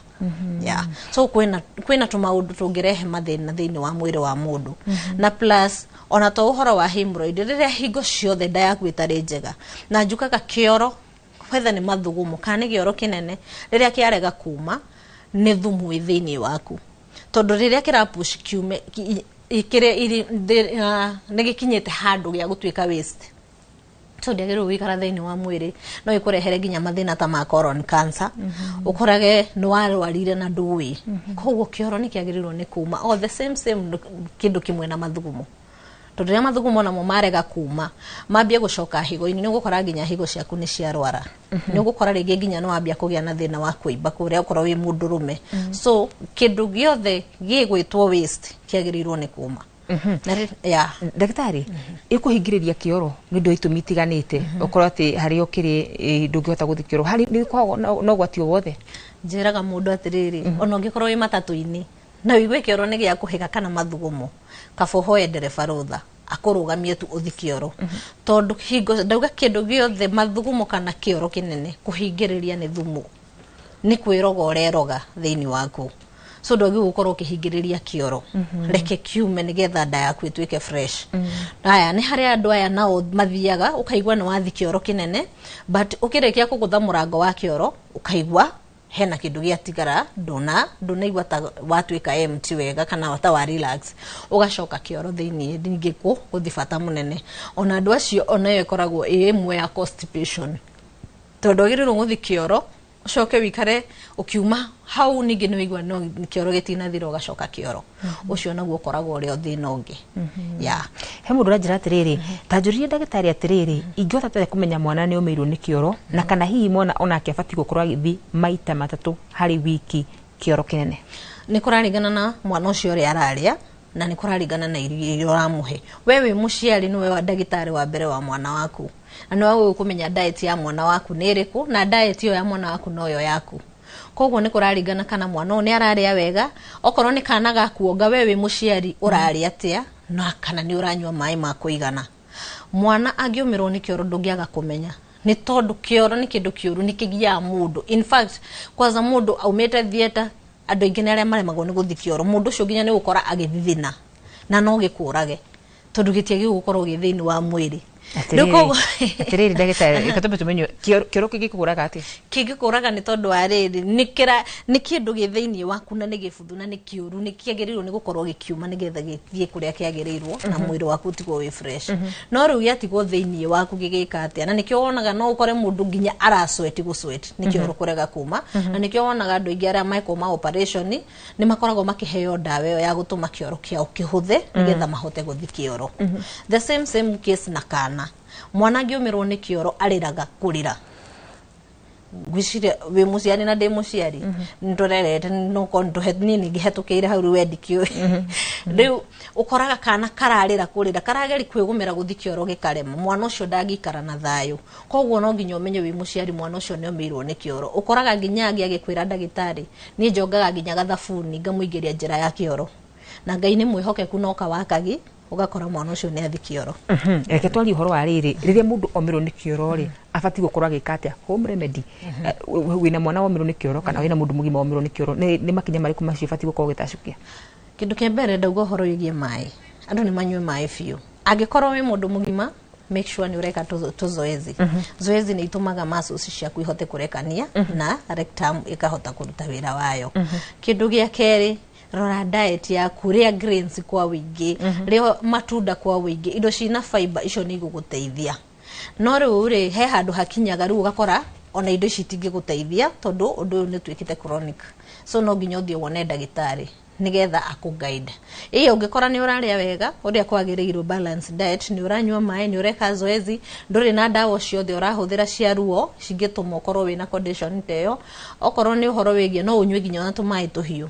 Yeah. So kwĩna tũmaũndũ tũngĩrehe mathĩna thĩinĩ wa mwĩrĩ wa mũndũ. Na plus ona to ũhoro wa hemorrhoid, rĩrĩa hingo ciothe nda yaku ĩtarĩ njega, na njukaga kĩoro whether nĩ mathugumo kana nĩ kĩoro kĩnene, rĩrĩa kĩarega kuma, nĩ thumu wĩ thĩinĩ waku, tondũ rĩrĩa kĩrapush kiume kĩrĩa nĩ gĩkinyĩte handũ gĩa gũtuĩka waste. So ndĩagĩrĩirwo gũikara thĩinĩ wa mwĩrĩ, no ĩkũrehere nginya mathĩna ta ma colon cancer, ũkorage nĩ warwarire na ndũĩ. Koguo kĩoro nĩ kĩagĩrĩirwo nĩ kuma o the same same kĩndũ kĩmwe na mathugumo, tondũ rĩrĩa mathugumo namo marega kuma, mambie gũcoka higo-inĩ, nĩ ũgũkora nginya higo ciaku nĩ ciarwara. Nĩ ũgũkora rĩngĩ nginya nĩ wambia kũgĩa na thĩna wa kũimba kũrĩa ũkorwo wĩ mũndũrũme. So kĩndũ gĩothe gĩgwĩtwo waste kĩagĩrĩirwo nĩ kuma na yeah. Ndagĩtarĩ, ĩkũhingĩrĩria kĩoro nĩ ũndũ wa itũmi itiganĩte, ũkorwo atĩ harĩa ũkĩrĩ ndũngĩhota gũthiĩ kĩoro, harĩ nĩ gũkoragwo na ũgwati o wothe? Njĩraga mũndũ atĩrĩrĩ, ona ũngĩkorwo wĩ matatũ-inĩ na ũigue kĩoro nĩ gĩa kũhĩga kana mathugumo, kaba ũhoe ndereba rũtha akũrũgamie tu ũthi kĩoro, tondũ hingo ndauga kĩndũ gĩothe, mathugumo kana kĩoro kĩnene, kũhingĩrĩria nĩ thumu, nĩ kwĩroga ũreroga thĩinĩ waku. So ndwagĩrĩirwo gũkorwo ũkĩhingĩrĩria kĩoro, reke kiume nĩgetha nda yaku ĩtuĩke fresh. Aya nĩ harĩ andũ aya nao mathiaga, ũkaigua nĩ wathi kĩoro kĩnene, but ũkĩrĩkia kũgũtha mũrango wa kĩoro, ũkaigua hena kĩndũ gĩatigara, ndũnaigua ta watuĩka empty wega kana ta wa relax, ũgacoka kĩoro thĩinĩ ningĩ gũthi bata mũnene. Ona andũ acio onayo ĩkoragwo ĩ ĩmwe ya constipation, tondũ wagĩrĩirwo gũthi kĩoro Ũcoke wĩikare ũkiuma hau, ningĩ nĩ wĩigua no kĩoro gĩtinathira, ũgacoka kĩoro. Ũcio naguo ũkoragwo ũrĩ o thĩna ũngĩ ya. He mũndũ ũranjĩra atĩrĩrĩ, ta njũririe ndagĩtarĩ atĩrĩrĩ, ingĩhota atĩa kũmenya mwana nĩ ũmĩirwo nĩ kĩoro, na kana hihi mwana onake abatiĩ gũkorwo agĩthiĩ maita 3 harĩ wiki kĩoro kĩnene? Nĩ kũraringana na mwana ũcio ũrĩa ararĩa, na nĩ kũraringana na irio iria ũramũhe. We wĩ mũciari nĩwe wa ndagĩtarĩ wa mbere wa mwana waku, na nĩwe ũkũmenya diet ya mwana waku nĩ ĩrĩkũ, na diet ĩyo ya mwana waku noyo yaku. Koguo nĩ kũraringana kana mwana ũyũ nĩ ararĩa wega. Okorwo nĩ kana ga kuonga, we wĩ mũciari ũrarĩa atĩa, na kana nĩ ũranyua maĩ ma kũigana. Mwana angĩũmĩrwo nĩ kĩoro, ndũngĩaga kũmenya, nĩ tondũ kĩoro nĩ kĩndũ kĩũru, nĩ kĩgiaga mũndũ. In fact, kwanza mũndũ aumĩte theatre, andũ aingĩ nĩ arĩa maremagwo nĩ gũthiĩ kĩoro. Mũndũ ũcio nginya nĩ gũkora agĩthithina, na no gĩkũrage, tondũ gĩtiagĩrĩirwo gũkorwo gĩ thĩinĩ wa mwĩrĩ. Rĩu Atĩrĩrĩ ndagĩtarĩ, reke tũmbe tũmenye kĩoro kĩngĩkũraga atĩa? Kĩngĩkũraga nĩ tondũ wa rĩrĩ, nĩ kĩndũ gĩ thĩinĩ waku, na nĩ gĩbuthu, na nĩ kĩũru. Nĩ kĩagĩrĩirwo nĩ gũkorwo gĩkiuma nĩgetha gĩthiĩ kũrĩa kĩagĩrĩirwo na mwĩrĩ waku ũtigwo wĩ fresh. No rĩu gĩatigwo thĩinĩ waku gĩgĩka atĩa? Na nĩkĩo wonaga no ũkore mũndũ nginya arasweat, gũsweat nĩ kĩoro kũrega kuma. Na nĩkĩo wonaga andũ aingĩ arĩa mekwo ma operation nĩ makoragwo makĩheo ndawa ĩyo ya gũtũma kĩoro kĩao kĩhũthe, nĩgetha mahote gũthiĩ kĩoro. The same case na kana. Mwana angĩũmĩrwo nĩ kĩoro, arĩraga kũrĩra. Ngwĩciria wĩ mũciari na ndĩ mũciari, nĩtũrerete nokorwo niĩ nĩngĩhetũkĩire hau. Rĩu we ndikĩũĩ. Rĩu ũkoraga kana kararĩra kũrĩra, karageri kwĩgũmĩra gũthiĩ kĩoro gĩkarema. Mwana ũcio ndangĩikara na thayũ. Koguo no nginya ũmenye wĩ mũciari mwana ũcio nĩ omĩirwo nĩ kĩoro. Ũkoraga nginya angĩ agĩkwĩra, "Ndagĩtarĩ, niĩ njongaga nginya gathabuni ngamũingĩria njĩra ya kĩoro, na Ngai nĩ mwĩhokeku, no kawakagi ũgakora mwana ũcio nĩ athi kĩoro." Reke twarie ũhoro wa rĩrĩ, rĩrĩa mũndũ omĩrwo nĩ kĩoro rĩ, abatiĩ gũkorwo agĩka atĩa? Home remedy. Wĩna mwana womĩrwo nĩ kĩoro, kana wĩna mũndũ mũgima womĩrwo nĩ kĩoro, nĩ makinya marĩkũ macio ũbatiĩ gũkorwo ũgĩtacũkia? Kĩndũ kĩa mbere, ndauga ũhoro wĩgiĩ maĩ. Andũ nĩ manyue maĩ biũ. Angĩkorwo wĩ mũndũ mũgima, make sure nĩ ũreka tũzoezi. Zoezi nĩ itũmaga muscles ciaku ihote kũrekania na rectum ĩkahota kũruta wĩra wayo. Kĩndũ gĩa kerĩ, rora diet yaku. Rĩa greens kwa wĩingĩ, rĩa matunda kwa wĩingĩ, indo cina fiber, icio nĩ igũgũteithia. No rĩu rĩ, he handũ hakinyaga rĩu ũgakora ona indo ici itingĩgũteithia, tondũ ũndũ ũyũ nĩ ũtuĩkĩte chronic. So no nginya ũthiĩ wone ndagĩtarĩ nĩgetha akũ-guide. Ĩyo ũngĩkora nĩ ũrarĩa wega ũrĩa kwagĩrĩirwo, balance diet, nĩ ũranyua maĩ, nĩ ũreka zoezi, ndũrĩ na ndawa ciothe ũrahũthĩra cia ruo cingĩtũma ũkorwo wĩna condition ta ĩyo. Okorwo nĩ ũhoro wĩgiĩ, no ũnyue nginya ona tũmaĩ tũhiũ.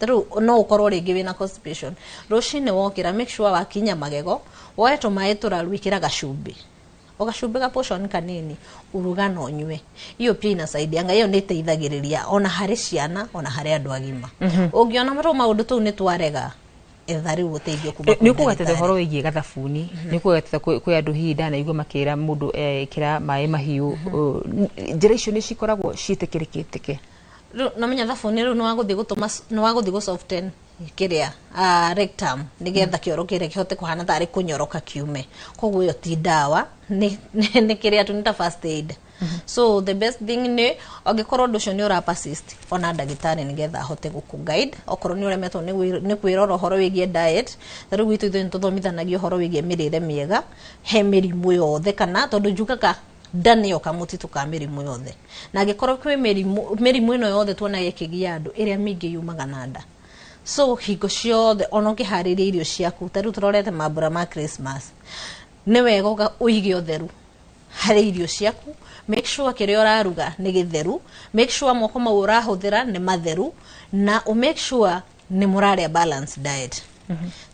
Rĩu no ũkorwo rĩngĩ wĩna constipation, rũcinĩ wokĩra, make sure wakinya magego, woe tũmaĩ tũraru, ĩkĩra gacumbĩ, o gacumbĩ ga portion kanini, uruga na ũnyue. Hiyo pia inasaidianga. Hiyo nĩ ĩteithagĩrĩria ona harĩ ciana, ona harĩ andũ agima. Ũngĩona rĩu maũndũ tũu nĩ twarega, etha rĩu ũteithio kuma Nĩ kwĩ ũkũgwetete ndagĩtarĩ. Ũhoro wĩgiĩ gathabuni, nĩ ũkũgwetete kwĩ andũ hihi ndanaigua makĩra mũndũ ĩkĩra maĩ mahiũ. Njĩra icio nĩ cikoragwo ciĩtĩkĩrĩkĩte? Rĩu namenya thabuni rĩu nĩ wagũthiĩ gũtũma, nĩ wagũthiĩ gũ soften kĩrĩa rectum, nĩgetha kĩoro kĩrĩa kĩhote kũhana tarĩ kũnyoroka kiume. Koguo ĩyo ti ndawa, nĩ kĩrĩa tu, nĩ ta first aid. So the best thing nĩ angĩkorwo ũndũ ũcio nĩ ũra persist, ona ndagĩtarĩ nĩgetha ahote gũkũ guide. Okorwo nĩ ũremetwo nĩ kwĩrora ũhoro wĩgiĩ diet, ta rĩu gwitũ ithuĩ nĩ tũthomithanagia ũhoro wĩgiĩ mĩrĩre mĩega he mĩrimũ yothe, kana tondũ njugaga nda nĩyo kamũtitũ ka mĩrimũ yothe. Na angĩkorwo kwĩ mĩrimũ ĩno yothe tuonaga ĩkĩgia andũ, ĩrĩa mĩingĩ yumaga na nda. So hingo ciothe ona ũkĩharĩria irio ciaku, ta rĩu tũrorete mambura ma Christmas, nĩ wega ũige ũtheru harĩ irio ciaku. Make sure kĩrĩa ũraruga nĩ gĩtheru, make sure moko mau ũrahũthĩra nĩ matheru, na ũ make sure nĩ mũrarĩa balanced diet.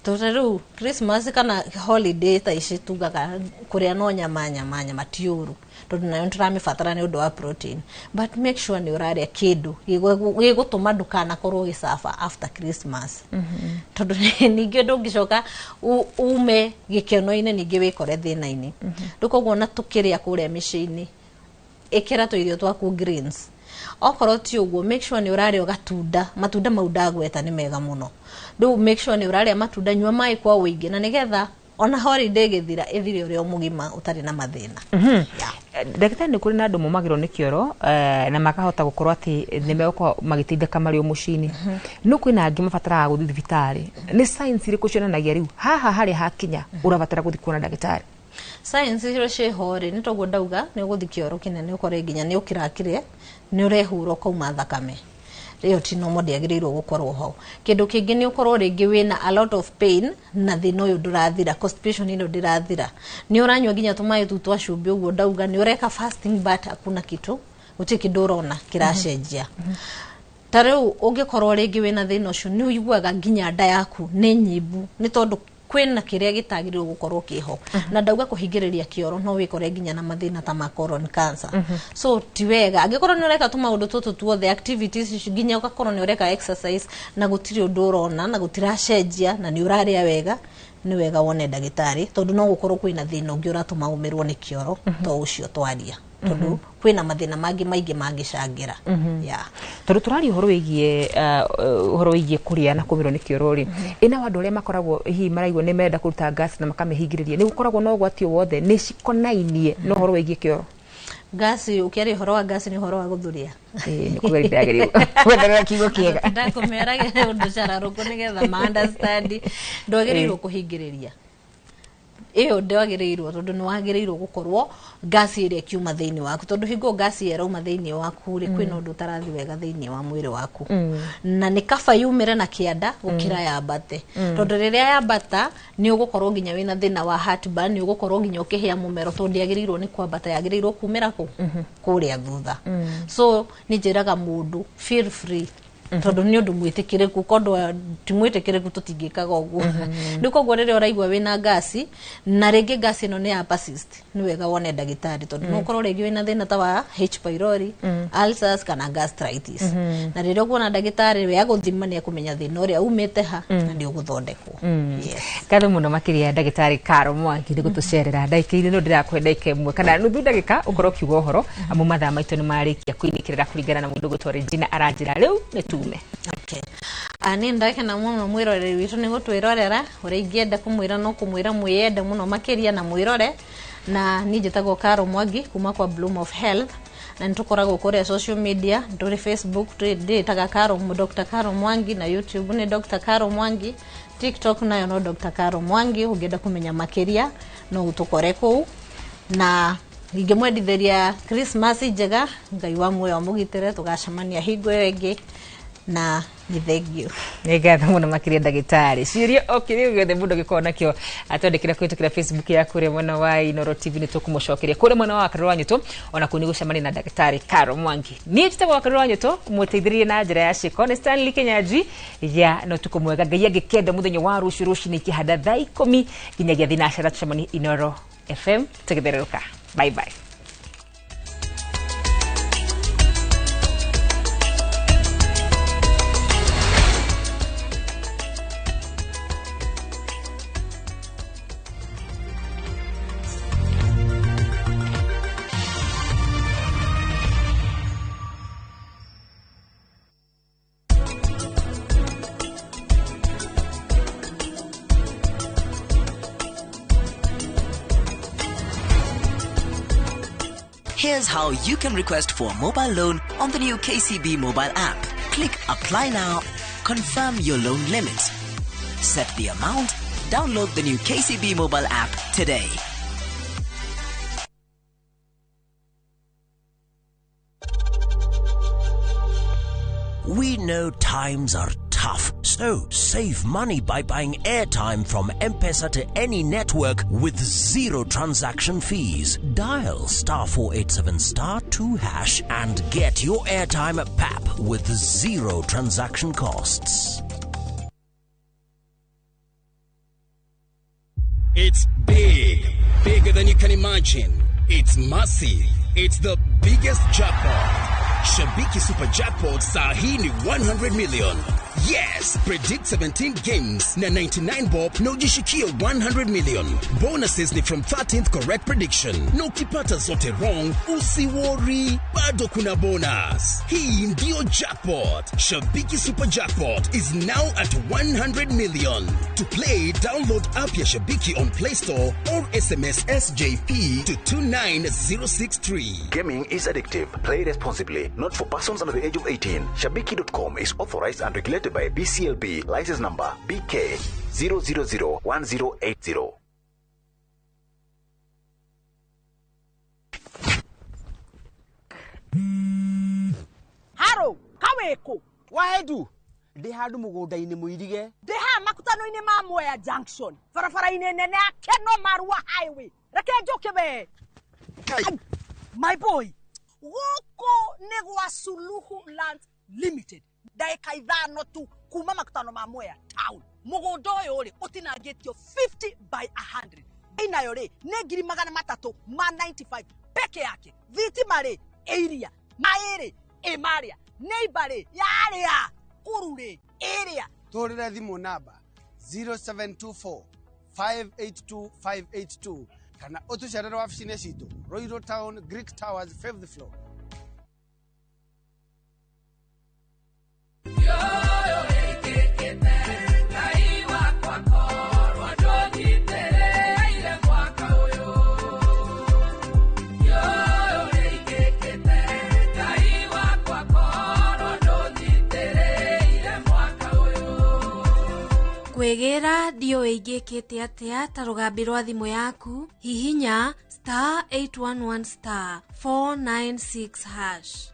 Tondũ ta rĩu Christmas kana holiday ta ici, tugaga kũrĩa no nyama, nyama, nyama ti ũru, tondũ nayo nĩtũramĩbatara nĩ ũndũ wa protein, but make sure nĩ ũrarĩa kĩndũ gĩgũtũma ndũkanakorwo ũgĩcaba after Christmas, tondũ ningĩ ndũngĩcoka ume gĩkeno-inĩ ningĩ wĩkore thĩna-inĩ. Rĩu koguo ona tũkĩrĩa kũrĩa mĩciĩ-inĩ, ĩkĩra tũirio twaku greens. Okorwo ti ũguo, make sure nĩ ũrarĩa gatunda. Matunda mau ndagweta nĩ mega mũno. Rĩu make sure nĩ ũrarĩa matunda, nyua maĩ kwa ũingĩ, na nĩgetha ona holiday ĩgĩthira, ĩthire ũrĩ o mũgima ũtarĩ na mathĩna. Ndagĩtarĩ, nĩ kũrĩ na andũ momagĩrwo nĩ kĩoro na makahota gũkorwo atĩ nĩ megũkorwo magĩteithĩka marĩ o mũciĩ-inĩ, no kwĩna angĩ mabataraga gũthiĩ thibitarĩ. Nĩ signs irĩkũ cionanagia rĩu haha harĩa hakinya ũrabatara gũthiĩ kuona ndagĩtarĩ? Signs icio ciĩho rĩ, nĩ toguo ndauga, nĩ ũgũthiĩ kĩoro kĩnene ũkore nginya nĩ ũkĩrakire, nĩ ũrehura ũkauma thakame. Ĩyo ti normal, ndĩagĩrĩirwo gũkorwo ho. Kĩndũ kĩngĩ nĩ ũkorwo rĩngĩ wĩna a lot of pain na thĩna ũyũ ndũrathira, constipation ĩno ndĩrathira, nĩ ũranyua nginya tũmaĩ tu twa cumbĩ ũguo ndauga, nĩ ũreka fasting, but hakuna kitu, gũtirĩ kĩndũ ũrona kĩracenjia. Ta rĩu ũngĩkorwo rĩngĩ wĩna thĩna ũcio, nĩ ũiguaga nginya nda yaku nĩ nyimbu, nĩ tondũ kwĩna kĩrĩa gĩtagĩrĩirwo gũkorwo kĩho. Na ndauga kũhingĩrĩria kĩoro, no wĩkore nginya na mathĩna ta ma colon cancer. So ti wega angĩkorwo nĩ ũreka tũmaũndũ tũtũ tuothe, activities ici, nginya ũgakorwo nĩ ũreka exercise na gũtirĩ ũndũ ũrona na gũtiracenjia na nĩ ũrarĩa wega, nĩ wega wone ndagĩtarĩ, tondũ no gũkorwo kwĩna thĩna ũngĩ ũratũma ũmĩrwo nĩ kĩoro to ũcio twaria, tondũ kwĩna mathĩna mangĩ maingĩ mangĩcangĩra. Yeah. Tondũ tũraria ũhoro wĩgiĩ kũrĩa na kũmĩrwo nĩ kĩoro rĩ, ĩna andũ arĩa makoragwo hihi maraigua nĩ marenda kũruta gas na makamĩhingĩrĩria, nĩ gũkoragwo na ũgwati o wothe? Nĩ cikonainie na ũhoro wĩgiĩ kĩoro? Ngasi, ũkĩaria ũhoro wa ngasi, nĩ ũhoro wa gũthuria. Ĩĩ, nĩ kũgeria ndagĩrĩirwo gwetherera kiugo kĩega. Ndakũmera ũndũ cararũkũ nĩgetha ma understand. Ndwagĩrĩirwo kũhingĩrĩria ĩyo, ndwagĩrĩirwo, tondũ nĩ wagĩrĩirwo gũkorwo ngasi ĩrĩa ĩkiuma thĩinĩ waku, tondũ hingo ngasi ĩyo ĩrauma thĩinĩ waku rĩ, kwĩna ũndũ ũtarathiĩ wega thĩinĩ wa mwĩrĩ waku. Na nĩ kaba yumĩre na kĩanda gũkĩra yambate, tondũ rĩrĩa yambata nĩ ũgũkorwo nginya wĩna thĩna wa heartburn, nĩ ũgũkorwo nginya ũkĩhĩa mũmero, tondũ ndĩagĩrĩirwo nĩ kwambata, yagĩrĩirwo kumĩra kũ kũrĩa thutha. So nĩ njĩraga mũndũ feel free, tondũ nĩ ũndũ mwĩtĩkĩrĩku, kondũ ti mwĩtĩkĩrĩku tũtingĩkaga ũguo. Rĩu koguo rĩrĩa ũraigua wĩna ngasi na rĩngĩ ngasi ĩno nĩ ya persist, nĩ wega wone ndagĩtarĩ, tondũ no ũkorwo rĩngĩ wĩna thĩna ta wa H pylori, ulcers kana gastritis. Na rĩrĩa ũkuona ndagĩtarĩ, we agũthima nĩ ekũmenya thĩna ũrĩa umĩte ha na nĩ ũgũthondekwo. Yes. Ngatho mũno makĩria, ndagĩtarĩ Karo Mwangi, nĩ gũtũcerera. Ndagĩka-inĩ no ndĩrakũhe ndagĩka 1 kana nuthu ndagĩka ũkorwo ũkiuga ũhoro, amu mathaa maitũ nĩ marĩkia kũinĩkĩrĩra kũringana na mũndũ gwĩtwo Regina aranjĩra rĩu nĩ tume. Okay. Nĩ ndakena mũno mwĩroreri witũ nĩ gũtwĩrorera. Ũrĩa ingĩenda kũmwĩra no kũmwĩra mwĩyende mũno makĩria na mwĩrore. Na niĩ njĩtagwo Caro Mwangi kuma kwa Bloom of Health, na nĩ tũkoragwo kũrĩa social media, tũrĩ Facebook ndĩĩtaga Caro, Dr. Caro Mwangi, na YouTube nĩ Dr. Caro Mwangi, TikTok nayo no Dr. Caro Mwangi. Ũngĩenda kũmenya makĩria no ũtũkore kũu. Na ingĩmwendithĩria Christmas njega, Ngai wa muoyo amũgitĩre, tũgacemania hingo ĩyo ĩngĩ, na nĩ thengiũ. Nĩ ngatho mũno makĩria, ndagĩtarĩ. Ciũria o kĩrĩa gĩothe mũndũ angĩkorwo nakĩo, atwandĩkĩra kũhĩtũkĩra Facebook ya kũrĩa mwena wa Inoro TV, nĩ tũkũmũcokeria. Kũrĩa mwena wa Wakarũrũ wa Nyũtũ ona kũu nĩ gũcemania na ndagĩtarĩ Caro Mwangi. Niĩ njĩtagwo Wakarũrũ wa Nyũtũ, mũteithĩrĩrie na njĩra ya ciĩko nĩ Stanley Kenyanjui. Ya na ũtukũ mwega. Ngai angĩkenda, mũthenya wa rũciũ rũcinĩ ikĩhanda thaa 10 nginyagia 6 tũcemanie Inoro FM tũgĩthererũka. Bye bye. Here's how you can request for a mobile loan on the new KCB mobile app. Click Apply Now, confirm your loan limit, set the amount, download the new KCB mobile app today. We know times are tough, so save money by buying airtime from M-Pesa to any network with zero transaction fees. Dial *487*2# and get your airtime at PAP with zero transaction costs. It's big, bigger than you can imagine. It's massive. It's the biggest jackpot. Shabiki Super Jackpot saa hii ni 100 million. Yes, predict 17 games na 99 bob na ujishikie 100 million. Bonuses ni from 13th correct prediction. Na ukipata zote wrong, usiworry, bado kuna bonus. Hii ndio jackpot. Shabiki Super Jackpot is now at 100 million. To play, download app ya Shabiki on Play Store or SMS SJP to 29063. Gaming is addictive. Play responsibly. Not for persons under the age of 18. Shabiki.com is authorized and regulated by BCLB. License number BK 0001080. Haro, kawĩkũ? Wahendu ndĩ handũ mũgũnda-inĩ mũirige. Ndĩ haha makutano-inĩ ma Mwea Junction, barabara-inĩ nene ya Keno Marua Highway. Reke njũke we. Ai, my boy, gũkũ nĩ gwa Suluhu Land Limited. Ndagĩka 5 tu kuma makutano ma Mwea town. Mũgũnda ũyũ rĩ ũtinangĩtio 50 by 100. Bei nayo rĩ nĩ 395,000 peke yake. Thitima rĩ ĩ iria, maĩ rĩ ĩ marĩa, neighbor rĩ yarĩa, kuru rĩ ĩrĩa. Tũhũrĩre thimũ namba 0724 582 582 kana ũtũcerere wabici-inĩ citũ Ruiru Town, Greek Towers, 5th floor. Kwĩgĩra ndiũĩ ingĩkĩte atĩa ta rũgambi rwa thimũ yaku, hihinya *811 *496#.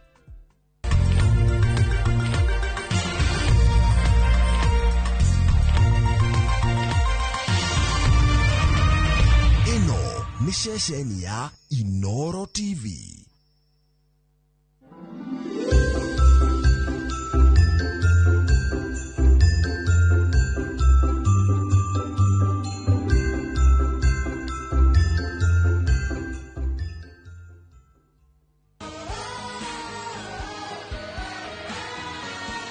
Ĩno nĩ ceceni ya Inoro TV.